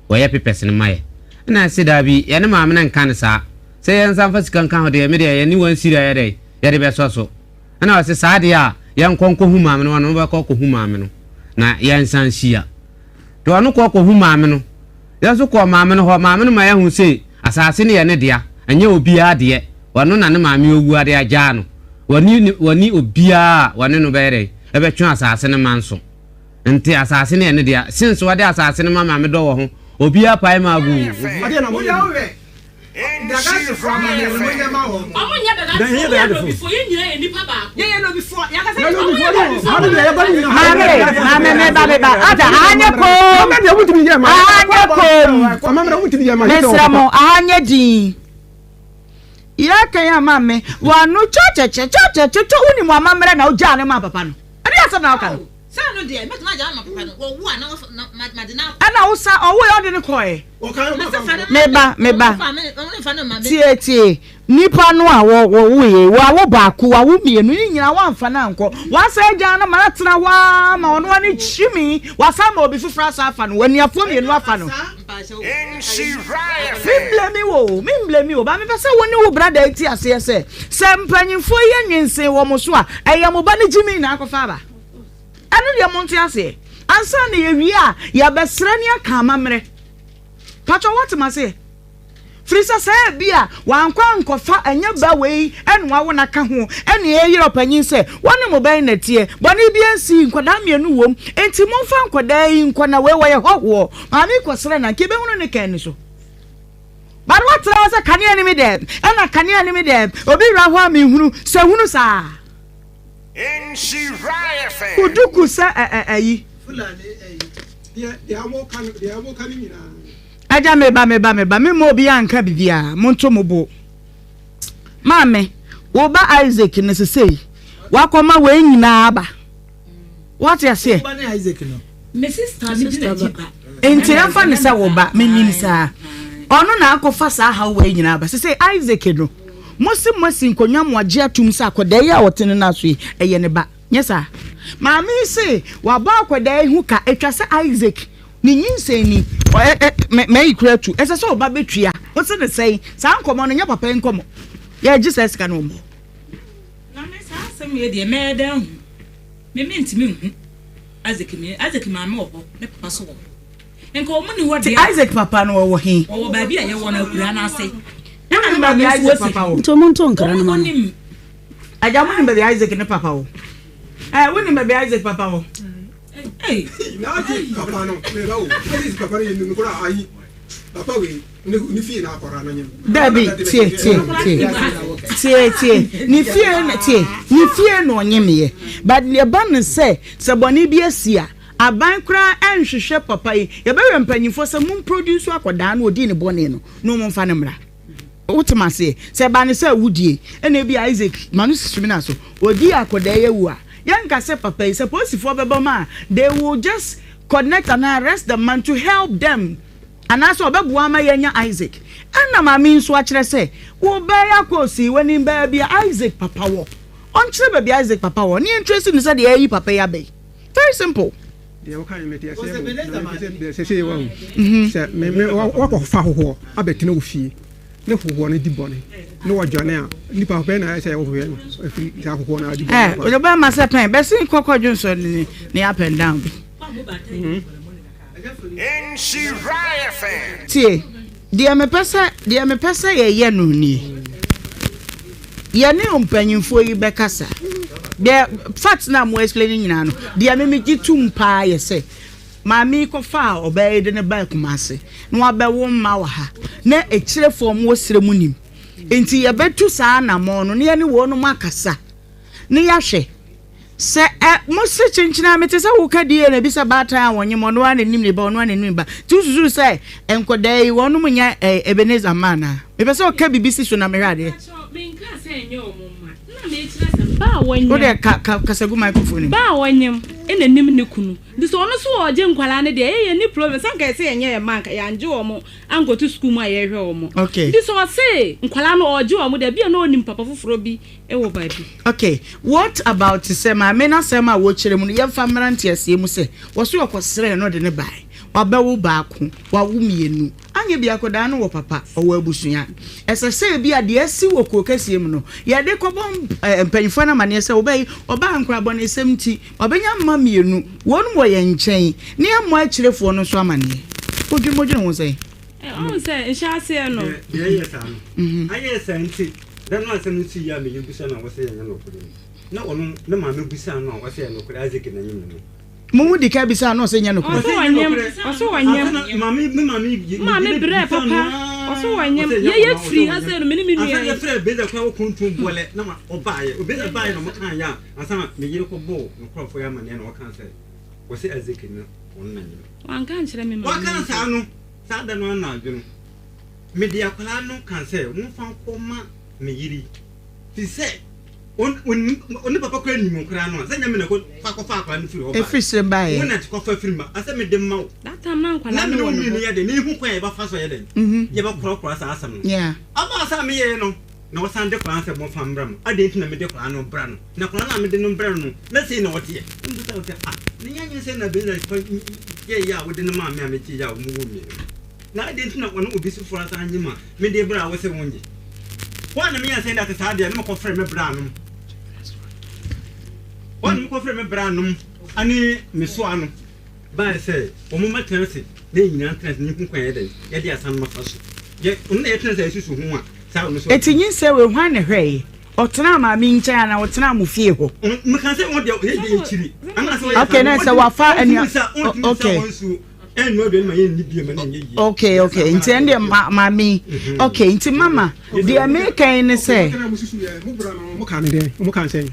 Speaker 4: wɔyɛ pepɛs no ma yɛ. Ɛna yɛse daabi yɛne maame no nka no saa. Sɛ yɛnsan fa sika nka ho deɛ me deɛ yɛne 1 cedi a yɛdɛn yɛde bɛsɔ so. Ɛna ɔse, Saa deɛ a, yɛnkɔ nkɔhu maame no, ɔno bɛkɔ akɔhu maame no, na yɛnsan nhyia. Nti ɔno kɔ kɔhu maame no, yɛn nso kɔɔ maame no hɔ, maame no ma yɛhu se asase no yɛ ne dea, ɛnyɛ obiara deɛ, ɔno na ne maame owu ade agyaa no, wɔne wɔne obiara a wɔne no bɛyɛ dɛn, ɛbɛtwe asase no ma nso. Nti asase no yɛ ne dea, since wɔde asase no ma maame dɔ wɔ ho, obiara pae ma agu. Obiara.
Speaker 1: Maame, maame, meba, meba. Ada, aha nyɛ koom. Aha nyɛ koom. Mesrɛ mo, aha nyɛ din. Yɛka yɛ ama me. Wano kyɛkyɛkyɛ kyɛkyɛkyɛ wonim w'amammerɛ na wogyaa no maa papa no. Ɛde asɛm na woka no.
Speaker 16: Sɛ ɛno deɛ, mɛtumi agya ama papa no, wɔwo a na wafa, na ma, made no akɔ.
Speaker 1: Ɛna wo sa, ɔwoeɛ ɔde no kɔɛ. Meba, meba. Tie, tie. Nipa no a wɔ, wɔwoeɛ, wawo baako, wawo mmienu, ne nyinaa wamfa no ankɔ. Wasan agya no ma no atena hɔ ara ma ɔno ani kyimi. Wasan ma obi foforɔ asan afa no, anuafoɔ mmienu afa no. Me mblame wo o, me mblame wo, ba mepɛ sɛ wo ne wo brada yi te aseɛ sɛ, sɛ mpanyinfoɔ yi anwinsen wɔ mo so a, ɛyɛ mo ba no gyimi na akɔfa aba. Ɛno deɛ monte aseɛ. Ansa na yɛwie a, yɛabɛsrɛ ne aka amammerɛ. Patwɔ woate m'aseɛ? Firi sɛ sɛ ebi a wankɔ ankɔfa ɛnyɛ ba wei ɛna wawo no aka ho ɛna ɛyerɛ ɔpanyin sɛ wɔne mo bɛn na ɛteɛ bɔne bi ansii nkwadaa mmienu wom enti momfa nkwadaa yi nkɔ na wei wɔyɛ hɔhoɔ maame kɔsrɛ na nka ebɛhunu ne kan ni so but woatra hɔ sɛ kanea ne me dɛm ɛna kanea ne me dɛm obi wura hɔ a mehunu sɛ hunu saa Wo duku sɛ ɛ-ɛ-ayi. Agya meba meba meba me mma obiara nka biribiara monto mo bo. Maame, wo ba Isaac no sesei wakɔma wei nyinaa aba. Wate aseɛ? Nti ɛmfa ne sɛ wo ba, menim saa. Ɔno na akɔfa saa haw wei nyinaa aba. Sesei Isaac no, Mose moasi nkonnwa mo agye atum sɛ akwadaa yi a ɔte ne nan so yi, ɛyɛ ne ba. Nyɛ saa? Maame yi se wabɔ akwadaa yi ho ka, ɛtwa sɛ Isaac. Ne nyinsɛn ni, ɛ ɛ mɛ mɛyi kura tu. Ɛsɛ sɛ ɔba bɛtua. Wose ne sɛn? Saa nkɔmmɔ no nyɛ papa yi nkɔmmɔ. Yɛregye saa sika no ɔmmɔ.
Speaker 9: Na me saa asɛm wei deɛ mɛyɛ dɛn ahu? Me mentumi nhu Isaac me Isaac maame wɔ hɔ ne papa so wɔ hɔ. Nka wɔn ni hɔ deɛ.
Speaker 1: Isaac papa no ɔwɔ he?
Speaker 9: Ɔwɔ baabi a yɛwɔ no akuraa no ase.
Speaker 1: Ɛna ne maame nso wɔ papa wɔ.
Speaker 5: Nti wɔn nto nkra no ma no.
Speaker 1: Agya mo nim baabi Isaac ne papa wɔ? Ɛ wo nim baabi Isaac papa wɔ?
Speaker 2: N'ase papa no meba o Isaac papa no yɛ nim kora ayi papa wei ne ne fie na akɔra no nyim.
Speaker 1: Dabi tie tie tie tie tie ne fie na tie ne fie na ɔnyem yɛ but ɛba no sɛ sɛ bɔne bi asi a aban koraa ɛnhwehwɛ papa yi yɛbɛwɛ mpanyinfoɔ sɛ mo produce akɔdaa no ɔdii ne bɔne no na ɔmo nfa no mmra. Wote me aseɛ? Sɛ ɛba no sɛ awudie, ɛna ebia Isaac, ma no si sumina so, ɔdii akwadaa yi awu a, yɛnka sɛ papa yi, sɛ polisifoɔ bɛba mu a, they will just connect anaa arrest the man to help them, anaasɛ ɔbɛboa ama yɛanya Isaac. Ɛna maame yi nso akyerɛ sɛ, wo ba yi akɔ osi, wɔnim baabi a Isaac papa wɔ. Ɔnkyerɛ baabi a Isaac papa wɔ, na yɛntrace no sɛdeɛ yɛayi papa yi aba yi. Very simple.
Speaker 2: Deɛ woka no mete aseɛ mu na mepɛ sɛ deɛ sɛsɛ yɛ wahu sɛ me me wakɔfa hohoɔ abɛtena wo fie ne hohoɔ no di bɔne ne wɔdwane a nipa bɛn na ayɛ sɛ wohwehwɛ no afiri saa hohoɔ no adi bɔne
Speaker 1: ɛ ɔbɛma ma sɛ pɛn bɛsen kɔkɔ dwonsɔ ne ne up and down bi. Tie, deɛ mepɛ sɛ deɛ mepɛ sɛ yɛyɛ no nie. Yɛne mpanyinfoɔ yi bɛkasa. Deɛ fact na mo explain nyinaa no, deɛ me megye tum paa yɛ sɛ maame yi kɔfaa ɔbaa yi de ne baa Kumase na wabɛwo mma wɔ ha na ekyirefoɔ mo wɔ srɛ mu nim. Nti yɛbɛtu saa anamɔn no na yɛne wɔn akasa na yɛahwɛ. Sɛ ɛ mo se kyenkyen a mete sɛ woka DNA bi sɛ baatan a wɔnyem ɔno ara na nim ne ba ɔno ara na nim ne ba nti wosusu sɛ nkɔdaa yi wɔnom nyɛ ɛ Ebenezer mma anaa? Mepɛ sɛ ɔka biribi si so na mehwɛ adeɛ. Wo deɛ ka ka kasa gu microphone no mu.
Speaker 19: Ba a ɔnyem na nim ne kunu nti sɛ ɔno nso ɔgye nkwadaa no deɛ ɛyɛ yɛn ni problem sɛ anka yɛsɛ yɛnyɛ yɛn mma anka yɛangye wɔn ankɔto sukuu mu a yɛhwɛ wɔn
Speaker 1: Okay.
Speaker 19: nti sɛ ɔse nkwadaa no ɔgye wɔn deɛ ebia na ɔnim papa foforɔ bi wɔ baabi.
Speaker 1: Ok, what about sɛ maame no asɛm a wɔkyerɛ mu no yɛmfa mmra nteaseɛ mu sɛ wɔse ɔkɔsrɛɛ no de no bae, wabɛwo baako, wawo mmienu, anyɛ bi akɔdaa no wɔ papa, ɔwɔ abusua. Ɛsɛ sɛ ebia deɛ asi wɔ kuro kɛseɛ mu no yɛde kɔbɔ mpanyinfoɔ no amaneɛ sɛ wobɛyi ɔbaa nkorabɔnesɛm nti wabɛnya mma mmienu, wɔnom wɔ yɛn nkyɛn na yɛmmɔ akyirefoɔ no nso amaneɛ. Wodwene modwene ho sɛn?
Speaker 19: Ɔhu sɛ nhyɛaseɛ no.
Speaker 18: Deɛ ɛyɛ saa no, ayɛ saa nti, da no asɛm no sii a meyɛ bisa no a ɔsɛ ɛnyɛ nokorɛ no, na ɔno ne maame bisaa no a ɔsɛ ɛyɛ nokorɛ, Isaac na nyim no.
Speaker 1: Mo mu di kan bisaa no ɔsɛ ɛnyɛ nokorɛ.
Speaker 19: Ɔsɛ ɔnyem, ɔsɛ ɔnyem.
Speaker 18: Maame, me maame,
Speaker 19: maame brɛ papa, ɔsɛ ɔnyem. Yɛyɛ firi ha sɛ no me ne me nua yi.
Speaker 18: Ansa yɛfrɛ Beza kora wɔ kontom bɔlɛ na ma ɔbaayɛ, Beza baayɛ na ɔmo kaa yɛ a, ansa na me yere kɔ bɔɔ nkorɔfoɔ yɛ amaneɛ na ɔkaa sɛ, ɔsɛ Isaac na ɔno na nyim.
Speaker 19: Wanka ankyerɛ me maame.
Speaker 18: Waka saa no, saa da no anadwo no, mede akwadaa no kaa sɛ momfa nkɔma me yere yi, firi sɛ ɔne papa koraa nim koraa no a, sɛ nyɛ me na fa kɔfa akwadaa no firi hɔ baeɛ.
Speaker 1: Ɛfiri sɛ baeɛ.
Speaker 18: Wo na kɔfa firi ma, asɛ mede ma wo.
Speaker 19: That time na nkwadaa
Speaker 18: Na me
Speaker 19: no
Speaker 18: ne wo
Speaker 19: wɔ ne
Speaker 18: mmienu
Speaker 19: hɔ.
Speaker 18: yɛ dɛn, na yɛhu kwan a yɛbɛfa so yɛ dɛn, yɛbɛkorɔkorɔ saa asɛm no.
Speaker 1: Yeah.
Speaker 18: Aba saa a meyɛeɛ no, Na ɔsan de koraa sɛ, Momfa mmrɛ mo. Adɛn nti na mede koraa no brɛ no? Na koraa no a mede no brɛ no no, na sei na ɔteɛ. Na mebisa no sɛ, Ah, na ɛnyɛ sɛ na Ebenezer fa yɛeɛ a wode no maa me a mekyeeɛ a wɔwoo me no? Na adɛn nti na ɔne obi foforɔ asan nye ma mede brɛ a wose wonnye? Hɔ a na meyɛɛ sɛ ɛnde ate saa deɛ, na mekɔfrɛɛ me branom. Hɔ a na mekɔfrɛɛ me branom ne me soa no. Bae sɛ, Wɔmmɛtena ase na yɛn nyinaa ntena ase na yɛnhu kwan a yɛyɛ dɛn, yɛde asan no fa so. Yɛ, ɔno na yɛtena ase a yɛsusu ho a, saa ɔno nso.
Speaker 1: Eti nyinsɛn wei hwan na ɛhwɛeɛ? Ɔtenaa maame yi nkyɛn anaa ɔtenaa mo fie hɔ?
Speaker 18: Meka sɛ wɔn deɛ ɔyɛ deɛ akyiri. Anaasɛ ɔyɛ
Speaker 1: Okay, na sɛ wafa
Speaker 18: ɛnua.
Speaker 1: Okay.
Speaker 18: Ɛnua aduane ma yɛn nni bie ma na ɛnyɛ yie.
Speaker 1: Okay, okay. Nti ɛn deɛ ma maame yi.
Speaker 18: Mhm.
Speaker 1: Okay, nti mama deɛ meka yi ne sɛ.
Speaker 2: Mo ka ne dɛn? Mo ka sɛn?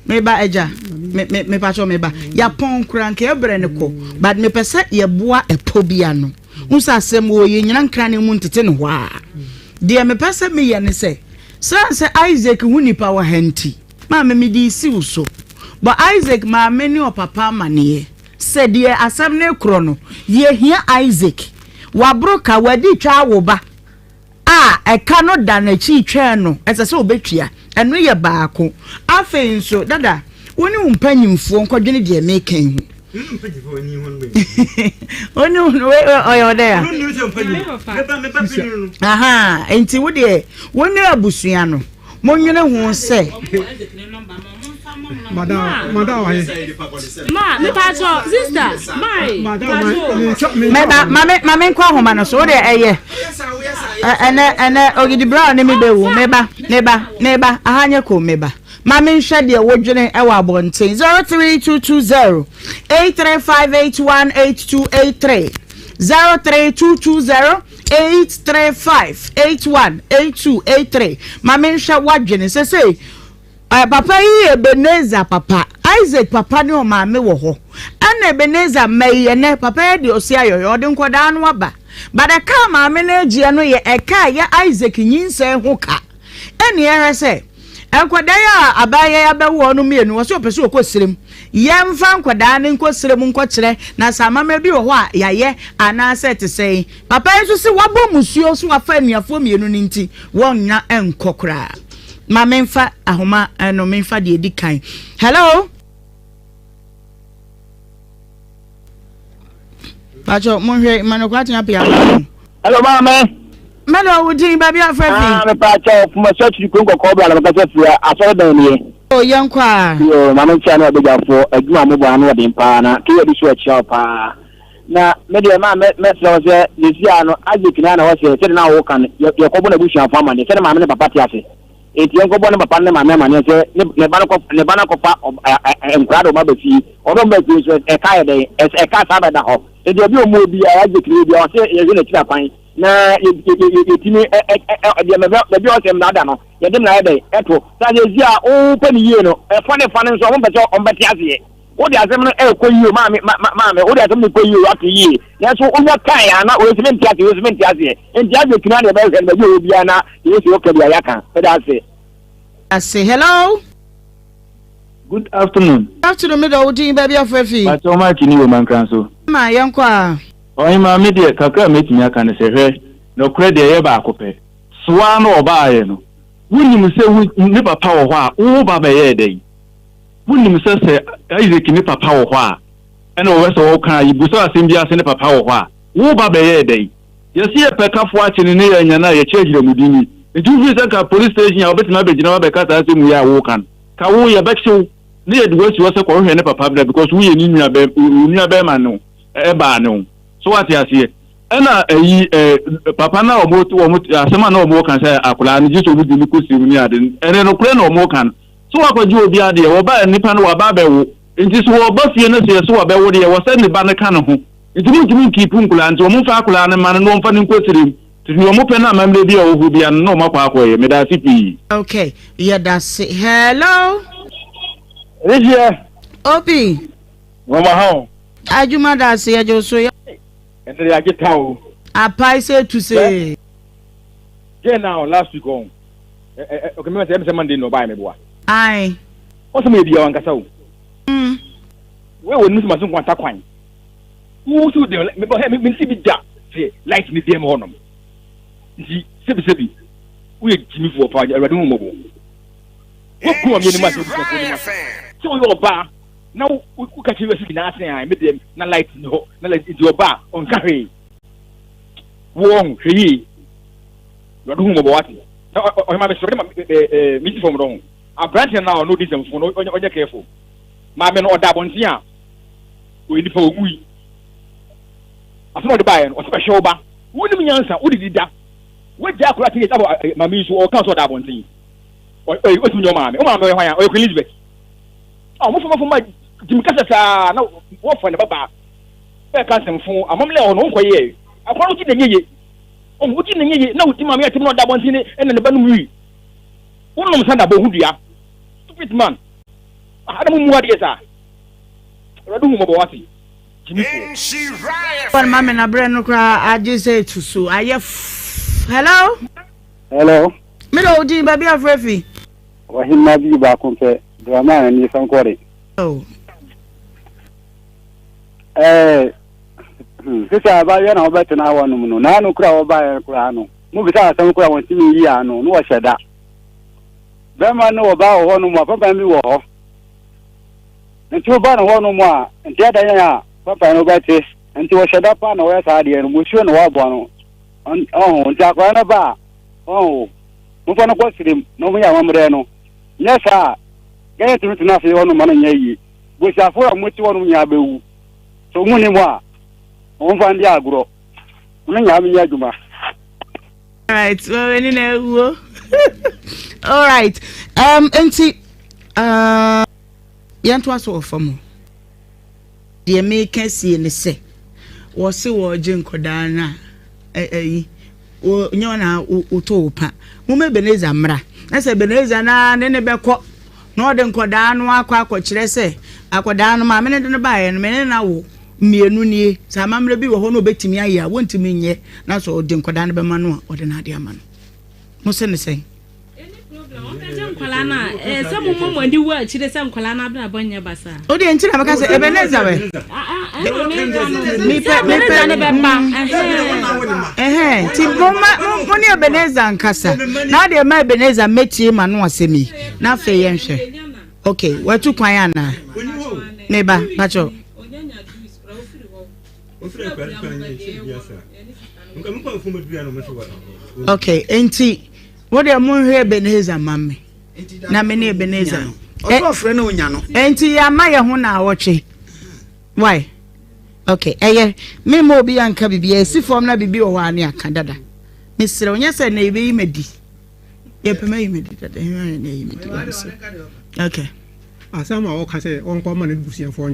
Speaker 1: Meba agya, me me mepakyɛw meba. Yɛapɔn koraa nka yɛbrɛ no kɔ but mepɛ sɛ yɛboa ɛpɔ bi ano. Wohu sɛ asɛm wɔ yɛnyina nkra ne mu ntete no hɔ a. Deɛ mepɛ sɛ meyɛ ne sɛ, sane sɛ Isaac ho nipa wɔ ha nti, maame mede resi wo so. Bɔ Isaac maame ne ɔpapa amaneɛ sɛ deɛ asɛm no rekorɔ no, yɛhia Isaac. Waboro ka, wadi twa awo ba. A ɛka no da n'akyi retwɛn no, ɛsɛ sɛ ɔbɛtua. Ɛno yɛ baako. Afei nso, Dada, wo ne wo mpanimfoɔ nkɔdwene deɛ mereka yi ho. Oni ɔyɛ ɔdɛ ya. Aha, nti wo deɛ wo ne abusua no mo nwene ho sɛ. Mɛba mame mame nkɔ ahoma no so wo deɛ ɛyɛ ɛnɛ ɛnɛ ogidi brown ne mi bɛ wu mɛba mɛba mɛba aha nyɛ ko mɛba. Ma menhwɛ deɛ wodwene wɔ abɔnten. 03220 835818283 03220 835818283 Ma menhwɛ w'adwene. Sesei eh, papa yi yɛ Ebenezer papa. Isaac papa ne ɔmaame wɔ hɔ. Ɛna Ebenezer mma yi ɛnɛ papa yɛ deɛ ɔsi ayɔyɔ ɔde nkɔdaa no aba. But ɛka a maame no agyeɛ no yɛ ɛka a ɛyɛ Isaac nyinsɛn ho ka. Ɛnneɛ hwɛ sɛ, nkwadaa yi a abaayewa yi abɛwo wɔn no mmienu, wɔsɛ wɔpɛ sɛ wɔkɔ serem. Yɛmfa nkwadaa no nkɔ serem nkɔkyerɛ na sɛ amammerɛ bi wɔ hɔ a yɛayɛ anaasɛ ɛte sɛn. Papa yi nso se wabɔ mmusuo so wafa anuafoɔ mmienu no nti wɔnnya nkɔ koraa. Ma memfa ahoma no memfa deɛ ɛdi kan. Hello? Pacho, monhwɛ Emmanuel Kwatena Appiah no.
Speaker 10: Hello, maame.
Speaker 1: Mɛdɔ wo din baabi afrɛ fi.
Speaker 10: Ah, me pacho, kuma sɛ akyiri kuro nkɔkɔɔ bra na mekasa firi asɔre dan nie.
Speaker 1: O, yɛn kɔ a.
Speaker 10: Yo, maame nkyia ne ɔbɛgyafoɔ, adwuma a mobɔ ano ɔden paa na keyɛ bi so akyia wo paa. Na me deɛ maa mɛsrɛ wo sɛ sɛsi a no Isaac na na wɔsɛ sɛde na woka no yɛkɔbɔ n'abusuafoɔ amaneɛ sɛde maame ne papa te ase. Enti yɛnkɔbɔ ne papa ne ne maame amanneɛ sɛ ne ne ba no kɔ ne ba no akɔfa nkwadaa de wɔn aba fie. Wɔn a wɔba fie nso, ɛka yɛ dɛn? Ɛsɛ ɛka saa bɛda hɔ. Enti obi a ɔmmɔ obiara, Isaac ne obiara, ɔsɛ yɛhwɛ n'akyiri akwan na yɛtumi deɛ baabi a ɔsɛ mmara da no, yɛde mmara yɛ dɛn? Ɛto. Sɛ asɛsi a wopɛ ne yie no, ɛfa ne fa no nso, wɔmpɛ sɛ wɔbɛte aseɛ. Wode asɛm no ɛrekɔ yie o, maame, ma, ma, maame, wode asɛm no rekɔ yie o, ate yie. Nanso wonya kae a na wei nso mente aseɛ, wei nso mente aseɛ. Enti Isaac no ara na yɛbɛhwehwɛ no baabi a ɔwɔ biara na deɛ Yesu ɔka biara yɛaka. Meda ase.
Speaker 1: Ase. Hello.
Speaker 11: Good afternoon.
Speaker 1: Good afternoon, me dɔ wo din baabi afrɛ fi.
Speaker 11: Pakyɛ Mike ni wɔ Mankran so.
Speaker 1: Ma yɛnkɔ a.
Speaker 11: Ɔhemaa me deɛ kakra a mɛtumi aka ne sɛ hwɛ nɔkorɛ deɛ ɛyɛ baako pɛ soa na ɔbaayɛ no wonim sɛ wo ne papa wɔ hɔ a wo ba bɛyɛɛ dɛn Wonim sɛ sɛ Isaac ne papa wɔ hɔ a, ɛna wɔbɛ sɛ wɔka a, yɛbusa asɛm bi ase ne papa wɔ hɔ a, wo ba bɛyɛɛ dɛn? Yɛse yɛpɛ kafo akye no ne yɛanya no a, yɛkyɛ agyiramude ni. Nti wofiri sɛ nka police station a wobɛtumi abɛgyina hɔ abɛka saa asɛm wei a woka no? Ka wo, yɛbɛkye wo ne yɛde wo asi hɔ sɛ kɔhwehwɛ ne papa bra because woyɛ ne nua bɛ, wo nua bɛrima ne wo, baa ne wo. So wate aseɛ? Ɛna ayi ɛ, papa no a wɔn, wɔn, asɛm a na wɔn ka sɛ akwadaa no gye sɛ wɔn de no kɔ sirem ne ade no, ɛnɛ nokorɛ na wɔn ka no. So wakɔgye obi adeɛ? Wɔba a nipa no waba abɛwo. Nti so wɔba fie no sɛ yɛse wabɛwo deɛ ɛwɔ sɛ ne ba no ka ne ho. Nti montumi nkeepu nkoraa nti wɔn mfa akoraa no mma no na wɔmfa no nkɔ serem. Nti deɛ wɔn pɛ no amammerɛ bi a ɛwɔ hɔ biara no na wɔn akɔ akɔyɛ. Medaase pii.
Speaker 1: Ok yɛdase hello.
Speaker 10: Rehyeɛ.
Speaker 1: Obi.
Speaker 10: Wɔn ha o.
Speaker 1: Adwuma dase yɛgye wo so.
Speaker 10: Ɛnɛ de agye ta o.
Speaker 1: Apae sɛ etu see.
Speaker 10: Gye na last week ɔn. Ɛ ɛ okay mɛmɛ sɛ ɛmɛ sɛ Monday na ɔbaa yɛ mɛboa.
Speaker 1: Ae.
Speaker 10: Ɔsɛ mo yɛ bia wankasa o. Mm. Wei wɔ nimu sɛ maso nkwanta kwan. Wo so de me bɔ hɛ me nti bi da sɛ light ne dɛm hɔ nom. Nti sebi sebi wo yɛ gyimi foɔ paa awurade hu mɔbɔ. Wo ku ɔmi anim ase abusuafoɔ anim ase. Sɛ woyɛ ɔbaa na wo wo ka kyerɛ wiase nyinaa sɛ ae me dɛm na light ni hɔ na light nti ɔbaa ɔnka hwee. Wo ɔho hwɛ yie. Awurade hu mɔbɔ wate. Na ɔhema mesrɛ de ma me si fam no ho. Aberanteɛ no a ɔno ɔdi nsɛmfo no ɔnyɛ careful. Maame no ɔda abɔnten a ɔyɛ nipa ɔwui. Asɛm a ɔde baeɛ no ɔsɛ bɛhwɛ wo ba. Wonim nyansa wodidi da. Wagya akora teenage abɔ maame yi so ɔka sɛ ɔda abɔnten. Ɔtumi nyɛ ɔmaame. Ɔmaame ɔyɛ hwan a ɔyɛ Queen Elizabeth. A wɔn fam fam a gyimi kasa saa na wɔfa ne babaa. Bɛka nsɛmfo amammerɛ a ɔno nkɔyɛ. Akora no gye na nyɛ ye. Oh, wogye ne nye ye na wodi maame atem na ɔda abɔnten ne ɛna ne ba nom wii. Wonom nsa da bɔ ho dua. Stupid man. Ah, ada mo mu adeɛ saa. Awurade hu mmɔbɔ wate. Gyimifoɔ.
Speaker 1: Bɔne ma me na berɛ no koraa agye sɛ etu so ayɛ f. Hello.
Speaker 12: Hello.
Speaker 1: Me dɔ wo din baabi afrɛ fi.
Speaker 12: Ɔhemma bi baako pɛ, drama a ɛne fɛnkɔre.
Speaker 1: Oh.
Speaker 12: Ɛɛ Hmm, sisi abayewa na wɔbɛtena hɔnom no, n'ano kura wɔbaeɛ koraa no, mobisa asɛm koraa wɔntumi yi ano, na wɔhyɛ da. Bɛrima ne ɔbaa wɔ hɔnom, apapan bi wɔ hɔ. Nti woba ne hɔnom a, nti ɛdɛn a papa no wobɛte? Nti wɔhyɛ da paa na wɔyɛ saa adeɛ no, musuo na wɔabɔ no. Ɔho, nti akwadaa no ba a, ɔho, momfa no kɔ serem na wɔnyɛ amammerɛ no. Nyɛ saa a, Ghana ntumi tena ase hɔnom ma no nyɛ yie. Bosiafoɔ a wɔte hɔnom nyinaa bɛwu. Sɛ wɔn nni mu a, wɔmfa ndi agorɔ. Wɔn nyinaa menyɛ adwuma.
Speaker 1: Alright, well, ɛni na ɛwuo. Alright, nti, yɛntoa so wɔ fam hɔ. Deɛ meka sie ne sɛ, wɔse wɔregye nkɔdaa no a, ɛyi, nyɛ wɔn na woto wo pa. Moma Ebenezer mmra. Na sɛ Ebenezer na ne ne bɛkɔ, na ɔde nkɔdaa no akɔ akɔkyerɛ sɛ, akɔdaa no maame no de no baeɛ no, me ne no awo mmienu nie. Sɛ amammerɛ bi wɔ hɔ na ɔbɛtumi ayɛ a, wɔntumi nyɛ. Na sɛ ɔde nkɔdaa no bɛma no a, ɔde n'ade ama no. Mo se ne sɛn?
Speaker 19: Nkwadaa no a ɛɛ sɛ mo mɔ mo ani wɔ akyire sɛ nkwadaa no abrabɔ nyɛ basaa.
Speaker 1: O deɛ nti na mɛka sɛ Ebenezer wɛ. Mepɛ mepɛ
Speaker 19: ne bɛba.
Speaker 1: Ɛhɛn ti mo ma mo ne Ebenezer nkasa na adeɛ ma Ebenezer mɛtie ma no asɛm yi na afei yɛn hwɛ. Ok watu kwan anaa? Meba pakyɛw. Ok nti. Mo deɛ monhwɛ Ebenezer ma me na me ne Ebenezer.
Speaker 6: Ɔsɛ ɔfrɛ na onya no.
Speaker 1: Enti yɛama yɛ ho na awɔtwe. Why? Okay, ɛyɛ me ma obi anka biribi ɛsi fam na biribi wɔ hɔ a ne aka dada. Mesrɛ wo nyɛ sɛ na yɛbɛyi madi. Yɛpɛ ma yi madi dada. Yɛn na yi madi wɔ mesrɛ. Okay.
Speaker 2: Asɛm a ɔka sɛ ɔnkɔ ma n'abusuafoɔ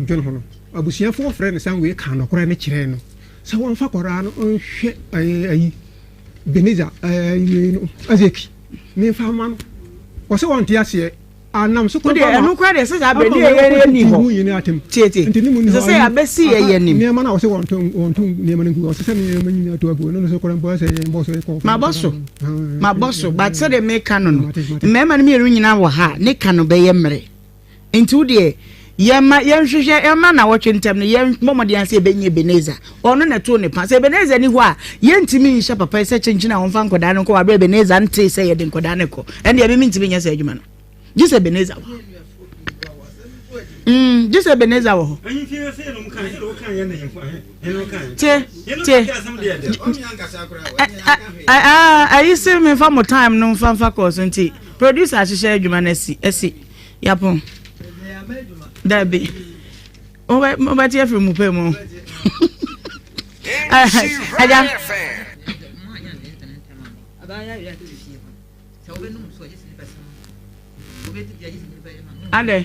Speaker 2: ndwen ho no, abusuafoɔ frɛ no san wei ka nɔkorɛ no kyerɛɛ no sɛ wɔmfa kɔraa no nhwɛ ayi Ebenezer ɛɛ no Isaac memfa mma no ɔsɛ ɔnte aseɛ anam so
Speaker 1: kɔ ba ɛno kora deɛ sɛ saa berɛ ne yɛyɛ ni hɔ tietie sɛ sɛ yɛabɛsi yɛyɛ nim
Speaker 2: nneɛma no a ɔsɛ wɔnto wɔnto nneɛma no ngu ɔsɛ sɛ nneɛma nyinaa to agu ɛno no sɛ kora mpo sɛ yɛn bɔ so yɛkɔ
Speaker 1: mabɔ so mabɔ so but sɛdeɛ meka no no mmarima no mmienu nyinaa wɔ ha ne ka no bɛyɛ mmerɛ Nti wo deɛ yɛma yɛnhwehwɛ yɛma nawɔtwe ntɛm no yɛn bɔ mmɔden ase yɛbɛnya Ebenezer ɔno na ɛtoo ne pa sɛ Ebenezer ni hɔ a yɛntumi nhyɛ papa yi sɛ kyenkyen a wɔmfa nkɔdaa no nkɔ wɔ aberɛ Ebenezer ntee sɛ yɛde nkɔdaa no kɔ ɛndeɛ me mentumi nyɛ sɛ adwuma no gye sɛ Ebenezer wɔ hɔ gye sɛ Ebenezer wɔ hɔ Tie, tie. Ayi se memfa mo time no mfa mfa kɔɔ so nti producer ahyehyɛ adwuma no asi asi yapɔn. Dabi. Mobɛte afiri mu pɛ mu. Agya. Adɛ.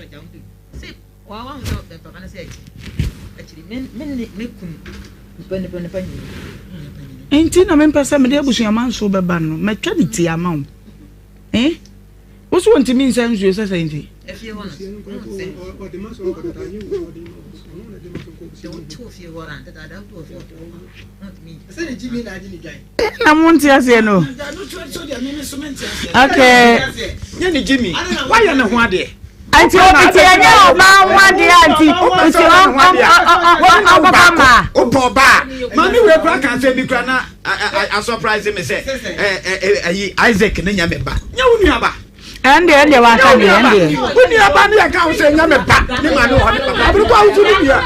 Speaker 1: Nti na mempɛ sɛ mede abusua manso bɛba no mɛtwa ne ti ama wo eh wo so wɔntumi nsa nsuo sɛ sɛ nti na mo nte aseɛ no okay
Speaker 6: nyɛ ne gyimi wayɛ ne ho adeɛ
Speaker 1: nti obi ti ɛnyɛ ɔbaa ho adeɛ a nti nti ɔnkɔfa maa
Speaker 6: wopɛ ɔbaa maame wei kora ka asɛm bi kora na asɔprise me sɛ ayi Isaac ne nyɛ me ba nyɛ wo nuaba
Speaker 1: ɛndeɛ ɛndeɛ waka deɛ ɛndeɛ.
Speaker 6: wo nua ba ne yɛ ka wo sɛ nyɛ me ba ne ma ne wɔ ne papa abiri kɔ awosu ne nua.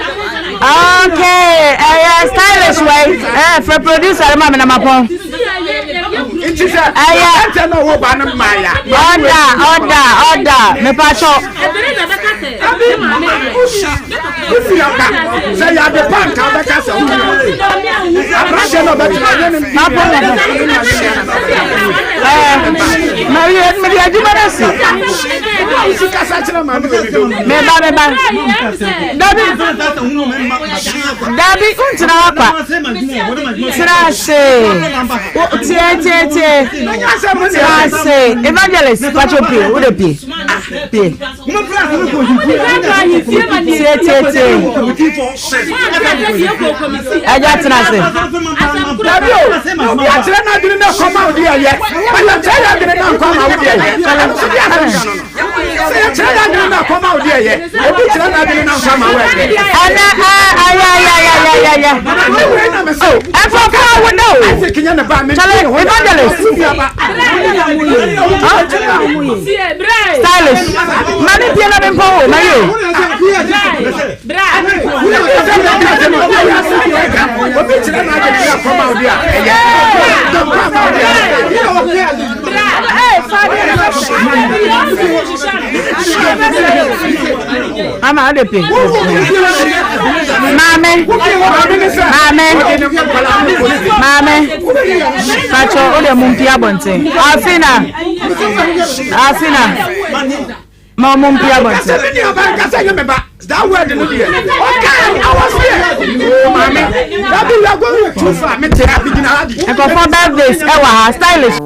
Speaker 1: okay ɛyɛ stylish wei ɛɛ fɛ producer ma mi na ma pɔn.
Speaker 6: nti sɛ
Speaker 1: ɛyɛ
Speaker 6: ɛntɛ na ɔwɔ ba no maa ya.
Speaker 1: ɔda ɔda ɔda mepa kyɛw.
Speaker 6: Wo nua ba sɛ yɛ ade pa nka wobɛka sɛ wo nua aberanteɛ na ɔbɛtena ɔnyɛ ne
Speaker 1: Mapɔ mapɔ. Ɛɛ mɛyɛ mɛde adwuma no si.
Speaker 6: Wosi kasa kyerɛ maame wɔ bi bɛwu.
Speaker 1: Meba meba. Dabi dabi ntena hɔ kwa. Tena ase. Tie tie tie. Tena ase. Evangelist pacho pie wo de pie. Pie. Tie tie tie. Ɛgya tena ase.
Speaker 6: Dabi o, obi akyerɛ n'adwene na ɛkɔma wo deɛ yɛ. Bɛyɛ kyerɛ yɛ adwene na nkɔma wo deɛ yɛ. Ɛno so deɛ asɛm ka no no. Sɛ yɛkyerɛ yɛ adwene na ɛkɔma wo deɛ yɛ. Obi kyerɛ n'adwene na nkɔma wo ɛyɛ.
Speaker 1: Ɛnɛ ayɛ ayɛ ayɛ ayɛ. yɛ yɛ. Ɛfɔ fɔ awo dɛ o. Chale evangelist. Stylish. Mami pie na mi mpɔ o ma yi o. Mama ade pe. Maame. Maame. Maame. Pacho o de mu mpi abɔnten. Afina. Afina. Ma ɔmo mpi abɔnten.
Speaker 6: That word no deɛ ɔka I was here. Oh maame, dabi you are going too far. Me te ha bi gyina ha di.
Speaker 1: Nkurɔfoɔ birthdays ɛwɔ ha stylish.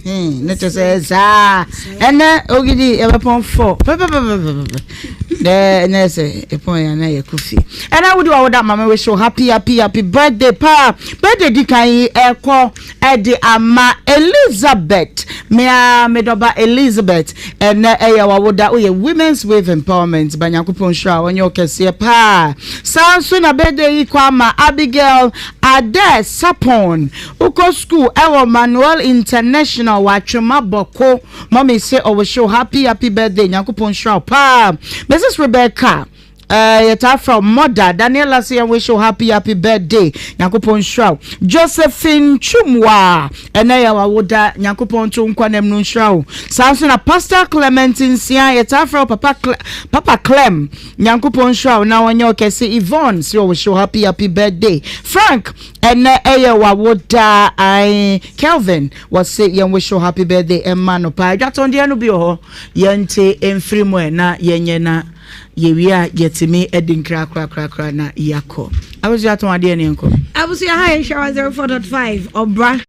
Speaker 1: Ne kyɛ sɛ saa ɛnɛ ogidi yɛbɛpɔn fɔ pɛpɛpɛpɛpɛ dɛ ɛnɛ sɛ ɛpɔn yɛn na yɛkɔ fie ɛnɛ wodi wa woda maame wish you happy happy happy birthday paa birthday di kan yi ɛkɔ ɛde ama Elizabeth mea medɔba Elizabeth ɛnɛ ɛyɛ wa woda woyɛ women's wave empowerment ba nyankopɔn nhyira ɔnyɛ ɔkɛseɛ paa saa nso na birthday yi kɔ ama Abigail Adair Sapon Wokɔ school ɛwɔ Manuel International wɔ Atwema Bɔko. Mummy se ɔwihye wo happy happy birthday Nyankopɔn nhyira wo paa. Mrs Rebecca eh, yɛtaa frɛ wo mother Daniela se yɛn wish wo happy happy birthday Nyankopɔn nhyira wo. Josephine Twumwa ɛnɛ yɛ wawoda Nyankopɔn nto nkwa nam no nhyira wo. Saa nso na Pastor Clement Nsia yɛtaa frɛ wo Papa Cle Papa Clem Nyankopɔn nhyira wo na ɔnyɛ wo kɛse. Yvonne se ɔwish wo happy happy birthday. Frank Ɛnɛ ɛyɛ wawoda ae Kelvin wɔse yɛn wish wo happy birthday ɛma no paa adwatɔndeɛ no bi wɔ hɔ yɛnte mfiri mu ɛ na yɛnyɛ na yɛwie a yɛtumi de nkira korakorakora na yɛakɔ abusua tɔn adeɛ ne yɛnkɔ.
Speaker 5: Abusua ha yɛ nhyira 104.5 ɔbra.